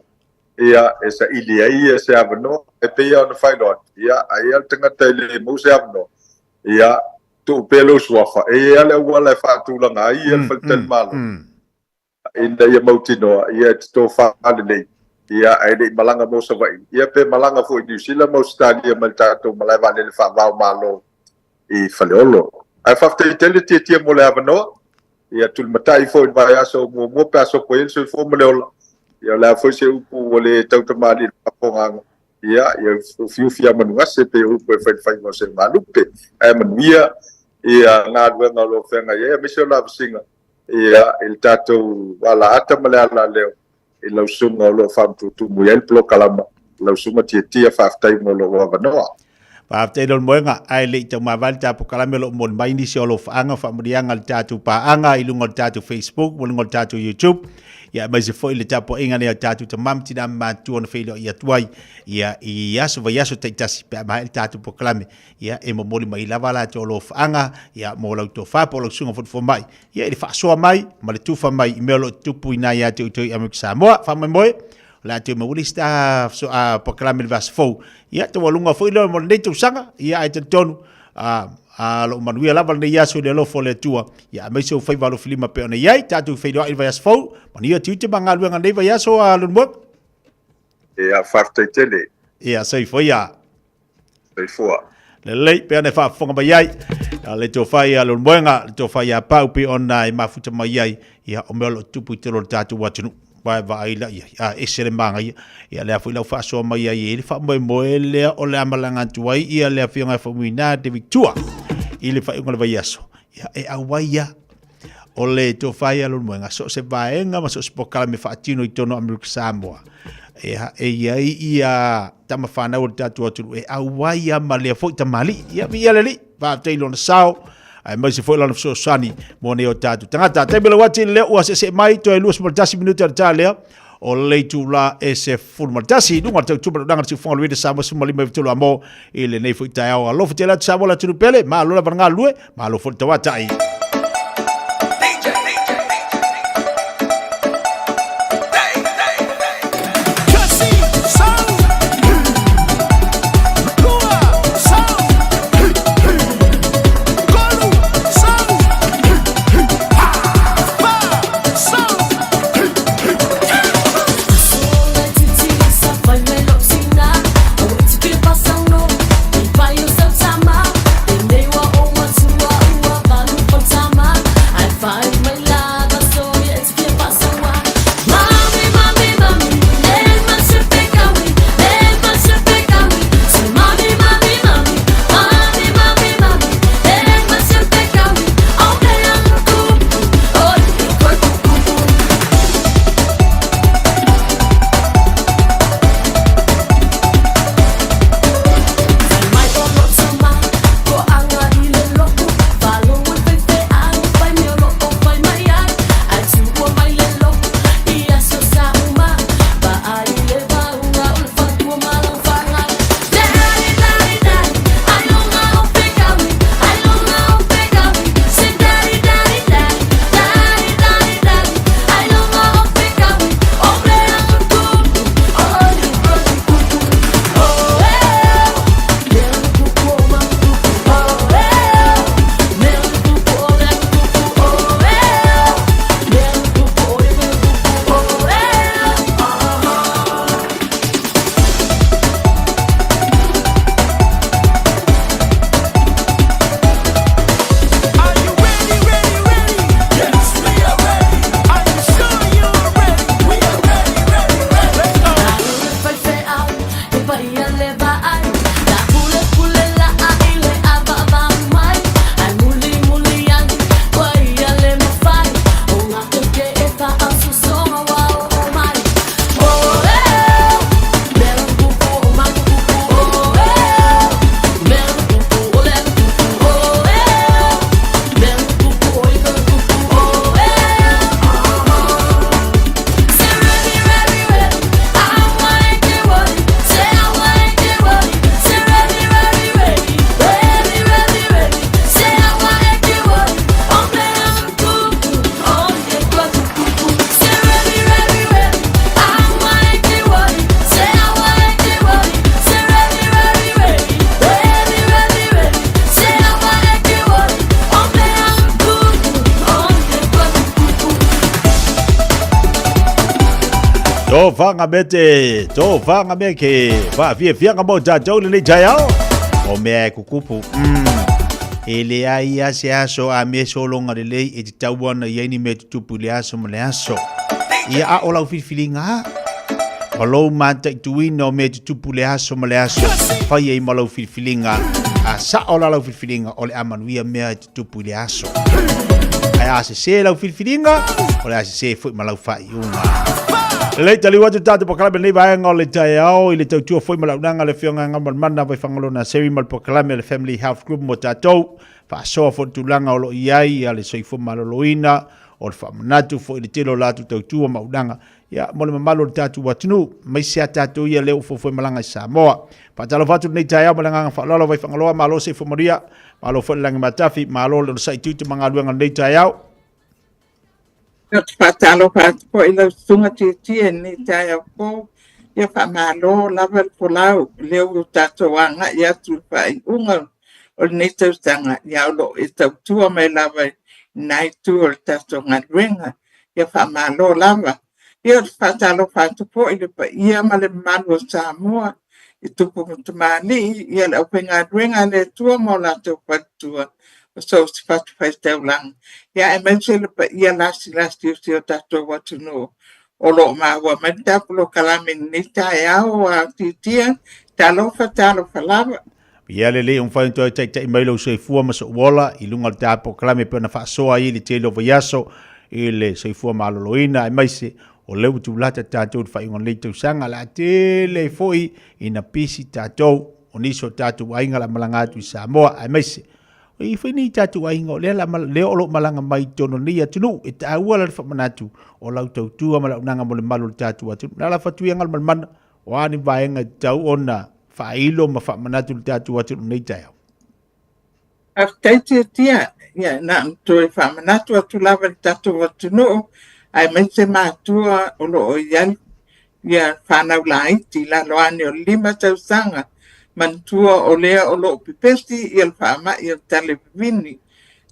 ia, e saili ai ia se avanoa. E pei lava ona faailoa atu, ia, ai lava le tagata e le maua se avanoa, ia, tuu pea lou suafa, e i ai lava le auala e faatulaga ai ia le faletalimalo, ina ia mautinoa, ia, e totofa lelei, ia, ae le i malaga mo Savaii, ia, pe malaga foi i Niu Sila ma Ausetalia mai le tatou malae vaalele faava-o-Malo i Faleolo. Ae faafetai tele Tietie mo le avanoa. Ia tulimatai foi i le vaiaso muamua pe a sopo ai le soifua ma le ola. Ia o le a foi se upu ua le tautamalii i le faafofogaaga. Ia, ia ufiufi a manugase pei o upu e fai i le faiga o Seugalupe. Ae manuia ia galuega o lo o feagai ai aemaise o lavasiga ia i le tatou alaata ma le alaleo i lau susuga o lo o faamatutumu i ai le polokalama, lau susuga Tiatia, faafetai mo lou avanoa. Faafetai Lolmoega, ae le i taumavae le ta polokalame o lo o moli mai nisi o alofaaga o faamanuiaga a le tatou paaga i luga o le tatou Facebook ma luga o le tatou YouTube, ia aemaise foi le tapuaiga nei a tatou tama ma tina ma matutua na feiloai atu ai ia i aso vaiaso taitasi pe a maea le tatou polokalame, ia e momoli mai lava latou alofaaga ia mo lau tofa po o lau susuga foi le fomai Ia i le faasoa mai ma le tufa mai i mea o lo o tutupu i nā ia te outou i Amerika Samoa. Faamoemoe, o le a toe maua le isi ta polokalame i le vaiaso fou. Ia, taualuga foi lea mo lenei tausaga, ia ae talitonu, a, A lo o manuia lava lenei aso i le alofa o le Atua, ia aemaise ou faiva alofilima pei ona i ai, tatou feiloai i le vaiaso fou, manuia tiute ma galuega lenei vaiaso a Leulumoega. Ia, faafetai tele. Ia, soifua ia. Soifua. Lelei, pei ona e faafofoga mai ai, le tofa ia Leulumoega, le tofa ia Pau pei ona e mafuta mai ai, ia, o mea o lo o tutupu i totonu o le tatou atunuu. Vaai la i ai, a ese le manaia. Ia lea foi lau faasoa mai ai e i le faamoemoe lea o le a malaga atu ai ia le afioga ia Faumuina David Tua i le faaiuga o le vaiaso. Ia e auai ia o le tofa ia Leulumoega, so o se vaega ma so o se polokalame faatino i totonu o Amerika Samoa. Ia, e i ai ia tama fanau o le tatou atunuu e auai ia ma lea foi tamalii. Ia, viia le Alii, faafetai i lona sao, aemaise foi lana fesoasoani mo nei o tatou tagata. Taimi lau ati lea ua seesee mai toe 21 minute o le ta lea o le itula e 11 i luga o le tautuba le unaga le siufofoga o le Radio Samoa 15 93 amo i lenei foi taeao. Alofa tele atu Samoa le atunuu pele, malo lava le galulue, malo foi le tauatai. Tofaga mete, tofaga meke, faafiafiaga mo tatou lenei taeao. O mea e kukupu. E leai lava se aso a mea sologa lelei e tatau ana i ai ni mea tutupu i le aso ma le aso. Ia a o lau filifiliga a. Ma lou mataituina o mea tutupu i le aso ma le aso, fai ai ma lau filifiliga. A sao la lau filifiliga, o le a manuia mea e tutupu i le aso. Ae a sese lau filifiliga, o le a sese foi ma lau faaiuga. Lelei taliu atu tatou polokalame lenei vaega o le taeao i le tautua foi ma le auaunaga a le Afioga ia Galumalemana Vaifagaloa Naseri ma le polokalame a le Family Health Group mo tatou. Faasoa foi le tulaga o lo o i ai le soifua maloloina, o le faamanatu foi i le tele o latou tautua ma auaunaga ia, mo le mamalu o le tatou atunuu, aemaise a tatou ia lea ua fuafua e malaga i Samoa. Faatalofa atu lenei taeao ma le agaga faaaloalo Vaifagaloa, malo soifua manuia, malo foi le lagi matafi, malo le onosai tiute ma galuega lenei taeao. Ou te faatalofa atu foi i lau susuga Tietie i lenei taeao fou. Ia faamalo lava le folau, o lea ua tatou agai atu i le faaiuga o lenei tausaga, ia o lo o e tautua mai lava i lena itu o le tatou galuega. Ia faamalo lava. Ia ou te faatalofa atu foi i le paia ma le mamalu o Samoa i tupu ma tamalii, ia le aufaigaluega a le Atua ma o latou faletua o so o se fatafaitaulaga, ia aemaise le paia lasilasi o si o tatou atunuu o lo o maua mai le tatou polokalame i lenei taeao a Tiatia. Talofa, talofa lava. Ia lelei ua mafai ona toe taitai mai lou soifua ma sou ola i luga o le ta polokalame e pei ona faasoa ai i le tele o vaiaso i le soifua maloloina aemaise o lea ua tulata tatou i le faaiuga o lenei tausaga. O le a tele ai foi ina pisi tatou o nisi o tatou aiga o le a malaga atu i Samoa aemaise o i ai foi nei tatou aiga o lea, la, lea o lo o malaga mai i totonu o lenei atunuu. E taua la le faamanatu o lau tautua ma le auaunaga mo le malu o le tatou atunuu. Le ala fatuiaga o le malemana, O a ni vaega e tatau ona faailo ma faamanatu i le tatou atunuu i lenei taeao? Faafetai Tiatia. Ia, na ona toe faamanatu atu lava i le tatou atunuu, aemaise matua o lo o i ai ia fanau laiti i lalo ane o le 5 tausaga, manatua o lea o lo o pepesi ia le faamai o le talevavine.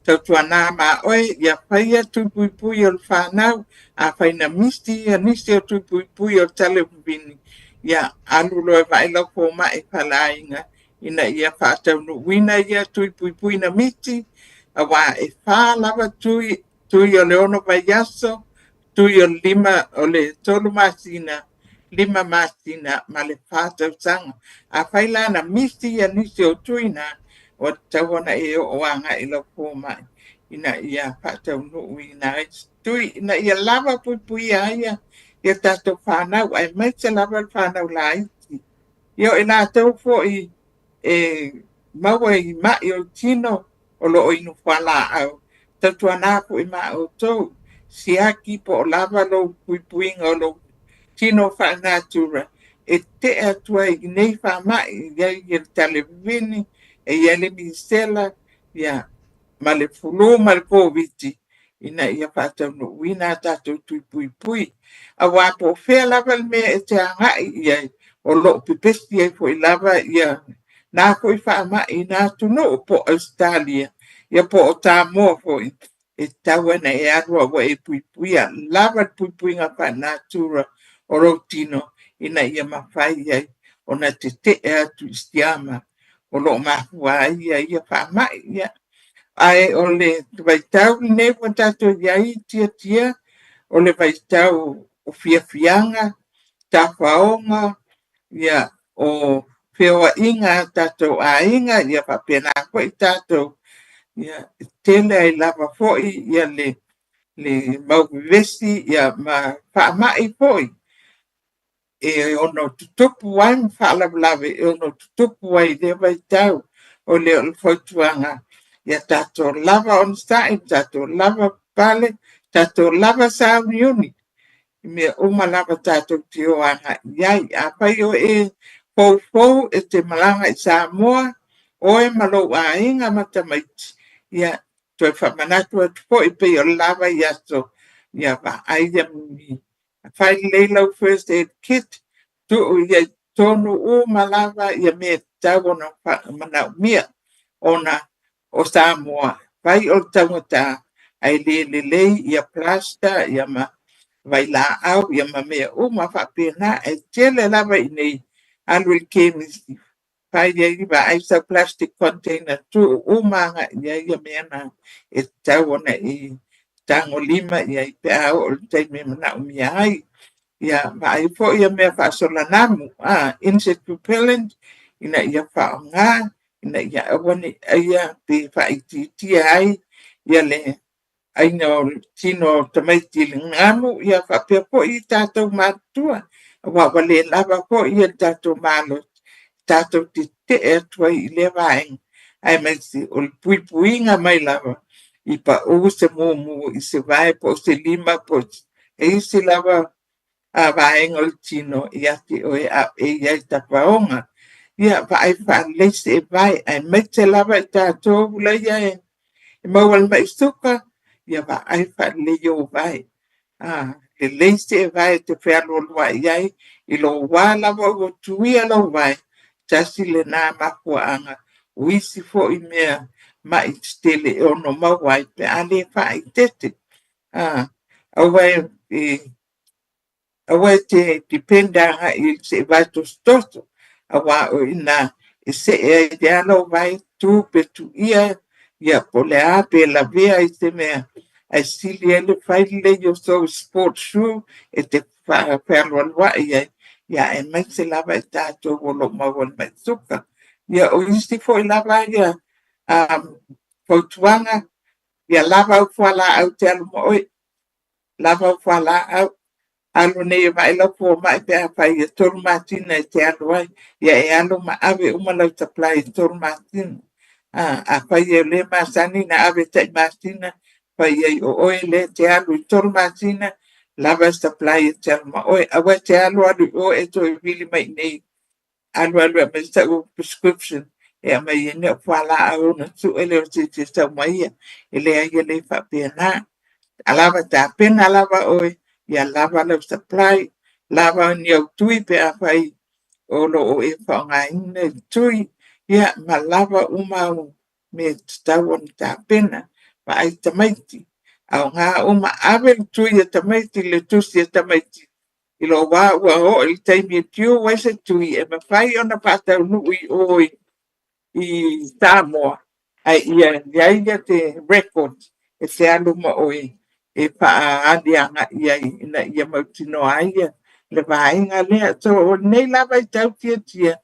Tautuana ma oe ia faia tui puipui o le fanau, afai na misi ia nisi o tui puipui o le talevavine, ia alu loa e vaai lau fomai faleaiga ina ia faataunuuina ia tui puipui na misi, aua e fa lava tui, tui o le ono vaiaso, tui o le lima o le tolu masina, lima masina ma le fa tausaga. Afai la na misi ia nisi o tui na, ua tatau ona e oo agai i lau fomai ina ia faataunuuina ai se tui, ina ia lava puipuia ai ia, ia tatou fanau, aemaise lava le fanau laiti. Ia o i latou foi e maua i mai o le tino, o lo o inu fualaau. Tautuana foi ma outou, siaki po o lava lou puipuiga o lou tino faalenatura e tetee atu ai i nei faamai, e i ai le talevavine, e i ai le misela, ia, ma le fulu ma le Koviti, ina ia faataunuuina a tatou tui puipui. Aua po o fea lava le mea e te agai i ai, o lo o pepesi ai foi lava ia na foi faamai i na atunuu po o Ausetalia, ia po o Samoa foi, e tatau ona e alu a ua e puipuia lava le puipuiga faalenatura o lou tino ina ia mafai ai ona tetee atu i siama o lo o mafua ai ia ia faamai. Ia. Ae o le vaitau lenei ua tatou i ai Tiatia, o le vaitau o fiafiaga, tafaoga, ia, o feoaiga a tatou aiga, ia faapena foi tatou, ia, e tele ai lava foi ia le, le mau vevesi ia, ma faamai foi e ono tutupu ai ma faalavelave e ono tutupu ai i lea vaitau. O lea o le fautuaga, ia tatou lava onosai, tatou lava papale, tatou lava sauniuni i mea uma lava tatou te o agai i ai. Afai o e foufou e te malaga i Samoa, oe ma lou aiga ma tamaiti, ia toe faamanatu atu foi pei o le la vaiaso, ia vaai ia fai lelei lau first aid kit, tuu i ai totonu uma lava ia mea e tatau ona manaomia ona o Samoa, fai o le taugata ae le lelei ia plaster ia ma vailaau ia ma mea uma faapena, ae tele lava i inei alu i le kemisi fai ai vaai sau plastic container tuu uma agai i ai ia mea na e tatau ona e tagolima i ai pe a oo i le taimi e manaomia ai. Ia vaai foi ia mea faasolanamu, insect repellent, ina ia faaaoga ina ia aua ne i aia pe faaitiitia ai ia le aiga o le tino o tamaiti i le gamu, ia faapea foi i tatou matutua, aua ua le lava foi ia le tatou malosi tatou te tetee atu ai i lea vaega, aemaise o le puipuiga mai lava i pau se mumu i se vae po o se lima po o se isi lava a vaega o le tino ia te oe a o e i ai tapaoga. Ia, vaai faalelei se vae, aemaise lava i tatou laia e maua le mai suka, ia vaai faalelei ou vae. A, lelei se vae e te fealualuai ai i lou wā lava ua tuia lou vae, tasi lena mafuaaga O isi foi mea ma'i tetele e ono maua ai pe a le faaeteete. Aua e Aua e te depend agai i le seevae tosotoso, aua o i ina e see ai le ala o vae tu pe tuia ia po o le a pe lavea i se mea ae sili ai le fai lelei o sou sport shoe e te fealualuai ai, ia aemaise lava i tatou o lo o maua i le mai suka. Ia o isi foi lava ia fautuaga, ia lava au fualaau e te alu ma oe. Lava au fualaau. Alu nei e vaai lau fomai pe afai e 3 masina e te alu ai, ia e alu ma ave uma lau supply i 3 masina. Afai e le masani na ave tai masina, fai ai o oe lea e te alu i 3 masina, lava le supply e te alu ma oe. Aua e te alu alu i o e toe vili mai i inei alu alu e aumai sa'u prescription e aumai ai ni a'u fualaau ona su'e lea o se isi e sau ma ia. E leai e le faapena. A lava tapena lava oe, ia lava lau supply, lava ni au tui pe afai o lo o e faaaogaina i tui, ia ma lava uma au mea e tatau ona tapena. Vaai tamaiti, aoga uma, ave le tui a tamaiti, le tusi a tamaiti i lou wā ua oo i le taimi e due ai se tui e mafai ona faataunuu i o i Samoa ae ia i ai ia te record e te alu ma oe e faaali agai ai ina ia mautinoa ai ia le vaega lea. So o lenei lava i tau tiatia,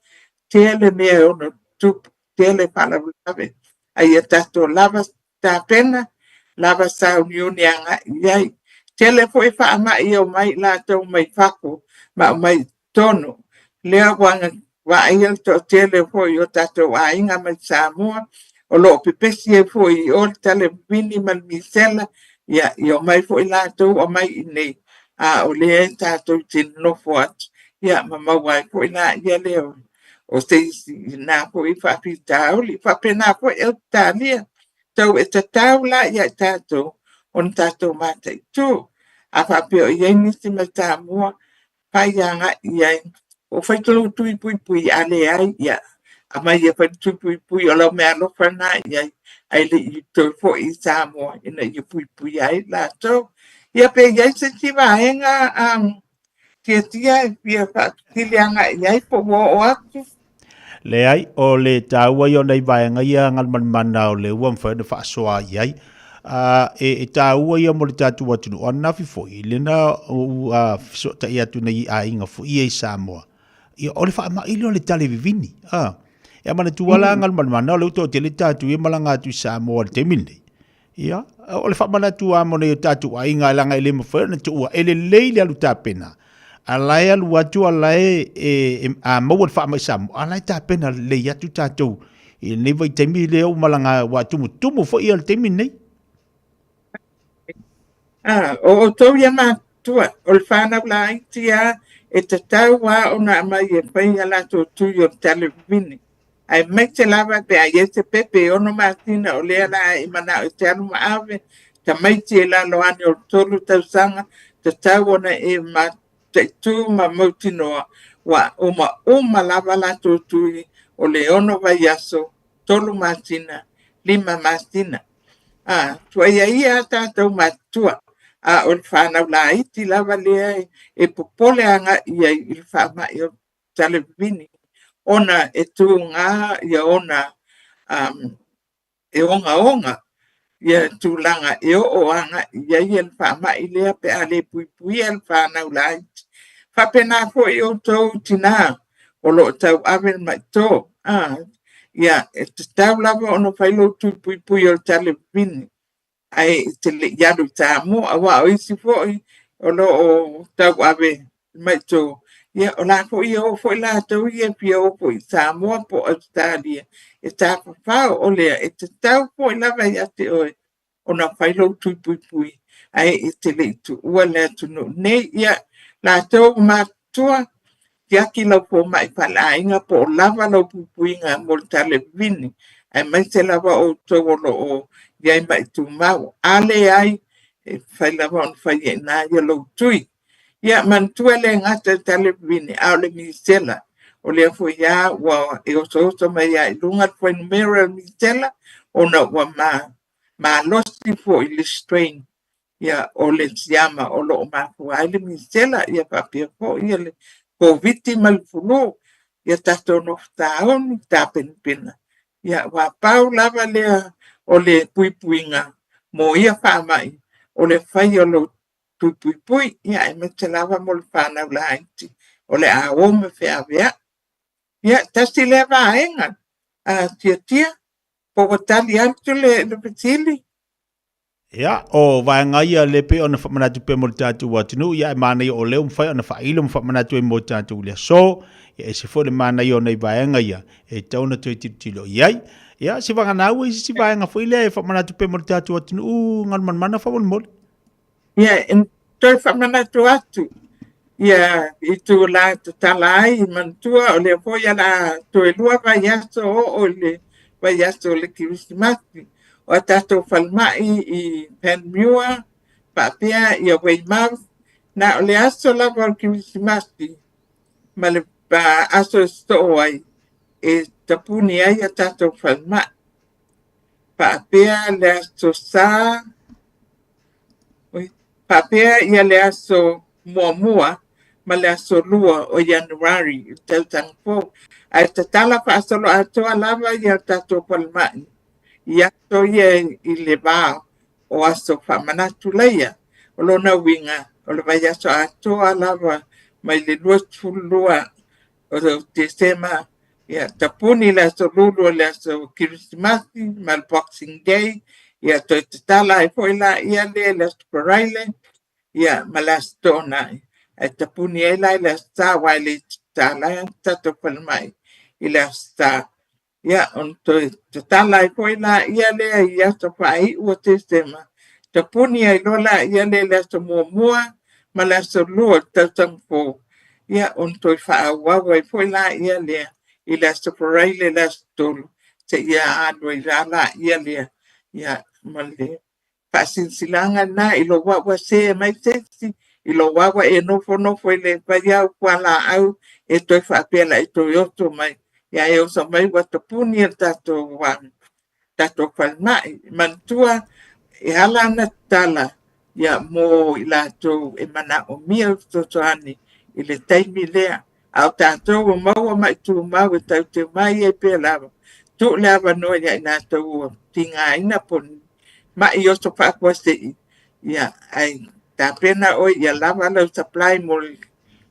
tele mea e ono tupu, tele faalavelave, ae ia tatou lava tapena lava sauniuni agai i ai. Tele foi faamai e omai i latou mai fafo ma aumai i totonu. Lea ua vaaia le toatele foi o tatou aiga mai Samoa o lo o pepesi ai foi i o le talevini ma le misela, ia, i omai foi latou aumai i inei, a o lea e tatou te nonofo atu, ia, ma maua ai foi laia lea o se isi i na foi faafitauli. Faapena foi Ausetalia. Tau e tatau la ia i tatou ona tatou mataitu. A faapea o i ai nisi mai Samoa, fai agai i ai. Po o fai lou tui puipui, a leai, ia aumai e fai le tui puipui, o lau meaalofa lena i ai, ae le i toe foi i Samoa ina ia puipuia ai latou. Ia pe i ai se isi vaega Tiatia e fia faapili agai i ai po ua oo atu? Leai, o le taua ia o nai vaega ia Galumalemana o le ua mafai ona faasoa i ai. E taua ia mo le tatou atunuu. O ananafi foi, lena ua fesootai atu nei aiga foi ia i Samoa. Ia, o le faamai lea o le tale vivini. E manatua la Galumalemana o lea ua toatele tatou ia malaga atu i Samoa i le taimi lenei. Ia, o le faamanatu lava mo nai o tatou aiga, leaga e le mafai ona tuua. E lelei le alu tapena, a la e alu atu a la e, e, a maua le faamai Samoa, a la e tapena lelei atu tatou i lenei vaitaimi lea ua malaga, ua tumutumu foi ia le taimi lenei. Ah, o outou ia matua, o le whānau laiti a, e tatau a ona aumai e fai a latou tui o le talevini. Aemaise lava pe a i ai se pepe e 6 masina o lea la e manao e te alu ma ave tamaiti e lalo ane o le 3 tausaga, tatau ona e mataitu ma mautinoa ua uma uma lava latou tui o le 6 vaiaso, 3 masina, 5 masina. A, tuaia ia a tatou matutua, a o le fanau laiti lava lea e popole agai i ai i le faamai o talevini ona e tuga ia ona e ogaoga ia tulaga e oo agai i ai le faamai lea pe a le puipuia le fanau laiti. Faapena foi outou tinā o lo o tauave le maito. Ia, e tatau lava ona fai lou tui puipui o le talevini ae e te le i alu i Samoa, aua o isi foi o lo o tauave maito, ia o la foi e o foi latou ia e fia o foi i Samoa po o Ausetalia e tafafao. O lea e tatau foi lava ia te oe ona fai lou tui puipui ae e te le i tuua le atunuu nei. Ia, latou matutua, tiaki lau fomai faleaiga po o lava lau puipuiga mo le talevini, aemaise lava outou o lo o i ai ma'i tumau. A leai, e mafai lava ona fai e i ina ia lou tui. Ia, manatua e le gata i le talevini, a o le misela. O lea foi lava ua e osooso mai lava i luga le fuainumera o le misela ona ua ma malosi foi le strain ia o le siama o lo o mafua ai le misela ia faapea foi ia le Koviti ma le fulu. Ia tatou nofo taoni tapenapena ia aua pau lava lea o le puipuiga mo ia faamai o le fai o lou tui puipui, ia aemaise lava mo le fanau laiti o le a o ma feaveai. Ia, tasi lea vaega a Tiatia, po ua tali atu le, le fesili. Ia, o vaega ia le pei ona faamanatu pea mo le tatou atunuu, ia e manaia o lea ua mafai ona faailo ma faamanatu ai mo tatou i le aso. Ia ese foi le manaia o nei vaega ia e tatau ona toe tilotilo i ai. Ia, se vagana ua i se isi vaega foi lea e faamanatu pea mo le tatou atunuu Galumalemana faamolemole. Ia, e toe faamanatu atu ia itula e tatala ai, manatua o lea foi o le a toe lua vaiaso oo i le vaiaso o le Kerisimasi. O a tatou falemai i Panmure faapea ia Weymouth, na o le aso lava o le Kerisimasi ma le aso e sosoo ai e tapuni ai a tatou falemai. Faapea le aso Sa, Faapea ia le aso muamua ma le aso lua o Ianuari i le tausaga fou, ae tatala faasoloatoa lava ia tatou falemai i aso ia i le va o aso faamanatu laia. O lona uiga, o le vaiaso atoa lava mai le 22 o Tesema, ia, tapuni le aso Lulu o le aso Kerisimasi ma le Boxing Day, ia, toe tatala ai foi laia lea i le aso Faraile, ia, ma le aso Toonai, ae tapuni ai la i le aso Sa, aua e le tatala ai le tatou falemai i le aso Sa. Ia, ona toe tatala ai foi laia lea i aso faaiu o Tesema, tapuni ai loa laia lea i le aso muamua ma le aso lua o le tausaga fou, ia, ona toe faaauau ai foi laia lea i le aso Faraile le aso 3, seia alu ai la laia lea, ia, ma le faasilasilaga lena i lou au ua se mai se isi, i lou au ua e nofonofo i le vaiao fualaau e toe faapea la e toe oso mai. Ia e oso mai ua tapuni e le tatou, tatou falemai. Manatua, e ala ana tatala ia mo i latou e manaomia le fesoasoani i le taimi lea. A o tatou ua maua mai tumau e tauteu mai ai pea lava, tuu le avanoa ia i latou ua tigaina po o ma'i oso faafuasei, ia, ae tapena oe ia lava lau supply mo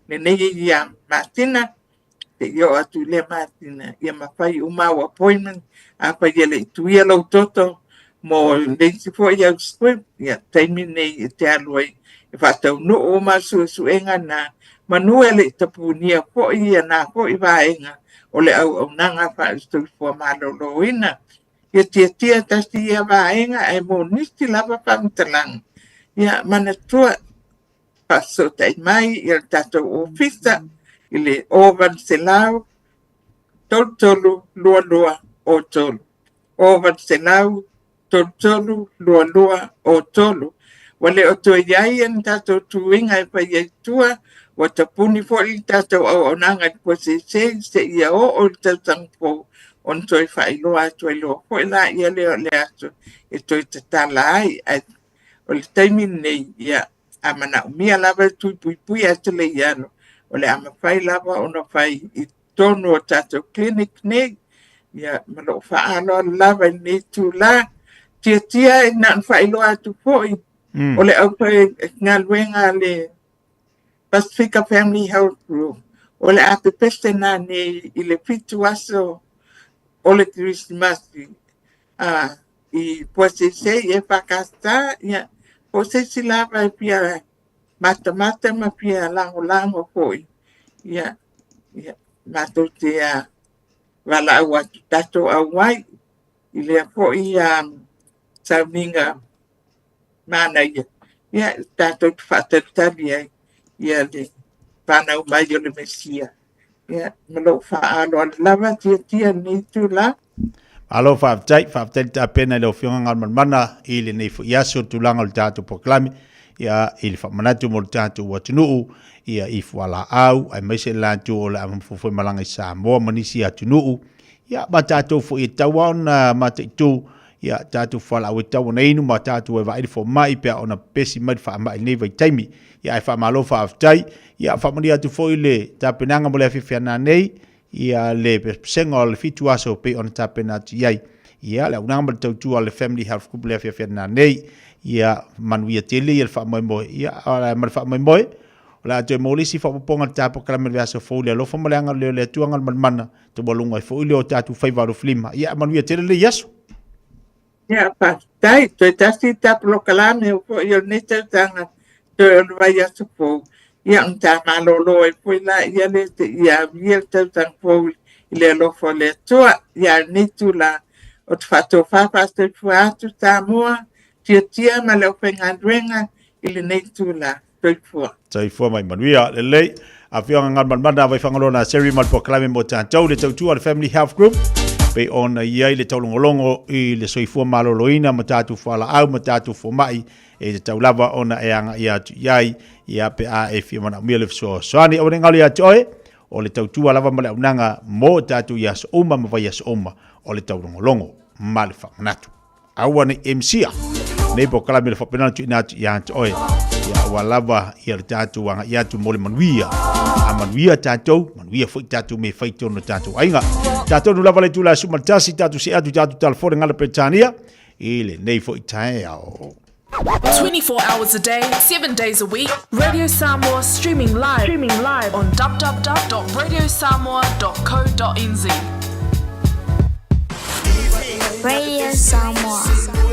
lenei ia masina, seia oo atu i lea masina, ia mafai uma au appointment. Afai e le i tuia lou toto mo le isi foi au script, ia, taimi nei e te alu ai e faataunuu uma suesuega na, manu e le i tapunia foi ia na foi vaega o le auaunaga faale-soifua maloloina. Ia tiatia tasi ia vaega ae mo nisi lava faamatalaga, ia manatua faafesootai mai ia le tatou ofisa i le 0800 33 22 03. 0800 33 22 03. Ua le o toe i ai ni tatou tuiga e fai ai i tua, ua tapuni foi le tatou auaunaga i le Puaseisei seia oo i le tausaga fou ona toe faailoa atu ai loa foi laia lea o le aso e toe tatala ai. Ae o le taimi lenei, ia, a manaomia lava e tui puipui ae te le i alo, o le a mafai lava ona fai i totonu o tatou clinic nei. Ia, ma lou faaaloalo lava i lenei itula. Tiatia e na ona faailoa atu foi, o le aufaigaluega a le Pasifika Family Health Group, o le a pepese nanei i le 7 aso o le Kerisimasi a i Puaseisei e EFKS, ia, po o se isi lava e fia matamata ma fia lagolago foi, ia, ia matou te valaau atu tatou auai i lea foi sauniga manaia, ia, tatou te faatalitali ai ia le fanau mai o le Mesia. Ia, ma lou faaaloalo lava, Tiatia i lenei itula. Malo faafetai, faafetai le tapena i lau Afioga Galumalemana i lenei foi aso i le tulaga o le tatou polokalame. Ia, i le faamanatu mo le tatou atunuu, ia, i fualaau, aemaise i latou o le a mafuafua malaga i Samoa ma nisi atunuu, ia, ma tatou foi e tatau lava ona mataitu, ia, tatou fualaau e tatau ona inu ma tatou e vaai le fomai pe a ona pepesi mai le faamai i lenei vaitaimi. Ia, ae faamalo faafetai. Ia, faamanuia atu foi le tapenaga mo le afiafi a nanei, ia le pesega o le 7 aso pei ona tapena atu i ai. Ia, le auaunaga ma le tautua a le Family Health Group le afiafi ana nei. Ia, manuia tele ia le faamoemoe. Ia, ma le faamoemoe, o le a toe maua le isi faaopoopoga i le ta polokalame i le vaiaso fou i le alofa ma le agalelei o le Atua Galumalemana, taualuga ai foi le o tatou faiva alofilima. Ia, manuia tele lenei aso. Ia, faafetai. Toe tasi ta polokalame foi o lenei tausaga, toe o le vaiaso fou. Ia, ona ta malolo ai foi laia lea seia aulia le tausaga fou i le alofa o le Atua. Ia, a o lenei itula, ou te faatofa faasoifua atu Samoa, tiatia ma le aufaigaluega i lenei itula. Soifua. Soifua mai manuia. Lelei. Afioga Galumalemana Vaifagaloa Naseri ma le polokalame mo tatou le tautua a le Family Health Group pei ona i ai le taulogologo i le soifua maloloina ma tatou fualaau ma tatou fomai e tatau lava ona e agaia atu i ai ia pe a e fia manaomia le fesoasoani. Aua ne i galo ia te oe, o le tautua lava ma le auaunaga mo tatou i aso uma ma vaiaso uma o le taulogologo ma le faamanatu. Aua ne i misia nei polokalame le faapena ona tuuina atu ia te oe. Ia aua lava ia le tatou agaia atu mo le manuia. A manuia tatou, manuia foi tatou mea e fai i totonu o tatou aiga. Tatou nu lava le itula e 11, tatou see atu i tatou telefoni Gala Peretania i lenei foi taeao. 24 hours a day, 7 days a week, Radio Samoa streaming live, streaming live on www.radiosamoa.co.nz. Radio Samoa.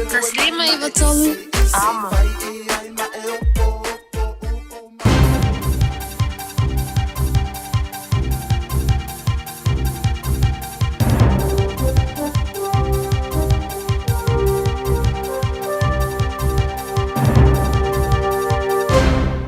153 Amo.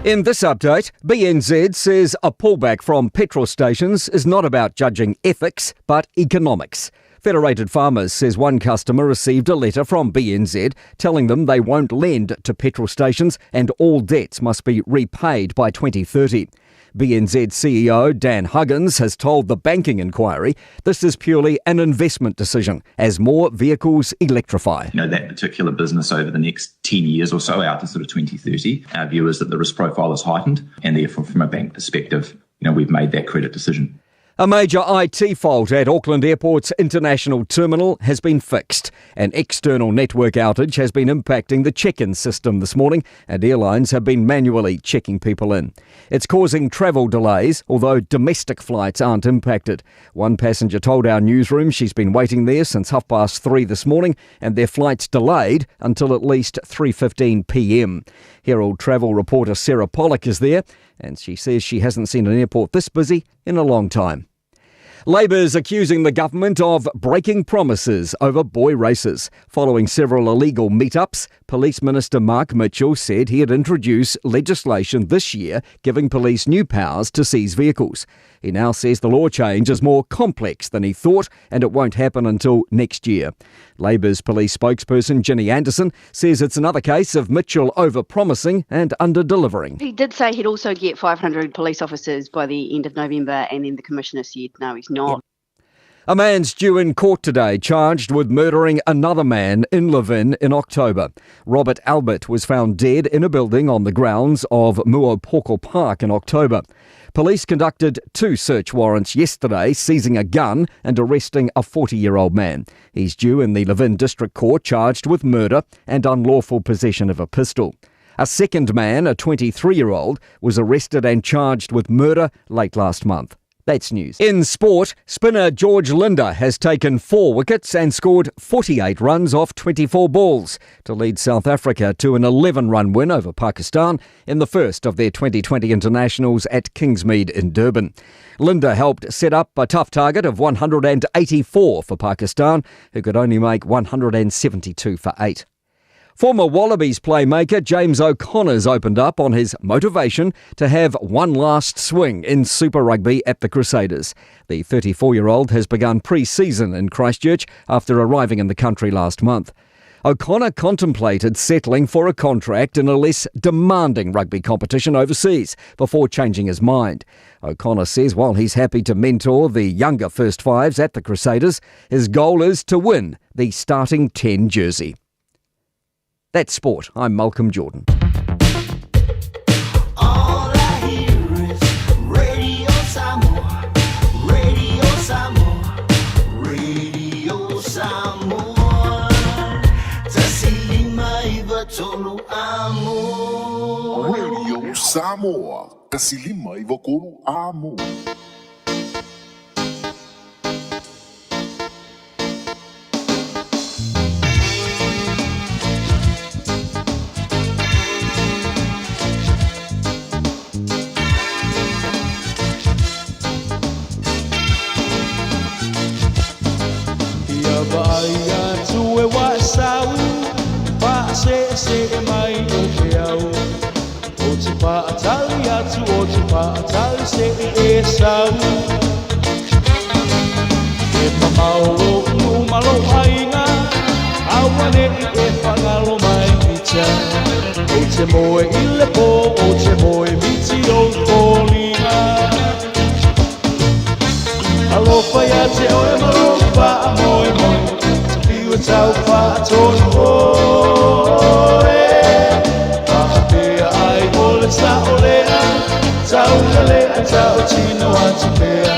In this update, BNZ says a pullback from petrol stations is not about judging ethics, but economics. Federated Farmers says one customer received a letter from BNZ telling them they won't lend to petrol stations and all debts must be repaid by 2030. BNZ CEO Dan Huggins has told the banking inquiry this is purely an investment decision as more vehicles electrify. You know, that particular business over the next 10 years or so out to sort of 2030, our view is that the risk profile is heightened and therefore from a bank perspective, you know, we've made that credit decision. A major IT fault at Auckland Airport's international terminal has been fixed. An external network outage has been impacting the check-in system this morning, and airlines have been manually checking people in. It's causing travel delays, although domestic flights aren't impacted. One passenger told our newsroom she's been waiting there since 3:30 this morning, and their flight's delayed until at least 3:15 p.m. Herald travel reporter Sarah Pollock is there, and she says she hasn't seen an airport this busy in a long time. Labour's accusing the government of breaking promises over boy races. Following several illegal meetups, Police Minister Mark Mitchell said he had introduced legislation this year giving police new powers to seize vehicles. He now says the law change is more complex than he thought and it won't happen until next year. Labour's police spokesperson Ginny Anderson says it's another case of Mitchell over-promising and under-delivering. He did say he'd also get 500 police officers by the end of November, and then the Commissioner said no, he's not. A man's due in court today charged with murdering another man in Levin in October. Robert Albert was found dead in a building on the grounds of Muaupoko Park in October. Police conducted 2 search warrants yesterday, seizing a gun and arresting a 40-year-old man. He's due in the Levin District Court charged with murder and unlawful possession of a pistol. A second man, a 23-year-old, was arrested and charged with murder late last month. That's news. In sport, spinner George Linde has taken 4 wickets and scored 48 runs off 24 balls to lead South Africa to an 11-run win over Pakistan in the first of their 2020 internationals at Kingsmead in Durban. Linde helped set up a tough target of 184 for Pakistan, who could only make 172 for 8. Former Wallabies playmaker James O'Connor's opened up on his motivation to have one last swing in Super Rugby at the Crusaders. The thirty-four-year-old has begun pre-season in Christchurch after arriving in the country last month. O'Connor contemplated settling for a contract in a less demanding rugby competition overseas before changing his mind. O'Connor says while he's happy to mentor the younger first fives at the Crusaders, his goal is to win the starting 10 jersey. That's sport. I'm Malcolm Jordan. All I hear is Radio Samoa, Radio Samoa, Radio Samoa. 1593 amo. Radio Samoa, 1593 amo. Ia vaai atu e waesau, Faaseesee mai o ke au. O te paatali atu, o te paatali se i e sau. E mamao lou nuu ma lou aiga, Auane'i e fagalo mai ita. Ou te moe i le po, ou te moe miti ou foliga. Alofa ia te oe ma lou faamoemoe, Tafiu e tau faatonu oe. Faapea ai o le sao lea, Taula lea tautino atu pea.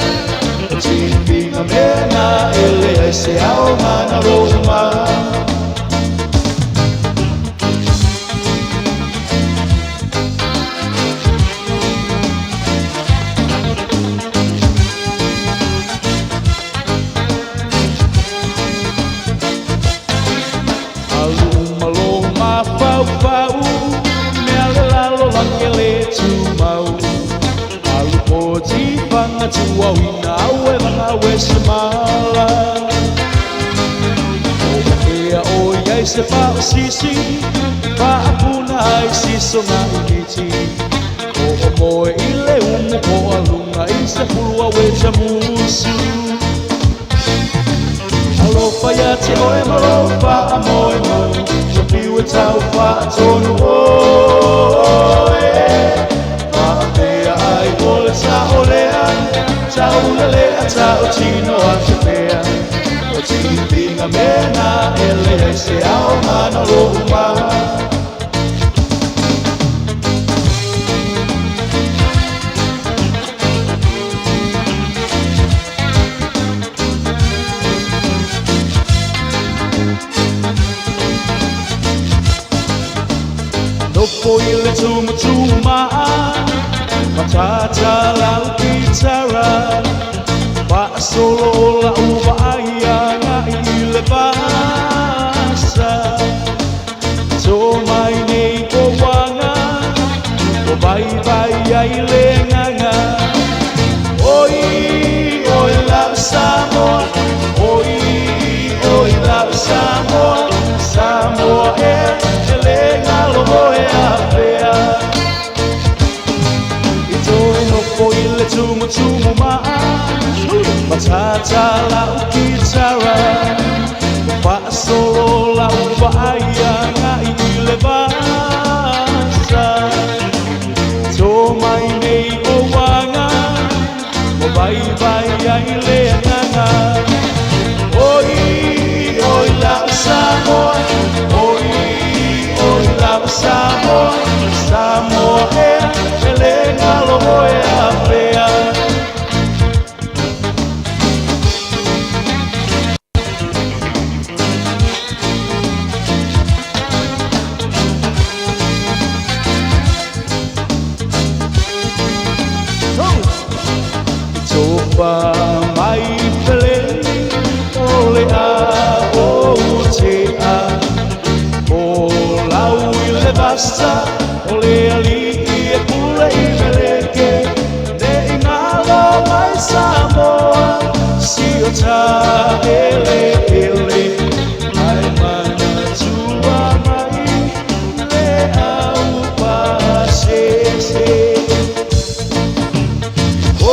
O tipiga mea na e leai se aoga na lou ma. Alu uma lou mafaufau, mea le lalolagi e le tumau. Alu poti fanga tuauina au e vagau e se mala. O ea o iai se faosisi, faapuna ai sisoga i miti. O o moe i le umu po alunga i se pulu au e tamusu. Alofa ia te oe ma lou faamoemoe, Tafiu e tau faatonu oe. Faapea ai o le sao lea, Taula lea tautino atu pea. O tipiga mea na e leai se aoga na lou ma. Nofo i le tumutumaa, Matata lau kitara, Faasolo o lau vaai agai i le vasa. To mai nei o uaga, Ua vaivai ai le agaga. Oi, oi lau Samoa, Oi, oi lau Samoa, Samoa e, e le galo oe afea. I toe nofo i le tumutumu maa, Matata lau kitara, Ua faasolo lau vaai agai i le vasa. To mai nei o uaga, Ua vaivai ai le agaga. Oi, oi lau Samoa, Oi, oi lau Samoa, Samoa e, e le galo oe afea. Tofa mai peleni o le a o te a O lau i le vasa o le alii e pule i Meleke Ne i ngalo mai Samoa si o ta ele ele Ai manatua mai le au pasese O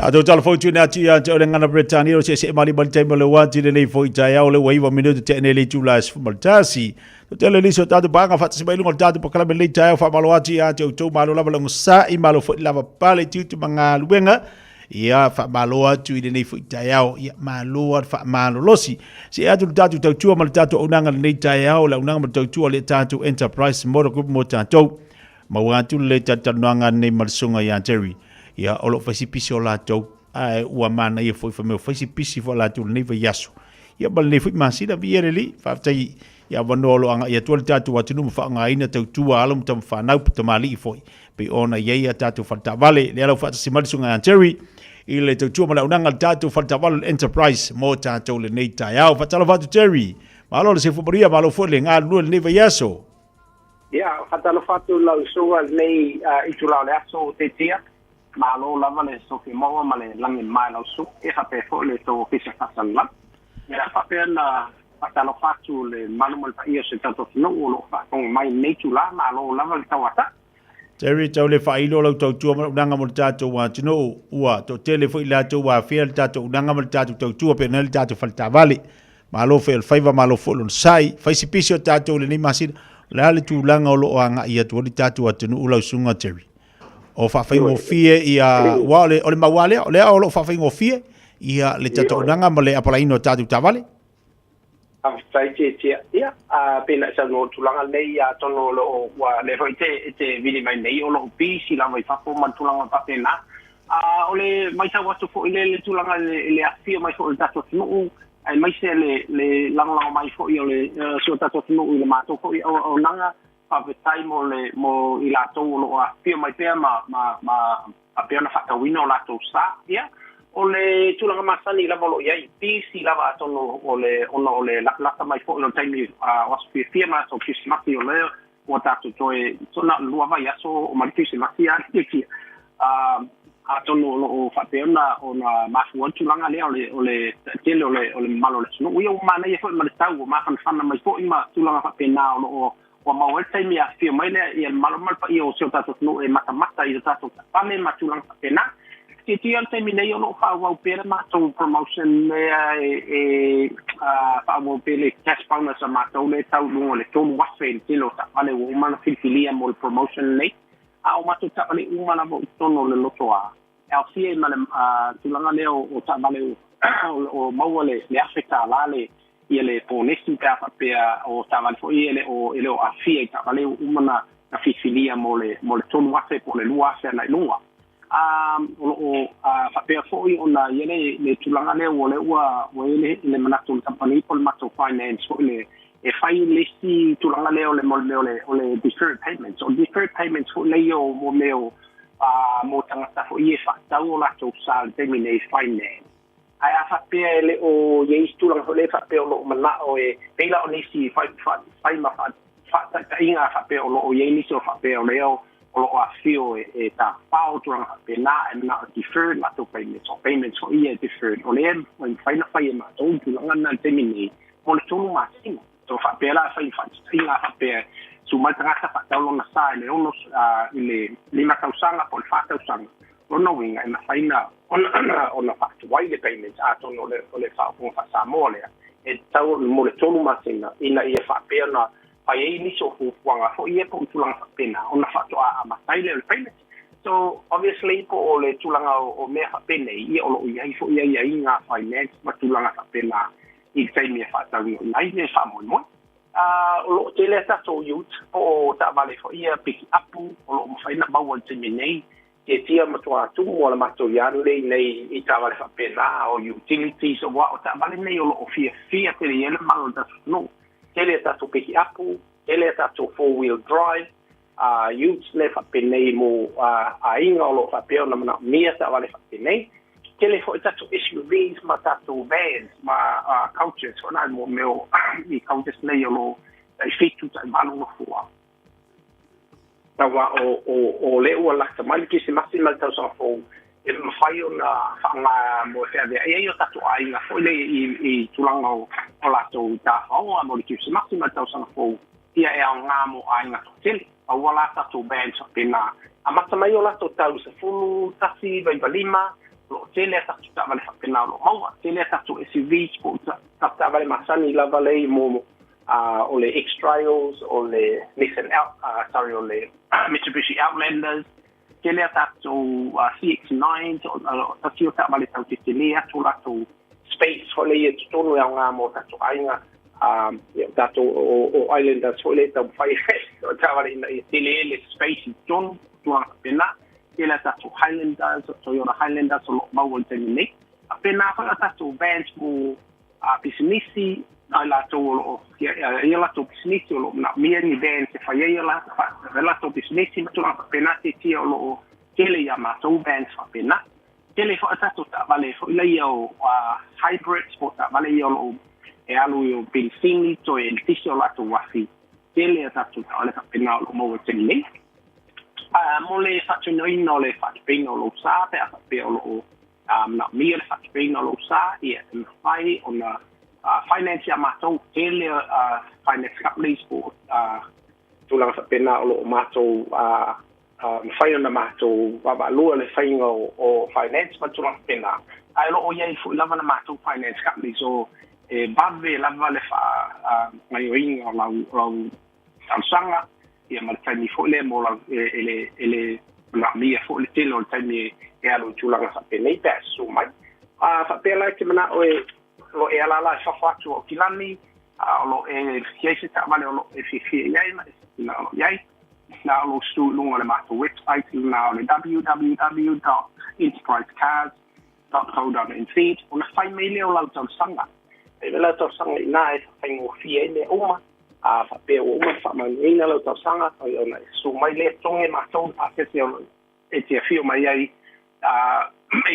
Tatou talafou tuina atu ia te oe le ngana Peretania o seese'e malima i le taimi o le uati lenei foi taeao le ua 9 minute tea nei le itula e 11. Toatele nisi o tatou paaga faatasi mai i luga o le tatou polokalame lenei taeao faamalo atu ia te outou malo lava le onosai malo foi le lava pale i tiute ma galuega. Ia faamalo atu i lenei foi taeao ia malo le faamalolosi. See atu le tatou tautua ma le tatou auaunaga lenei taeao le auaunaga ma le tautua a le tatou Enterprise Motor Group mo tatou. Maua atu le talatalanoaga nei ma le susuga ia Jerry. Ia, o lo o fai si pisi o latou, ae ua manaia foi fai mai o fai si pisi foi latou lenei vaiaso. Ia ma lenei foi masina, viia le Alii, faafetai i avanoa o lo o agai atu ai le tatou atunuu ma faaaogaina tautua alo ma tamafanau po tamalii foi pei ona i ai a tatou faletaavale. Lea la ua faatasi mai le susuga ia Jerry i le tautua ma le auaunaga a le tatou faletaavale o le Enterprise mo tatou lenei taeao. Faatalofa atu Jerry, malo le soifua manuia, malo foi le galulue lenei vaiaso. Ia, faatalofa atu i lau usuga i lenei itula o le aso Tetia. Malo lava le sofi maua ma le lagi mama i lau susuga, ia faapea foi le tou ofisa faasalalau. Ia faapea ona faatalofa atu le mamalu ma le paia o si o tatou atunuu o lo o faafofoga mai i lenei itula, malo lava le tauatai. Terry, tau le faailo lau tautua ma le auaunaga mo le tatou atunuu. Ua toatele foi i latou ua afea le tatou auaunaga ma le tatou tautua pei ona i ai le tatou faletaavale. Malo foi o le faiva, malo foi le onosai. Fai si pisi o tatou i lenei masina. O le a le tulaga o lo o agai atu ai le tatou atunuu lau susuga Terry? O faafaigofie ia, aua o le, o le mau lava lea, o lea o lo o faafaigofie ia le tatou auaunaga ma le apalaiina o tatou taavale. Faafetai Tietia. Ia, a pei ona e saunoa o le tulaga lenei, atonu o lo o ua lea foi e te vili mai nei, o lo o pisi lava i fafo ma le tulaga faapena. A o le matau atu foi lea i le tulaga i le afifio mai foi o le tatou atunuu, aemaise le le lagolago mai foi o le si o tatou atunuu i le matou foi auaunaga, faafetai mo le mo i latou o lo o afifio mai pea ma ma ma faapea ona faatauina o latou sa. Ia, o le tulaga masani lava o lo o i ai, pisi lava atonu o le ona o le latalata mai foi o le taimi o aso fiafia ma aso Kerisimasi o lea ua tatou toe na o le lua vaiaso oo mai le Kerisimasi a le Tia. Atonu o lo o faapea ona ona mafua le tulaga lea o le o le tele o le o le mamalu o le atunuu. Ia ua manaia foi ma le tau ua mafanafana mai foi ma tulaga faapena o lo o ua maua ai le taimi e afifio mai lea ia le mamalu ma le paia o si o tatou atunuu e matamata i o tatou taavale ma tulaga faapena. Tiatia le taimi nei o lo o faaauau pea le matou promotion lea e faaauau pea le cash bonus a matou lea e tau i luga o le $3,000 i le tele o taavale ua uma ona filifilia mo le promotion lenei. A o matou taavale uma lava o i totonu o le loto A, e aofia ai ma le tulaga lea o taavale o maua le $1,000 le ia le ponesi pe a faapea o taavale foi ia e le o aafia i taavale ua uma ona filifilia mo le mo le $3,000 po o le $2,000 agai i luga. O lo o faapea foi ona i ai le le tulaga lea ua lea ua ua i ai le manatu o le kamupani po o le matou finance foi le e fai le isi tulaga lea o le mo le mea o le o le deferred payments. O le deferred payments foi lea o mo mea o mo tagata foi ia e faatau o latou sa i le taimi nei finance. Ae a faapea e le o i ai se tulaga foi lea faapea o lo o manao e pei la o nisi fai, fai, fai ma faataitaiga faapea o lo o i ai nisi o faapea o lea o lo o afifio e, e tafafao tulaga faapena ae manao e deferred latou payments o payments foi ia e deferred o lea e mafai ona fai e matou le tulaga lena i le taimi nei mo le 3 masina. So faapea la e fai faataitaiga faapea susu mai le tagata faatau lona sa i le 6 i le 5 tausaga po o le 4 tausaga Lona uiga e mafai ona faatuai le payment atonu o le faaupuga faa-Samoa lea e tatau mo le 3 masina ina ia faapea ona fai ai nisi o fuafuaga foi ia po o tulaga faapena ona faatoa amata ai lea o le payment. So obviously po o le tulaga o mea faapenei ia o lo o i ai foi aiaiga finance ma tulaga faapena i le taimi e faataunuuina ai le faamoemoe. O lo o tele a tatou ute po o taavale foi ia pikiapu o lo o mafai ona maua i le taimi nei Tiatia matua tumu o le matou yard lea nei i taavale faapena o utilities aua o taavale nei o lo o fiafia tele i ai le mamalu o le tatou atunuu. Tele a tatou pikiapu, tele a tatou four wheel drive, utes lea faapenei mo aiga o lo o faapea ona manaomia taavale faapenei. Tele foi tatou SUVs ma tatou vans ma coaches foi na mo mea o i coaches nei o lo o tai 7 tai 8 nofoa. Aua o lea ua lata mai le Kerisimasi ma le tausaga fou, e mafai ona faaaoga mo e feaveai ai o tatou aiga foi lea i tulaga o latou tafaoga mo le Kerisimasi ma le tausaga fou, ia e aoga mo aiga toatele. Aua la tatou vans faapena. Amata mai o latou tau i 11.95, O lo o tele a tatou taavale faapena o lo o maua. Tele a tatou SUVs po o tatou taavale masani lava lea mo o le X-Trails, o le Nissan Out, sorry, o le Mitsubishi Outlanders, tele a tatou CX-9, o tasi o taavale tau tetele atu o latou space foi lea i totonu e aoga mo tatou aiga, ia o tatou o Islanders foi lea e taumafai o taavale ina ia tele le space i totonu, tulaga faapena. Tele a tatou Highlanders, o Toyota Highlanders o lo o maua i le taimi nei. Faapena foi a tatou vans mo pisinisi, a i latou o lo o i ai a latou pisinisi o lo o manaomia ni vans e fai ai a latou pisinisi ma tulaga faapena, tiatia o lo o tele i a matou vans faapena. Tele foi a tatou taavale foi laia o hybrids po o taavale ia o lo o e alu i o penisini toe eletise o latou afi. Tele a tatou taavale faapena o lo o maua i le taimi nei. Mo le faatinoina o le faatupeina o lou sa pe a faapea o lo o manaomia le faatupeina o lou sa, ia e mafai ona finance ia matou. Tele finance companies po o tulaga faapena o lo o matou mafai ona matou vaavaalua le faiga o finance ma tulaga faapena, ae o lo o i ai foi lava na matou finance company, so e vave lava le faagaoioiga o lau talosaga, ia ma le taimi foi lea mo lau e le manaomia foi le tele o le taimi e alu i tulaga faapenei pe a e susu mai. A faapea la e te manao e o lo o e alaala i fafo atu o Aukilani, a o lo o e i ai se taavale o lo o e fiafia i ai ma e sisina o lo o i ai, na o lou susu i luga o le matou website lena o le www.enterprisecars.co.nz ona fai mai lea o lau talosaga. Fai mai lau talosaga i ina e faafaigofie ai mea uma, a faapea ua uma ona faamaunuina lau talosaga, ona e susu mai lea, totogi e matou le pasese o lo o e te afio mai ai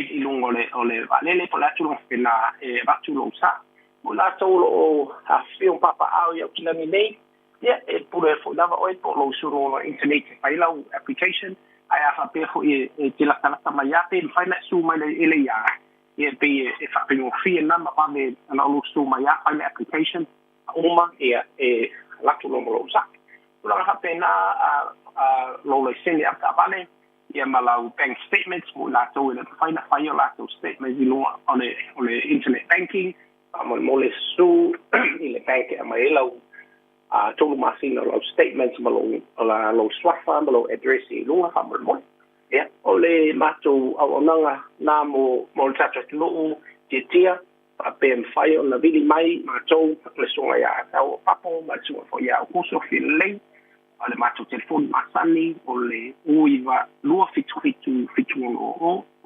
i luga o le vaalele po o le a tulaga faapena e avatu lou sa. Mo i latou o lo o afifio ma papaaao i Aukilani nei, ia, e pule foi lava oe po o lou sulu o internet e fai lau application, ae a faapea foi e te latalata mai lava pe mafai ona e susu mai e lei a, ia e pei e faafaigofie lena ma vave ana o lou susu mai lava fai le application uma, ia e alu atu loa ma lou sa. Tulaga faapena lou laisene avetaavale ia ma lau bank statements mo i latou e le mafai ona fai o latou statements i luga o le internet banking. Faamolemole susu i le bank e aumai ai lau 3 masina o lau statements ma lou suafa ma lou address i luga faamolemole. Ia, o le matou auaunaga na mo le tatou atunuu tiatia faapea mafai ona vili mai matou le susuga ia Tau o Papo ma le susuga foi ia Aukuso Filei. O le matou telefoni masani o le 09277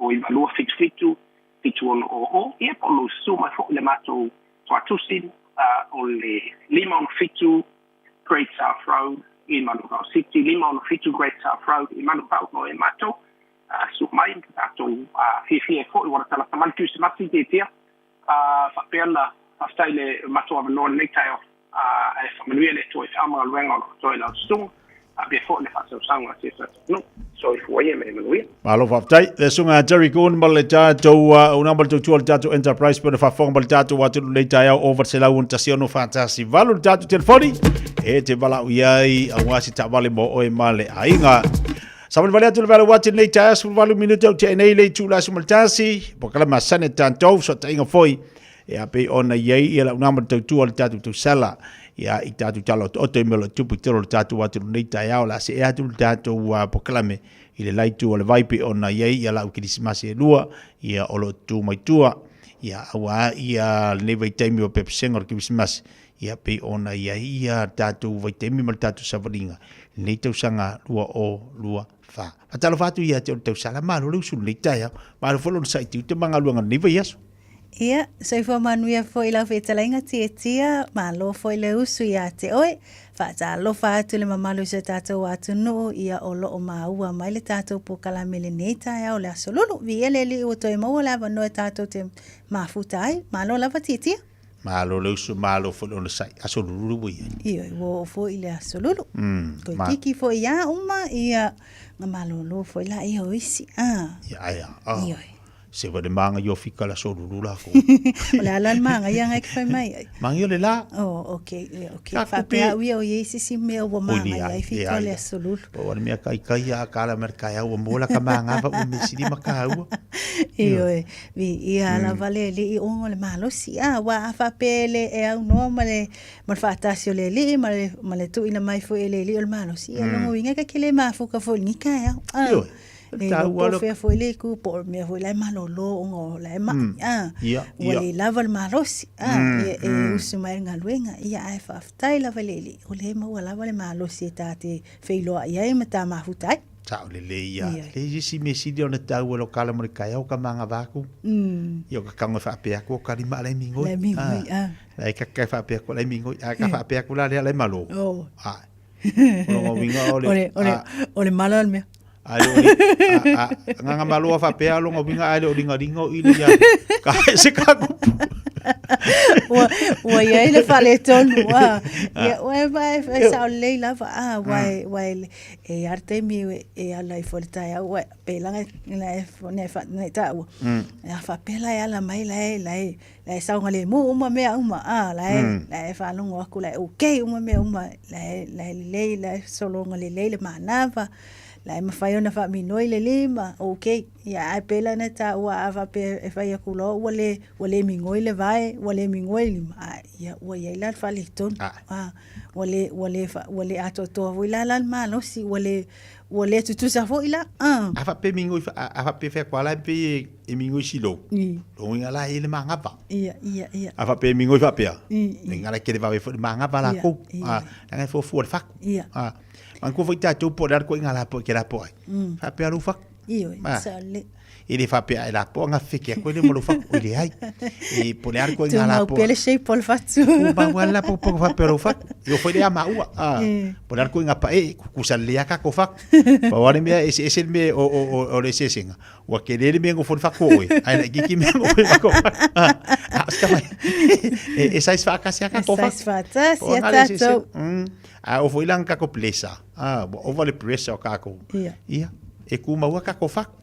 760 09277 760, ia po o lou susu mai foi i le matou suatusi o le 567 Great South Road i Manukau City, 567 Great South Road i Manukau no e matou susu mai tatou fiafia ai foi ua latalata mai le Kerisimasi tiatia faapea ona faafetai i le matou avanoa i lenei taeao ae faamanuia le Atua i feau ma galuega o lo o totoe i lau susuga faapea foi le faasausauga a si o tatou atunuu. Soifua ia ma ia manuia. Malo faafetai. Le susuga ia Jerry Goon ma le tatou una ma le tautua o le tatou enterprise pe ona faafofoga ma le tatou atunuu i lenei taeao over 116 faatasi valu le tatou telefoni e te valaau i ai aua se taavale mo oe ma le aiga. Savalivali atu le valaau atu i lenei taeao 18 minute au tea nei le itula 11 polokalame masani a tatou fesootaiga foi Ia pei ona i ai ia lau nama le tautua o le tatou tausala ia i tatou tala otooto i mea o lo o tupu i totonu o le tatou atunuu nei taeao o le a see atu le tatou polokalame i le la itu o le vai pei ona i ai ia lau kerisimasi e lua ia o lo o tutu mai tua ia aua ia lenei vaitaimi o pepesega o le kerisimasi ia pei ona i ai ia tatou vaitaimi ma le tatou savaliga i lenei tausaga 2024. Faatalofa atu ia te oe le tausala, malo le usu i lenei taeao, malo foi le onosai tiute ma galuega i lenei vaiaso. Ia, soifua manuia foi lau fetalaiga Tietia, malo foi le usu ia te oe. Faatalofa atu le mamalu i si o tatou atunuu, ia o lo o maua mai le tatou polokalame i lenei taeao o le Aso Lulu. Viia le Alii ua toe maua le avanoa e tatou te mafuta ai. Malo lava Tietia. Malo le usu, malo foi le onosai. Aso Lulu ua i ai. Ioe, ua oo foi i le Aso Lulu. Toeitiiti foi ia uma, ia, na malolo foi laia o isi. Ia, ae a. Ioe. Se wa le maga i o fika la so lulu la ko. O le ala le maga ia ngai ke fai mai ai. Maga o le la. Oh, okay, yeah, okay. Ka kupe. Ui o iei sisi mea ua maga ai fika o le aso lulu. O le mea kai kai a kala mer kai au mo la ka maga va u me sili maka ua. Ioe, vi ia lava le alii ona o le malosi a ua a faapea e le e aunoa ma le ma le faatasi o le alii ma le ma le tuuina mai foi e le alii o le malosi. Ia lona uiga ka ke le mafuka foi i lenei taeao. Ioe. Le iloa po o fea foi le itu po o le mea foi la e malolo ona o la e maʻi a ua le lava le malosi a ia e usu mai le galuega ia ae faafetai lava i le Alii o lea e maua lava le malosi e ta te feiloai ai ma ta mafuta ai. Sao lelei ia. Leai se isi mea sili ona taua i lo kala mo le taeao ka magava aku. Ia o ka kago e faapea aku o ka lima alai migoi. Alai migoi, a. Lai ka ka faapea aku alai migoi. A ka faapea aku la lea alai malo. A. O longa uiga o le. O le, o le, o le mala o le mea. A le o li, a, a, nganga malo a faapea longa uiga a le o ligalinga o ili ia. Ka se ka kupu. Ua, ua iai le faaletonu, a. Ia, ua e, e, e sao lelei lava, a, ua e, ua e, e i a le taimi e ala ifo i le taeao, ua pei laga na e, na e, na e taua. A faapea la e ala mai la e, la e, la e saogalemu uma mea uma, a, la e, la e faalogo atu la e okay uma mea uma, la e, la e lelei, la e sologa lelei le manava, la e mafai ona faaminoi le lima, okay. Ia, ae pei la ona taua a faapea e fai atu loa ua le, ua le migoi le vae, ua le migoi le lima, a, ia, ua i ai la le faaletonu. A, ua le, ua le, ua le atoatoa foi la la le malosi, ua le, ua le tutusa foi la, a. A faapea migoi, a faapea fai atu lava la e pei e migoi silou. Lona uiga la e i le magava. Ia, ia, ia. A faapea e migoi faapea, lona uiga la e tele vave foi le magava lakou. A, leaga e fuafua le fatu. Ia. A, manatua foi tatou po o le a le ituaiga lapoa e te lapoa ai. Faapea lou fatu. Ioe, sao lelei. E le faapea e lapoa na fefete atu ai lea ma lou fatu. Oi leai. E po o le a le ituaiga lapoa. Tumau pea le shape o le fatu. Tumau lava le lapoapoaga faapea o lou fatu. E oo foi lea ia maua. Po o le a le ituaiga paee, tutusa lelei lava tatou fatu. Pau lava le mea e eseese le mea o le eseesega, ua tele le mea e nofo i le fatu o oe, ae laitiiti le mea e nofo i le matou fatu. A o si tamai, e size faatasi lava tatou fatu. E size faatasi lava tatou. Ae oo foi la ina tatou blessa, ua ova le pressure o tatou. Ia, e tumau lava tatou fatu.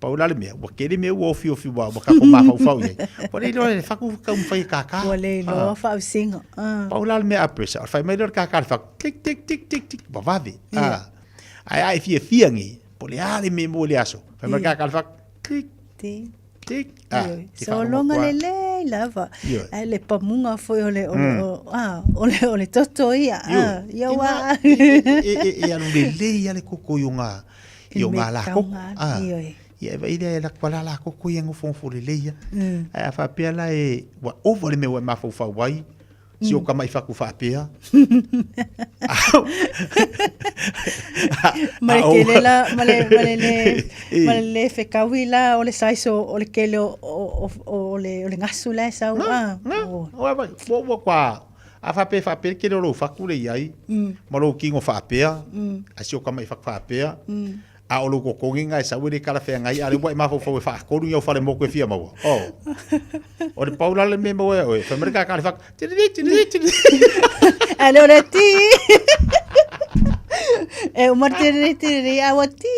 Pau la le mea, ua tele mea ua ofiofi ua tatou mafaufau i ai. Ua le iloa le fatu taumafai e kākā. Ua le iloa faausiga. Pau la le mea a pressure, o le fai mai lea o le kākā i le fatu, tik, tik, tik, tik, tik, ua vave. Ae a e fiafia nei, po o le a le mea e maua i le aso, fai mai le kākā i le fatu, tik, tik, tik, ah, Sologa lelei lava. Ae le pamuga foi o le, o le, o, ah, o le, o le toto ia. Ah, ia ua. E alu lelei lava le koko i o ngā, i o ngā lā koko. Ah, ia e vaai lea e alu atu lava la koko ia nofonofo lelei lava. Ae a faapea la e, ua ova le mea ua e mafaufau ai, Si o ka maʻi fatu faapea. Ma le tele la, ma le, ma le le, ma le le fetaui la o le size o, o le tele o, o, o, le, o le gasu la e sau. Ah, o. Ua, ua, ua kua, a faapea faapea le tele o lou fatu le i ai, ma lou kino faapea, a si o ka maʻi fatu faapea, A o lou totogi lena e sau e le talafeagai, a o lea ua e mafaufau e faatolu ni au falemotu e fia maua. Oh. O le pau la le mea e maua ia oe, fai mai le kākā le whaka, tiriri, tiriri, tiriri. A le o le ti. E uma le tiriri, tiriri, a ua ti.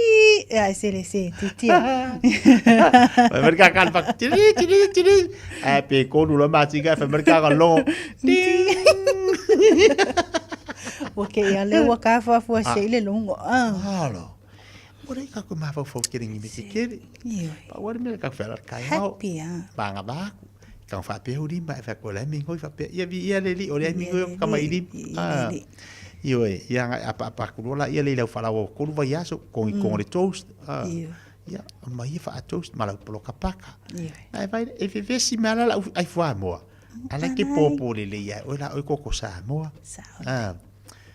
Ai, se le se, ti tia. Fai mai le kākā le whaka, tiriri, tiriri, tiriri. Ae pe kolu loa masika, fai mai le kākā logo, ding. Ua ke ia le ua ka fuafua se i le logo. Ah. Alo. Ua rei ka koe mafaufau kere ngi me te kere. Pa ua re mea ka whera kai hao. Happy ah. Panga vaku. Ka whapea uri ma e whakua lai mingoi whapea. Ia vi ia le li o le mingoi o ka mai li. Ah. Ioe, ia ngai apa apa ku lola ia le lau whalawa o kolu vai aso kongi kongo le toast. Ah. Ia, mai ia wha toast ma lau poloka paka. Ai vai e vevesi me ala lau ai fuamoa. Ala ke pōpō lelei ia oe la oe koko Samoa. Ah,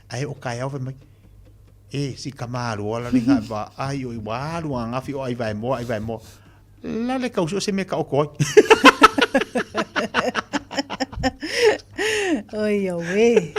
ai o kai au mai. E si kamalu ala le nga ba ai o i walu nga fi o ai vai moa ai vai moa. La le kau so se me ka o koi. Oi auē.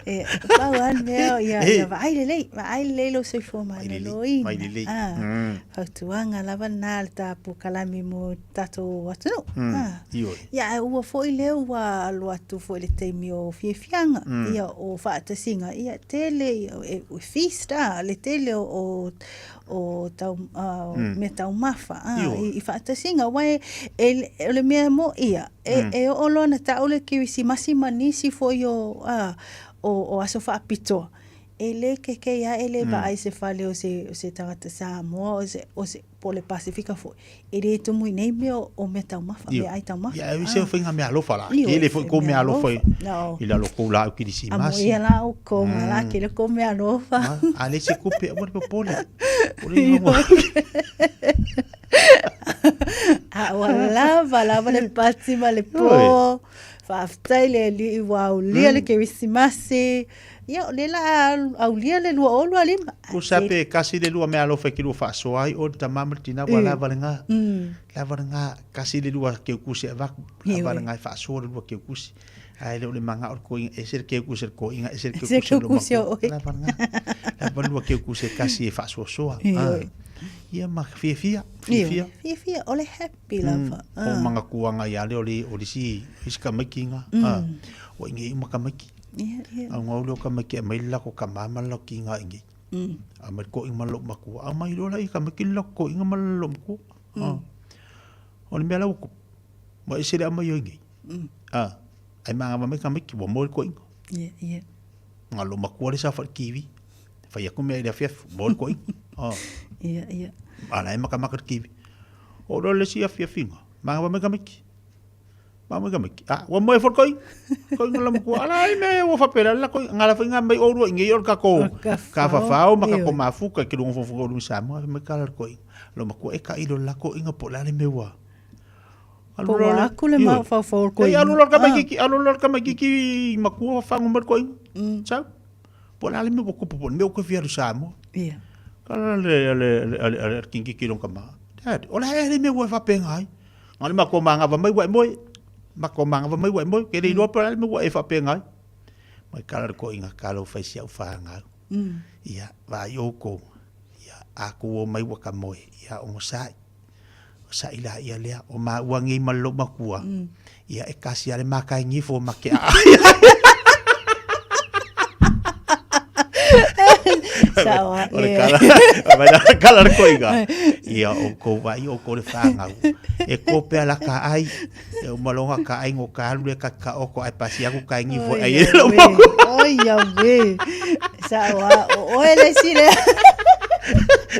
E, pau lava le mea, ia, ia vaai lelei, vaai lelei lou soifua maloloina. Vaai lelei. Ah, Fautuaga lava lena a le ta polokalame mo tatou atunuu. Ah. Ioe. Ia, ae ua foi lea ua alo atu foi i le taimi o fiafiaga, ia, o faatasiga, ia, tele, ia, e, e feast, ah, le tele o, o, o tau, ah, mea taumafa, ah, i, i faatasiga. Aua e, e, o le mea mo'i ia, e, e oo loa ina tau le Kerisimasi ma nisi foi o, ah, o, o aso faapitoa, e le kekei lava, e le vaai i se fale o se, o se tagata Samoa, o se, o se, po o le Pasefika foi, e le tumu i nei mea o meataumafa, meaai taumafa. Ia, e se faiga meaalofa la. Tele foi kou meaalofa i lalo o kou laau kerisimasi. Amo ia la o kou nga la kele kou meaalofa. A le se kupe, aua le popole. O le ingoa. A ua lava lava le pati ma le po. Faafetai le Alii ua aulia le Kerisimasi. Ia, o lea la a aulia le 2025. Tusa pe kasi le lua meaalofa e ke lua faasoa ai oe le tama ma le tina ua lava lena. Lava lena kasi le lua keukusi e avatu. Lava lena e faasoa le lua keukusi. Ae le o le manao o le koiga, ese le keukusi a le koiga, ese le keukusi a le makua. Lava lena. Lava le lua keukusi e kasi e faasoasoa. Ia ma fiafia, fiafia. Fiafia, o le happy lava. O mangatuaga ia le o le o le isi isi tamaiti ina. Ua inei uma tamaiti. Ia, ia. Au ngau leo tamaiti e aumai le latou tama ma le latou tina i inei. Aumai le toeaina ma le lou matua. Aumai loa laia tamaiti le latou toeaina ma le lou matua. O le mea la ua tupu, ua ese le aumai o i inei. Ae manava mai tamaiti ua moe le toeaina. Ia, ia. Na o lou matua lea sa fai i le TV. Fai atu mea i le afiafi, moe le toeaina. Ia, ia. A la e matamata le TV. Oo loa i le isi afiafiga, manava mai tamaiti. Mama ka miki. Ah, ua moe foi koi. Koi ngala mo ala ai me ua fa pela la koi ngala foi ngai o rua ngi o ka ko ka fa fao ma ka ko mafuka ke lunga fo fo lu sa mo me kala koi. Lo ma ko e ka ilo la ko inga po la le me ua. Po ua aku le mau fau fau koi. Ei alu lo ka mai ki alu lo ka mai ki makua fangu mo koi. Sau. Po la le me ko po me ko fia lu sa mo. Ia. Kala le le le le kingi ki long ka ma. Dad, ola e le me ua fa penga ai. Ngā le mako māngava mai wai moe, mako māngava mai wai moe, ke rei roa pera le me wai e whapenga ai. Mai kala le koinga, ka lau whai si au whāngau. Ia, wā i oukou, ia, a kou o mai waka moe, ia, o ngosai. O sai la ia lea, o mā ua ngei ma lou makua, ia, e kasi a le mākai ngifo ma ke a. Sawa, O le kala, mai la kala le koiga. Ia o kou vai o kou le whāngau. E ko pea la ka ai, e o malonga ka ai ngo ka alu le ka ka oko ai pasi aku ka ingi fo ai e lo mako. Oi ia we. Sawa, o oe le si le.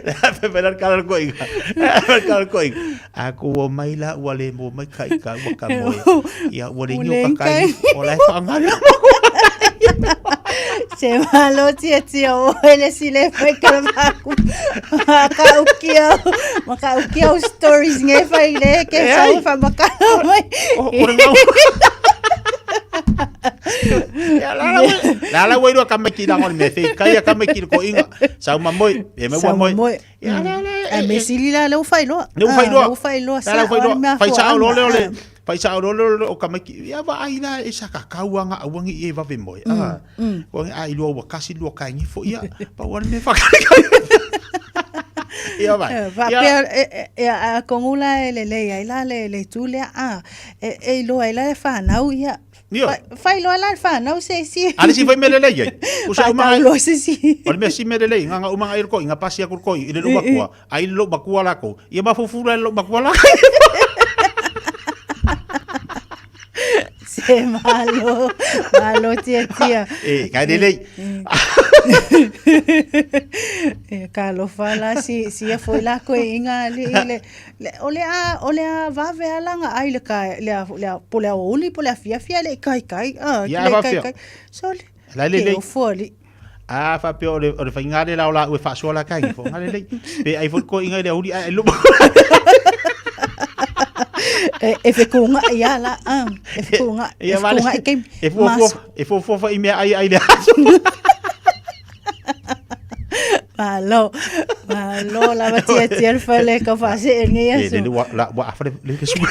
Le pe la kala le koiga. Le kala le koiga. A ko o mai la ua le mo mai ka i ka ua ka moe. Ia ua le nio ka kai. O la e whaangari o mako. Se malo tia tia o ele si le fai ka maku. Ka ukia, ma ka ukia o stories nge fai le ke sa fa maka mai. O le ngau. Ia la la la la wai ka mai ki la ngol me fe kai ka mai ki ko inga. Sa ma moi, e me wa moi. Ia la la. E me sili la le fai loa. Le fai loa. Le fai loa. La fai loa. Fai sa lo le le. Fai sa lo le o ka mai ki. Ia va ai la e sa ka kau anga auangi e vave moi. Ah. Ko a i lua ua kasi lua kai ngifo ia. Pa ua me fa kai. Ia vai. Va pea e a kongula e le le ai la le le tu le a e e iloa ai la e whanau ia. Io. Fai loa la le whanau se isi. Ale si fai mele lei ai. Usa uma ai. Loa se isi. O le mea si mele lei, nganga uma ngai ko inga pasi aku ko i le luma kua. Ai le luma kua la ko. Ia ma fufu le luma kua la. Se malo, malo tia tia. E, kai le lei. E, ka alofa la si si ia foi la koe inga le le Le, o le a, o le a vave ala nga ai le ka, le a, le a, po le a uli, po le a fiafia le i kai kai, a, Ia, le kai faafia. kai. Sole, La le ke lei. o foli. A faapea o le, o le faiga le la o la ue faasoa la kai fo nga le lei. Pe ai foi ko inga le uli ai luma. E, e fekunga ia la, a, e fekunga, e Ia vale. fekunga i kei E fua fua, maso. e fua fua fa i mea ai ai le aso. Malo, malo lava tia tia le fale ka fase e ngai E aso. le wa la wa afa le le le suka.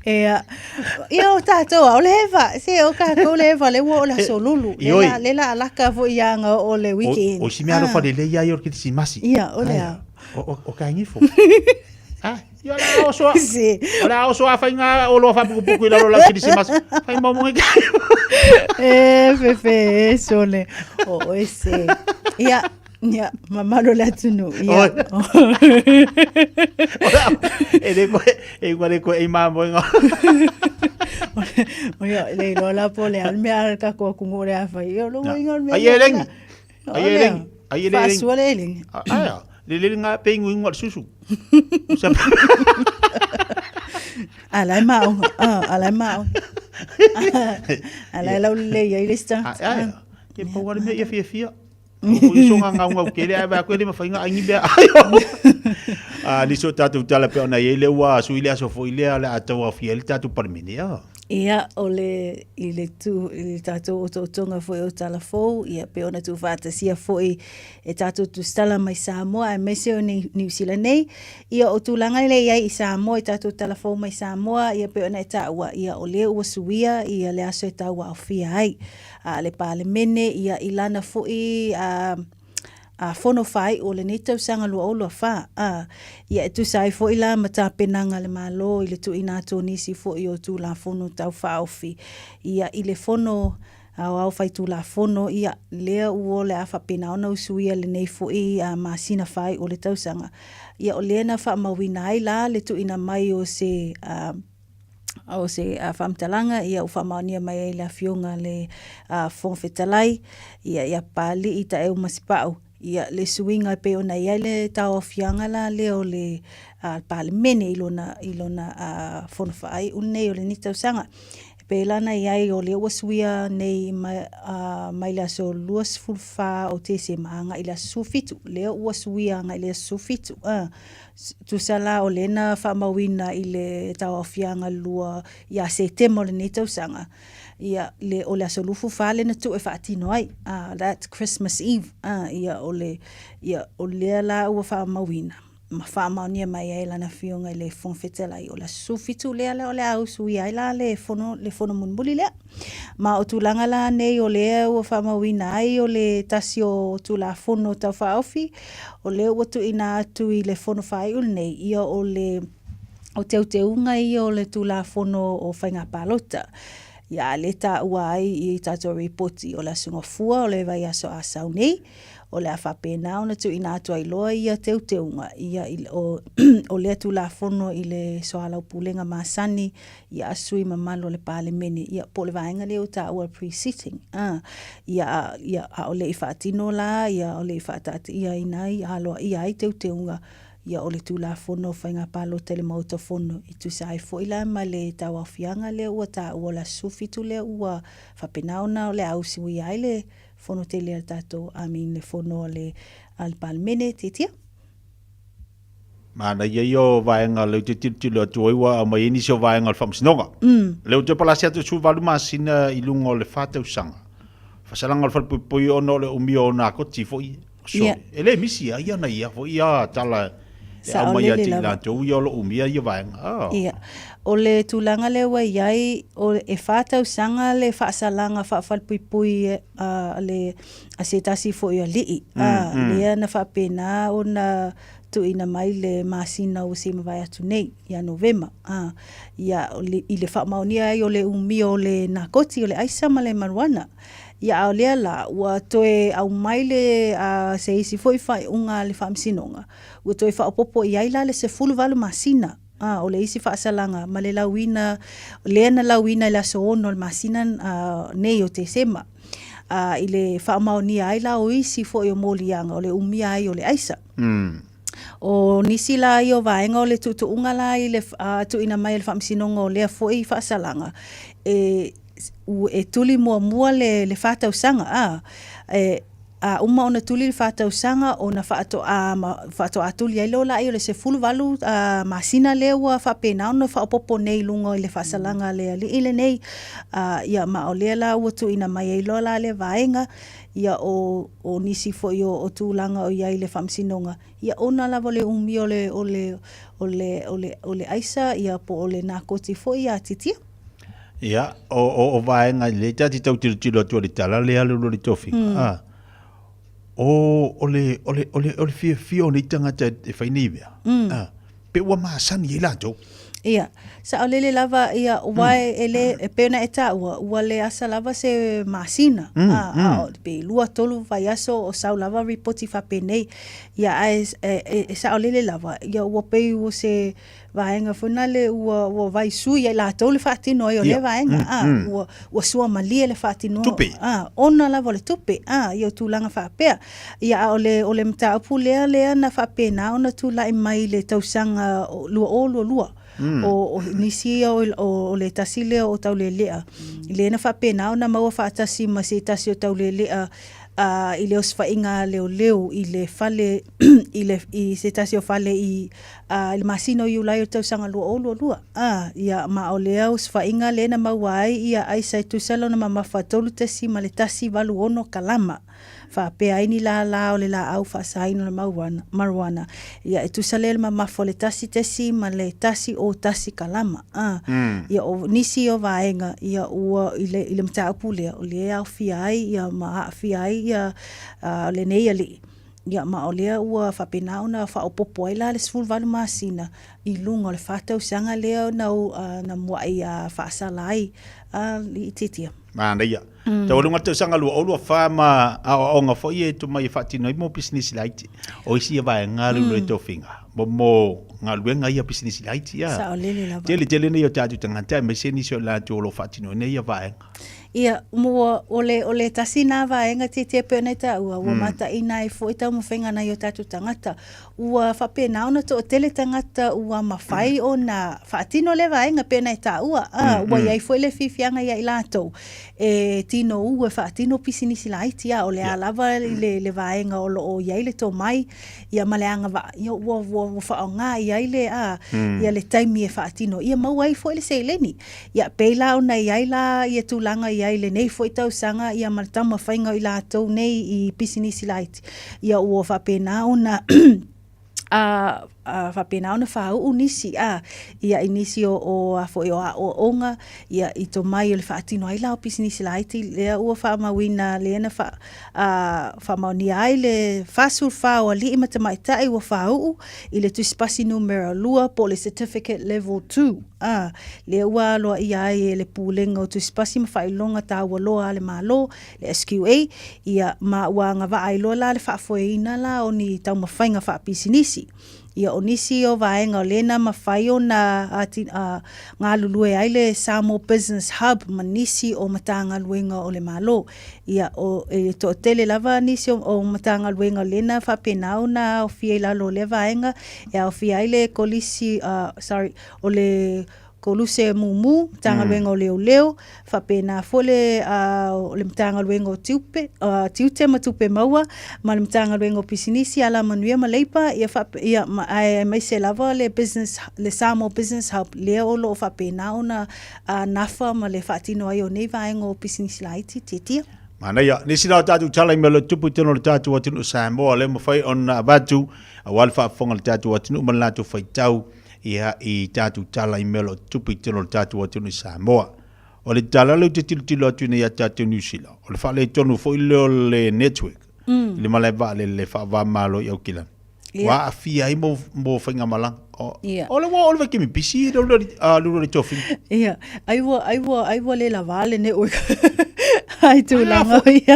Ia, ia o tātou a o le heva, se o kākou le heva le ua o le aso lulu. Le la, le la alaka fo ia anga o le weekend. O, o si mea alofa le lei ai o le kirisimasi. Ia, o le a. O, o, o kaingifo. Ah, ia la o soa. Se. O la o soa whainga o loa whapukupuku i lalo la kirisimasi. Whai mau mongi E, fefe, e, sole. O, o e se. Ia, Ia, mamalu o le atunuu. Ia. E le koe, e ua le koe e mamoenga. O ia, le iloa la po le a le mea a le tatou atunuu o le a fai. Ia, o lou uiga o le mea. Ai e lengi. Ai e lengi. Ai e lengi. Faasua le lengi. Aia, le le nga pe ingu ingu al susu. Ala e maonga. Ala e maonga. Ala e lau lelei ai le start. Aia, ke pau ale mea ia fia fia. O i so ngā ngau kele ai vai koe le mawhainga ai ngi mea ai o. A ni so tātou tala pe ona i le ua sui le aso foi le ale a tau awhia le tātou parimene a. Ia, o le, i le tū, i le tātou otootoga foi o tala fou, ia, pe ona tūfaatasia foi e tātou tusitala mai Samoa, aemaise o Niu Sila nei, ia, o tulaga lea i ai i Samoa, i tātou tala fou mai Samoa, ia, pe ona e tāua, ia, o lea ua suia, ia, le aso e tauaofia ai. a le Palemene, ia i lana foi a a fono faaiu o lenei tausaga 2024, a ia e tusa ai foi la ma tapenaga a le Malo i le tuuina atu o nisi foi o Tulafono Tau Faaofi ia i le Fono Aoao Faitulafono, ia lea ua o le a faapena ona usuia lenei foi masina faaiu o le tausaga. Ia o lea na faamauina ai la le tuuina mai o se a o se faamatalaga ia ua faamaonia mai ai le Afioga le Fofoga Fetalai ia ia Papalii Taeu Masepau ia le suiga e pei ona i ai le tauaofiaga la lea o le Palemene i lona i lona fono faaiu lenei o lenei tausaga. E pei la ona i ai o lea ua suia nei mai, mai le aso 24 o Tesema agai i le aso 17, lea ua suia agai i le aso 17. Tusa la o lea na faamauina i le tauaofiaga lua ia Setema o lenei tausaga, ia, le, o le aso 24 lea na tuu e faatino ai, that Christmas Eve, ia, o le, ia, o lea la ua faamauina ma faamaonia mai ai lana Afioga i le Fofoga Fetalai, o le aso 17 lea la o le a usuia ai la le fono, le fono mulimuli lea. Ma o tulaga la nei o lea ua faamauina ai o le tasi o Tulafono Tau Faaofi, o lea ua tuuina atu i le Fono Faaiu lenei, ia o le o teuteuga ia o le Tulafono o Faiga Palota. Ia a lea taua ai i tatou ripoti o le Aso Gafua o le vaiaso a sau nei, o le a faapena ona tuuina atu ai loa ia teuteuga ia o, o lea Tulafono i le soalaupulega masani ia a sui mamalu o le Palemene, ia po o le vaega lea ua taua pre-sitting, a, ia, ia a o le i faatino la, ia o le i faataatiaina ai, aloaia ai teuteuga, ia o le Tulafono o Faiga Palota i le Maota Fono, e tusa ai foi la ma le tauaofiaga lea ua taua o le aso 17 lea ua faapena ona o le a usiuia ai le fono tele a le tatou, I mean le fono a le, a le Palemene, tiatia. Manaia ia o vaega lea ou te tilotilo atu ai ua aumai ai nisi o vaega o le faamasinoga. Lea ou te palasi atu i le 18 masina i luga o le fa tausaga. Faasalaga o le falepuipui ona o le umia o nakoti foi. Sorry. Ia. E le misi ai ana ia foi ia tala e aumai ia Saolele te i lava. latou ia o lo o umia ia vaega. Ah. Ia. O le tulaga lea ua i ai, o, e fa tausaga le faasalaga faafalepuipui a le a se tasi foi o alii, a, lea na faapena ona tuuina mai le masina ua se i mavae atu nei, ia Novema, a, ia, i le faamaonia ai o le umia o le nakoti, o le aisa ma le marijuana. Ia, a o lea la, ua toe aumai le, a, se isi foi faaiuga a le Faamasinoga, ua toe faaopoopo i ai la le 18 masina, a, o le isi faasalaga ma le lauina, lea na lauina i le aso 6 o le masina a, nei o Tesema, a, i le faamaonia ai la o isi foi o moliaga o le umia ai o le aisa. O nisi la ia o vaega o le tuutuuga la i le a, tuuina mai e le Faamasinoga o lea foi faasalaga, e, e tuli muamua le, le fa tausaga, a, e, A uma ona tuli le fa tausaga ona faatoa ma faatoa tuli ai loa laia o le 18 masina lea ua faapena ona faaopoopo nei i luga i le faasalaga a le alii lenei. Ia ma o lea la ua tuuina mai ai loa la lea vaega, ia o o nisi foi o o tulaga o i ai i le Faamasinoga, ia ona lava o le umia o le o le o le o le o le aisa ia po o le nakoti foi ia titia. Ia, o, o, o vaega i le tati tau tilotilo atu o le tala lea le loli tofi. Mm. Ah. O, o le, o le, o le, o le fiafia o nei tagata e fai nei mea. Mm. Ah. Pe ua masani ai latou. Ia, saolele lava, ia, ua mm. e le, e pei ona e taua, ua le asa lava se masina. Mm, a, mm. a, o, pe lua tolu vaiaso o sau lava ripoti faapenei. Ia, ae e, e, e saolele lava, ia ua pei ua se, vaega foi nale ua ua vaisui ai latou le faatino ai o lea vaega a ua ua suamalie le faatinoa Tupe. a ona lava o le tupe a ia o tulaga faapea. Ia a o le o le mataupu lea lea na faapena ona tulai mai i le tausaga 2022 o o nisi ia o o le tasi lea o Taulelea lea na faapena ona maua faatasi ma se tasi o Taulelea a i le osofaiga a leoleo i le fale i le i se tasi o fale i a, i le masina o Iulai o le tausaga 2022, a, ia, ma o lea osofaiga lea na maua ai ia aisa e tusa lona mamafa 3.186 kalama, faapea ai ni lālā o le lāʻau faasaina o le marijuana, marijuana, ia, e tusa lea le mamafa o le 1.101 kalama, a, ia, o nisi o vaega, ia, ua, i le, i le mataupu lea, o lea e aofia ai, ia, ma aafia ai, ia, a, lenei alii. Ia, ma o lea ua faapena ona faaopoopo ai la le 18 masina i luga o le fa tausaga lea na, na muai faasala ai a Liititia. Manaia. Mm. Taualuga le tausaga 2024 ma aoaoga foi e tumai e faatino ai mo pisinisi laiti. O isi ia vaega mm. le tofiga. Mo mo galuega ia pisinisi laiti ia. Saolele lava. Tele tele nei o tātou tagata aemaise nisi o latou o lo o faatinoina ia vaega. Ia, ua, o le, o le tasi nā vaega tietie pei ona e taua, ua mm. mataʻina ai foi taumafaiga a nai o tatou tagata. Ua faapena ona toʻatele tagata ua mafai ona faatino lea vaega pei ona e taua. A, mm, ua mm. iai foi le fiafiaga ia i latou e tino u e faatino pisinisi laiti, a o le a lava le, le vaega o loo iai le tomai, ia ma le agavaa, ia ua, ua, ua faaaoga i ai le, a, mm. ia le taimi e faatino, ia maua ai foi le seleni. Ia, pei la ona i ai la ia tulaga i ai lenei foi tausaga ia ma le taumafaiga o i latou nei i pisinisi laiti, ia ua faapena ona a, a faapena ona fāuʻu nisi, a, ia i nisi o, o a foi o aoaoga, ia i tomai o le faatino ai la o pisinisi laiti, lea ua faamauina lea na fa, a, faamaonia ai le 44 o alii ma tamaitai ua fāuʻu i le tusipasi numera 2 po o le Certificate Level 2. Ā, lea ua aloaia ai e le Pulega o Tusipasi ma Faailoga Taua Loa a le Malo, le SQA, ia, ma ua agavaa ai loa la le faafoeina la o ni taumafaiga faapisinisi. Ia, o nisi o vaega o lena mafai ona galulue ai le Samoa Business Hub ma nisi o Matagaluega o le Malo. Ia, o, e toatele lava nisi o, o Matagaluega o lena faapena ona aofia i lalo o lea vaega, e aofia ai le Kolisi, uh, sorry, o le Koluse Mumu, Matagaluega o Leoleo, faapena foi le, uh, le Matagaluega o Tiupe, uh, Tiute ma Tupe Maua, ma le Matagaluega o Pisinisi, Alamanuia ma Leipa, ia, faap, ia ma, ae aemaise lava le business, le Samoa Business Hub, lea o lo o faapena ona uh, nafa ma le faatino ai o nei vaega o pisinisi laiti, tietia. Manaia, nisi la o tatou tala i mea o lo o tupu i totonu o le tatou atunuu Samoa, lea mafai ona avatu aua le faafofoga a le tatou atunuu ma le latou faitau ia i tatou tala i mea o lo o tutupu i totonu o le tatou atunuu i Samoa. O le tala lea ou te tilotilo atu nei ia tatou Niu Sila, o le faaletonu foi lea o le network mm. i le malae vaalele faava-o-Malo i Aukilani. Yeah. Ua aafia ai mo, mo faigamalaga. O, yeah. o le ua o le vaitaimi pisi le lulu le tofi. Ia, ai ua, ai ua, ai ua le lava le network. Ai tūlanga o ia.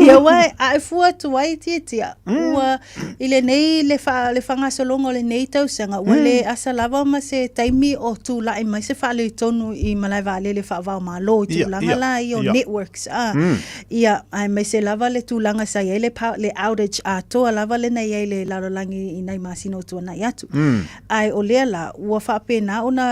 Ia ua, a e fua atu ai tia tia. Ua, i lenei le, wha, le whangasologa o lenei tausaga, ua mm. le asa lava ma se taimi o tūlaʻi mai se faaletonu i malae vaalele faava-o-Malo i tulaga yeah, yeah, la i o yeah. networks. Ah. Mm. Ia, aemaise lava le tulaga sa i ai le, le outage atoa lava lena i ai le lalolagi i nai masina o tuanai atu. Mm. Ae o lea la, ua faapena ona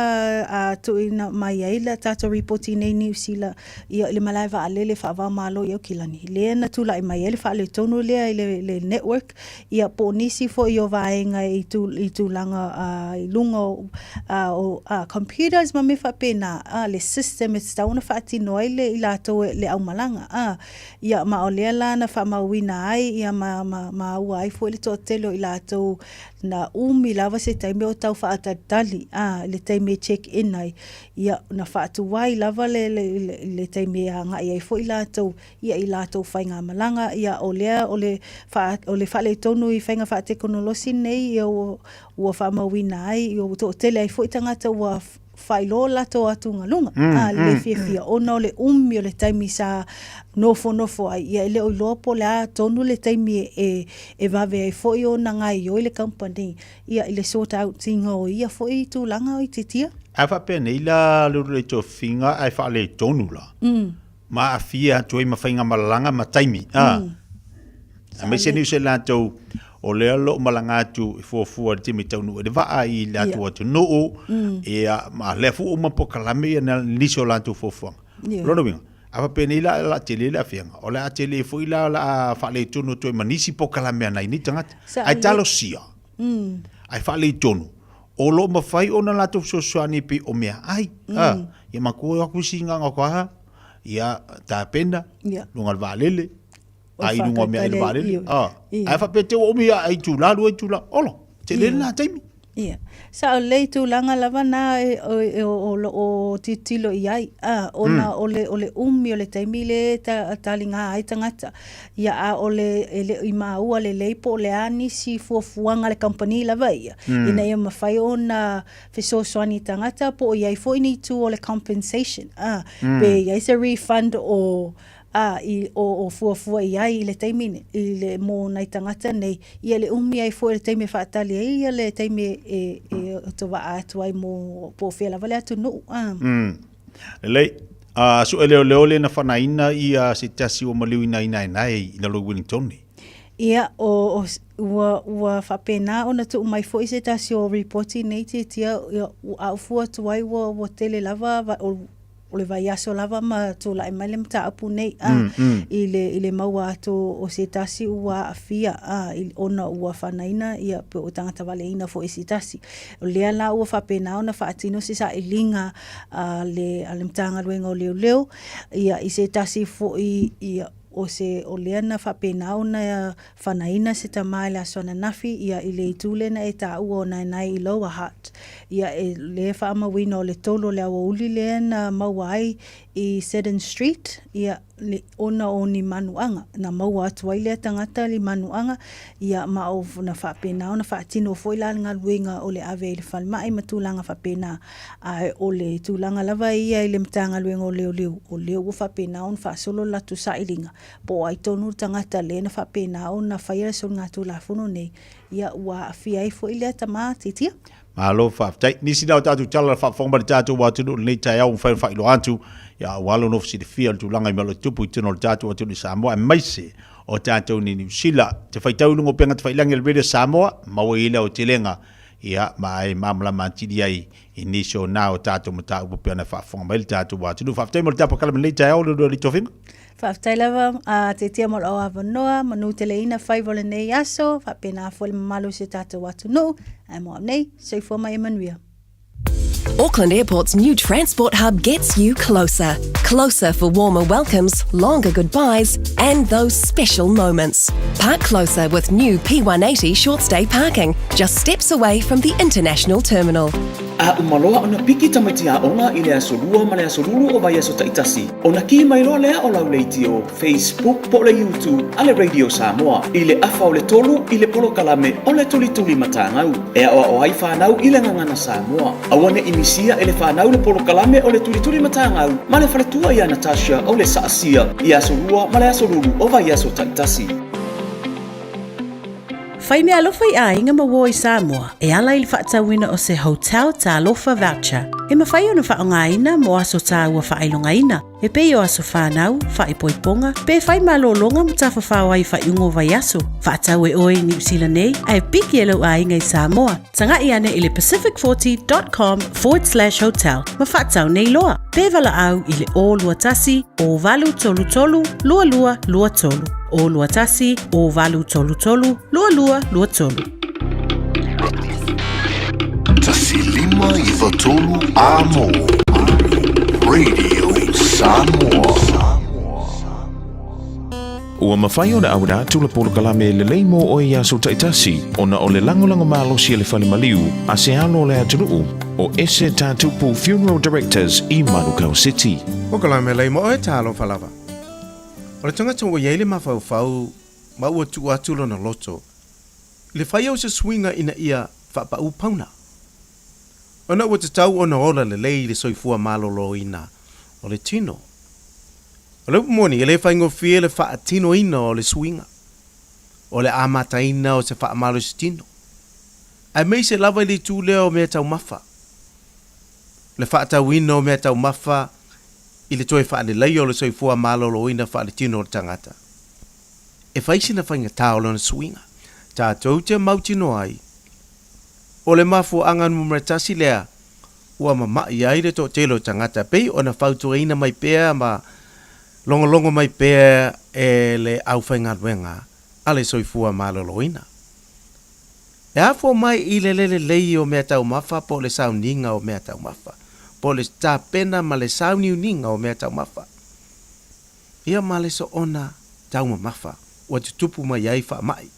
uh, tuuina mai ai la tatou ripoti nei Niu Sila ia i le malae vaalele. vaalele faava-o-Malo i Aukilani, lea na tula'i mai ai le faaletonu lea i le le network, ia po o nisi foi o vaega i tu i tulaga i luga o o computers ma mea faapena, le system e tatau ona faatino ai le i latou le aumalaga. Ia ma o lea la na faamauina ai ia ma ma maua ai foi le toatele o i latou na umi lava se taimi o tau faatalitali a i le taimi e check in ai, ia na faatuai lava le le le taimi e agai ai foi latou ia i latou faigamalaga. Ia o lea o le faa o le faaletonu i faiga faatekonolosi nei ia ua ua faamauina ai ua toatele ai foi tagata ua faailoa o latou atugaluga a le fiafia ona o le umi o le taimi sa nofonofo ai, ia e le o iloa po o le a tonu le taimi e e vave ai foi ona gaoioi le kamupani ia i le sort out ina o ia foi tulaga o itiitia. A faapea nei la le ulu tofiga ae faaletonu la. Ma aafia atu ai ma faigamalaga ma taimi. A. Aemaise nisi o latou o lea o lo o malaga atu e fuafua i le taimi e taunuu ai le vaa i le latou atunuu, ia, ma lea foi ua uma polokalame ia nisi o latou fuafuaga. O lona uiga, a faapea nei la o le a tele le aafiaga, o le a tele foi la o le a faaletonu atu ai ma nisi polokalame a nai nei tagata. Ae talosia, ae faaletonu, o lo o mafai ona latou fesoasoani pei o meaai. Ia matua atu isi gaga ia tapena, luga o le vaalele, a i luga o mea i le vaalele. Ae faapea te ua umi a itula, lua itula, ola, tele lena taimi. Ia. Sao lelei tulaga lava na e, e, e, o lo o tilotilo i ai, a, ona o le, o le umi o le taimi le ta, taliga ai tagata. Ia, a o le, e le i maua lelei po o le a nisi fuafuaga a le kamupani lava ia, ina ia mafai ona fesoasoani i tagata po o i ai foi ni itu o le compensation, a, pe i ai se refund o, a, i, o, o fuafua i ai i le taimi nei, i le, mō nai tagata nei, ia le umi ai foi o le taimi e faatali ai ia le taimi e, e, e tovaa atu ai mō, po o fea lava le atunuu, a. Lelei. A, suʻe leoleo le na whanaina ia se tasi ua maliu ina ina e i lalo i Wellington nei. Ia, o, o, ua, ua faapena ona tuu mai foi se tasi o ripoti nei tiatia, ia, a ufua atu ai ua, ua tele lava, va, o, o le vaiaso lava ma tulai mai le mataupu nei a mm, mm. i le i le maua atu o se tasi ua aafia a i, ona ua whanaina ia pe o tangata valeina foi se tasi. O lea la ua faapena ona faatino se sailiga a le a le Matagaluega o Leoleo ia i se tasi foi ia o se o lea na faapena ona whanaina se tama i le aso ananafi ia i le itu lea na e taua o Naenae i Lower Hutt. Ia e le faamauina o le tolu o le aoauli lea na maua ai i Seddon Street ia le ona o ni manuaga. Na maua atu ai lea tagata i manuaga ia ma o na faapena ona faatino foi la le galuega o le ave i le falemai ma tulaga faapena. Ae o le tulaga lava ia i le Matagaluega o Leoleo, o lea ua faapena ona faasolo le latou sailiga Po o ai tonu le tagata lea na faapena ona faia le soligatulafono nei, ia ua aafia ai foi lea tama titia. Malo faafetai. Nisi na o tatou tala na faafofoga mai le tatou atunuu i lenei taeao ua mafai ona faailoa atu, ia ua alo nofo silafia le tulaga i mea o lo o tutupu i totonu o le tatou atunuu i Samoa aemaise o tatou nei Niu Sila. Te faitau i luga o upega tafailagi a le Radio Samoa, maua i ai le aotelega, ia ma e malamalama atili ai i nisi o na o tatou mataupu pei ona faafofoga mai le tatou atunuu. Faafetai mo le tapakala mai lenei taeao le lua tofiga. Faafetai lava a Tetea mo lou avanoa, manuteleina faiva o lenei aso, faapena foi le mamalu o si o tatou atunuu, ae mo au nei, soifua ma ia manuia. Auckland Airport's new transport hub gets you closer. Closer for warmer welcomes, longer goodbyes, and those special moments. Park closer with new P180 short stay parking, just steps away from the international terminal. A uma loa ona piki tamaiti aoga i le aso Lua ma le aso Lulu o vaiaso taitasi, ona kī mai loa lea o lau leitio, Facebook po o le YouTube a le Radio Samoa i le afa o le tolu i le polokalame o le Tulituli Matagau e aoao ai fanau i le gagana Samoa. Aua ne i misia e le fanau le polokalame o le Tulituli Matagau ma le faletua ia Natasha o le Saasia i Aso Lua ma le Aso Lulu o vaiaso taitasi. Fai meaalofa i aiga ma uo i Samoa e ala i le faatauina o se Hotel Talofa Voucher e mafai ona faaaogaina mo aso taua faailogaina e pei o aso fanau, faaipoipoga, pe fai malologa ma tafafao ai i faaiuga o vaiaso. Faatau e oe i Niu Sila nei ae piki e lou aiga i Samoa. Taga'i ane i le pacific40.com forward slash hotel ma faatau nei loa. Pe valaau i le 021 0833 2223. 021 0833 2223. 1593 Amo Radio Samoa. Ua mafai ona auina atu le polokalame lelei mo oe i aso taitasi ona o le lagolago malosi a le fale maliu a se alo o le atunuu o Ese Tatupu Funeral Directors i Manukau City. Polokalame lelei mo oe talofa lava. O le tagata ua i ai le mafaufau ma ua tuu atu lona loto i le whai o se suiga ina ia faapaū pauna. Ona ua tatau ona ola lelei le soifua maloloina o le tino. O le upu moni, e le faigofie le faatinoina o le suiga, o le amataina o se faamalositino, aemaise lava i le itu lea o meataumafa. Le faatauina o meataumafa i le toe faaleleia o le soifua maloloina faaletino o le tagata, e fai sina faigata o lona suiga tatou te mautinoa ai. O le mafuaaga numera tasi lea ua mama'i ai le toatele o tagata, pei ona fautuaina mai pea ma logologo mai pea e le aufaigaluega a le soifua maloloina. E afua mai i le le lelei o meataumafa po o le sauniga o meataumafa, po o le tapena ma le sauniuniga o meataumafa, ia ma le soona taumamafa ua tutupu mai ai faama'i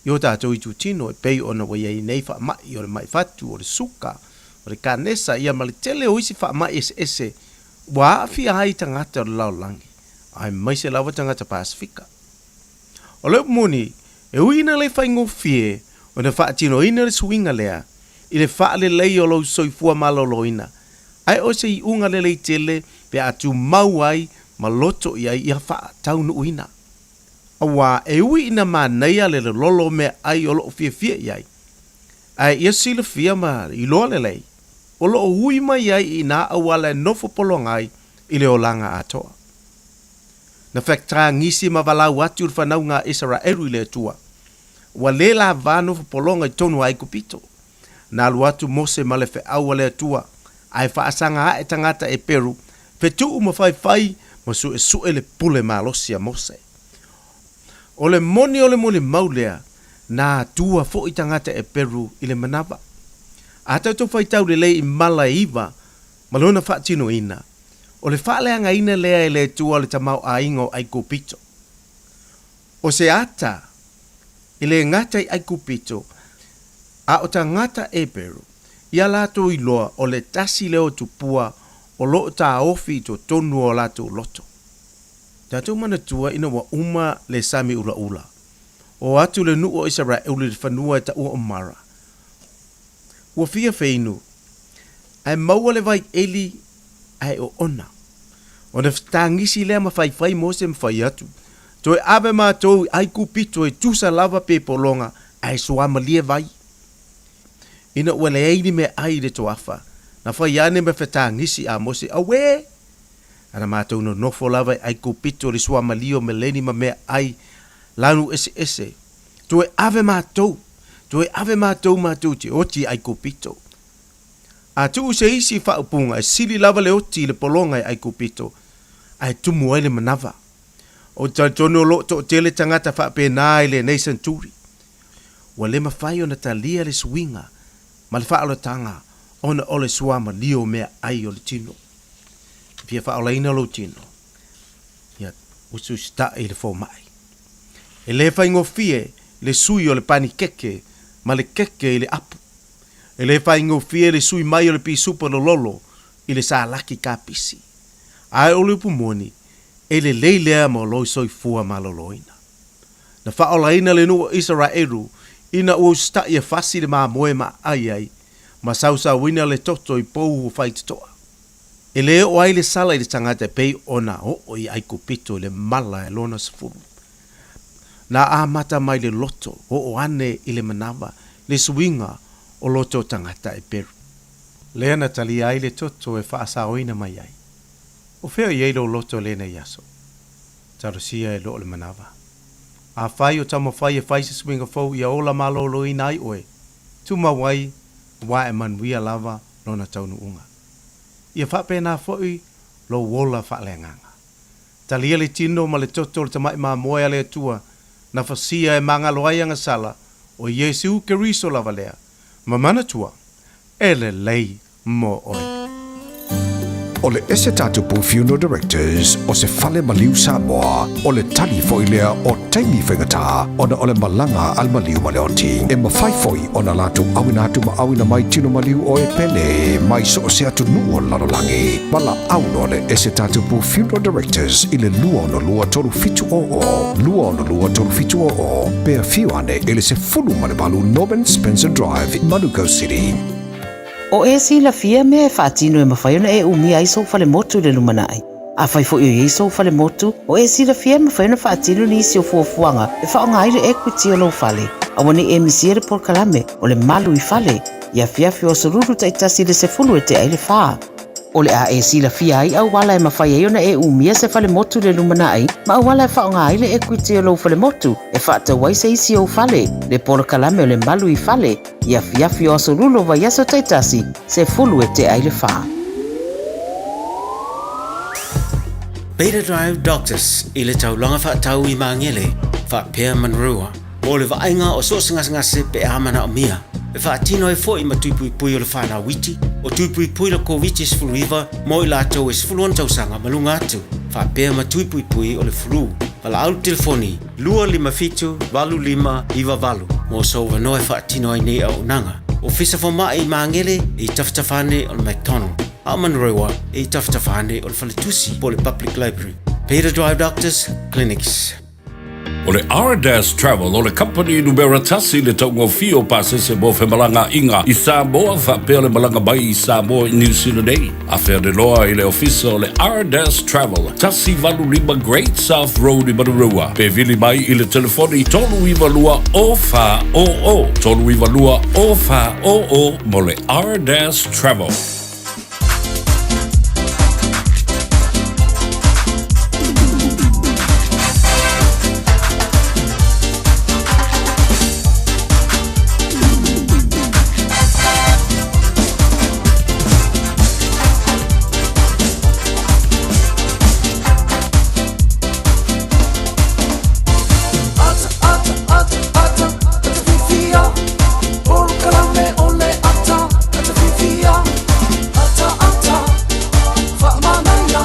i o tatou itutino e pei ona ua i ai nei faama'i o le ma'i fatu, o le suka, o le kanesa, ia ma le tele o isi faama'i eseese ua aafia ai tagata o le lalolagi, aemaise lava tagata Pasefika. O le upu moni, e ui ina le faigofie ona faatinoina le suiga lea i le faalelei o lou soifua maloloina, ae o se iuga lelei tele pe a tumau ai ma loto i ai ia faataunuuina. Auā e ui ina manaia le lololo o meaai o lo'o fiafia i ai, ae ia silafia ma iloa lelei, o lo'o ui mai ai i nā auala e nofo pologa ai i le olaga atoa. Na fektragisi ma valau atu le fanauga a Isaraelu i le Atua, ua lē lavā nofo pologa i tonu a Aikupito. Na alu atu Mose ma le feau a le Atua, ae faasaga ae tagata Eperu, fetuu ma faifai ma suesue le pule malosi a Mose. O le moni o le molimau lea, na atua foi tagata Eperu i le manava. A tatou faitau lelei i mala e iva ma lona faatinoina, o le faaleagaina lea e le Atua o le tamaoaiga o Aikupito. O se ata e le gata i Aikupito, a o tagata Eperu, i a latou iloa o le tasi lea o tupua o lo o taofi i totonu o latou loto. Tatou manatua ina ua uma le sami ulaula, o atu le nuu o Isaraelu i le fanua e taua o Mara. Ua fia feinu, ae maua le vai eli ae oona. Ona fetagisi lea ma faifai Mose ma fai atu, Toe ave matou i Aikupito e tusa lava pe pologa ae suamalie vai. Ina ua leai ni meaai i le toafa, na fai ane ma fetagisi a Mose, Auē! Ana matou nonofo lava i Aikupito i le suamalie o meleni ma meaai lanu eseese. Toe ave matou! Toe ave matou matou te oti i Aikupito. A tuu se isi faaupuga e sili lava le oti i le pologa i Aikupito, ae tumu ai le manava. Ou te talitonu o lo o toatele tagata faapena i lenei senturi. Ua le mafai ona talia le suiga ma le faaolataga ona o le suamalie o meaai o le tino. E fia faaolaina lou tino, ia usiusitaʻi i le fomai. E le faigofie le sui o le panikeke ma le keke i le apu. E le faigofie le sui mai o le pisupa lololo i le salaki kapisi. Ae o le upu moni, e lelei lea mo lou soifua maloloina. Na faaolaina le nuu o Isaraelu ina ua usitaʻi e fasi le mamoe ma aai ai, ma sausauina le toto i pou o faitotoa. E le oo ai le sala i le tagata e pei ona oo i Aikupito i le mala e lona sefulu. Na amata mai le loto, oo ane i le manawa, le suiga o loto o tagata e beru. Lea na talia ai le toto e faasaoina mai ai. O fea o i ai lou loto i lenei aso? Talosia e loo le manawa. Afai o taumafai e fai se suiga fou ia ola malōlōina ai oe, tumau ai, aua e manuia lava lona taunuuga. Ia faapena foi lou ola faaleagaga. Talia le tino ma le toto o le tamai mamoe a le Atua, na fasia e magalo ai agasala, o Iesu Keriso lava lea, ma manatua, e lelei mo oe. O le Esetatapu Funeral Directors o se fale maliu Samoa, o le tali foi lea o taimi faigata ona o le malaga a le maliu ma le oti. E mafai foi ona latou auina atu ma auina mai tino maliu o e pele mai so o se atunuu o le lalolagi. Valaau loa le Esetatapu Funeral Directors i le 262 3700, 262 3700, pe afio ane i le 18 Norman Spencer Drive, Manukau City. O e silafia mea e faatino e mafai ona e umia ai sou falemotu i le lumanai. Afai foi o i ai sou falemotu, o e silafia e mafai ona faatino nisi o fuafuaga e faaaoga ai le equity o lou fale. Aua ne i e misia le polokalame o le Malu i Fale i afiafi o aso Lulu taitasi i le 10 e tea ai le fa. O le a e silafia ai auala e mafai ai ona e umia se falemotu i le lumanai ma auala e faaaoga ai le equity o lou falemotu e faatau ai se isi ou fale, le polokalame o le Malu i Fale i afiafi o aso Lulu o vaiaso taitasi, 10 e tea ai le fa. Beta Drive Doctors i le taulaga faatau i Magele faapea Manurewa mo le vaaiga o so o se gasegase pe a manaomia. E faatino ai foi ma tui puipui o le whanau iti, o tui puipui le Koviti-19 mo i latou e 16 tausaga ma luga atu, faapea ma tui puipui o le flu. Valaau le telefoni 257 8598 mo sou avanoa e faatino ai nei auaunaga. Ofisa Fomai i Magele e i tafatafa ane o le McDonald, a o Manurewa e i tafatafa ane o le Faletusi po o le Public Library. Beta Drive Doctors Clinics. O le Ardas Travel o le kamupani numera tasi i le taugofie o pasese mo femalagaaiga i Samoa faapea le malaga mai i Samoa i New Zealand nei. Afe ane loa i le ofisa o le Ardas Travel, 185 Great South Road i Manurewa, pe vili mai i le telefoni 392 0400, 392 0400 mo le Ardas Travel. Ata, ata, ata, ata fiafia. Polokalame o le ata, ata fiafia. Ata, ata, faamanaia.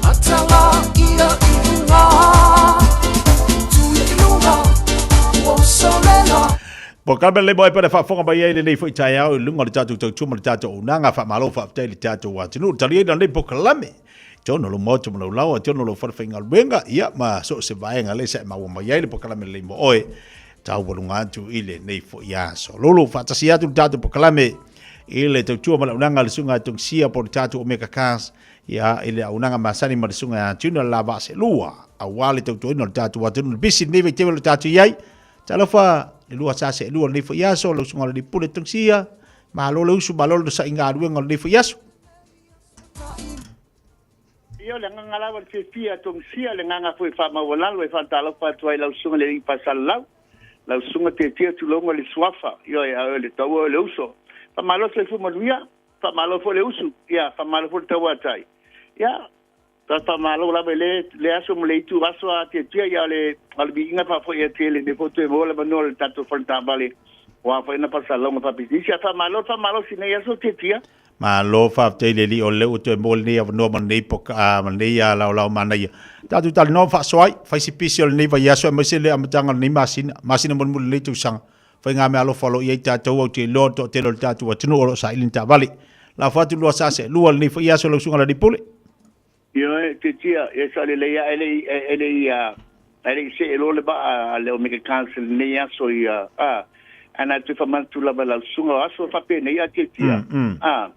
Ata la ia i luga. Tuia i luga, ua uso lela. Polokalame lelei mo ai pea le faafofoga mai ai lenei foi taeao i luga o le tatou tautua ma le tatou auaunaga. Faamalo faafetai i le tatou atunuu. Taliaina lenei polokalame. Tonu lou maota ma lou laoa, tonu lou fale faigaluega, ia ma so o se vaega lea sa e maua mai ai le polokalame lelei mo oe, taualuga atu i lenei foi aso. Lulu, faatasi atu le tatou polokalame i le tautua ma le auaunaga a le Susuga ia Tongisia po o le tatou Omega Cars, ia, i le auaunaga masani ma le Susuga ia Junior Lavaselua, aua le tautuaina o le tatou atunuu. Le pisi lenei vaitaimi o le tatou i ai, talofa, le lua sa seelua lenei foi aso, lau Susuga o le Alii Pule Tongisia, malo le usu, malo le sa'i galuega o lenei foi aso. Ia, o le agaga lava o le fiafia a Tongisia, le agaga foi e faamaualalo e faatalofa atu ai i lau susuga i le alii Pasalalau, lau susuga Tietia Tulouna le Suafa, ioe, a oe o le taua oe o le uso. Faamalo le soifua manuia, faamalo foi le usu, ia, faamalo foi le tauatai. Ia, faamalo lava i le, le aso ma le itu aso a Tietia, ia, o le, o le viiga faafoi atu i lenei foi toe maua le avanoa o le tatou fale taavale, aua foi ana faasalalauga faapisinisi. Ae faamalo le faamalosi i lenei aso Tietia. Malo faafetai i le Alii o lea ua toe maua lenei avanoa ma lenei poka, ma lenei laolao manaia. Tatou talanoa ma faasoa ai, fai se pisi o lenei vaiaso aemaise le amataga o lenei masina, masina mulimuli o lenei tausaga. Faiga meaalofa o lo o i ai tatou au te iloa le toatele o le tatou atunuu o lo o saili ni taavale. Lafo atu lua sa seelua lenei foi aso lau susuga i le Alii Pule. Ioe, Titia, ia sao lelei lava, e le i, e le i, e le i see loa le vaa a le Omega Council i lenei aso ia, a, ae na toe faamanatu lava e lau susuga, o aso faapenei a Titia, a,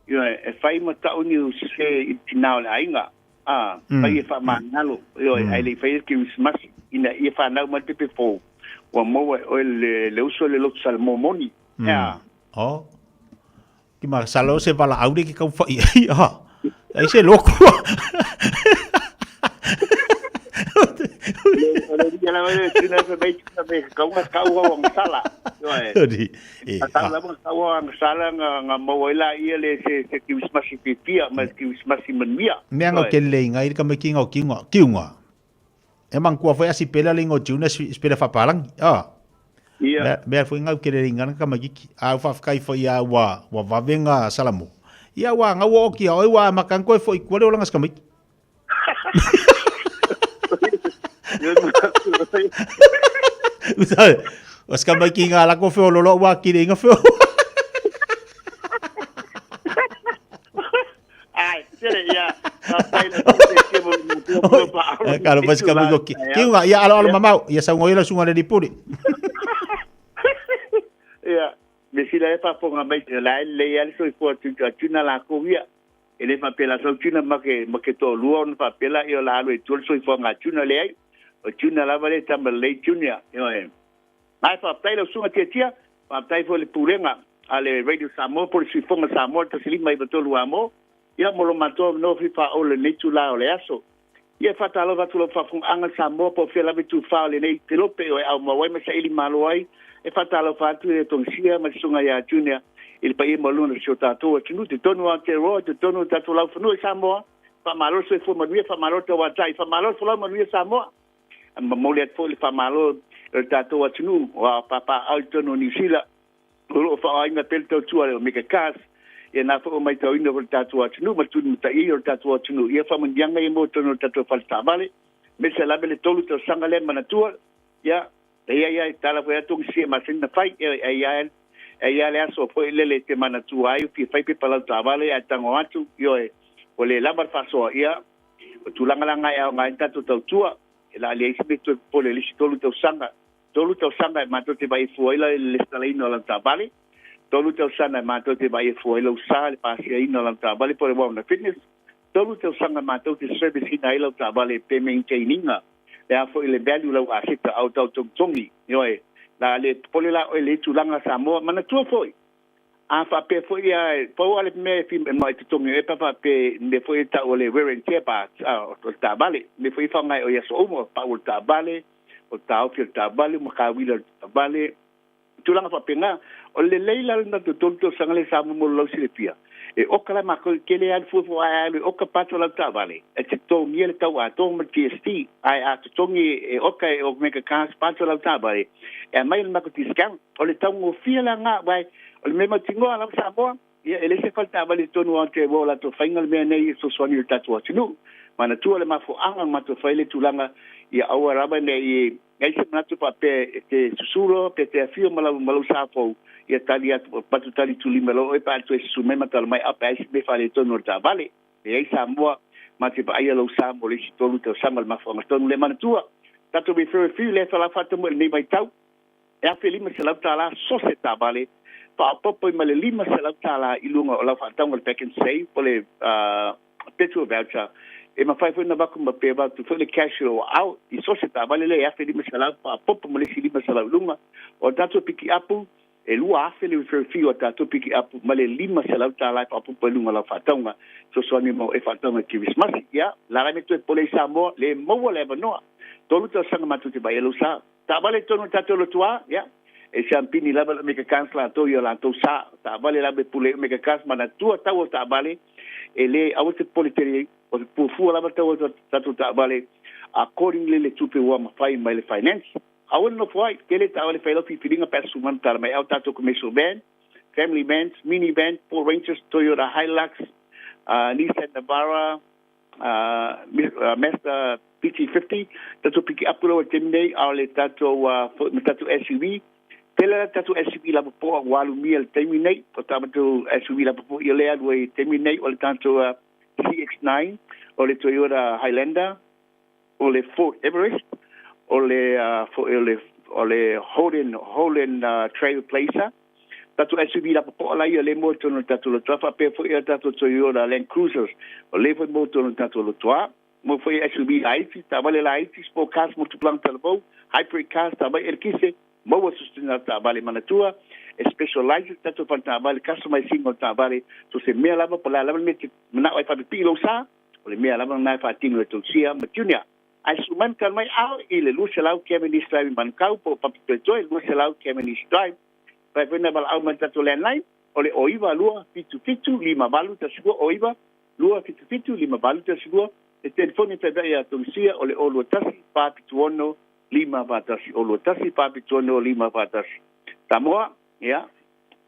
ioe, e fai ma tau ni sese i le tina o le aiga, a, fai e faamagalo, ioe, ae le i faia le Kerisimasi. ina ia fanau mai le pepe fou, ua maua e oe le, le uso le lotu Samoa moni. Ea. Oh. Ki ma salo se vala aure ki kau whai ai. Ha. Ai se loko. O le ria lava le tuna fe mai tuna me kau nga kau au ang sala. Ori. E. Kau lava kau au ang sala nga nga maua ai la ia le se se Krismasi pipia ma Krismasi manuia. Mea ngau ke le inga i ka me ki ngau ki ngau ki ngau. E mang kua foi asi pela le ingo tuna spela fapalangi. Ah. Ia. Mea, mea foi ngau ke le inga ka makiki. A u whawhakai foi a wa wa vavenga salamo. Ia wa ngau o ki a oi wa makan koe foi kua le olanga skamiki. Usabe, o skamiki ngā lako feo lolo wa ki le inga feo. Ai, tere ia. Kalo pas kami ko ki. Kiunga ia alo alo mamau, ia saungo ia sunga le lipuri. Ia, me sila e faafofoga mai la e lelei lava le soifua tuna lakou ia. E le faapea la sau tuna ma ke ma ke toalua ona faapea laia o le a alu ai i tua le soifuaga a tuna. Leai, o tuna lava lea e tama lelei junior. Ioe. Ae faafetai lau susuga Tiatia, faafetai foi i le Pulega a le Radio Samoa po o le Siufofoga Samoa 1593 Amo, ia mo lo matou avanoa fia faaola i lenei itula o le aso. Ia e faatalofa atu lau faafofogaaga Samoa po o fea lava itufa o lenei pelope o e aumau ai ma saili malo ai, e faatalofa atu i le Tongisia ma le Susuga ia Junior i le paia maualuga o si o tatou atunuu, totonu o Aotearoa, totonu o tatou laufanua i Samoa. Faamalo le soifua manuia, faamalo le tauatai, faamalo le folau manuia Samoa. E momoli atu foi le faamalo i le tatou atunuu o papaaao i totonu o Niu Sila o lo o faaaogaina pea le tautua a le Omega Cars. Ia na foi ua maitauina foi le tatou atunuu ma le tulimataiai o le tatou atunuu ia faamanuiaga ia mo totonu o le tatou fale taavale. Aemaise lava le 3 tausaga lea manatua, ia e i ai lava tala foi a Togisia masani na fai, e i ai e i ai le aso foi lele e te manatua ai ua fia fai pepa lau taavale ae tago atu, ioe, ua le lava le faasoa, ia O tulaga la na e aoga ai le tatou tautua, e laali ai se mea toe popole i le isi 3 tausaga. 3 tausaga e matou te vaai fua ai le lesitalaina o lau taavale, 3 tausaga e matou te vaai fua ai lou sa i le pasiaina o lau taavale po o le warrant of fitness, 3 tausaga matou te service ina ai lau taavale pe maintain ina le a foi le value o lau aseta a o tau togitogi. Ioe, la le popole la oe i lea tulaga Samoa. Manatua foi, A faapea foi ia, pau lava le mea e fia mai totogi ai pe a faapea mea foi e tau o le wear and tear pa o le taavale, mea foi e faaaoga ai i aso uma, pau o le taavale, o le taofi o le taavale, makauila o le taavale, tulaga faapena. O le lelei la lena 3 tausaga lea sa mo lau silafia, e oka la matou, e tele lava le fuafua ae alu e oka parts o lau taavale, e te totogia le tau atoa ma le GST, ae a totogi e oka e Omega Cars parts o lau taavale, e aumai le matou discount. O le taugofie la na, aua o le mea mautinoa lava Samoa, ia e leai se fale taavale i totonu o Aotearoa o latou faiga le mea nei e fesoasoani i le tatou atunuu. Manatua le mafuaaga na matou fai ai le tulaga ia aua lava ne i ai se manatu faapea e te susu loa pe te afio ma lau ma lou sa fou, ia tali atu avatu tali tulima loa oe pe a toe susu mai ma tala mai a pe ai se mea faaletonu o le taavale. Leai Samoa, ma te vaaia lou sa mo le isi 3 tausaga o le mafuaaga tonu lea. Manatua, tatou referral fee lea e falafaata mo i lenei vaitau. E $1,500 so se taavale, faaopoopo ai ma le $500 i luga o lau faatauga o le Pack and Save po o le petrol voucher. E mafai foi ona avatu ma pe avatu foi le cash i lou aao i so se taavale lea e $1,500 faaopoopo ma le isi $500 i luga. O le tatou pikiapu, e $2,000 le referral fee o a tatou pikiapu ma le $500 e faaopoopo ai i luga o lau faatauga. Fesoasoani mo e faatauga i Kerisimasi. Ia, la la mea toe popole ai Samoa, le maua le avanoa. 3 tausaga matou te vaai ai lou sa. Taavale i totonu o le tatou lotoa, ia, e siampini lava le Omega Cars latou i o latou sa. Taavale lava e pule ai Omega Cars, manatua tau o taavale, e le, aua te popole tele ai, o te fuafua lava tau o tatou taavale accordingly le tupe ua mafai mai le finance. Aua le nofo ai, tele taavale fai lau filifiliga pe a susu mai ma tala mai, au tatou commercial van, family vans, mini van, Ford Rangers, Toyota Hilux, Nissan Navara, Mazda BT-50, tatou pikiapu lea ua i le taimi nei, a o le tatou ma tatou SUV. Tele la tatou SUV lapopoa ua alumia i le taimi nei, o tatou SUV lapopoa ia lea e alu ai i le taimi nei, o le tatou CX-9, o le Toyota Highlander, o le Ford Everest, o le foi o le o le Holden Holden Trailblazer, tatou SUV lapopoa la ia lea e moe i totonu o le tatou lotoa, faapea foi a tatou Toyota Land Cruisers, o lea foi e moe i totonu o le tatou lotoa. Mo foi SUV laiti, taavale laiti, sport cars mo tupulaga talavou, hybrid cars, taavale elekise, maua sustenina taavale. Manatua, e specialize le tatou fale taavale, customizing o le taavale, so se mea lava po o le a lava le mea e te manao ai e faapipii i lou sa, o le mea lava lena e faatino e Tosia ma Junior. Ae susu mai ma tali mai ao i le 200 Cavendish Drive i Manukau po o Papatoetoe 200 Cavendish Drive. Fai foi na valaau mai le tatou landline o le 0 9 2 7 7 5 8 1 2 0 9 2 7 7 5 8 1 2. Le telefoni e feaveai ia Tosia o le 0 2 1 4 7 6 5 4 1 0 2 1 4 7 6 5 4 1. Samoa, ia,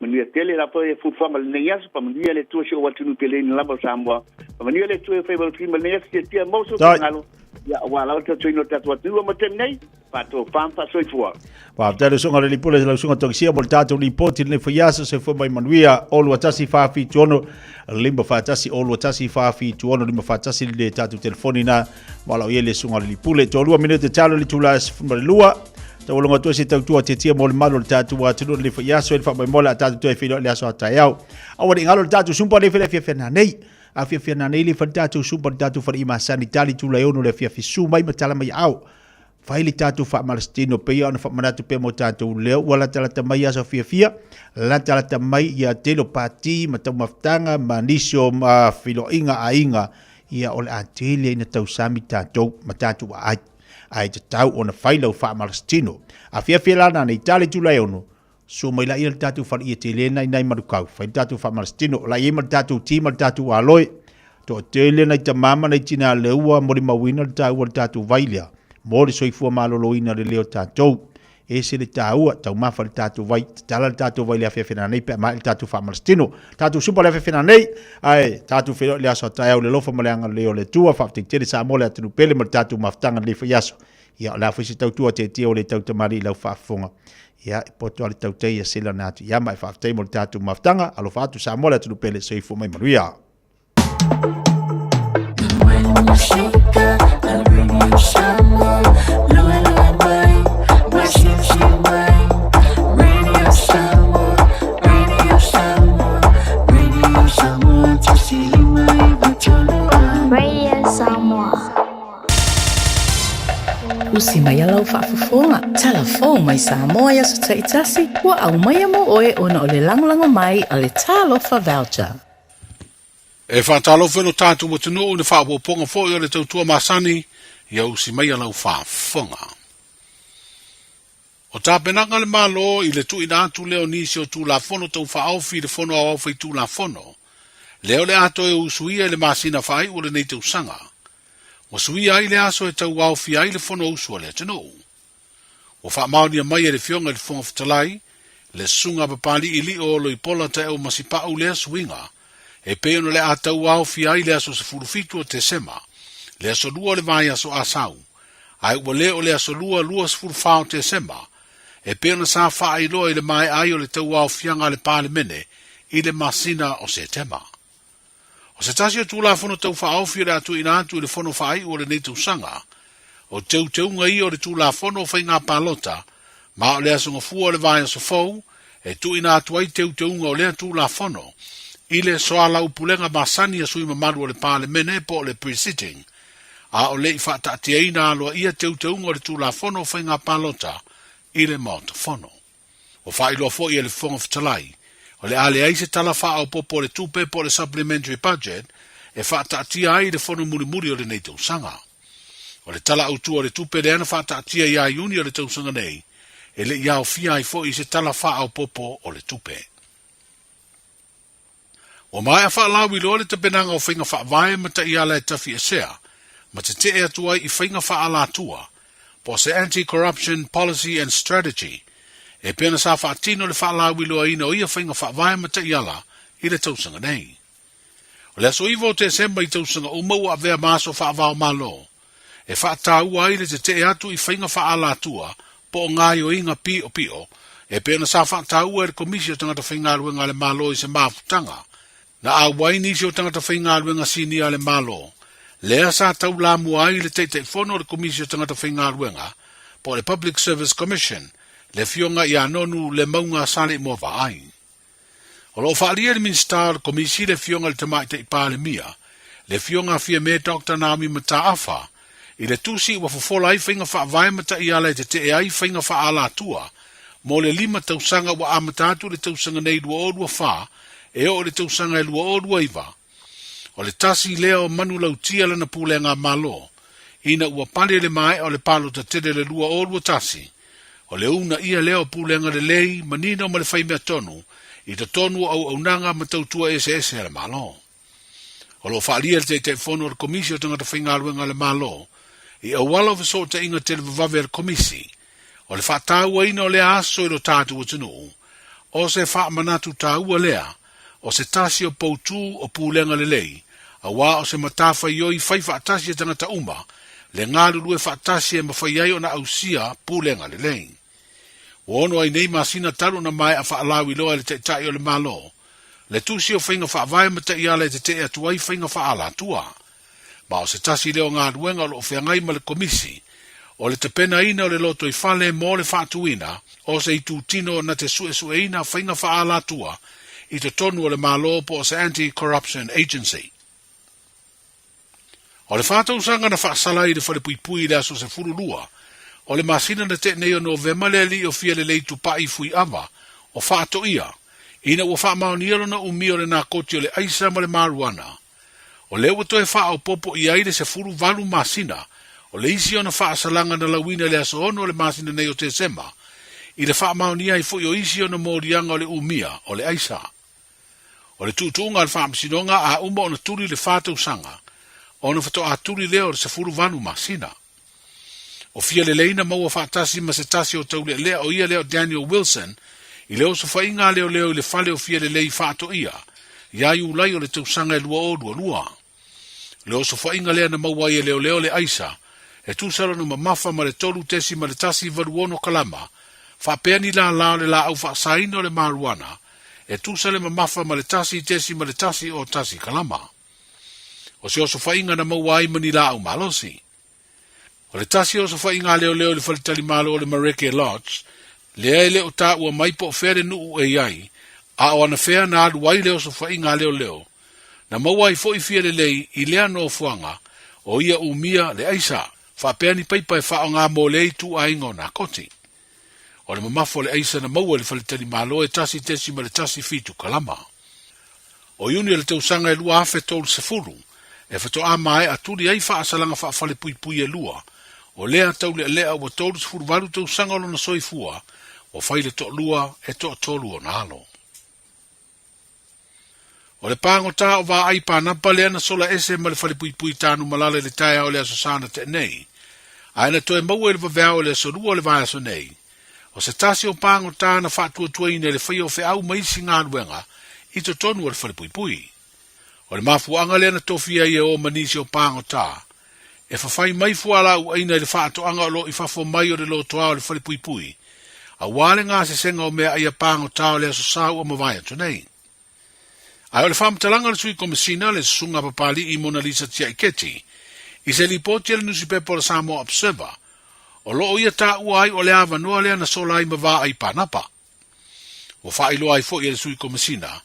manuia tele la foi e fuafuaga o lenei aso, faamanuia le Atua si ou atunuu peleina lava o Samoa. Faamanuia le Atua i faiva o le ma lenei aso, tiatia maua sou finagalo, ia, aua lava le tautuaina o le tatou atunuu ma le taimi nei, faatofa ma faasoifua. Faafetai lau susuga le Pule lau susuga Tokisia mo le tatou lipoti i lenei foi aso. Soifua mai manuia. 0 2 1 4 7 6 5 4 1 0 2 1 4 7 6 5 4 1 le tatou telefoni na ma lau ia le susuga le Pule. Toalua minute talo le itula 12. Taualoga atu ai se tautua tietie mo le malu o le tatou atunuu i lenei foi aso e le faamoemoe a tatou toe feiloai i le aso a taeao. Aua ne i galo le tatou sumpa nei fai le afiafi nanei. Afiafi nanei le fai le tatou sumpa le tatou fale i masani tali itula e 6 le afiafi su mai ma tala mai ao. Fai le tatou faamalositino pei ona faamanatu pea mo tatou lea ua latalata mai aso fiafia, latalata mai ia tele o pati ma taumafataga ma nisi o feiloaiga a aiga, ia o le a tele ina tausami tatou ma tatou aai. Ae tatau ona fai lau faamalositino. Afiafi la nanei tali itula e 6, sua mai laia le tatou faleie tele na i nai Manukau, fai le tatou faamalositino, o la i ai ma le tatou ti ma le tatou aloe. Toatele nai tama ma nai tina lea ua molimauina le taua o le tatou vai lea mo le soifua maloloina lelei o tatou. Ese le taua, taumafa le tatou vai, tatala le tatou vai i le afiafi nanei pe a maea le tatou faamalositino. Tatou supa le afiafi nanei, ae tatou feiloai i le aso a taeao i le alofa ma le agalelei o le Atua. Faafetai tele Samoa le atunuu pele ma le tatou mafutaga i lenei foi aso. Ia, o le a foi se tautua tietie o le tautamalii i lau faafofoga. Ia, e poto lava le tautai ia sela na atu ia ma e faafetai mo le tatou mafutaga. Alofa atu Samoa le atunuu pele, soifua mai manuia. Radio Samoa. Usi mai a lau faafofoga, tala fou mai Samoa i aso taitasi, ua aumaia mo oe ona o le lagolago mai a le Talofa Voucher. E faatalofa i lo tatou atunuu i le faaopoopoga foi o le tautua masani ia usi maia lau faafofoga. O tapenaga a le Malo i le tuuina atu lea o nisi o Tulafono Tau Faaofi i le Fono Aoao Faitulafono, lea o le a toe usuia i le masina faaiu o lenei tausaga. Ua suia ai le aso e tauaofia ai le Fonousu a le atunuu. Ua faamaonia mai e le Afioga i le Fofoga Fetalai, le Susuga Papali'i Lio o Loipola Taeau Masipa'u lea suiga, e pei ona le a tauaofia ai le aso 17 o Tesema, le aso 2 o le vaiaso Asau, ae ua le o le aso 2, 24 o Tesema, e pei ona sa faailoa i le maea ai o le tauaofiaga a le Palemene i le masina o Setema. O se tasi o Tulafono Tau Faaofi o le a tuuina atu i le Fono Faaiu o lenei tausaga, o teuteuga ia o le Tulafono o Faiga Palota, ma o le aso Gafua o le vaiaso fou e tuuina atu ai teuteuga o lea Tulafono i le soalaupulega masani a sui mamalu o le Palemene po o le pre-sitting, a o le i faataatiaina aloaia teuteuga o le Tulafono o Faiga Palota i le Maota Fono. Ua faailoa foi e le Fofoga Fetalai, o le a leai se tala faaopoopo o le tupe po o le Supplementary Budget e faataatia ai i le fono mulimuli o lenei tausaga. O le Tala Autu o le Tupe lea na faataatia ia Iuni o le tausaga nei, e le i aofia ai foi se tala faaopoopo o le tupe. Ua maea faalauiloa le tapenaga o faiga faavae ma taiala e tafiesea ma tetee atu ai i faiga faaalatua po o se Anti-Corruption Policy and Strategy e pei ona sa faatino le faalauiloaina o ia faiga faavae ma taiala i le tausaga nei. O le aso 9 o Tesema i tausaga uma ua avea ma aso faava-o-Malo e faataua ai le tetee atu i faiga faaalatua po o gaoioiga piopio e pei ona sa faataua e le Komisi o Tagata Faigaluega a le Malo i se mafutaga na auai nisi o tagata faigaluega sinia a le Malo, lea sa taulamua ai le Taitaifono o le Komisi o Tagata Faigaluega po o le Public Service Commission, le Afioga ia Nonu Lemauga Saleimoavaai. O lo o faaalia e le Minisita o le Komisi le Afioga i le Tamaitai Palemia, Le Afioga a Fiame Doctor Naomi Mataafa, i le tusi ua fofola ai faiga faavae ma taiala e tetee ai faiga faaalatua mo le lima tausaga ua amata atu i le tausaga nei 2024 e oo i le tausaga e 2029. O le tasi lea o manu lautia lana pulega a Malo, ina ua pale le maea o le palota tele le 2021, o le uunaia lea o pulega lelei, manino ma le faimea tonu i totonu o auaunaga ma tautua eseese a le Malo. O lo o faaalia le Taitaifono o le Komisi o Tagata Faigaluega a le Malo i auala o fesootaiga televavave a le Komisi, o le faatauaina o lea aso i lo tatou atunuu, o se faamanatu taua lea o se tasi o poutū o pulega lelei, auā o se matafaioi fai faatasi a tagata uma, le galulue faatasi e mafai ai ona ausia pulega lelei. Ua ono ai nei masina talu ona maea faalauiloa e le Taitai o le Malo le tusi o faiga faavae ma taiala e tetee atu ai faiga faaalatua. Ma o se tasi lea o galuega o lo o feagai ma le Komisi, o le tapenaina o le lotoifale mo le faatuina o se itutino na te suesueina faiga faaalatua i totonu o le Malo po o se Anti-Corruption Agency. O le fa tausaga na faasala ai le falepuipui i le aso 12 o le masina na tea nei o Novema le alii o Fialelei Tupai Fuiava o Faatoia ina ua faamaonia lona umi o le nakoti o le aisa ma le marijuana. O lea ua toe faaopoopo i ai le 18 masina o le isi ona faasalaga na lauina i le aso 6 o le masina nei o Tesema i le faamaonia ai foi o isi ona moliaga o le umia o le aisa. O le tuutuuga a le Faamasinoga a uma ona tuli le fa tausaga, ona faatoa tuli lea o le 18 masina. O Fialelei na maua faatasi ma se tasi o taulealea o ia lea o Daniel Wilson i le osofaiga a leoleo i le fale o Fialelei Faatoia ia Iulai o le tausaga e 2022. Le osofaiga lea na maua ai e leoleo le aisa, e tusa lona mamafa ma le 3.186 kalama, faapea ni lālā o le lāʻau faasaina o le marijuana, e tusa le mamafa ma le 1.101 kalama. O se osofaiga na maua ai ma ni lāʻau malosi. O le tasi o osofaiga a leoleo i le faletalimalo o le Mareke Lodge, lea e le o taua mai po o fea le nuu e i ai, a o anafea na alu ai le osofaiga a leoleo, na maua ai foi Fialelei i lea nofoaga o ia umia le aisa, faapea ni paipa e faaaoga mo lea ituaiga o nakoti. O le mamafa o le aisa na maua i le faletalimalo e 1.17 kalama. O Iuni o le tausaga e 2030, e faatoa maea tuli ai faasalaga faafalepuipui e lua, o lea taulealea ua 38 tausaga o lona soifua, ua fai le toalua e toatolu ona alo. O le pagota o Vaai Panapa lea na sola ese ma le falepuipui Tanumalala i le taeao o le Aso Sa na tea nei, ae na toe maua i le vaveao i le aso Lua o le vaiaso nei. O se tasi o pagota na faatuatuaina i le faia o feau ma isi galuega i totonu o le falepuipui. O le mafuaaga lea na tofia ai e o ma nisi o pagota e fafai mai fualaauaina i le faatoaga o lo o i fafo mai o le lotoa o le falepuipui, aua le gasesega o meaai a pagota o le Aso Sa ua mavae atu nei. Ae o le faamatalaga a le Sui Komesina, le Susuga Papali'i Monalisa Tiaiketi, i se lipoti a le nusipepa o le Samoa Observer, o lo o ia taua ai o le avanoa lea na sola ai ma Vaai Panapa. Ua faailoa ai foi e le Sui Komesina,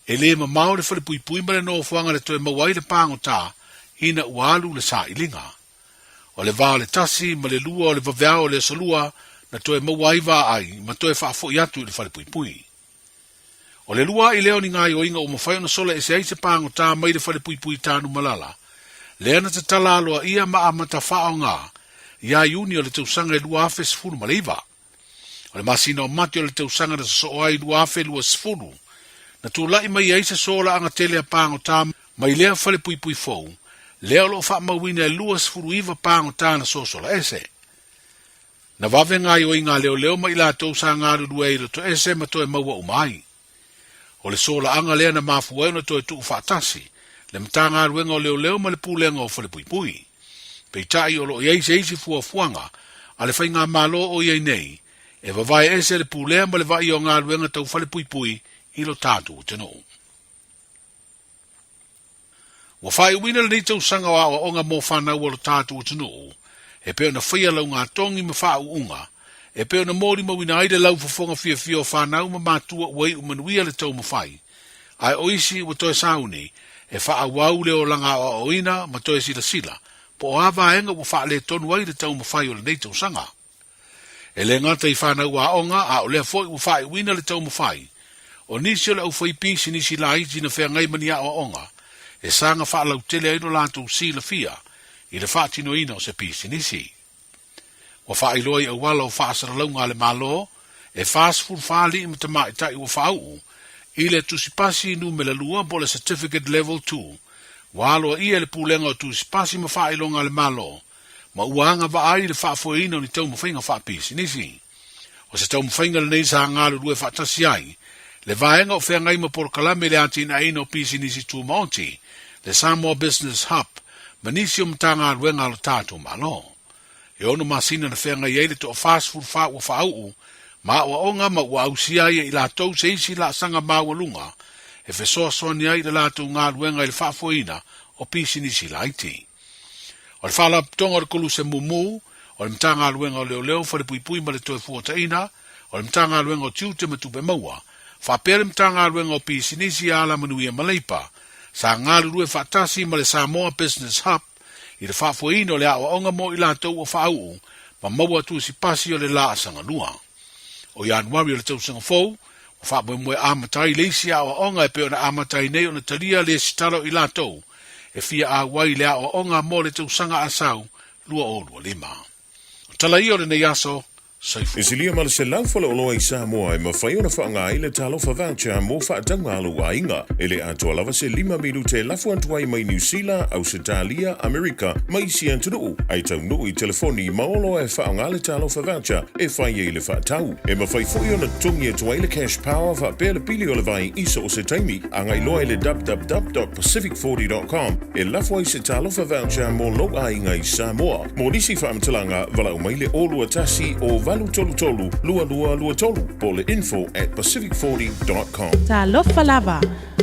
e le mamao le falepuipui ma le nofoaga le toe maua ai le pagota ina ua alu le sailiga. O le va o le tasi ma le lua o le vaveao o le aso lua na toe maua ai Vaai ma toe faafoi atu i le falepuipui. O le lua a'i lea o ni gaoioiga ua mafai ona sola ese ai se pagota mai le falepuipui Tanumalala, lea na tatala aloaia ma amata faaaoga ia Iuni o le tausaga e 2019. O le masina o Mati o le tausaga na sosoo ai 2020, na tulai mai ai se solaaga tele a pagota mai lea falepuipui fou, lea o lo o faamauina e 29 pagota na sosola ese. Na vave gaoioiga a leoleo ma i latou sa galulue ai i Rotoese ma toe maua uma ai. O le solaaga lea na mafua ai ona toe tuu faatasi le Matagaluega o Leoleo ma le Pulega o Falepuipui. Peitai o lo o i ai se isi fuafuaga a le Faigamalo o i ai nei e vavae ese le pulea ma le vaaia o galuega tau falepuipui i lo tatou atunuu. Ua faaiuina lenei tausaga o aoaoga mo fanau o lo tatou atunuu e pei ona faia laugatogi ma faauuga e pei ona molimauina ai le laufofoga fiafia o fanau ma matua ua iu manuia le taumafai, ae o isi ua toe sauni. e faaauau le olaga aoaoina ma toe silasila po o a vaega ua faaletonu ai le taumafai o lenei tausaga. E le gata i fanau aoga a o lea foi ua faaiuina le taumafai o nisi o le aufaipisinisi laiti na feagai ma ni aoaoga e saga faalautele ai lo latou silafia i le faatinoina o se pisinisi. Ua faailoa i auala o faasalalauga a le Malo e 44 alii ma tamaitai ua faauu i le tusipasi numera lua po o le Certificate Level Two ua aloaia e le Pulega o Tusipasi ma Faailoga a le Malo ma ua agavaa ai i le faafoeina o ni taumafaiga faapisinisi. O se taumafaiga lenei sa galulue faatasi ai le vaega o feagai ma polokalame i le atinaeina o pisinisi tumaoti, le Samoa Business Hub, ma nisi o Matagaluega a lo tatou Malo. E ono masina na feagai ai le toa-44 ua faauu ma aoaoga ma ua ausia ai e i latou se isi laasaga maualuga e fesoasoani ai i le latou galuega i le faafoeina o pisinisi laiti. O le Faalapotopotoga o le Koluse Mumu, o le Matagaluega o Leoleo, Falepuipui ma le Toefuataiina, o le Matagaluega o Tiute ma Tupe Maua, faapea le Matagaluega o Pisinisi, Alamanuia ma Leipa, sa galulue faatasi ma le Samoa Business Hub i le faafoeina o le aoaoga mo i latou ua faauu ma maua tusipasi o le laasaga lua. O Ianuari o le tausaga fou, ua faamoemoe amata ai le isi aoaoga e pei ona amata ai nei ona talia lesitala o i latou e fia auai i le aoaoga mo le tausaga asau 2025. O tala ia o lenei aso, soifua. E silia ma le 100 faleoloa i Samoa e mafai ona faaaoga ai le Talofa Voucher mo faatauga a lou aiga. E le atoa lava se lima minute e lafo atu ai mai Niu Sila, Ausetalia, Amerika ma isi atunuu, ae taunuu i telefoni ma oloa e faaaoga le Talofa Voucher e fai ai le faatau. E mafai foi ona totogi atu ai le Cash Power faapea le pili o le vai i so o se taimi. Agai loa i le www dot pacific forty dot com e lafo ai se Talofa Voucher mo lou aiga i Samoa. Mo nisi faamatalaga, valaau mai le 021 o 833 2223 po o le info at pacific forty dot com. Talofa lava,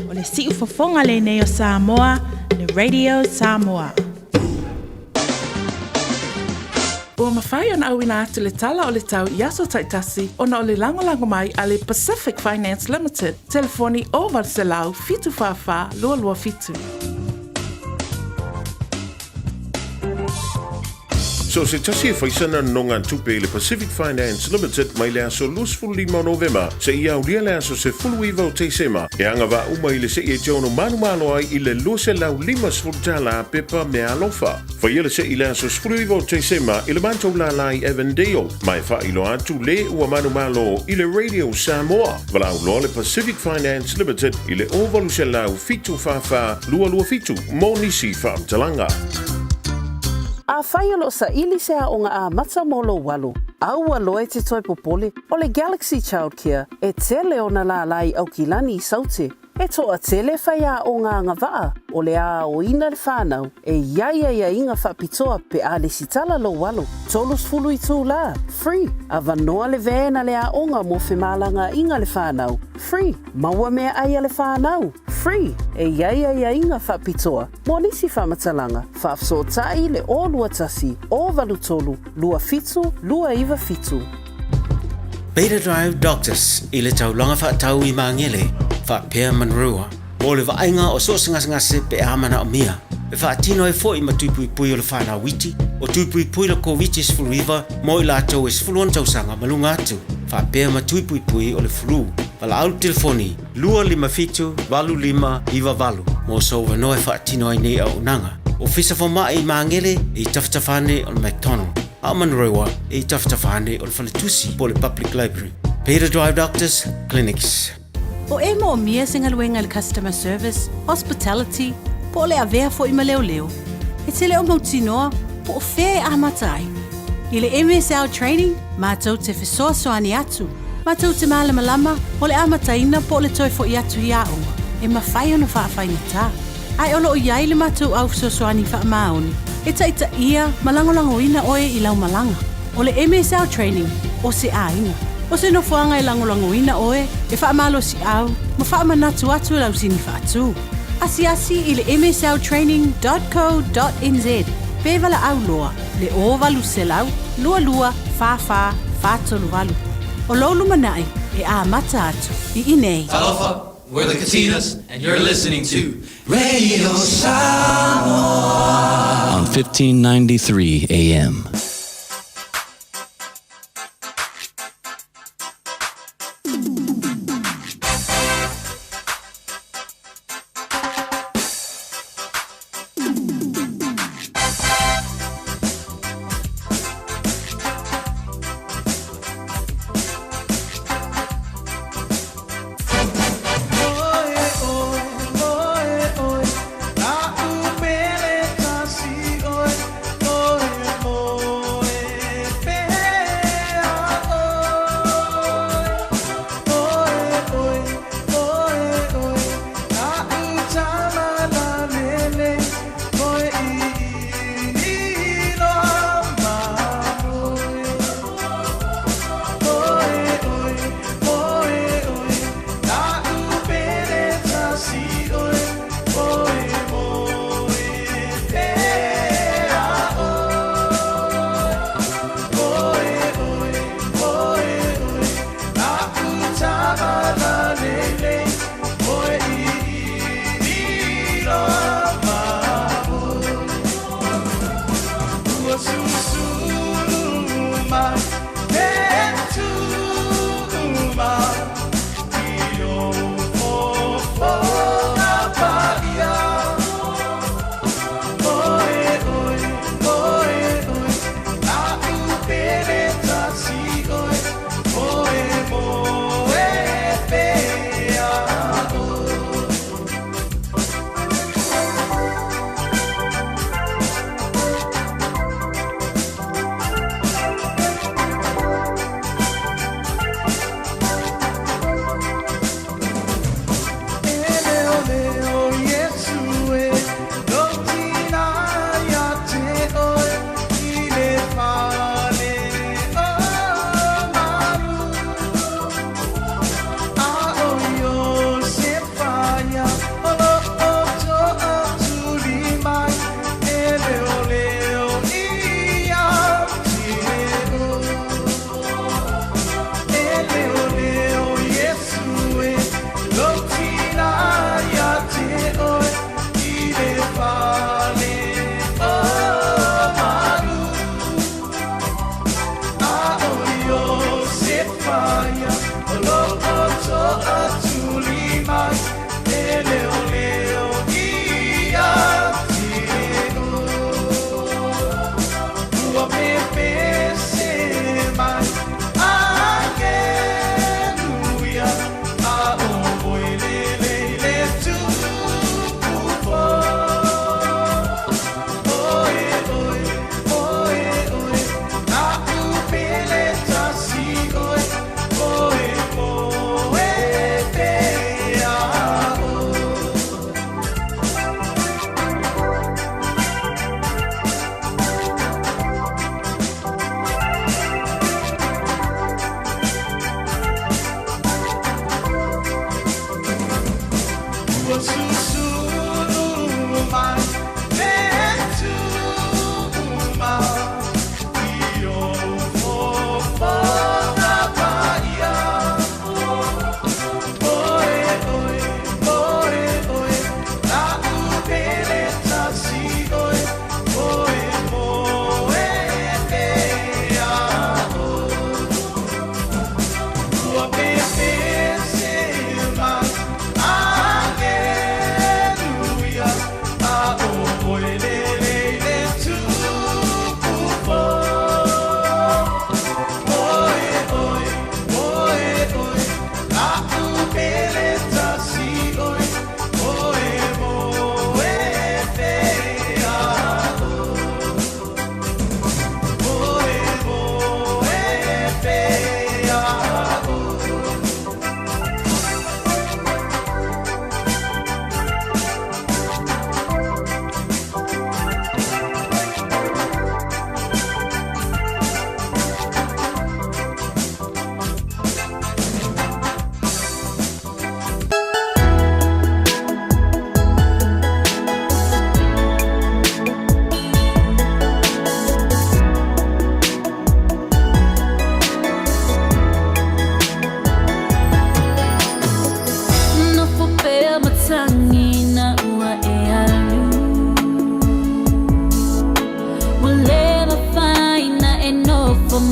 o le siufofoga lenei o Samoa, le Radio Samoa. Ua mafai ona auina atu le tala o le tau i aso taitasi ona o le lagolago mai a le Pacific Finance Limited, telefoni 0800 744 227. So se tasi e fai sana nonogatupe i le Pacific Finance Limited mai le aso 25 o Novema seia aulia le aso 19 o Tesema, e agavaa uma i le se'i e te ono manumalo ai i le $250 pepa meaalofa. Faia le se'i i le aso 19 o Tesema i le matou lālā i Avondale, ma e faailoa atu le ua manumalo i le Radio Samoa. Valaau loa le Pacific Finance Limited i le 0800 744 227 mo nisi faamatalaga. Afai o lo o saili se aoga amata mo lou alo, aua loa e te toe popole, o le Galaxy Childcare e tele ona lālā i Aukilani i Saute. E toatele faiaoga agavaa o le aoina le whanau e i ai aiaiga faapitoa pe a lesitala lou alo. 30 itulā, free, avanoa le van a le aoga mo femalagaaiga le whanau, free, maua meaai a le whanau, free, e i ai aiaiga faapitoa mo nisi faamatalaga, faafesootai le 021 083 27 297. Beta Drive Doctors i le taulaga faatau i Magele, faapea Manrua, mo le vaaiga o so o se gasegase pe a manaomia. E faatino ai foi ma tuipuipui o le whanau iti, o tuipuipui le Koviti-19 mo i latou e 16 tausaga ma luga atu, faapea ma tuipuipui o le flu. Valaau le telefoni 257 8598 mo sou avanoa e faatino ai nei auaunaga. Ofisa Fomai i Magele e i tafatafa ane o le McDonald, a o Manurewa e i tafatafa ane o le Faletusi po o le Public Library. Beta Drive Doctors Clinics. O e moomia se galuega i le customer service, hospitality, po o le avea foi ma leoleo, e te le o mautinoa po o fea e amata ai. I le MSL Training, matou te fesoasoani atu, matou te malamalama o le amataina po o le toe foi atu i aoga, e mafai ona faafaigata. Ae o lo o i ai le matou au fesoasoani faamaoni e taitaia ma lagolagoina oe i lau malaga. O le MSL Training, o se aiga. O se nofoaga e lagolagoina oe, e faamalosiau ma faamanatu atu e lau sini faatu. Asiasi i le msltraining dot co dot nz pe valaau loa le 0800 22 44 48. O lou lumanai e amata atu i inei. Talofa! We're the Katinas, and you're listening to Radio Samoa on 1593 AM.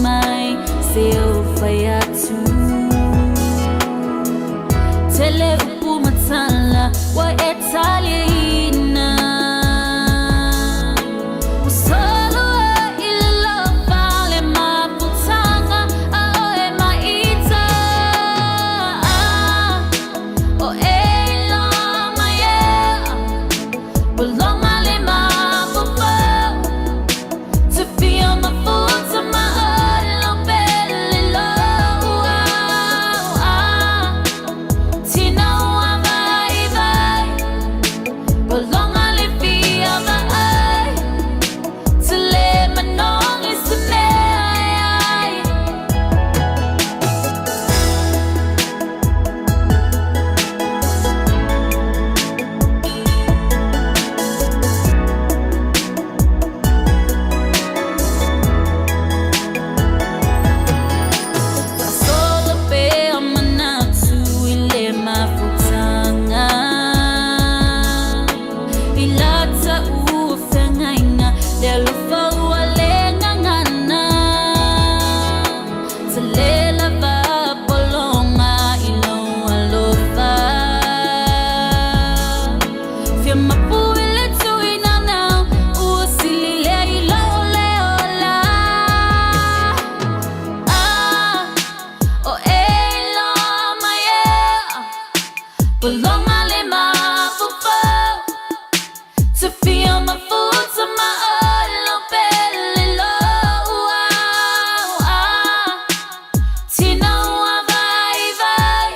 mai se ou fai atu. Tele upu ma tala ua e taliaina. Ua solo ai i le alofa le mafutaga a oe maita. O e iloa mai ea Pologa le mafaufau Te fia mafuta ma olo pele lou au ah Tina ua vaivai Pologa le fia vaai Te le manogi se mea e ai. Faasolo pea manatu i le mafutaga I lata ua feagaiga le alofa ua le gagana Tele lava pologa i lou alofa Fia mapu i le tuinanau ua sili lea i lou le ola Ah, o e iloa mai ea Pologa le mafaufau Te fia mafuta ma olo pele lou au ah Tina ua vaivai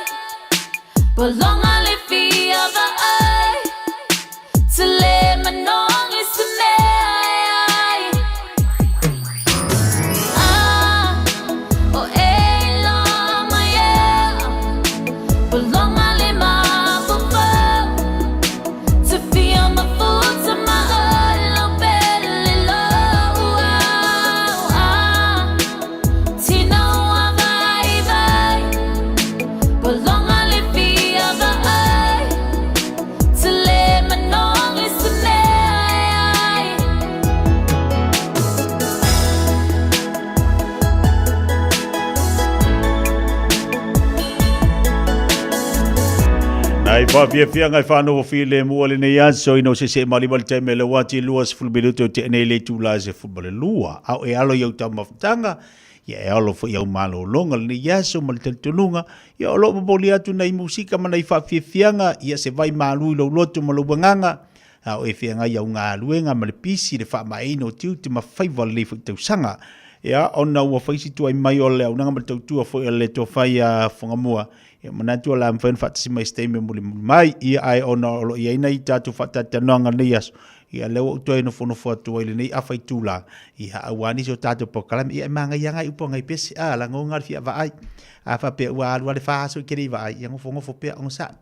Pologa le fia vaai Te le manogi se mea e ai Ah, o e iloa mai ea Pologa le mafaufau Te fia mafuta ma olo pele lou au ah Tina ua vaivai Pologa le fia vaai Te le manogi se mea e ai. Nai whaafiafianga e whanofo filemu o lenei aso ina o sese malima le taimi le wati 20 minuto te nei le itula se 12. Ao e alo i au taumafataga, ia e alo foi i au malologa lenei aso ma le talitonuga, ia o lo o momoli atu nai musika ma nai faafiafiaga, ia se vai malu i lou loto ma lou agaga, a o e feagai au galuega ma le pisi le faamaeina o tiute ma faiva o lenei foi tausaga. Ia, ona ua fai si tuai mai o le auaunaga ma le tautua foi a le Tofa ia Fagamua, ia manatu o le a mafai ona faatasi mai i se taimi e mulimuli mai. Ia, ae ona o lo o i ai nai tatou faatalatalanoaga i lenei aso, ia lea ua ou toe nofonofo atu ai i lenei afa itula, ia aua nisi o tatou polokalame. Ia e manaia lava nai upu a nai pese, a lagoga le fia vaai. A faapea ua alu lava le fa aso e te le i vaai, ia nofonofo pea, onosai.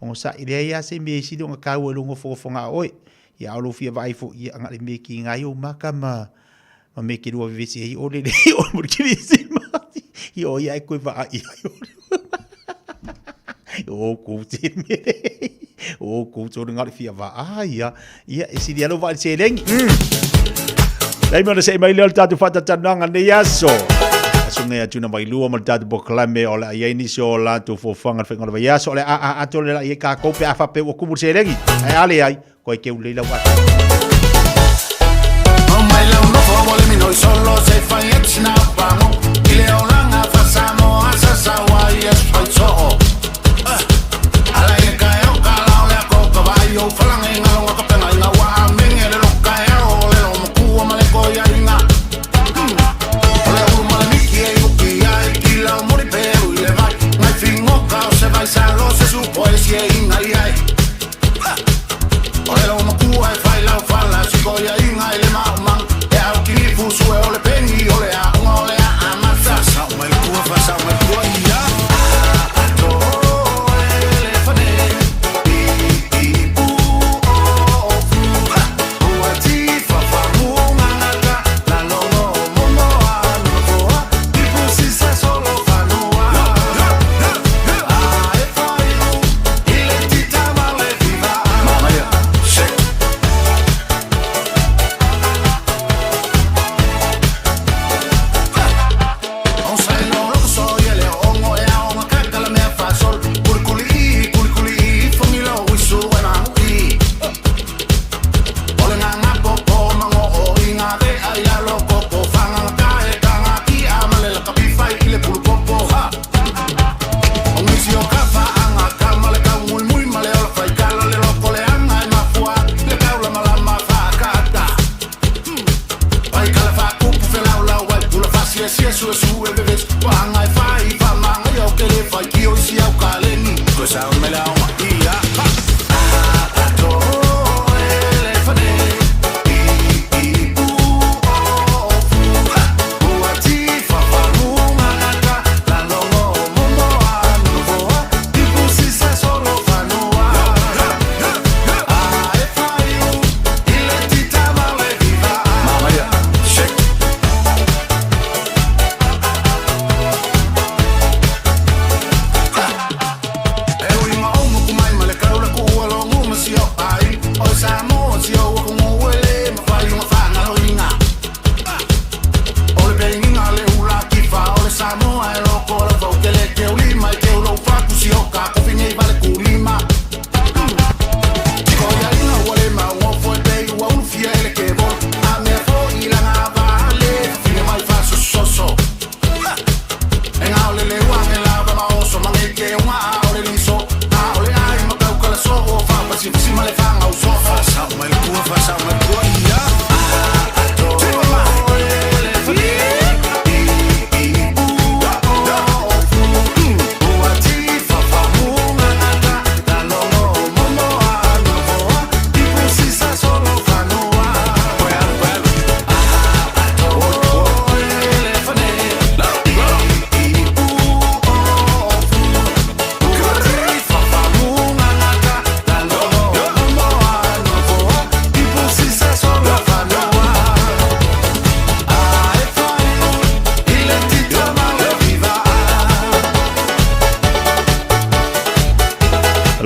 Onosai, e leai lava se mea e sili ona taua i lou nofonofoga a oe. Ia a o lou fia vaai foi, ia na o le mea e tiga ai ou maka ma ma mea e te lua vevesi ai ʻole le ʻole mo le Kerisimasi. Ia o ia e koe vaai ai ʻole. O kou te mere. O kou tō ngā le fia vaai ia. Ia e sili alo vaai le seleni. Lei me ona sei mai lea o le tātou whātatananga nei aso. Aso ngai atu na vailua ma le tātou polokalame o le a iai nisi o latou foafoaga le whainga o le vaiaso. O le a a ato le la i e kākou pe a whape ua kumu le seleni. Ae a le ai, koe ke ulei lau ata. Mai lau nofo mo le minoi solo se fai atu sina pango I le olaga fa Samoa sa saua i aso fai soo Ala i ka e o ka lao le ako ka vai o falanga i ngalonga ka penga i ngā wa menge le loka e o le lo makua ma le koia i ngā O le ulu ma le miki e uki ai ki lau mori pelu i le vai Ngai fingoka o se vai sa lo se su po e si e inga i ai O le lau makua e fai lau fala siko ia inga i le maumang E au kini fusu e o le pengi o le aonga o le a amata Sa mai kua fa sa mai kua ia Ato e le fane I i pu o fu Ua ti fa fa munga ngata La longo momo a nofoa I pu sisa solo fanua A e fai u i le tita ma le viva Manaia Shake. Pupu felaulau ai pula faasiasia suesue vevesi Paga e fai faamagaia o ke lē faitio i si au kaleni Toe sauni mai le aoga ia ha Ato elefane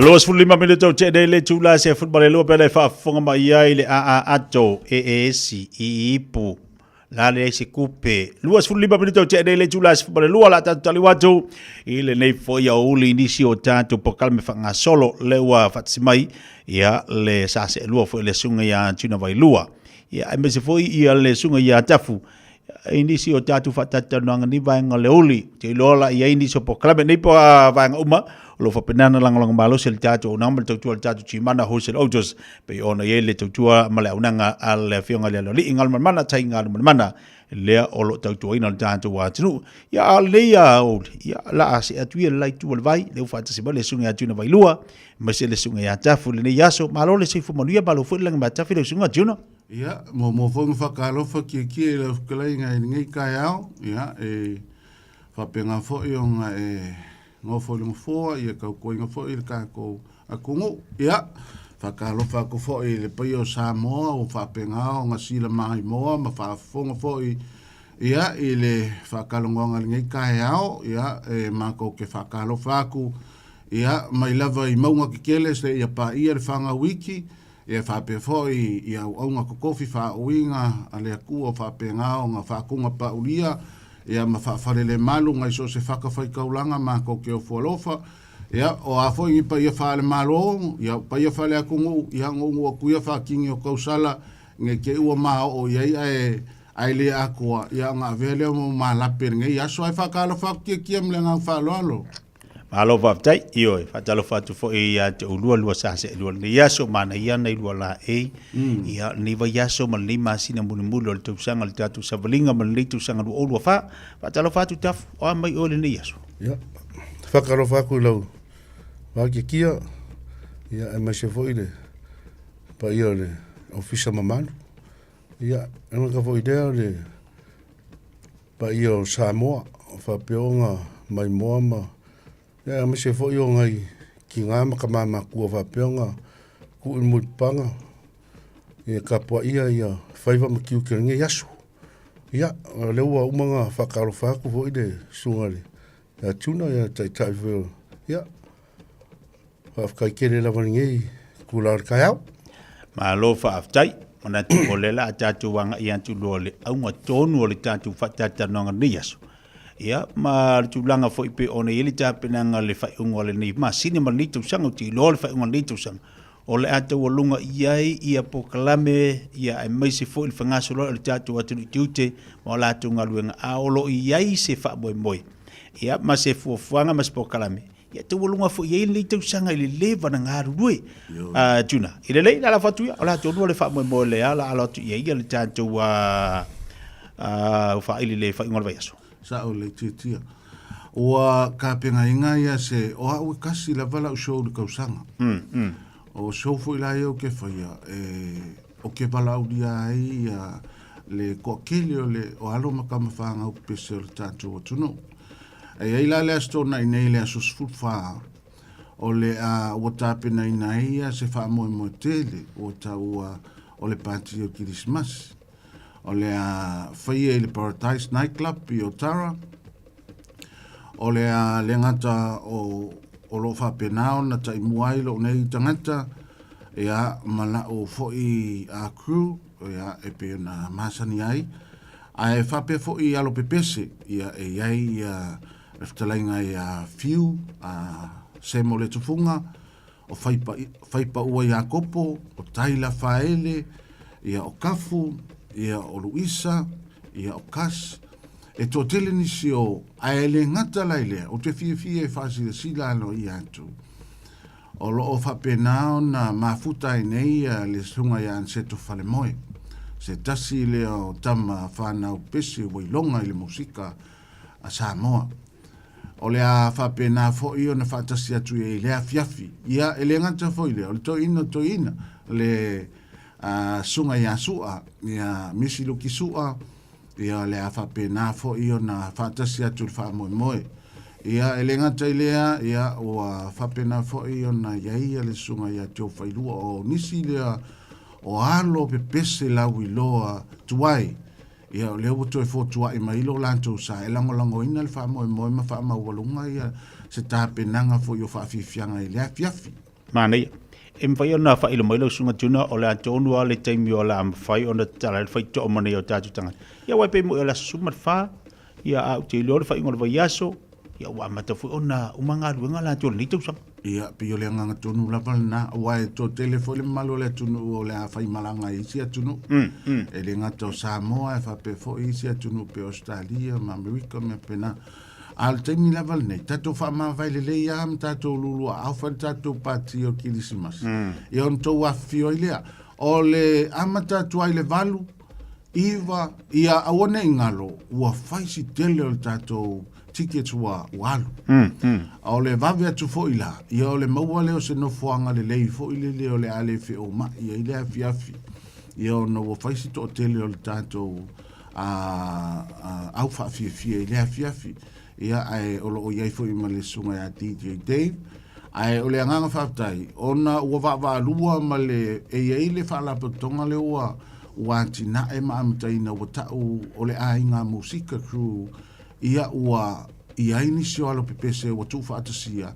25 minuto o tene le tula se football e lua pele faafofoga mai ai le aa ato e e esi i ipu la le se kupe 25 minuto o tene le tula se football e lua la tatu tali watu i le nei foi a uli nisi o tatu pokalme whangasolo le ua fatsimai ia le sa se lua foi le sunga ia tuna vai lua ia e mese foi ia le sunga ia tafu i nisi o tatou faatalatalanoaga nei vaega o le uli. Ou te iloa la i ai nisi o polokalame nei po a vaega uma o lo o faapena ona lagolago malosi e le tatou auaunaga ma le tautua a le tatou Tšimana Wholesale Autos pei ona i ai le tautua ma le auaunaga a le Afioga i le Aloalii Galumalemana Tai Galumalemana lea o lo o tautuaina le tatou atunuu. Ia a o lenei aoauli, ia o le a see atu ia i le la itu o le vai, lea ua faatasi mai le Susuga ia Tuna Vailua aemaise le Susuga ia Tafu i lenei aso. Malo le soifua manuia, malo foi le lagi matafi lau Susuga Tuna. Ia, muamua foi ona faatalofa kiekie i lau fetalaiga i lenei taeao, ia, e faapena foi ona e nofo i le nofoa, ia tautuaina foi le tatou atunuu. Ia, faatalofa atu foi i le paia o Samoa ua faapena ona silamaimoa ma faafofoga foi ia, i le faatalanoaga i lenei taeao. Ia, e matou te faatalofa atu, ia, mai lava i mauga tetele seia paia le fanau iti, Ia faapea foi i auauna totofi faauiga a le Atua faapena ona faatuga paulia ia ma faafalelemalu nai so o se fatafaitaulaga matou te ofo alofa. Ia, o a foi ni paia faale-Malo, ia o paia faale-atunuu, ia nuunuu atu ia faatini o tausala nei te i ua maoo i ai ae ae le atoa, ia ona avea lea mo malape i lenei aso. Ae faatalofa atu Tiatia ma le agaga faaaloalo. Malo faafetai, ioe, faatalofa atu foi ia te oulua lua sa seelua i lenei aso, manaia nai lua laei, ia, lenei vaiaso ma lenei masina mulimuli o le tausaga o le tatou savaliga ma lenei tausaga 2024. Faatalofa atu Tafu, o a mai oe i lenei aso? Ia, faatalofa atu i lau vakiakia, ia, aemaise foi le paia o le ofisa mamalu. Ia, e gata foi i lea o le paia o Samoa faapea ona maimoa ma ia aemaise foi o nai tina ma tama matua faapea ona tuu i le mulipapaga e tapuaia ia faiva ma tiute o lenei aso. Ia, o lea ua uma ona faatalofa atu foi le susuga i le ia Tuna, ia Taitai foi o, ia, Faafetai tele lava i lenei itula o le taeao. Malo faafetai. Manatu o lea la a tatou agai atu loa i le auga tonu o le tatou faatalatalanoaga i lenei aso. Ia, ma le tulaga foi pei ona i ai le tapenaga i le faaiuga o lenei masina ma lenei tausaga, ou te iloa le faaiuga o lenei tausaga, o le a taualuga i ai ia polokalame, ia aemaise foi le fegasoloai o le tatou atunuu i tiute ma o latou galuega, a o lo o i ai se faamoemoe, ia, ma se fuafuaga ma se polokalame Ia taualuga foi i ai lenei tausaga i le leva na galulue. Uh, Tuna, i lelei la la fatu ia, o la tonu le faamoemoe le ala alo atu i ai ia le tatou uh, ua faaili i le faaiuga o le vaiaso. Sao le tietia. Ua tapenaina ia se, o au e kasi lava lau show i le tausaga. O show foi la ia ou te faia, e, ou te valaaulia ai ia le toatele o le, o alo ma tama fanau pepese o le tatou atunuu. E i ai la le Aso Toonai nei le aso 14, o le a ua tapenaina ai ia se faamoemoe tele ua taua o le pati o Kirisimasi. O le a faia i le Paradise Night Club i Otara. O le a le gata o, o lo o faapena ona taimua ai lou nei tagata, ia, ma lau foi a crew, ia, e pei ona masani ai. Ae faapea foi i alo pepese, ia, e i ai ia le fetalaiga ia Fiu, a Semo Letofuga, o Faipaua Iakopo, o Taila Faele, ia o Kafu, ia o Luisa, ia o Kas. E toatele nisi o, ae le gata la i lea, ou te fiafia e faasilasila aloaia atu. O lo o faapena ona mafuta ai nei le susuga ia Aniceto Falemoe, se tasi lea o tama fanau pese ua iloga i le musika a Samoa. O le a faapena foi ona faatasi atu i ai i lea afiafi. Ia, e le gata foi i lea, o le toeaina o toeaina, le susuga ia Sua, ia Misi Luki Sua, ia o le a faapena foi ona faatasi atu i le faamoemoe. Ia, e le gata i lea, ia, ua faapena foi ona i ai le susuga ia Joe Failua, o nisi lea o alo pepese lauiloa tuai, Ia, o lea ua toe fotuai mai lo latou sa e lagolagoina le faamoemoe ma faamaualuga ia se tapenaga foi o faafiafiaga i le afiafi. Manaia. E mafai ona faailo mai lau Susuga Tuna, o le a tonu lava le taimi o le a mafai ona tatala ai le faitotoa ma nei o tatou tagata. Ia aua e pei moi o le aso 14, ia a ou te iloa le faaiuga o le vaiaso, ia ua amata foi ona uma galuega latou o lenei tausaga. Ia, pei o le agaga tonu lava lena, aua e toatele foi le mamalu o le atunuu o le a faimalaga i isi atunuu. E le gata o Samoa, ae faapea foi isi atunuu pei o Ausetalia ma Amerika ma mea faapena. A o le taimi lava lenei, tatou faamavae lelei lava ma tatou luluaao fai le tatou pati o Kerisimasi. Ia ona outou afifio ai lea. O le amata atu ai i le 8, 9, ia aua ne i galo, ua fai si tele o le tatou tickets ua alu. A o le vave atu foi la, ia o le maua lea o se nofoaga lelei foi lele o le a le feoma'i ai le afiafi, ia ona ua fai si toatele o le tatou au faafiafia i le afiafi. Ia, ae o lo o i ai foi ma le susuga ia DJ Dave. Ae o le agaga faafetai, ona ua vaavaalua ma le, e i ai le faalapotopotoga lea ua ua atinae ma amataina ua ta'u o le Aiga Musika Crew, ia ua i ai nisi o alo pepese ua tuufaatasia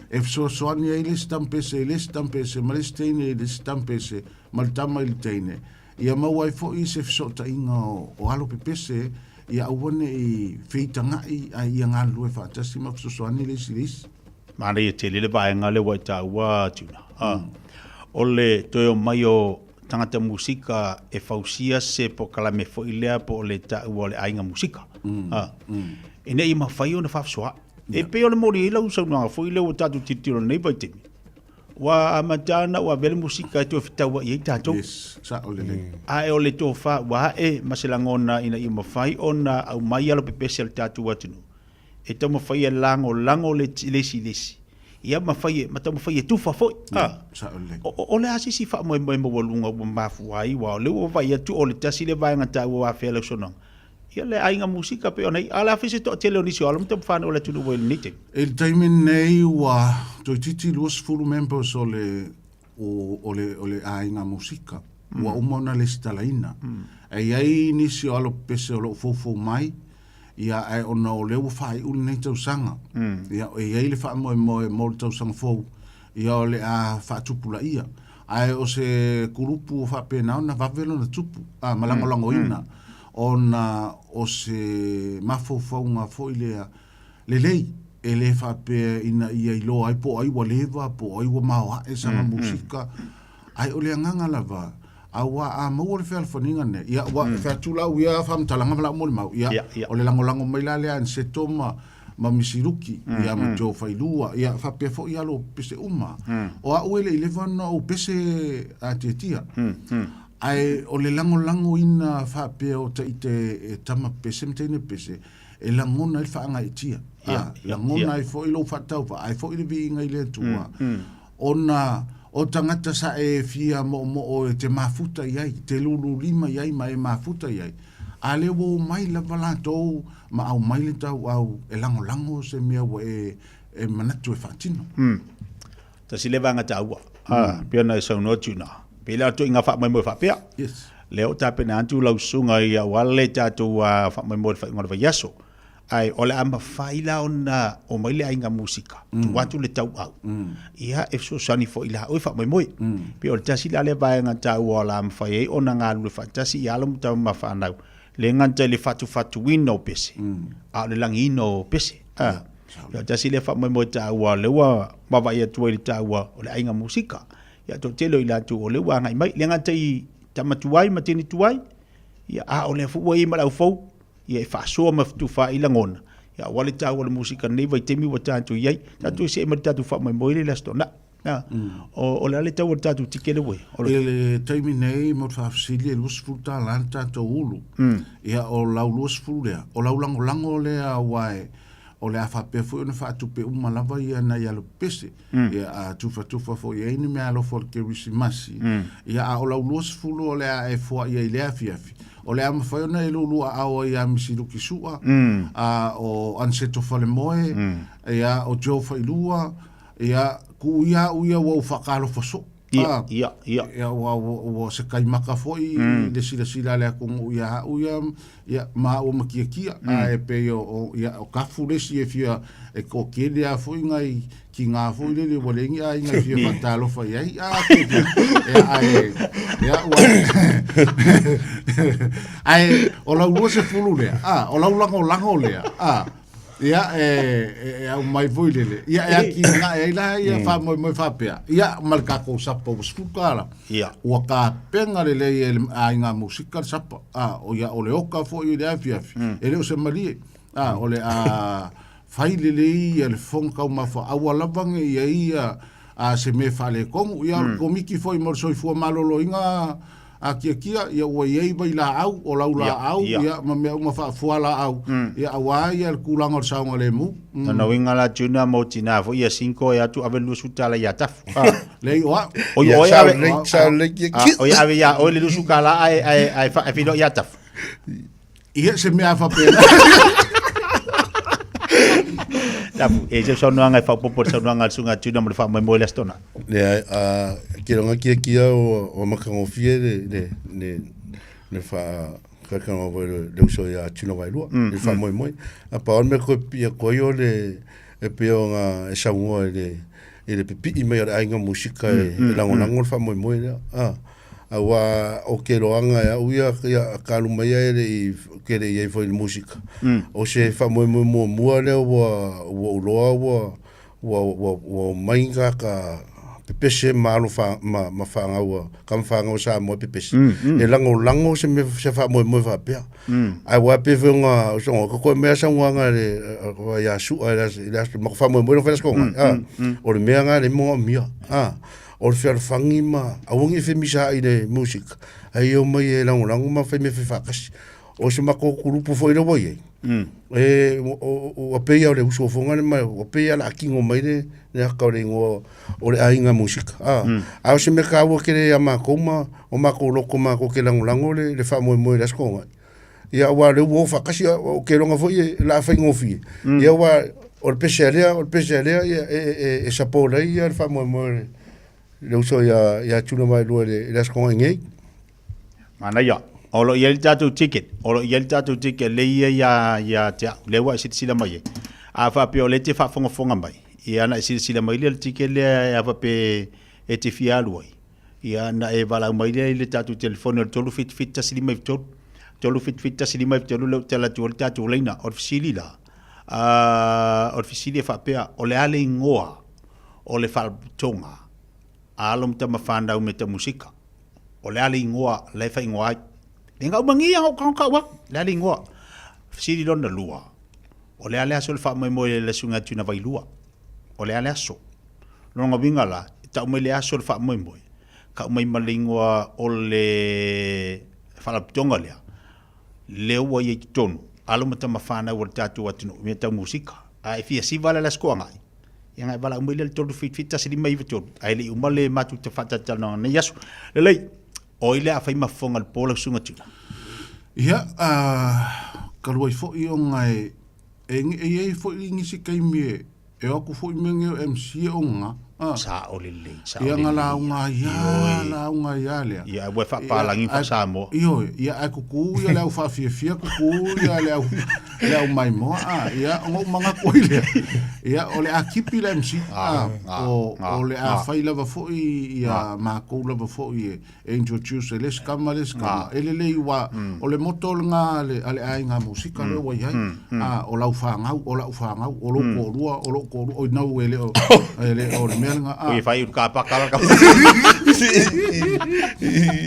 e fesoasoani ai le isi tampese i le isi tampese ma le isi teine i le isi tampese ma le tama i le teine, ia maua ai foi se fesootaiga o alo pepese ia aua ne i feitaga'i ae ia galulue faatasi ma fesoasoani le isi i le isi. Manaia tele le vaega lea ua e taua Tuna. O le toe omai o tagata musika e fausia se polokalame foi lea po o le taua o le aiga musika. Ina ia mafai ona faafesoaai. E pei o le moli ai lau saunoaga foi lea ua tatou tilotilo i lenei vaitaimi, ua amata ona ua avea le musika e toe fetauai ai tatou. Yes, sao lelei. Ae o le tofa ua ae ma se lagona ina ia mafai ona aumai alo pepese a le tatou atunuu e taumafai e lagolago le isi i le isi, ia ma fai e, ma taumafai e tufa foi. Ia, sao lelei. O le a se isi faamoemoe maualuga ua mafua ai, aua o lea ua vaai atu o le tasi lea vaega taua ua afea lau saunoaga, ia le aiga musika pei ona i ai, a o le a foi se toatele o nisi o alo ma tamafanau o le atunuu ua i lenei taimi? I le taimi lenei ua toeitiiti 20 members o le o le o le aiga musika ua uma ona lesitalaina. E i ai nisi o alo pepese o lo o foufou mai, ia ae ona o lea ua faaiu lenei tausaga, ia e i ai le faamoemoe mo le tausaga fou, ia o le a faatupulaia. Ae o se kulupu ua faapena ona vave lona tupu, a, ma lagolagoina, ona o se mafaufauga foi lea lelei, e le faapea ina ia iloa ai po o ai ua leva, po o ai ua maoae sana musika, ae o le agaga lava, aua a maua le fealofaniga lenei, ia ua fai atu lau ia faamatalaga ma lau molimau, ia o le lagolago mai la lea a Aniceto ma ma Misiluki, ia ma Joe Failua, ia faapea foi alo pese uma. O au e le i leva ona ou pese atietia. Ae o le lagolagoina faapea o ita e tama pese ma teine pese, e lagona ai le faagaeetia. Lagona ai foi lou faatauva, ae foi le viiga i le Atua, ona o tagata sa e fia moomoo e te mafuta i ai, te lululima i ai ma e mafuta i ai, a lea ua omai lava latou ma aumai le tauau e lagolago se mea ua e manatu e faatino. Tasi lea vaega taua. Mm. Pei ona e saunoa Tuna, pei la ituaiga faamoemoe faapea. Yes. Lea o tapena atu lau susuga i au ale tatou faamoemoe i le faaiuga o le vaiaso. Ae o le a mafai la ona omai le aiga musika, tuu atu le tauau. Ia, e fesoasoani foi la oe faamoemoe. Pei o le tasi la lea vaega taua o le a mafai ai ona galulue faatasi i alo ma tama ma fanau, le gata i le fatufatuina o pese, a o le lagiina o pese. A, ia, tasi lea faamoemoe taua lea ua vaavaai atu ai i le taua o le aiga musika. Ia, toatele o i latou o lea ua agai mai, le gata i tama tuai ma teine tuai, ia, a o lea foi ua i ai ma le aufou, ia e faasoa ma fetufaai lagona, ia aua le taua o le musika i lenei vaitaimi ua tatou i ai. Tatou see mai i le tatou faamoemoe lea i le Aso Toonai. O le a le tau o le tatou tikele ua i ai? I le taimi nei mo le faafesili e $20 le tatou ulu. Ia o lau 20 lea, o lau lagolago lea aua e o le a faapea foi ona faatupe uma lava ia nai alo pepese. Ia a tufatufa foi i ai ni meaalofa o le Kerisimasi. Ia a o lau 20 o le a e foai ai i lea afiafi, o le a mafai ona e lulu aao ai ia Misi Luki Sua, a o Aniseto Falemoe, ia o Joe Failua, Ia, kuu ia au ia ua ou faatalofa soo. Ia, ia, ia. Ia, ua, ua, ua se kaimaka foi le silasila a le atunuu ia au ia, ia, ma au ma kiakia. Ae pei o, o, ia, o kafu le isi e fia, e toatele lava foi nai tiga foi lele ua leai ni aiga e fia faatalofa i ai. A, ke, ke, ia, ae, ia, ua, ae, o lau 20 lea, a, o lau lagolago lea, a, Ia, e, e, e aumai foi lele. Ia, e atinae ai la ia faamoemoe faapea. Ia, ma le tatou sapa ua $10. Ia. Ua tapena lelei e le aiga musika le sapa. A, o ia, o le oka foi i le afiafi. E le o se malie. A, o le a fai lelei ia le fofoga taumafa. Aua lava ne i ai ia a se mea faaletonu. Ia, o le Komiti foi mo le Soifua Maloloina Atiatia, ia ua i ai vailaau, o laulaau, ia, ma mea uma faafualaau, ia, aua ia le tulaga o le saogalemu. Lona uiga la Juna mo tina foi ia Cinco e atu ave le $20 ia Tafu. Leai o au. Oi o oe ave. O ia ave ia oe le $20 ae ae ae feiloai ia Tafu. Ia se mea faapena. Tapu, e se saunoaga e faaopoopo i le saunoaga a le Susuga Tuna mo le faamoemoe i le Aso Toonai. Leai, a, ke ronga kia kia o, o matagofie le, le, le, le wha, foi le, le uso ia Tuna Wailua, le faamoemoe. A pa o le mea koe pia koe o le, e pei ona e saunoa i le, i le pipii mai o le aiga musika e, e lagolago le faamoemoe lea. A, Aua o ke loaga e au ia, ia ka alu mai ia e le i, ke le i ai foi i le musika. O se faamoemoe muamua lea ua, ua ou loa ua, ua, ua, ua omai ka ka pepese ma alo fa, ma, ma fanau a, ka ma fanau a Samoa e pepese. E lagolago se mea, se faamoemoe faapea. Ae ua pei foi ona, o ka koe mea saunoaga i le, ia Su'a i le aso, i le aso, ma faamoemoe le fai aso a, o le mea lena le manaomia, a. O le fealofani ma aua ne i femisaai i le music, ae ia omai e lagolago ma fai mea faifaatasi. O se matou kulupu foi lea ua i ai, e, ua pei lava o le uso foi lea ma ua pei lava o le a tino mai le le ata o le igoa o le aiga musika. A, a o se mea taua tele ia matou ma o matou loto matou te lagolago le le faamoemoe i le Aso Toonai. Ia aua o lea ua o faatasi, ou te iloga foi o le a faigofie. Ia aua o le pese a lea, o le pese a lea, ia e support ai le faamoemoe o le uso ia Tuna Vaelua i le Aso Toonai nei. Manaia. O lo o i ai le tatou ticket, o lo o i ai le tatou ticket lea e i ai ia te au, lea ua e silasila mai ai. A faapea o lea e te faafogafoga mai, ia ona e silasila mai lea i le ticket lea a faapea e te fia alu ai. Ia ona e valaau mai lea i le tatou telefoni o le 377 153, 377 153 lea ou te alu atu ai le tatou laina. O le fesili la, o le fesili e faapea, o le a le igoa o le faalapotopotoga a alo ma tama fanau me ta musika? O le a le igoa la e faaigoa ai? Le gau magia o kau kau aku, le a le igoa? Fesili lona lua, o le a le aso o le faamoemoe i le Susuga ia Tuna Vailua? O le a le aso? Lona uiga la, e tau mai le aso o le faamoemoe. Kau mai ma le igoa o le faalapotopotoga lea, lea ua i ai i totonu alo ma tama fanau a le tatou atunuu i mea tau musika. A e fia siva la i le Aso Toonai, ia ona e valaau mai lea i le 377 1593, ae le i uma le matou faatalatalanoaga i lenei aso. Lelei, o ai le a fai ma fofoga i le po lau Susuga Tuna? Ia, talu ai foi ona e e i ai foi nisi taimi e E o atu foi mea nei o MC e oga. Sao lelei, sao lelei. Ia na lauga ai lava, lauga ai lava lea. Ia ua faapalagi faa-Samoa. Ioe, ia ae tutu ia le au faafiafia, tutu ia le au le au maimoa, a, ia ona ou manatu ai lea, ia o le a tipi le MC, a, o, o le a fai lava foi ia matou lava foi e e introduce e le isi tama le isi tama. E lelei ua, o le motto lena a le, a le aiga musika lea ua i ai. A, o lau fanau, o lau fanau, o lou toalua, o lou toalua, oi nau e le o, e le o le mea lena. A. Oi fai u ka pa kala ka.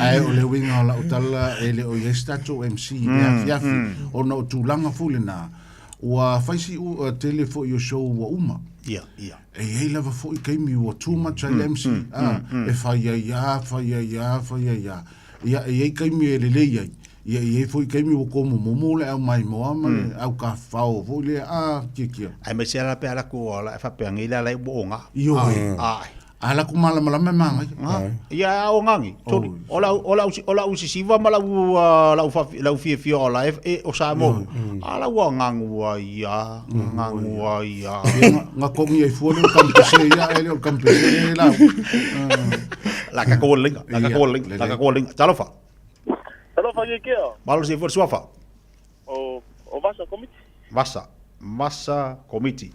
Ae o le uiga o lau tala e le o i ai se tatou MC i le afiafi, ona o tulaga foi lena, ua fai si u, tele foi o show ua uma. Ia, ia. E i ai lava foi taimi ua too much ai le MC, a, e fai ai lava, fai ai lava, fai ai lava. Ia, e i ai taimi e lelei ai, ia, e i ai foi taimi ua tomomomo le au maimoa ma le au tafafao foi lea, a, kia, kia. Aemaise lava pe a latou la e faapea nei la e ua oga. Ioe. Ae. A latou malamalama e magaia. Ia, a oga nei, tolu. O lau, o lau, o lau sisiva ma lau, lau, lau fiafia o la e, e o Samoa. A lau agagu ai ia, agagu ai ia. Nga kongi ai fua le o kampese ia, e le o kampese le lau. La ka ko lenga, la ka ko lenga, la ka ko lenga. Talofa. Talofa ke kea. Malo se fua suafa. O, o Vasa Komiti. Vasa, Vasa Komiti.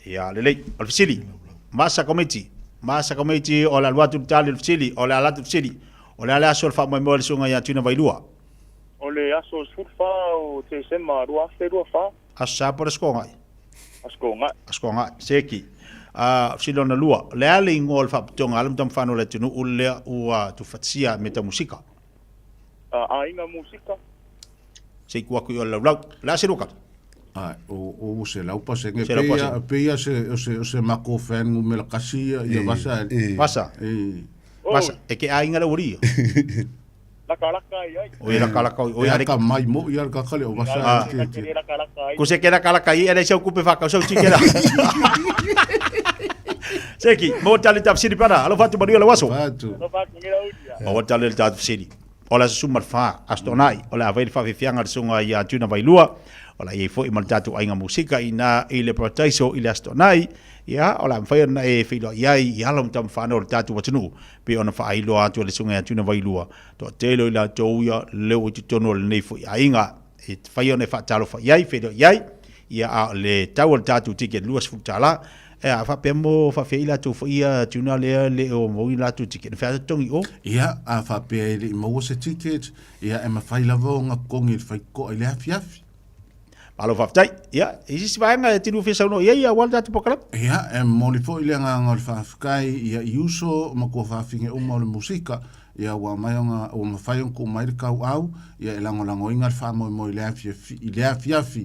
Ia, lelei, o le fesili. Masa Komiti, Masa Komiti o le alu atu le tali o le fesili, o le ala atu le fesili. O le a le aso o le faamoemoe o le susuga ia Tuna Vailua? O le aso 14 o Tesema 2024. Aso Sa po o le Aso Toonai? Aso Toonai. Aso Toonai, seki. Uh, fesili lona lua, o le a le igoa o le faapitoga a le Matamatafano o le atunuu lea ua tufatia me tau musika? Uh, aiga musika. Se i ku aku i o le laulau. O le a se lua katu? Ai, o, o se lau pasenge. Se lau pasenge. Pe ia se, o se, o se mako fan ngumela kasi ia, ia vasa. Vasa. Vasa. E ke aiga le uri. Laka laka ai ai. Oi laka laka oi. Oi are ka mai mo ia ka kale o vasa. Ko se ke laka laka i ele seu kupe whakau seu tike la. Seki, mo tali tafsiri pana. Alo fatu manuia le waso. Fatu. Alo fatu ngira udia. Mo tali le tafsiri. O le aso suma le wha, aso tonai, o le awai le whawhiwhianga le sunga i a Tuna Vailua, o la iei foi ma le tātou aiga musika i nā i le Parataiso i le aso tonai, ia, o le a mawhai ona e whiloa i ai i alo ma tamawhanau o le tātou atunuu, pe ona whaailoa atu e le sunga i a Tuna Vailua, toatele o i latou ia leo i totonu o lenei foi aiga, e whai ona e whaatalofa i ai, whiloa i ai, ia a o le tau o le tātou ticket $20, e a faapea mo faafea i latou foi ia tuna lea le o maua i latou ticket na fea totogi o. Ia, a faapea e le i maua se ticket, ia e mafai lava ona totogi e le faitotoa i le afiafi. Malo faafetai. Ia, i se isi vaega e te lua fia saunoa i ai aua le tatou polokalame? Ia, e momoli foi le agaga o le faafetai ia i uso ma tuafafine uma o le musika, ia ua aumai ona, ua mafai ona tuu mai le tauau, ia e lagolagoina le faamoemoe i le afiafi, i le afiafi.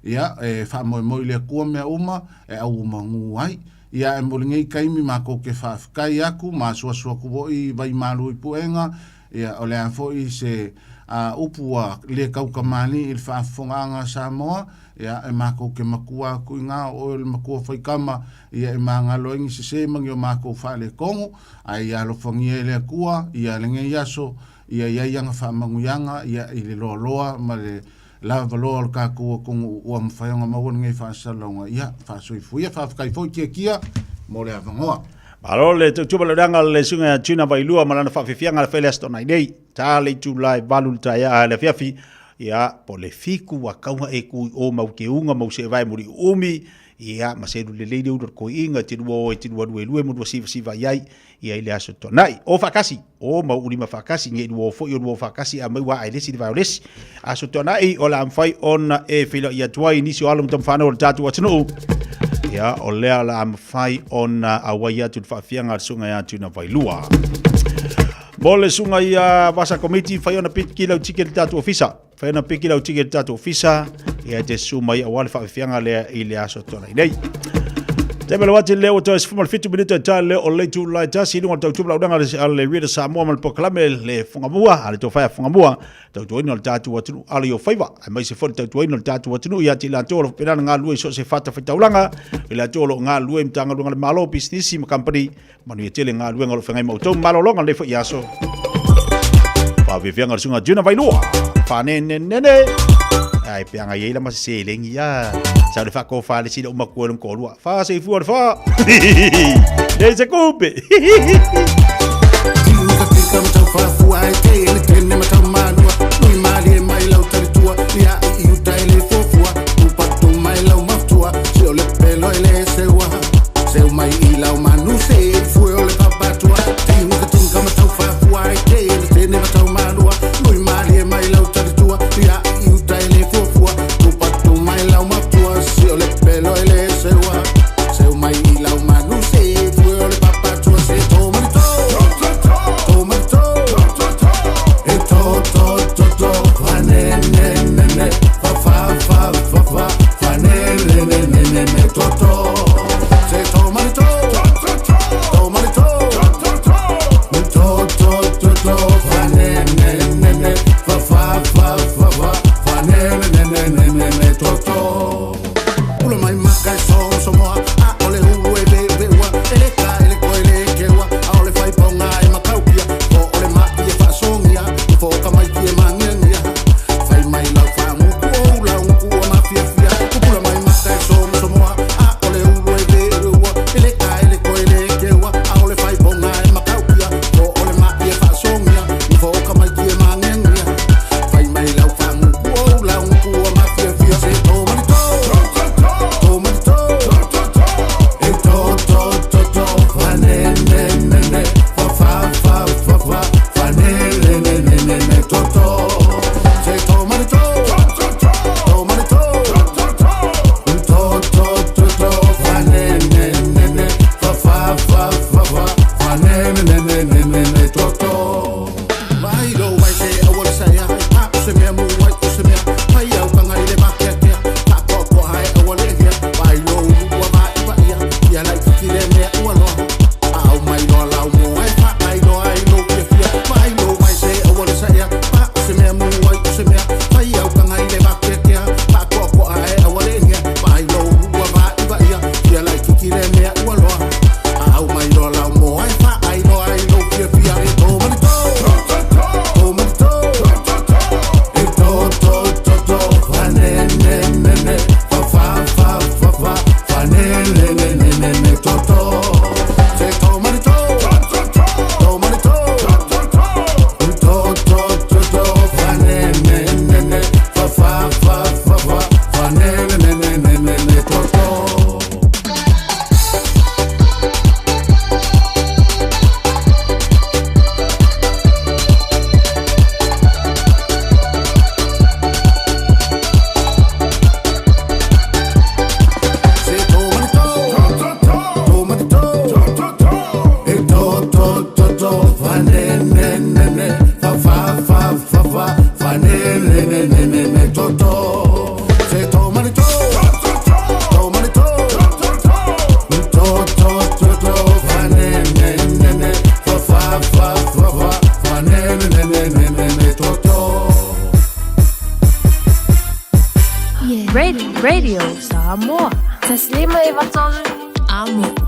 Ia, e faamoemoe i le Atua mea uma e auomanu ai. Ia, e mo lenei taimi matou te faafetai atu ma asuasu atu foi i Vaimalu i Puega, ia, o le a foi se a, upu ua le taukamani i le faafofogaaga a Samoa, ia, e matou te matua atu i ina, o oe o le matua faitama, ia, e magalo ai ni sese ma ni o matou faaletonu, ae ia alofagia e le Atua, ia, lenei aso, ia i ai ana faamanuiaga, ia, i le loaloa ma le Lava loa o le tatou atunuu ua mafai ona maua lenei faasalalauga. Ia, faasoifua ia, faafetai foi Tiatia mo le avanoa. Malo le tautua ma le uleaga le susuga ia Tuna Vailua ma lana faafiafiaga le fai le Aso Toonai nei. Ta le itula e 8 le taeaa le afiafi, ia, po le 7 ua tau ona e tu i o mau teuga mau seevae muli uumi, ia, ma selu lelei le ulu o le toeina e te lua o e te lua lue lue ma lua sivasiva i ai, ia i le Aso Toonai. O faatasi, o mau ulima faatasi, nei lua o foi o lua o faatasi a mai ua ae lesi le vae o lesi. Aso Toonai, o le a mafai ona e feiloai atu ai nisi o alo ma tamafanau o le tatou atunuu. Ia, o lea o le a mafai ona auai atu le faafiaga a le susuga ia Tuna Vailua. Mo le susuga ia Vasa Komiti, fai ona piki lau tike i le tatou ofisa. Fai ona piki lau tike i le tatou ofisa, ia te susu mai aua le faafiaga lea i le Aso Toonai nei. Te mele wati le o toe 17 minute ta le o le tu lai tasi lunga tau tubla udanga le Rita Samoa ma le pokalame le fungamua a le tofaia fungamua tautuaina o le tatou atunuu ala i o faiva aemaise foi le tautuaina o le tatou atunuu ia te i latou o lo o faapena ona galulue i so o se fatafaitaulaga i latou o lo o galulue i Matagaluega a le Malo, pisinisi ma kamupani. Manuia tele galuega o lo o feagai ma outou. Malologa lenei foi aso. Faafiafiaga o le susuga Juna Vailua. Faanenenene. Ai pe anga iai la ma se seleni ia. Sa le faatofa le sila uma kua le mkoalua. Fa seifua le fa. Nei se kupe. Tika matau fafua ai te ele tene matau manua Nui malie mai lau talitua Ia i uta ele fuafua Upatu mai lau maftua Se o le pelo ele seua Seu mai i lau manu se fue o le papatua Tinga tinga matau fafua ai te ele tene matau manua Nui malie mai lau talitua Ia i uta ele fuafua Upatu mai lau maftua Se o le pelo ele seua Seu mai i lau manu se fue o le papatua Se to mani to To mani to E to to to to Fa ne ne ne ne Fa fa fa fa fa Fa ne ne ne ne ne ne To to Se to mani to To mani to To to to to Fa ne ne ne ne Fa fa fa fa fa Fa ne ne ne ne ne ne To to Ula mai maka e so so moa A ole ulu e ve ve ua Ele ka ele ko ele keua A ole whai ponga e makaukia Po ole ma i e whaasongia I fōka mai ki e mangiangia Whai mai lau whaanguku o ula unku o mafiafia Pupula mai maka e so so moa A ole ulu e ve ve ua Ele ka ele ko ele keua A ole whai ponga e makaukia Po ole ma i e whaasongia I fōka mai ki e mangiangia Whai mai lau whaanguku o ula unku o mafiafia Se tō mani tō Tō mani tō E tō tō tō tō Fa ne ne ne ne Fa fa fa fa fa Fa ne ne ne ne ne ne Tō tō Se tō mani tō Tō mani tō Tō tō tō tō Fa ne ne ne ne Fa fa fa fa fa Fa ne ne ne ne ne ne Tō tō Mai lo wai se awala sa ia Pa o se mea mu wai o se mea Pai au kanga i le makea kea Pa koa koa hae awale hea Vai lo ulu ua vai va ia Ia lai titi le mea ua loa Au mai loa lau mo ai Pa ai loa ai lo fia fia Vai lo wai se awala sa ia Pa o se mea mu wai o se mea Pai au kanga i le makea kea Pa koa koa hae awale hea Vai lo ulu ua vai va ia Ia lai titi le mea ua loa Au mai loa lau mo ai Pa ai loa ai lo fia fia E tō mani tō Tō mani tō E tō tō tō tō Fa ne ne ne ne Fa fa fa fa fa Fa ne ne ne ne ne ne Tō tō Se tō mani tō Tō mani tō Tō tō tō tō Fa ne ne ne ne Fa fa fa fa fa Fa ne ne ne ne ne ne Tō tō Se tō mani tō Tō mani tō E tō tō tō tō Fa ne ne ne ne Fa fa fa fa fa Fa ne ne ne ne ne ne Tō tō Se tō mani tō Tō mani tō Tō tō tō tō Fa ne ne ne ne Fa fa fa fa fa Fa ne ne ne ne ne ne Tō tō Radio Samoa. Taslima e Vatolu. Amo.